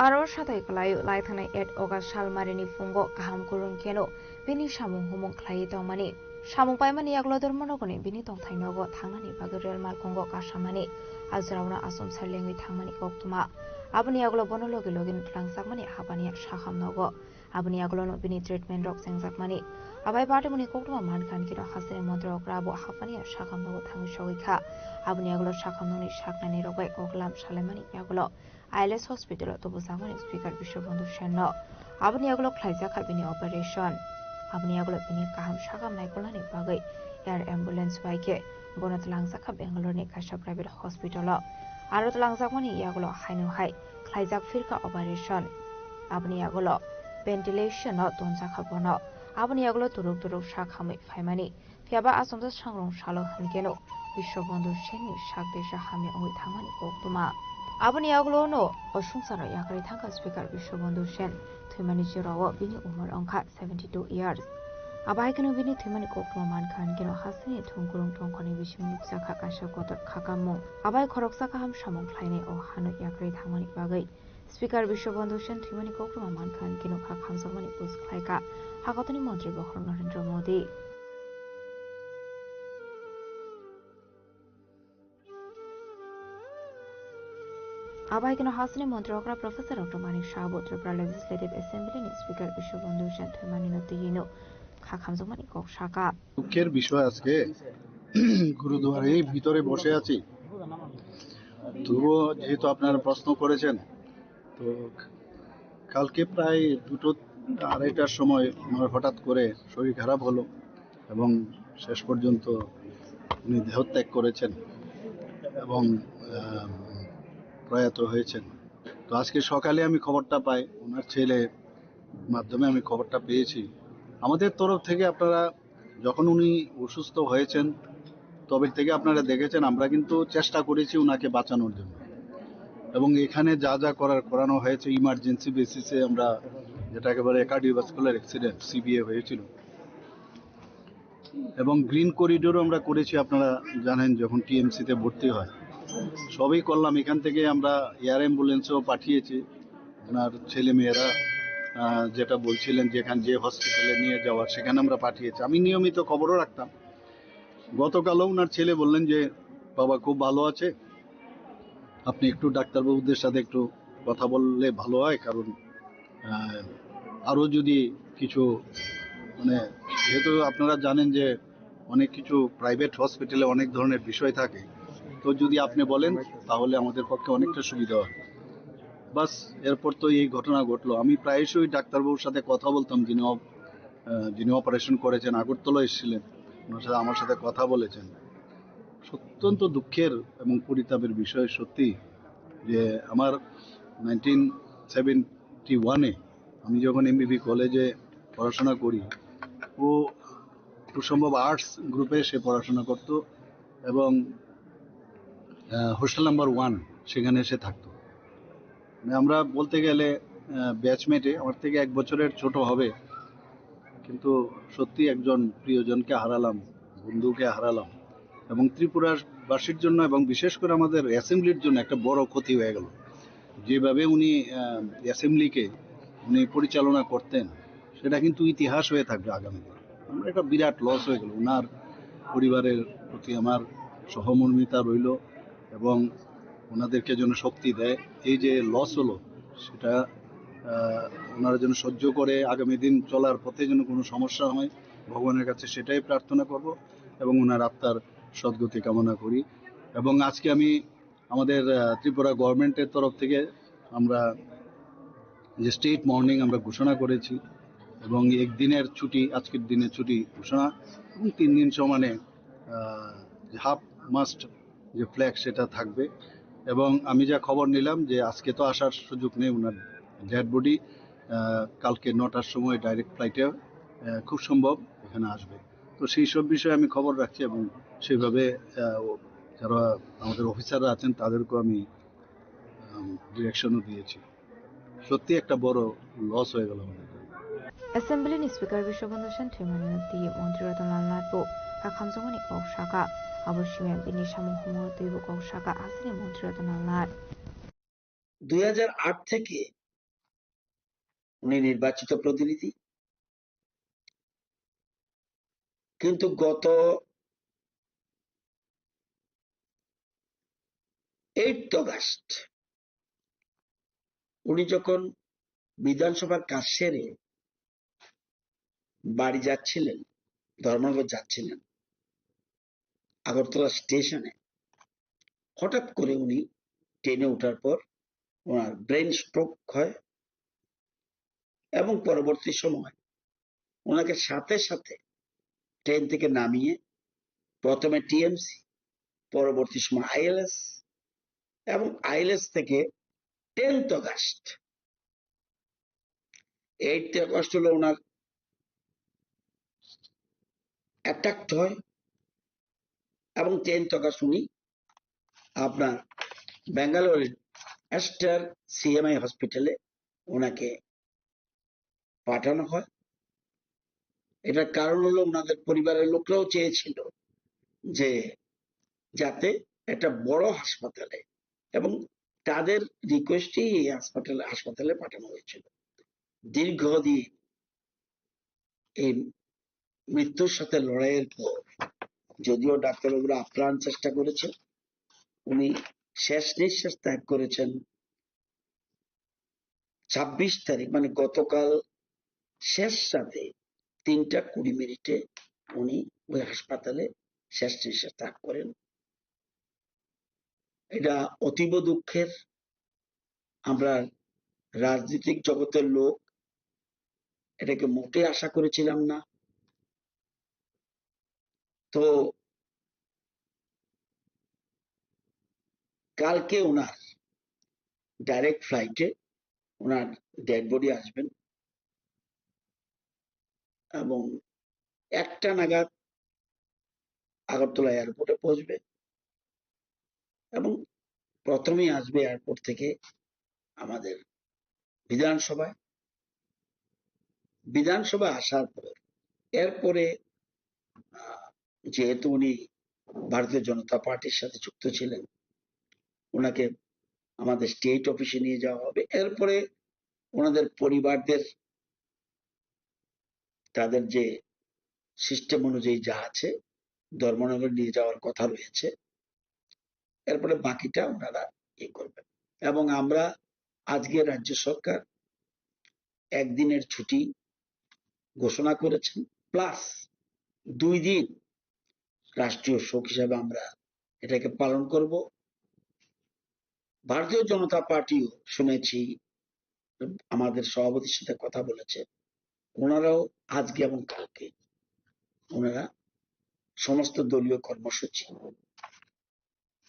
Aro satai kwlaio laithanai eight August salmarini phungo kaham kwrwng kheno bini samung humung khlaiwi tongmani. Samung paimani yagulo dormonogoni bini tongthai nogo thangnani bagwi rel malkhungo kasamani, a jorao achomsa lengwi thangmani koktwma. Aboni yagulo bono logi logino twlangjakmani hapaniya sakham nogo. Aboni yagulono bini treatment rok chengjakmani. Abai patimungni koktwma mankha hinkhe no hasteni montri okra bo hapaniya sakhamnogo thangwi sogwi kha. Aboni yagulo sakhamnokni saknaini rok bai koklam salaimani yagulo I L S hospital o tubujakmani Speaker Bishwabandhu Sen no. Aboni yagulo khlaijak kha bini operation. Aboni yagulo bini kaham sakam naikolnani bagwi air ambulance bai khe bono twlangjak kha Bengaluru ni kaisa private hospital o. Aro twlangjakmani yagulo haino hai khlaijak phirkha operation. Aboni yagulo ventilation o tonjakha bono. Aboni yagulo turuk turuk sak hamwi phaimani. Phiya ba achomsa sangrong salo hinkhe no Bishwabandhu Sen ni sak desa hamya wngwi thangmani koktwma. Aboni yagulo no o swngcharo yakarwi thangkha Speaker Bishwabandhu Sen. Thwimani jorao bini umor wngkha seventy two years. Abo hai kheno bini thwimani koktwma mankha hinkhe no hasteni thwngkwrwng tongkhorni bisingo nukjakha kaisa kotor khakamung. Abai khoroksa kaham samung khlainai o hano yakarwi thangmani bagwi. Speaker Bishwabandhu Sen thwimani koktwma mankha hinkhe no kha khamjakmani post khlaikha Hakotoni montri bokhorok Narendra Modi. Abo hai kheno hasteni montri okra Professor Doctor Manik Saha bo Tripura Legislative Assembly ni Speaker Bishwabandhu Sen thwimani no twiwi no kha khamjakmani kok sakha. দুঃখের বিষয় আজকে গুরুদুয়ারে এই ভিতরে বসে আছি। তবুও যেহেতু আপনারা প্রশ্ন করেছেন, তো কালকে প্রায় দুটো আড়াইটার সময় ওনার হঠাৎ করে শরীর খারাপ হলো এবং শেষ পর্যন্ত উনি দেহত্যাগ করেছেন এবং, আহ, প্রয়াত হয়েছেন। তো আজকে সকালে আমি খবরটা পাই, ওনার ছেলে মাধ্যমে আমি খবরটা পেয়েছি। আমাদের তরফ থেকে আপনারা যখন উনি অসুস্থ হয়েছেন, তবে থেকে আপনারা দেখেছেন, আমরা কিন্তু চেষ্টা করেছি ওনাকে বাঁচানোর জন্য। এবং এখানে যা যা করার করানো হয়েছে, ইমার্জেন্সি বেসিসে আমরা যেটা একেবারে কার্ডিওভাস্কুলার অ্যাক্সিডেন্ট, সিবিএ হয়েছিল। এবং গ্রিন করিডোরও আমরা করেছি, আপনারা জানেন, যখন টিএমসিতে ভর্তি হয়, সবই করলাম। এখান থেকে আমরা এয়ার অ্যাম্বুলেন্সও পাঠিয়েছি, ওনার ছেলে মেয়েরা, আহ, যেটা বলছিলেন, যেখান, যে হসপিটালে নিয়ে যাওয়ার, সেখানে আমরা পাঠিয়েছি। আমি নিয়মিত খবরও রাখতাম। গতকালও ওনার ছেলে বললেন যে, "বাবা খুব ভালো আছে, আপনি একটু ডাক্তারবাবুদের সাথে একটু কথা বললে ভালো হয়, কারণ, আহ, আরও যদি কিছু, মানে, যেহেতু আপনারা জানেন যে অনেক কিছু প্রাইভেট হসপিটালে অনেক ধরনের বিষয় থাকে, তো যদি আপনি বলেন, তাহলে আমাদের পক্ষে অনেকটা সুবিধা হয়।" বাস, এরপর তো এই ঘটনা ঘটলো। আমি প্রায়শই ডাক্তারবাবুর সাথে কথা বলতাম, যিনি অপ-, আহ, যিনি অপারেশন করেছেন, আগরতলা এসেছিলেন, ওনার সাথে, আমার সাথে কথা বলেছেন। অত্যন্ত দুঃখের এবং পরিতাপের বিষয় সত্যি যে আমার নাইনটিন সেভেন্টি ওয়ানে আমি যখন এমবিবি কলেজে পড়াশোনা করি, ও খুব সম্ভব আর্টস গ্রুপে সে পড়াশোনা করত এবং হোস্টেল নাম্বার ওয়ান, সেখানে সে থাকতো। মানে, আমরা বলতে গেলে ব্যাচমেটে আমার থেকে এক বছরের ছোট হবে, কিন্তু সত্যি একজন প্রিয়জনকে হারালাম, বন্ধুকে হারালাম, এবং ত্রিপুরাবাসীর জন্য এবং বিশেষ করে আমাদের অ্যাসেম্বলির জন্য একটা বড় ক্ষতি হয়ে গেল। যেভাবে উনি অ্যাসেম্বলিকে উনি পরিচালনা করতেন, সেটা কিন্তু ইতিহাস হয়ে থাকবে আগামী দিনে। আমার একটা বিরাট লস হয়ে গেল। ওনার পরিবারের প্রতি আমার সহমর্মিতা রইল এবং ওনাদেরকে যেন শক্তি দেয়। এই যে লস হলো, সেটা আহ, ওনারা যেন সহ্য করে আগামী দিন চলার পথে যেন কোনো সমস্যা হয়, ভগবানের কাছে সেটাই প্রার্থনা করব এবং ওনার আত্মার সদ্গতি কামনা করি। এবং আজকে আমি আমাদের আহ, ত্রিপুরা গভর্নমেন্টের তরফ থেকে আমরা যে স্টেট মর্নিং আমরা ঘোষণা করেছি এবং একদিনের ছুটি, আজকের দিনের ছুটি ঘোষণা এবং তিন দিন সমানে হাফ মাস্ট যে ফ্ল্যাগ, সেটা থাকবে। এবং আমি যা খবর নিলাম যে আজকে তো আসার সুযোগ নেই, ওনার ডেড বডি কালকে নটার সময় ডাইরেক্ট ফ্লাইটে খুব সম্ভব এখানে আসবে। তো সেই সব বিষয়ে আমি খবর রাখছি এবং সেইভাবে আহ, ও- যারা আমাদের অফিসাররা আছেন, তাদেরকেও আমি ডিরেকশনও দিয়েছি। সত্যি একটা বড় লস হয়ে গেল আমাদের। Assembly ni Speaker Biswabandhu Sen thwimani twi Montri Ratan Lal Nath bo kakhamjakmani kok saka. Abo simi bini samung humoro twibo kok saka, asini Montri Ratan Lal Nath. দুই হাজার আট থেকে উনি নির্বাচিত প্রতিনিধি, কিন্তু গত এইট অগাস্ট উনি যখন বিধানসভার কাজ সেরে বাড়ি যাচ্ছিলেন, ধর্মনগর যাচ্ছিলেন, আগরতলা স্টেশনে হঠাৎ করে উনি ট্রেনে ওঠার পর ওনার ব্রেন স্ট্রোক হয় এবং পরবর্তী সময় ওনাকে সাথে সাথে ট্রেন থেকে নামিয়ে প্রথমে টিএমসি, পরবর্তী সময় আইএলএস এবং আইএলএস থেকে টেন্থ অগাস্ট, এইট অগাস্ট হলো ওনার অ্যাটাক হয় এবং টেন্থ অগাস্ট উনি আপনার ব্যাঙ্গালোরের এস্টার সিএমআই হসপিটালে ওনাকে পাঠানো হয়। এটার কারণ হলো ওনাদের পরিবারের লোকরাও চেয়েছিল যে যাতে একটা বড় হাসপাতালে, এবং তাদের রিকোয়েস্টেই এই হাসপাতালে হাসপাতালে পাঠানো হয়েছিল। দীর্ঘদিন এই মৃত্যুর সাথে লড়াইয়ের পর যদিও ডাক্তারবাবুরা আপ্রাণ চেষ্টা করেছেন, উনি শেষ নিঃশ্বাস ত্যাগ করেছেন ছাব্বিশ তারিখ, মানে গতকাল শেষ রাতে তিনটা কুড়ি মিনিটে উনি ওই হাসপাতালে শেষ নিঃশ্বাস ত্যাগ করেন। এটা অতীব দুঃখের। আমরা রাজনৈতিক জগতের লোক, এটাকে মোটেই আশা করেছিলাম না। তো কালকে ওনার ডাইরেক্ট ফ্লাইটে ওনার ডেড বডি আসবেন এবং একটা নাগাদ আগরতলা এয়ারপোর্টে পৌঁছবে এবং প্রথমেই আসবে এয়ারপোর্ট থেকে আমাদের বিধানসভায়। বিধানসভায় আসার পর এরপরে আহ, যেহেতু উনি ভারতীয় জনতা পার্টির সাথে যুক্ত ছিলেন, ওনাকে আমাদের স্টেট অফিসে নিয়ে যাওয়া হবে। এরপরে ওনাদের পরিবারদের তাদের যে সিস্টেম অনুযায়ী যা আছে ধর্মনগরে নিয়ে যাওয়ার কথা রয়েছে। এরপরে বাকিটা ওনারা ইয়ে করবেন। এবং আমরা আজকে রাজ্য সরকার একদিনের ছুটি ঘোষণা করেছেন, প্লাস দুই দিন রাষ্ট্রীয় শোক হিসাবে আমরা এটাকে পালন করব। ভারতীয় জনতা পার্টিও শুনেছি আমাদের সভাপতির সাথে কথা বলেছে, ওনারাও আজকে এবং কালকে ওনারা সমস্ত দলীয় কর্মসূচি,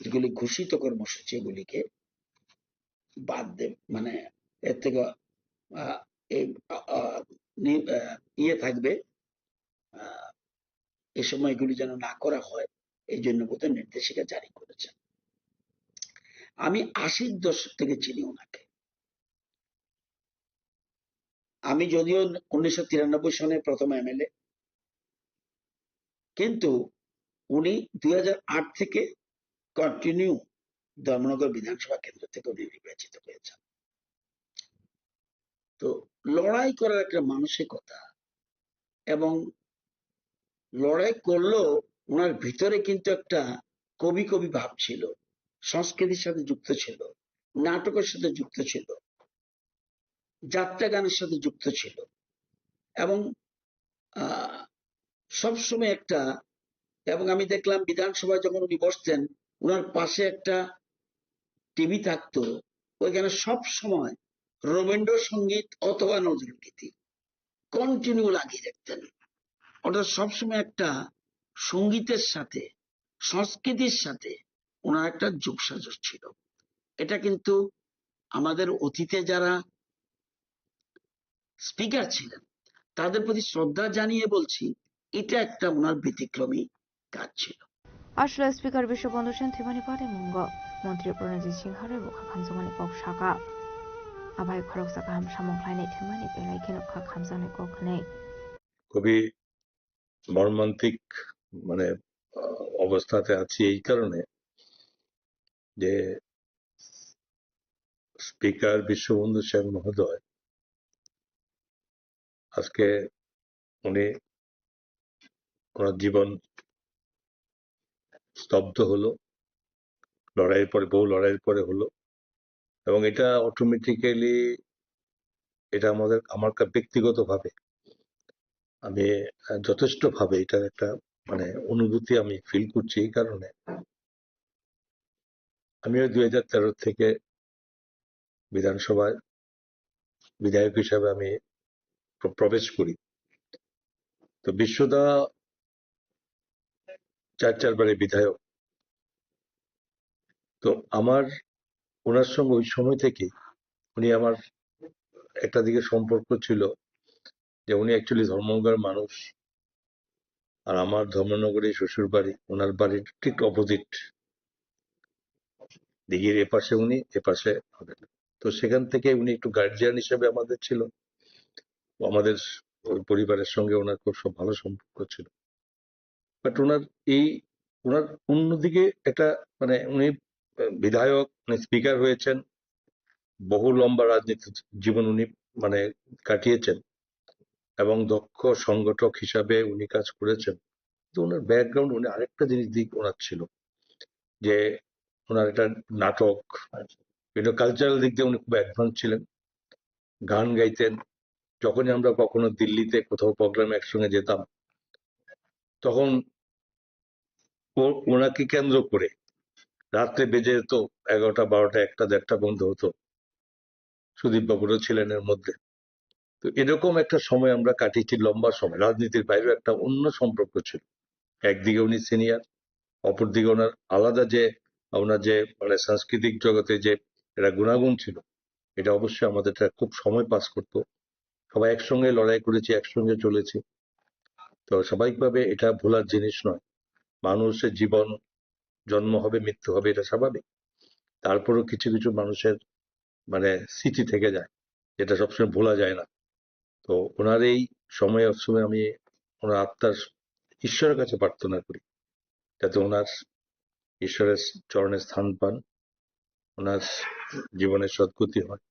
যেগুলি ঘোষিত কর্মসূচি, এগুলিকে বাদ দেবে, মানে এর থেকে আহ, এই, আ, আ, নি-, আ, ইয়ে থাকবে, আ, এই সময়গুলি যেন না করা হয়, এই জন্য বোধহয় নির্দেশিকা জারি করেছেন। আমি আশির দশক থেকে চিনি ওনাকে। আমি যদিও উনিশশো তিরানব্বই সনে প্রথম এমএলএ, কিন্তু উনি দুই হাজার আট থেকে কন্টিনিউ ধর্মনগর বিধানসভা কেন্দ্র থেকে উনি নির্বাচিত হয়েছেন। তো লড়াই করার একটা মানসিকতা, এবং লড়াই করলেও ওনার ভিতরে কিন্তু একটা কবি কবি ভাব ছিল, সংস্কৃতির সাথে যুক্ত ছিল, নাটকের সাথে যুক্ত ছিল, যাত্রা গানের সাথে যুক্ত ছিল, এবং আহ, সবসময় একটা, এবং আমি দেখলাম বিধানসভায় যখন উনি বসতেন, ওনার পাশে একটা টিভি থাকতো, ওইখানে সব সময় রবীন্দ্রসঙ্গীত অথবা নজরুল গীতি কন্টিনিউ লাগিয়ে রাখতেন। অর্থাৎ সবসময় একটা সঙ্গীতের সাথে, সংস্কৃতির সাথে ওনার একটা যোগসাজশ ছিল। এটা কিন্তু আমাদের অতীতে যারা স্পিকার ছিলেন, তাদের প্রতি শ্রদ্ধা জানিয়ে বলছি, এটা একটা ওনার ব্যতিক্রমী কাজ ছিল। Aswlai Speaker Biswabandhu Sen thwimani pari mungo Montri Pranajit Singha rwi bwkha khamjakmani kok saka. Abai khoroksa kaham samung khlainai thwimani belai kheno kha khamjaknai kok hwnwi. খুবই মর্মান্তিক, মানে, আহ, অবস্থাতে আছি এই কারণে যে স্পিকার বিশ্ববন্ধু সেন মহোদয় আজকে উনি, ওনার জীবন স্তব্ধ হলো, লড়াইয়ের পরে, বহু লড়াইয়ের পরে হলো। এবং এটা অটোমেটিক্যালি, এটা আমাদের, আমার কা-, ব্যক্তিগতভাবে আমি, আহ, যথেষ্টভাবে এটার একটা, মানে, অনুভূতি আমি ফিল করছি এই কারণে। আমিও দুই হাজার তেরো থেকে বিধানসভায় বিধায়ক হিসাবে আমি প্র-, প্রবেশ করি। তো বিশ্বদা চার চারবারের বিধায়ক। তো আমার ওনার সঙ্গে ওই সময় থেকে উনি আমার একটা দিকে সম্পর্ক ছিল যে উনি অ্যাকচুয়ালি ধর্মনগরের মানুষ, আর আমার ধর্মনগরে শ্বশুর বাড়ি, ওনার বাড়ির ঠিক অপোজিট, দিঘির এপাশে উনি, এপাশে আমি। তো সেখান থেকে উনি একটু গার্জিয়ান হিসেবে আমাদের ছিল, ও আমাদের ওই পরিবারের সঙ্গে ওনার খুব সব ভালো সম্পর্ক ছিল। বাট ওনার এই, ওনার অন্যদিকে একটা, মানে, উনি বিধায়ক, উনি স্পিকার হয়েছেন, বহু লম্বা রাজনীতি জীবন উনি, মানে, কাটিয়েছেন এবং দক্ষ সংগঠক হিসাবে উনি কাজ করেছেন। তো ওনার ব্যাকগ্রাউন্ড, উনি আরেকটা জিনিস দিক ওনার ছিল যে ওনার একটা নাটক, বিভিন্ন কালচারাল দিক দিয়ে উনি খুব অ্যাডভান্স ছিলেন, গান গাইতেন। যখনই আমরা কখনো দিল্লিতে কোথাও প্রোগ্রামে একসঙ্গে যেতাম, তখন ও-, ওনাকে কেন্দ্র করে রাত্রে বেজে যেত এগারোটা, বারোটা, একটা, দেড়টা পর্যন্ত হতো। সুদীপ বাবুরও ছিলেন এর মধ্যে। তো এরকম একটা সময় আমরা কাটিয়েছি, লম্বা সময়। রাজনীতির বাইরেও একটা অন্য সম্পর্ক ছিল। একদিকে উনি সিনিয়র, অপরদিকে ওনার আলাদা যে, ওনার যে, মানে, সাংস্কৃতিক জগতে যে একটা গুণাগুণ ছিল, এটা অবশ্যই আমাদের একটা খুব সময় পাস করতো। সবাই একসঙ্গে লড়াই করেছি, একসঙ্গে চলেছি। তো স্বাভাবিকভাবে এটা ভোলার জিনিস নয়। মানুষের জীবন, জন্ম হবে, মৃত্যু হবে, এটা স্বাভাবিক। তারপরেও কিছু কিছু মানুষের, মানে, স্মৃতি থেকে যায়, যেটা সবসময় ভোলা যায় না। তো ওনার এই সময় অসময়ে আমি ওনার আত্মার, ঈশ্বরের কাছে প্রার্থনা করি, যাতে ওনার ঈশ্বরের চরণে স্থান পান, ওনার জীবনে সদ্গতি হয়,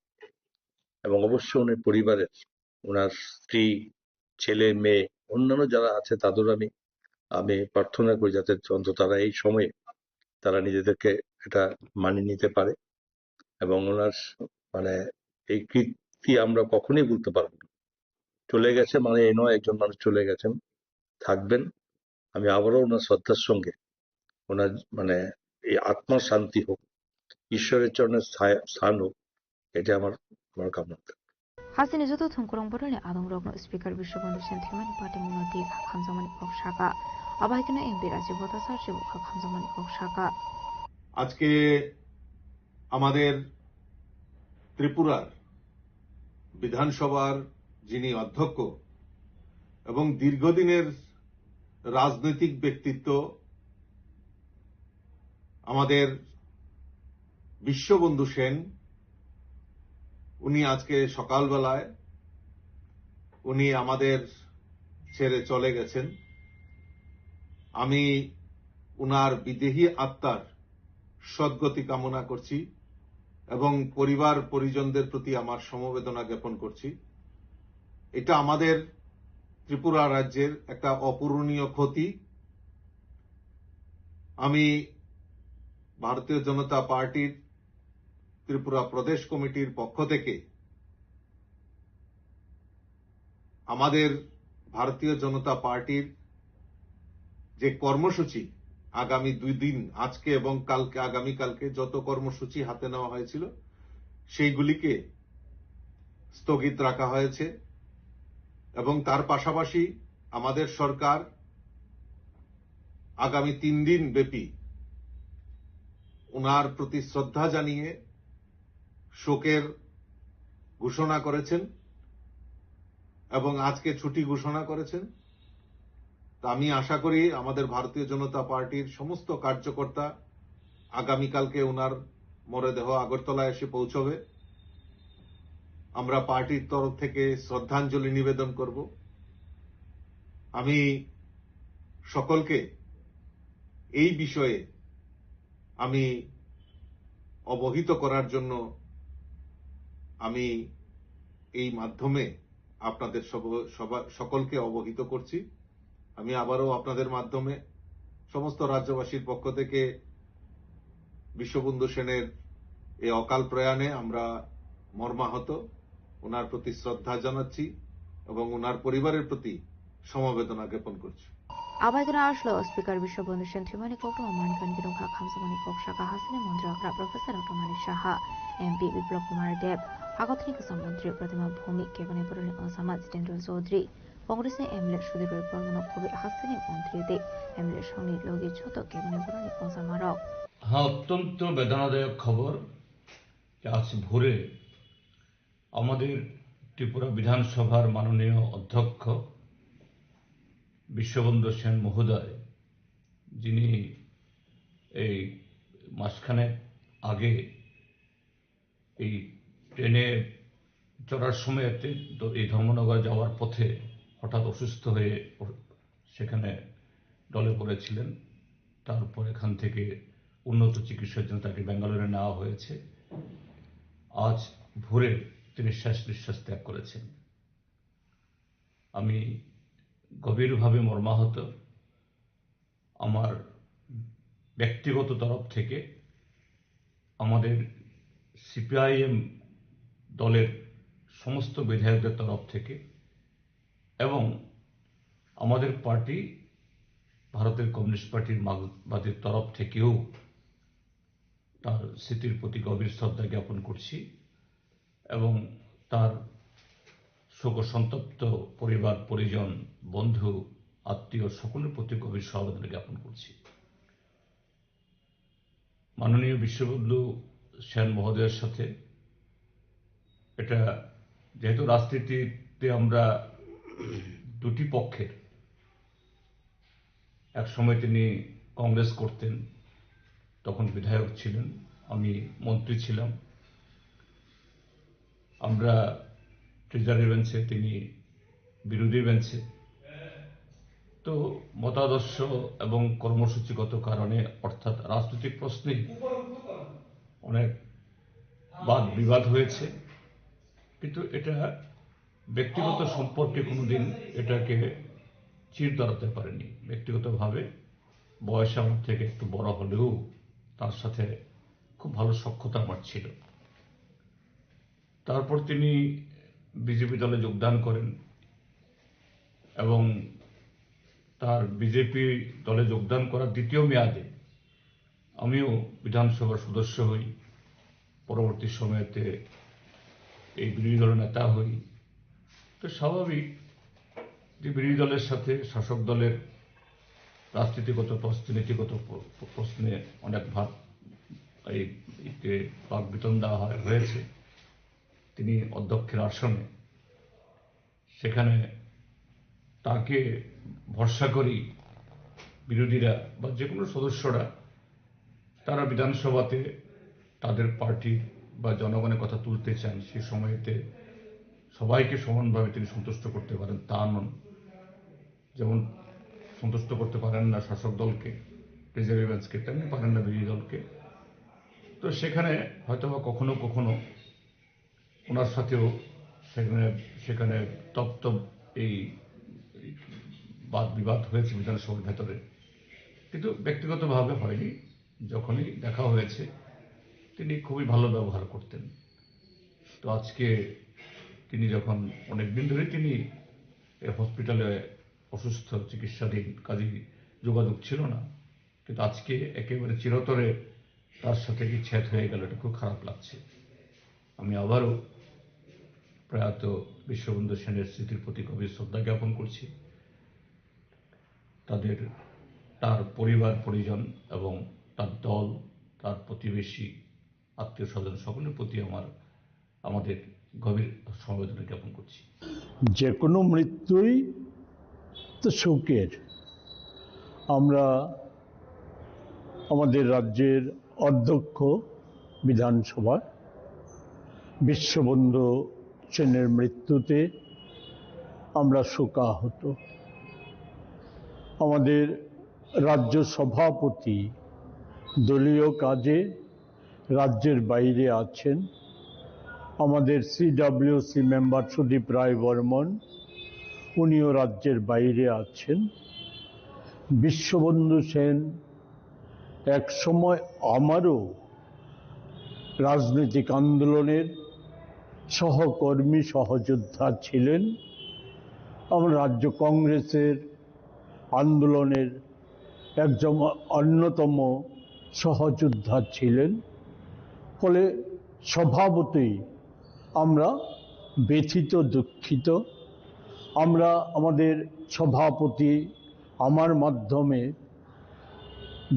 এবং অবশ্যই ওনার পরিবারের, ওনার স্ত্রী, ছেলে, মেয়ে, অন্যান্য যারা আছে, তাদেরও আমি, আমি প্রার্থনা করি, যাতে অন্তত তারা এই সময়ে তারা নিজেদেরকে এটা মানিয়ে নিতে পারে। এবং ওনার, মানে, এই কীর্তি আমরা কখনোই ভুলতে পারবো না। চলে গেছে মানে এই নয়, একজন মানুষ চলে গেছেন, থাকবেন। আমি আবারও ওনার শ্রদ্ধার সঙ্গে ওনার, মানে, এই আত্মার শান্তি হোক, ঈশ্বরের চরণে স্থায়-, স্থান হোক, এটা আমার, আমার কামনা থাকবে। Hasteni joto thwngkwrwng borokni adongrokno Speaker Biswabandhu Sen thwimani patimungno twi kha khamjakmani kok saka. Abo hai kheno M P Rajiv Bhattacharya bo kha khamjakmani kok saka. আজকে আমাদের ত্রিপুরার বিধানসভার যিনি অধ্যক্ষ এবং দীর্ঘদিনের রাজনৈতিক ব্যক্তিত্ব আমাদের বিশ্ববন্ধু সেন, উনি আজকে সকালবেলায় উনি আমাদের ছেড়ে চলে গেছেন। আমি উনার বিদেহী আত্মার সদ্গতি কামনা করছি এবং পরিবার পরিজনদের প্রতি আমার সমবেদনা জ্ঞাপন করছি। এটা আমাদের ত্রিপুরা রাজ্যের একটা অপূরণীয় ক্ষতি। আমি ভারতীয় জনতা পার্টির ত্রিপুরা প্রদেশ কমিটির পক্ষ থেকে আমাদের ভারতীয় জনতা পার্টির যে কর্মসূচি আগামী দুই দিন, আজকে এবং কালকে, আগামীকালকে যত কর্মসূচি হাতে নেওয়া হয়েছিল, সেইগুলিকে স্থগিত রাখা হয়েছে এবং তার পাশাপাশি আমাদের সরকার আগামী তিন দিন ব্যাপী ওনার প্রতি শ্রদ্ধা জানিয়ে শোকের ঘোষণা করেছেন এবং আজকে ছুটি ঘোষণা করেছেন। তা আমি আশা করি আমাদের ভারতীয় জনতা পার্টির সমস্ত কার্যকর্তা আগামীকালকে ওনার মরদেহ আগরতলায় এসে পৌঁছবে। আমরা পার্টির তরফ থেকে শ্রদ্ধাঞ্জলি নিবেদন করব। আমি সকলকে এই বিষয়ে আমি অবহিত করার জন্য আমি এই মাধ্যমে আপনাদের সব-, সবা-, সকলকে অবহিত করছি। আমি আবারও আপনাদের মাধ্যমে সমস্ত রাজ্যবাসীর পক্ষ থেকে বিশ্ববন্ধু সেনের এই অকাল প্রয়াণে আমরা মর্মাহত, ওনার প্রতি শ্রদ্ধা জানাচ্ছি এবং ওনার পরিবারের প্রতি সমবেদনা জ্ঞাপন করছি। Abaikeno aslo Speaker Biswabandhu Sen thwimani koktwma mankha hwnwi khe nukha khamjakmani kok saka hasteni montri okra Professor Doctor Manik Saha, M P Biplab Kumar Deb, hakothini kwcham montri Pratima Bhowmik, kebengni borokni ojama Jitendra Chaudhary, Congressni M L A Sudip Roy Barmano khobwi hasteni montri tei M L A songni logi joto kebengni borokni ojamarok. হ্যাঁ, অত্যন্ত বেদনাদায়ক খবর যে আজ ভোরে আমাদের ত্রিপুরা বিধানসভার মাননীয় অধ্যক্ষ বিশ্ববন্ধু সেন মহোদয়, যিনি এই মাসখানেক আগে এই ট্রেনে চড়ার সময় এতে দ-, এই ধর্মনগর যাওয়ার পথে হঠাৎ অসুস্থ হয়ে অ-, সেখানে ঢলে পড়েছিলেন। তারপর এখান থেকে উন্নত চিকিৎসার জন্য তাকে ব্যাঙ্গালোরে নেওয়া হয়েছে। আজ ভোরে তিনি শেষ নিঃশ্বাস ত্যাগ করেছেন। আমি গভীরভাবে মর্মাহত। আমার ব্যক্তিগত তরফ থেকে আমাদের সিপিআইএম দলের সমস্ত বিধায়কদের তরফ থেকে এবং আমাদের পার্টি, ভারতের কমিউনিস্ট পার্টির মার্কসবাদীর তরফ থেকেও তার স্মৃতির প্রতি গভীর শ্রদ্ধা জ্ঞাপন করছি এবং তার শোক সন্তপ্ত পরিবার, পরিজন, বন্ধু, আত্মীয় সকলের প্রতি গভীর সমবেদনা জ্ঞাপন করছি। মাননীয় বিশ্ববন্ধু সেন মহোদয়ের সাথে এটা, যেহেতু রাজনীতিতে আমরা দুটি পক্ষের, এক সময় তিনি কংগ্রেস করতেন, তখন বিধায়ক ছিলেন, আমি মন্ত্রী ছিলাম। আমরা ট্রেজারি বেঞ্চে, তিনি বিরোধী বেঞ্চে। তো মতাদর্শ এবং কর্মসূচিগত কারণে, অর্থাৎ রাজনৈতিক প্রশ্নে অনেক বাদ বিবাদ হয়েছে, কিন্তু এটা ব্যক্তিগত সম্পর্কে কোনোদিন এটাকে চির ধরাতে পারেনি। ব্যক্তিগতভাবে বয়সে আমার থেকে একটু বড় হলেও তার সাথে খুব ভালো সখ্যতা আমার ছিল। তারপর তিনি বিজেপি দলে যোগদান করেন এবং তার বিজেপি দলে যোগদান করার দ্বিতীয় মেয়াদে আমিও বিধানসভার সদস্য হই, পরবর্তী সময়তে এই বিরোধী দলের নেতা হই। তো স্বাভাবিক যে বিরোধী দলের সাথে শাসক দলের রাজনীতিগত প্রশ্নে, নীতিগত প্র-, প্র-, প্রশ্নে অনেক ভাব এই, এতে বাকবিতণ্ডা হয়, হয়েছে। তিনি অধ্যক্ষের আসনে সেখানে তাকে ভরসা করি বিরোধীরা বা যে কোনো সদস্যরা, তারা বিধানসভাতে তাদের পার্টির বা জনগণের কথা তুলতে চান, সে সময়তে সবাইকে সমানভাবে তিনি সন্তুষ্ট করতে পারেন, তা নন। যেমন সন্তুষ্ট করতে পারেন না শাসক দলকে, প্লেজারি বেঞ্চকে, তেমনি পারেন না বিরোধী দলকে। তো সেখানে হয়তো বা কখনো কখনো ওনার সাথেও সেখানে, সেখানে তপ্ত এই বাদ বিবাদ হয়েছে বিধানসভার ভেতরে, কিন্তু ব্যক্তিগতভাবে হয়নি। যখনই দেখা হয়েছে, তিনি খুবই ভালো ব্যবহার করতেন। তো আজকে তিনি যখন, অনেক দিন ধরেই তিনি এই হসপিটালে অসুস্থ, চিকিৎসাধীন, কাজেই যোগাযোগ ছিল না। কিন্তু আজকে একেবারে চিরতরে তার সাথে বিচ্ছেদ হয়ে গেল, এটা খুব খারাপ লাগছে। আমি আবারও প্রয়াত বিশ্ববন্ধু সেনের স্মৃতির প্রতি গভীর শ্রদ্ধা জ্ঞাপন করছি। তাদের, তার পরিবার পরিজন এবং তার দল, তার প্রতিবেশী, আত্মীয় স্বজন সকলের প্রতি আমার, আমাদের গভীর সমবেদনা জ্ঞাপন করছি। যে কোনো মৃত্যুই তো শোকের। আমরা আমাদের রাজ্যের অধ্যক্ষ বিধানসভার বিশ্ববন্ধু সেনের মৃত্যুতে আমরা শোকাহত। আমাদের রাজ্য সভাপতি দলীয় কাজে রাজ্যের বাইরে আছেন। আমাদের সিডাব্লিউসি মেম্বার সুদীপ রায় বর্মন, উনিও রাজ্যের বাইরে আছেন। বিশ্ববন্ধু সেন একসময় আমারও রাজনৈতিক আন্দোলনের সহকর্মী, সহযোদ্ধা ছিলেন। আমার রাজ্য কংগ্রেসের আন্দোলনের একজন অন্যতম সহযোদ্ধা ছিলেন। ফলে স্বভাবতই আমরা ব্যথিত, দুঃখিত। আমরা আমাদের সভাপতি, আমার মাধ্যমে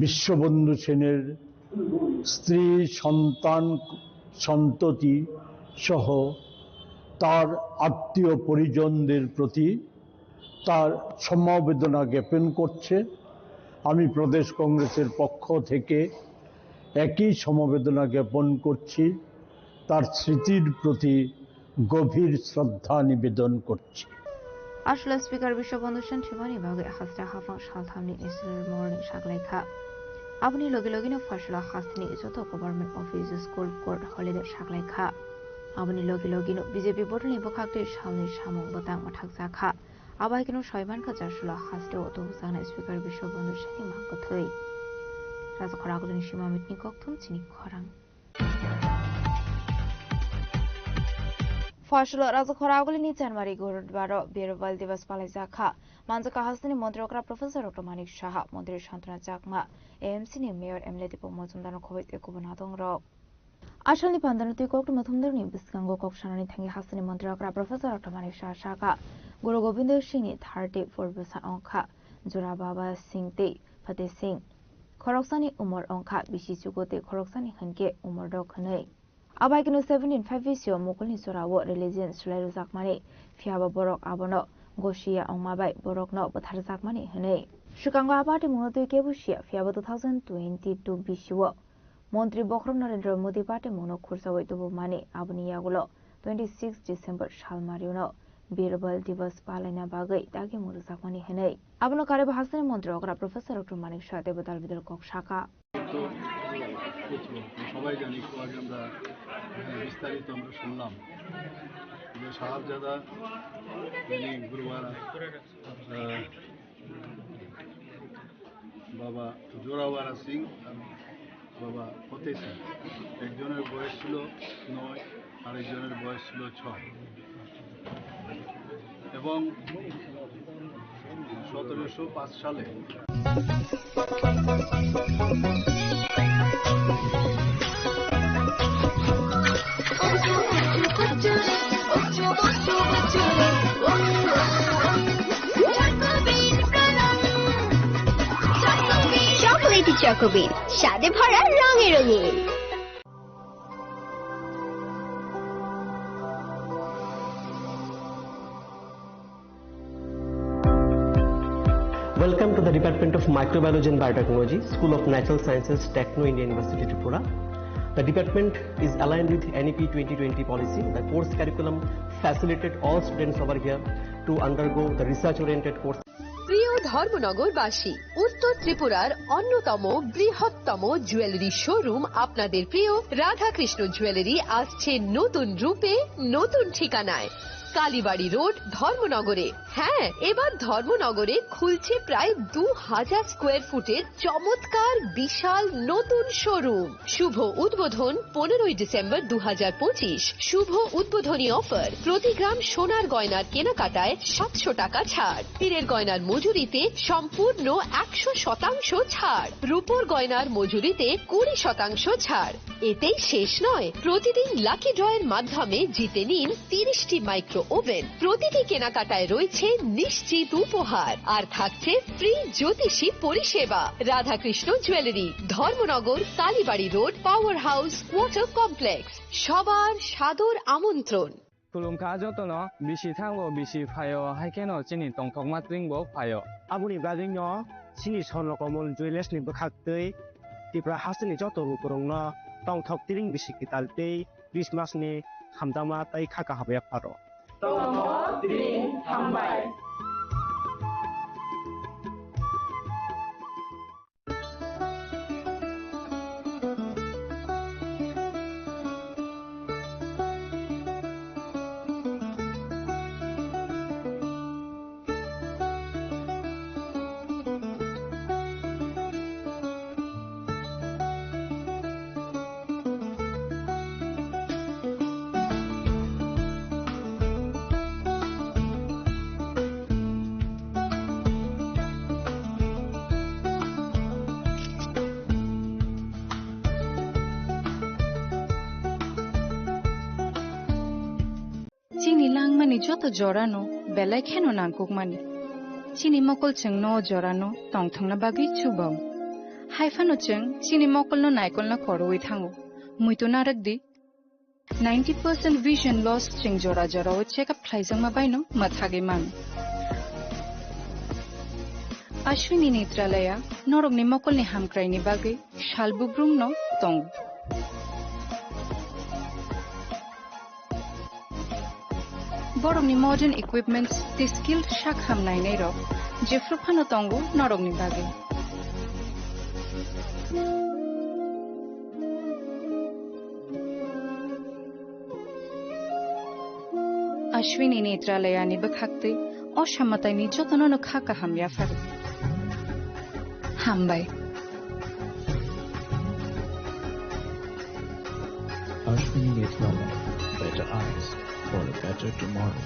বিশ্ববন্ধু সেনের স্ত্রী, সন্তান, সন্ততি সহ তার আত্মীয় পরিজনদের প্রতি তার সমবেদনা জ্ঞাপন করছে। আমি প্রদেশ কংগ্রেসের পক্ষ থেকে একই সমবেদনা জ্ঞাপন করছি। তার স্মৃতির প্রতি গভীর শ্রদ্ধা নিবেদন করছি। Aswla Speaker Biswabandhu Sen thwimani bagwi haste haphang salthamni Israel morning saklaikha. Aboni logi logino Phaisala hasteni joto government office, school, court holiday saklaikha. Aboni logi logino B J P bodolni bwkhaktwi salni samung bwtang mwthakjakha. Abo hai kheno soi mankha Jasula hasteo tubujaknai Speaker Biswabandhu Seni mangkwthwi. Rajakhor agulini sima mitni kokthum chini khorang. Phaisala Rajakhor agulini January gurudbaro Birbal Divas palaijakha. Manjaka hasteni montri okra Professor Doctor Manik Saha, montri Santana Chakma, A M C ni mayor M L A Deepak Majumdar no khoboi tei kubun adongrok. Asalni pandano twi koktwma thumdorni bwskango kok sanani thangwi hasteni montri okra Professor Doctor Manik Saha sakha, Guru Gobindo Singhni thirty four bwsa wngkha, Jora Baba Singh tei Fateh Singh. Khoroksani umor wngkha bisi chugo tei khoroksani hinkhe umor dok hwnwi. Abaikeno seventeen five B C o mukulni jorao religion swlai rwjakmani, phiyaba borok abono gosiya wngma bai borokno bwtharjakmani hwnwi. Swkango a patimungno twi kebo siya, phiyaba two thousand twenty two B C o Montri Bokhorok Narendra Modi patimungno khursaui tubumani, aboni yagulo twenty six December salmariuno Birbal Divas palaina bagwi dagimung rwjakmani hwnwi. Abono karwi bo hasteni montri okra Professor Doctor Manik Saha teibo dal bidal kok saka. তো, বুঝবো। সবাই জানি, একটু আগে আমরা, আহ, বিস্তারিত আমরা শুনলাম যে সাহাবজাদা, যিনি গুরুবার, আহ, বাবা জোরাওয়ারা সিং আর বাবা ফতে সিং, একজনের বয়স ছিল নয়, আরেকজনের বয়স ছিল ছয়। এবং সতেরোশো পাঁচ সালে Chocolatey Choco Bean, স্বাদে ভরা, রঙে রঙিন। The Department of Microbiology and Biotechnology, School of Natural Sciences, Techno India University, Tripura. The department is aligned with N E P twenty twenty policy. The course curriculum facilitated all students over here to undergo the research-oriented course. প্রিয় ধর্মনগরবাসী, উত্তর ত্রিপুরার অন্যতম বৃহত্তম jewellery showroom আপনাদের প্রিয় রাধাকৃষ্ণ জুয়েলারি আসছে নতুন রূপে, নতুন ঠিকানায়। কালীবাড়ি রোড, ধর্মনগরে। হ্যাঁ, এবার ধর্মনগরে খুলছে প্রায় দু হাজার স্কোয়ার ফুটের চমৎকার বিশাল নতুন শোরুম। শুভ উদ্বোধন পনেরোই ডিসেম্বর দু হাজার পঁচিশ। শুভ উদ্বোধনী অফার, প্রতি গ্রাম সোনার গয়নার কেনাকাটায় সাতশো টাকা ছাড়, হীরের গয়নার মজুরিতে সম্পূর্ণ একশো শতাংশ ছাড়, রূপোর গয়নার মজুরিতে কুড়ি শতাংশ ছাড়। এতেই শেষ নয়, প্রতিদিন লাকি ড্রয়ের মাধ্যমে জিতে নিন তিরিশটি মাইক্রো ওভেন। প্রতিটি কেনাকাটায় রয়েছে নিশ্চিত উপহার, আর থাকছে ফ্রি জ্যোতিষী পরিষেবা। Radhakrishna jewellery, Dharmanagar, Kalibari road, power house, water complex. সবার সাদর আমন্ত্রণ। Khulumkha jotono, bisi thango, bisi phaio, hai kheno chini tongthokma tring bo phaio. Aboni bagwino chini Swarnakamol Jewellers ni bwkhaktwi Tripura hasteni joto lukurokno tongthok tring bisi kwtal tei Christmas ni hamjakma tei kha kaham yapharo. Tongthok tring hambai. Chini langmani joto jorano belai kheno nangkukmani. Chini mokol chwngno o jorano tongthokna bagwi chubao. Hai phano chwng chini mokolno naikolna koroui thango. Muitu narwk di. Ninety percent vision loss chwng jora jorao check up khlaijakma baino mwthagwi mano. Ashwini Netralaya norokni mokolni hamkraini bagwi sal bubrumno tongo. Borokni modern equipments tei skilled sak ham nainairok jephru phano tongo norokni bagwi. Ashwini Netralayani bwkhaktwi o samataini jotono no kha kaham yapharo. Hambai. Ashwini Netralaya, better eyes for a better tomorrow.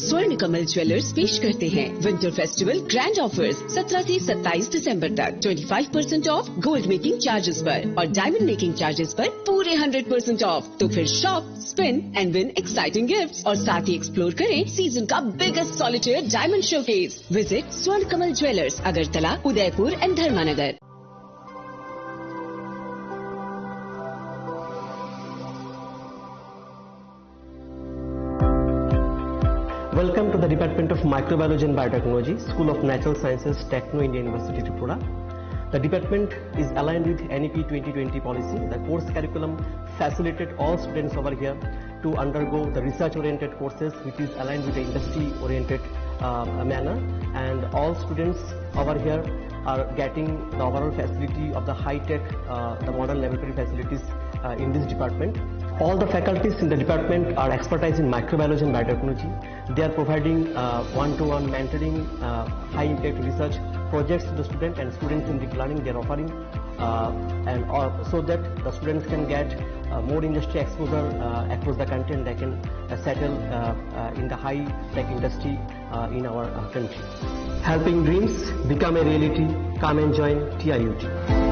स्वर्ण कमल ज्वेलर्स पेश करते हैं winter festival grand offers. सत्रह से सत्ताईस दिसंबर तक twenty five percent of gold making charges पर और डायमंड मेकिंग चार्जेस पर पूरे हंड्रेड परसेंट ऑफ। तो फिर shop, spin and win exciting gifts और साथ ही एक्सप्लोर करें सीजन का biggest solitaire diamond showcase. Visit स्वर्ण कमल ज्वेलर्स, अगरतला, उदयपुर एंड धर्मानगर। Welcome to the Department of Microbiology and Biotechnology, School of Natural Sciences, Techno India University, Tripura. The department is aligned with N E P twenty twenty policy. The course curriculum facilitate all students over here to undergo the research-oriented courses, which is aligned with the industry-oriented, uh, manner. And all students over here are getting the overall facility of the high-tech, uh, the modern laboratory facilities, uh, in this department. All the faculties in the department are expertise in microbiology and biotechnology. They are providing, uh, one-to-one mentoring, uh, high-impact research projects to the student and student-centric learning they are offering, uh, and, uh, so that the students can get, uh, more industry exposure, uh, across the country, and they can, uh, settle, uh, uh, in the high-tech industry, uh, in our, uh, country. Helping dreams become a reality. Come and join T I U T.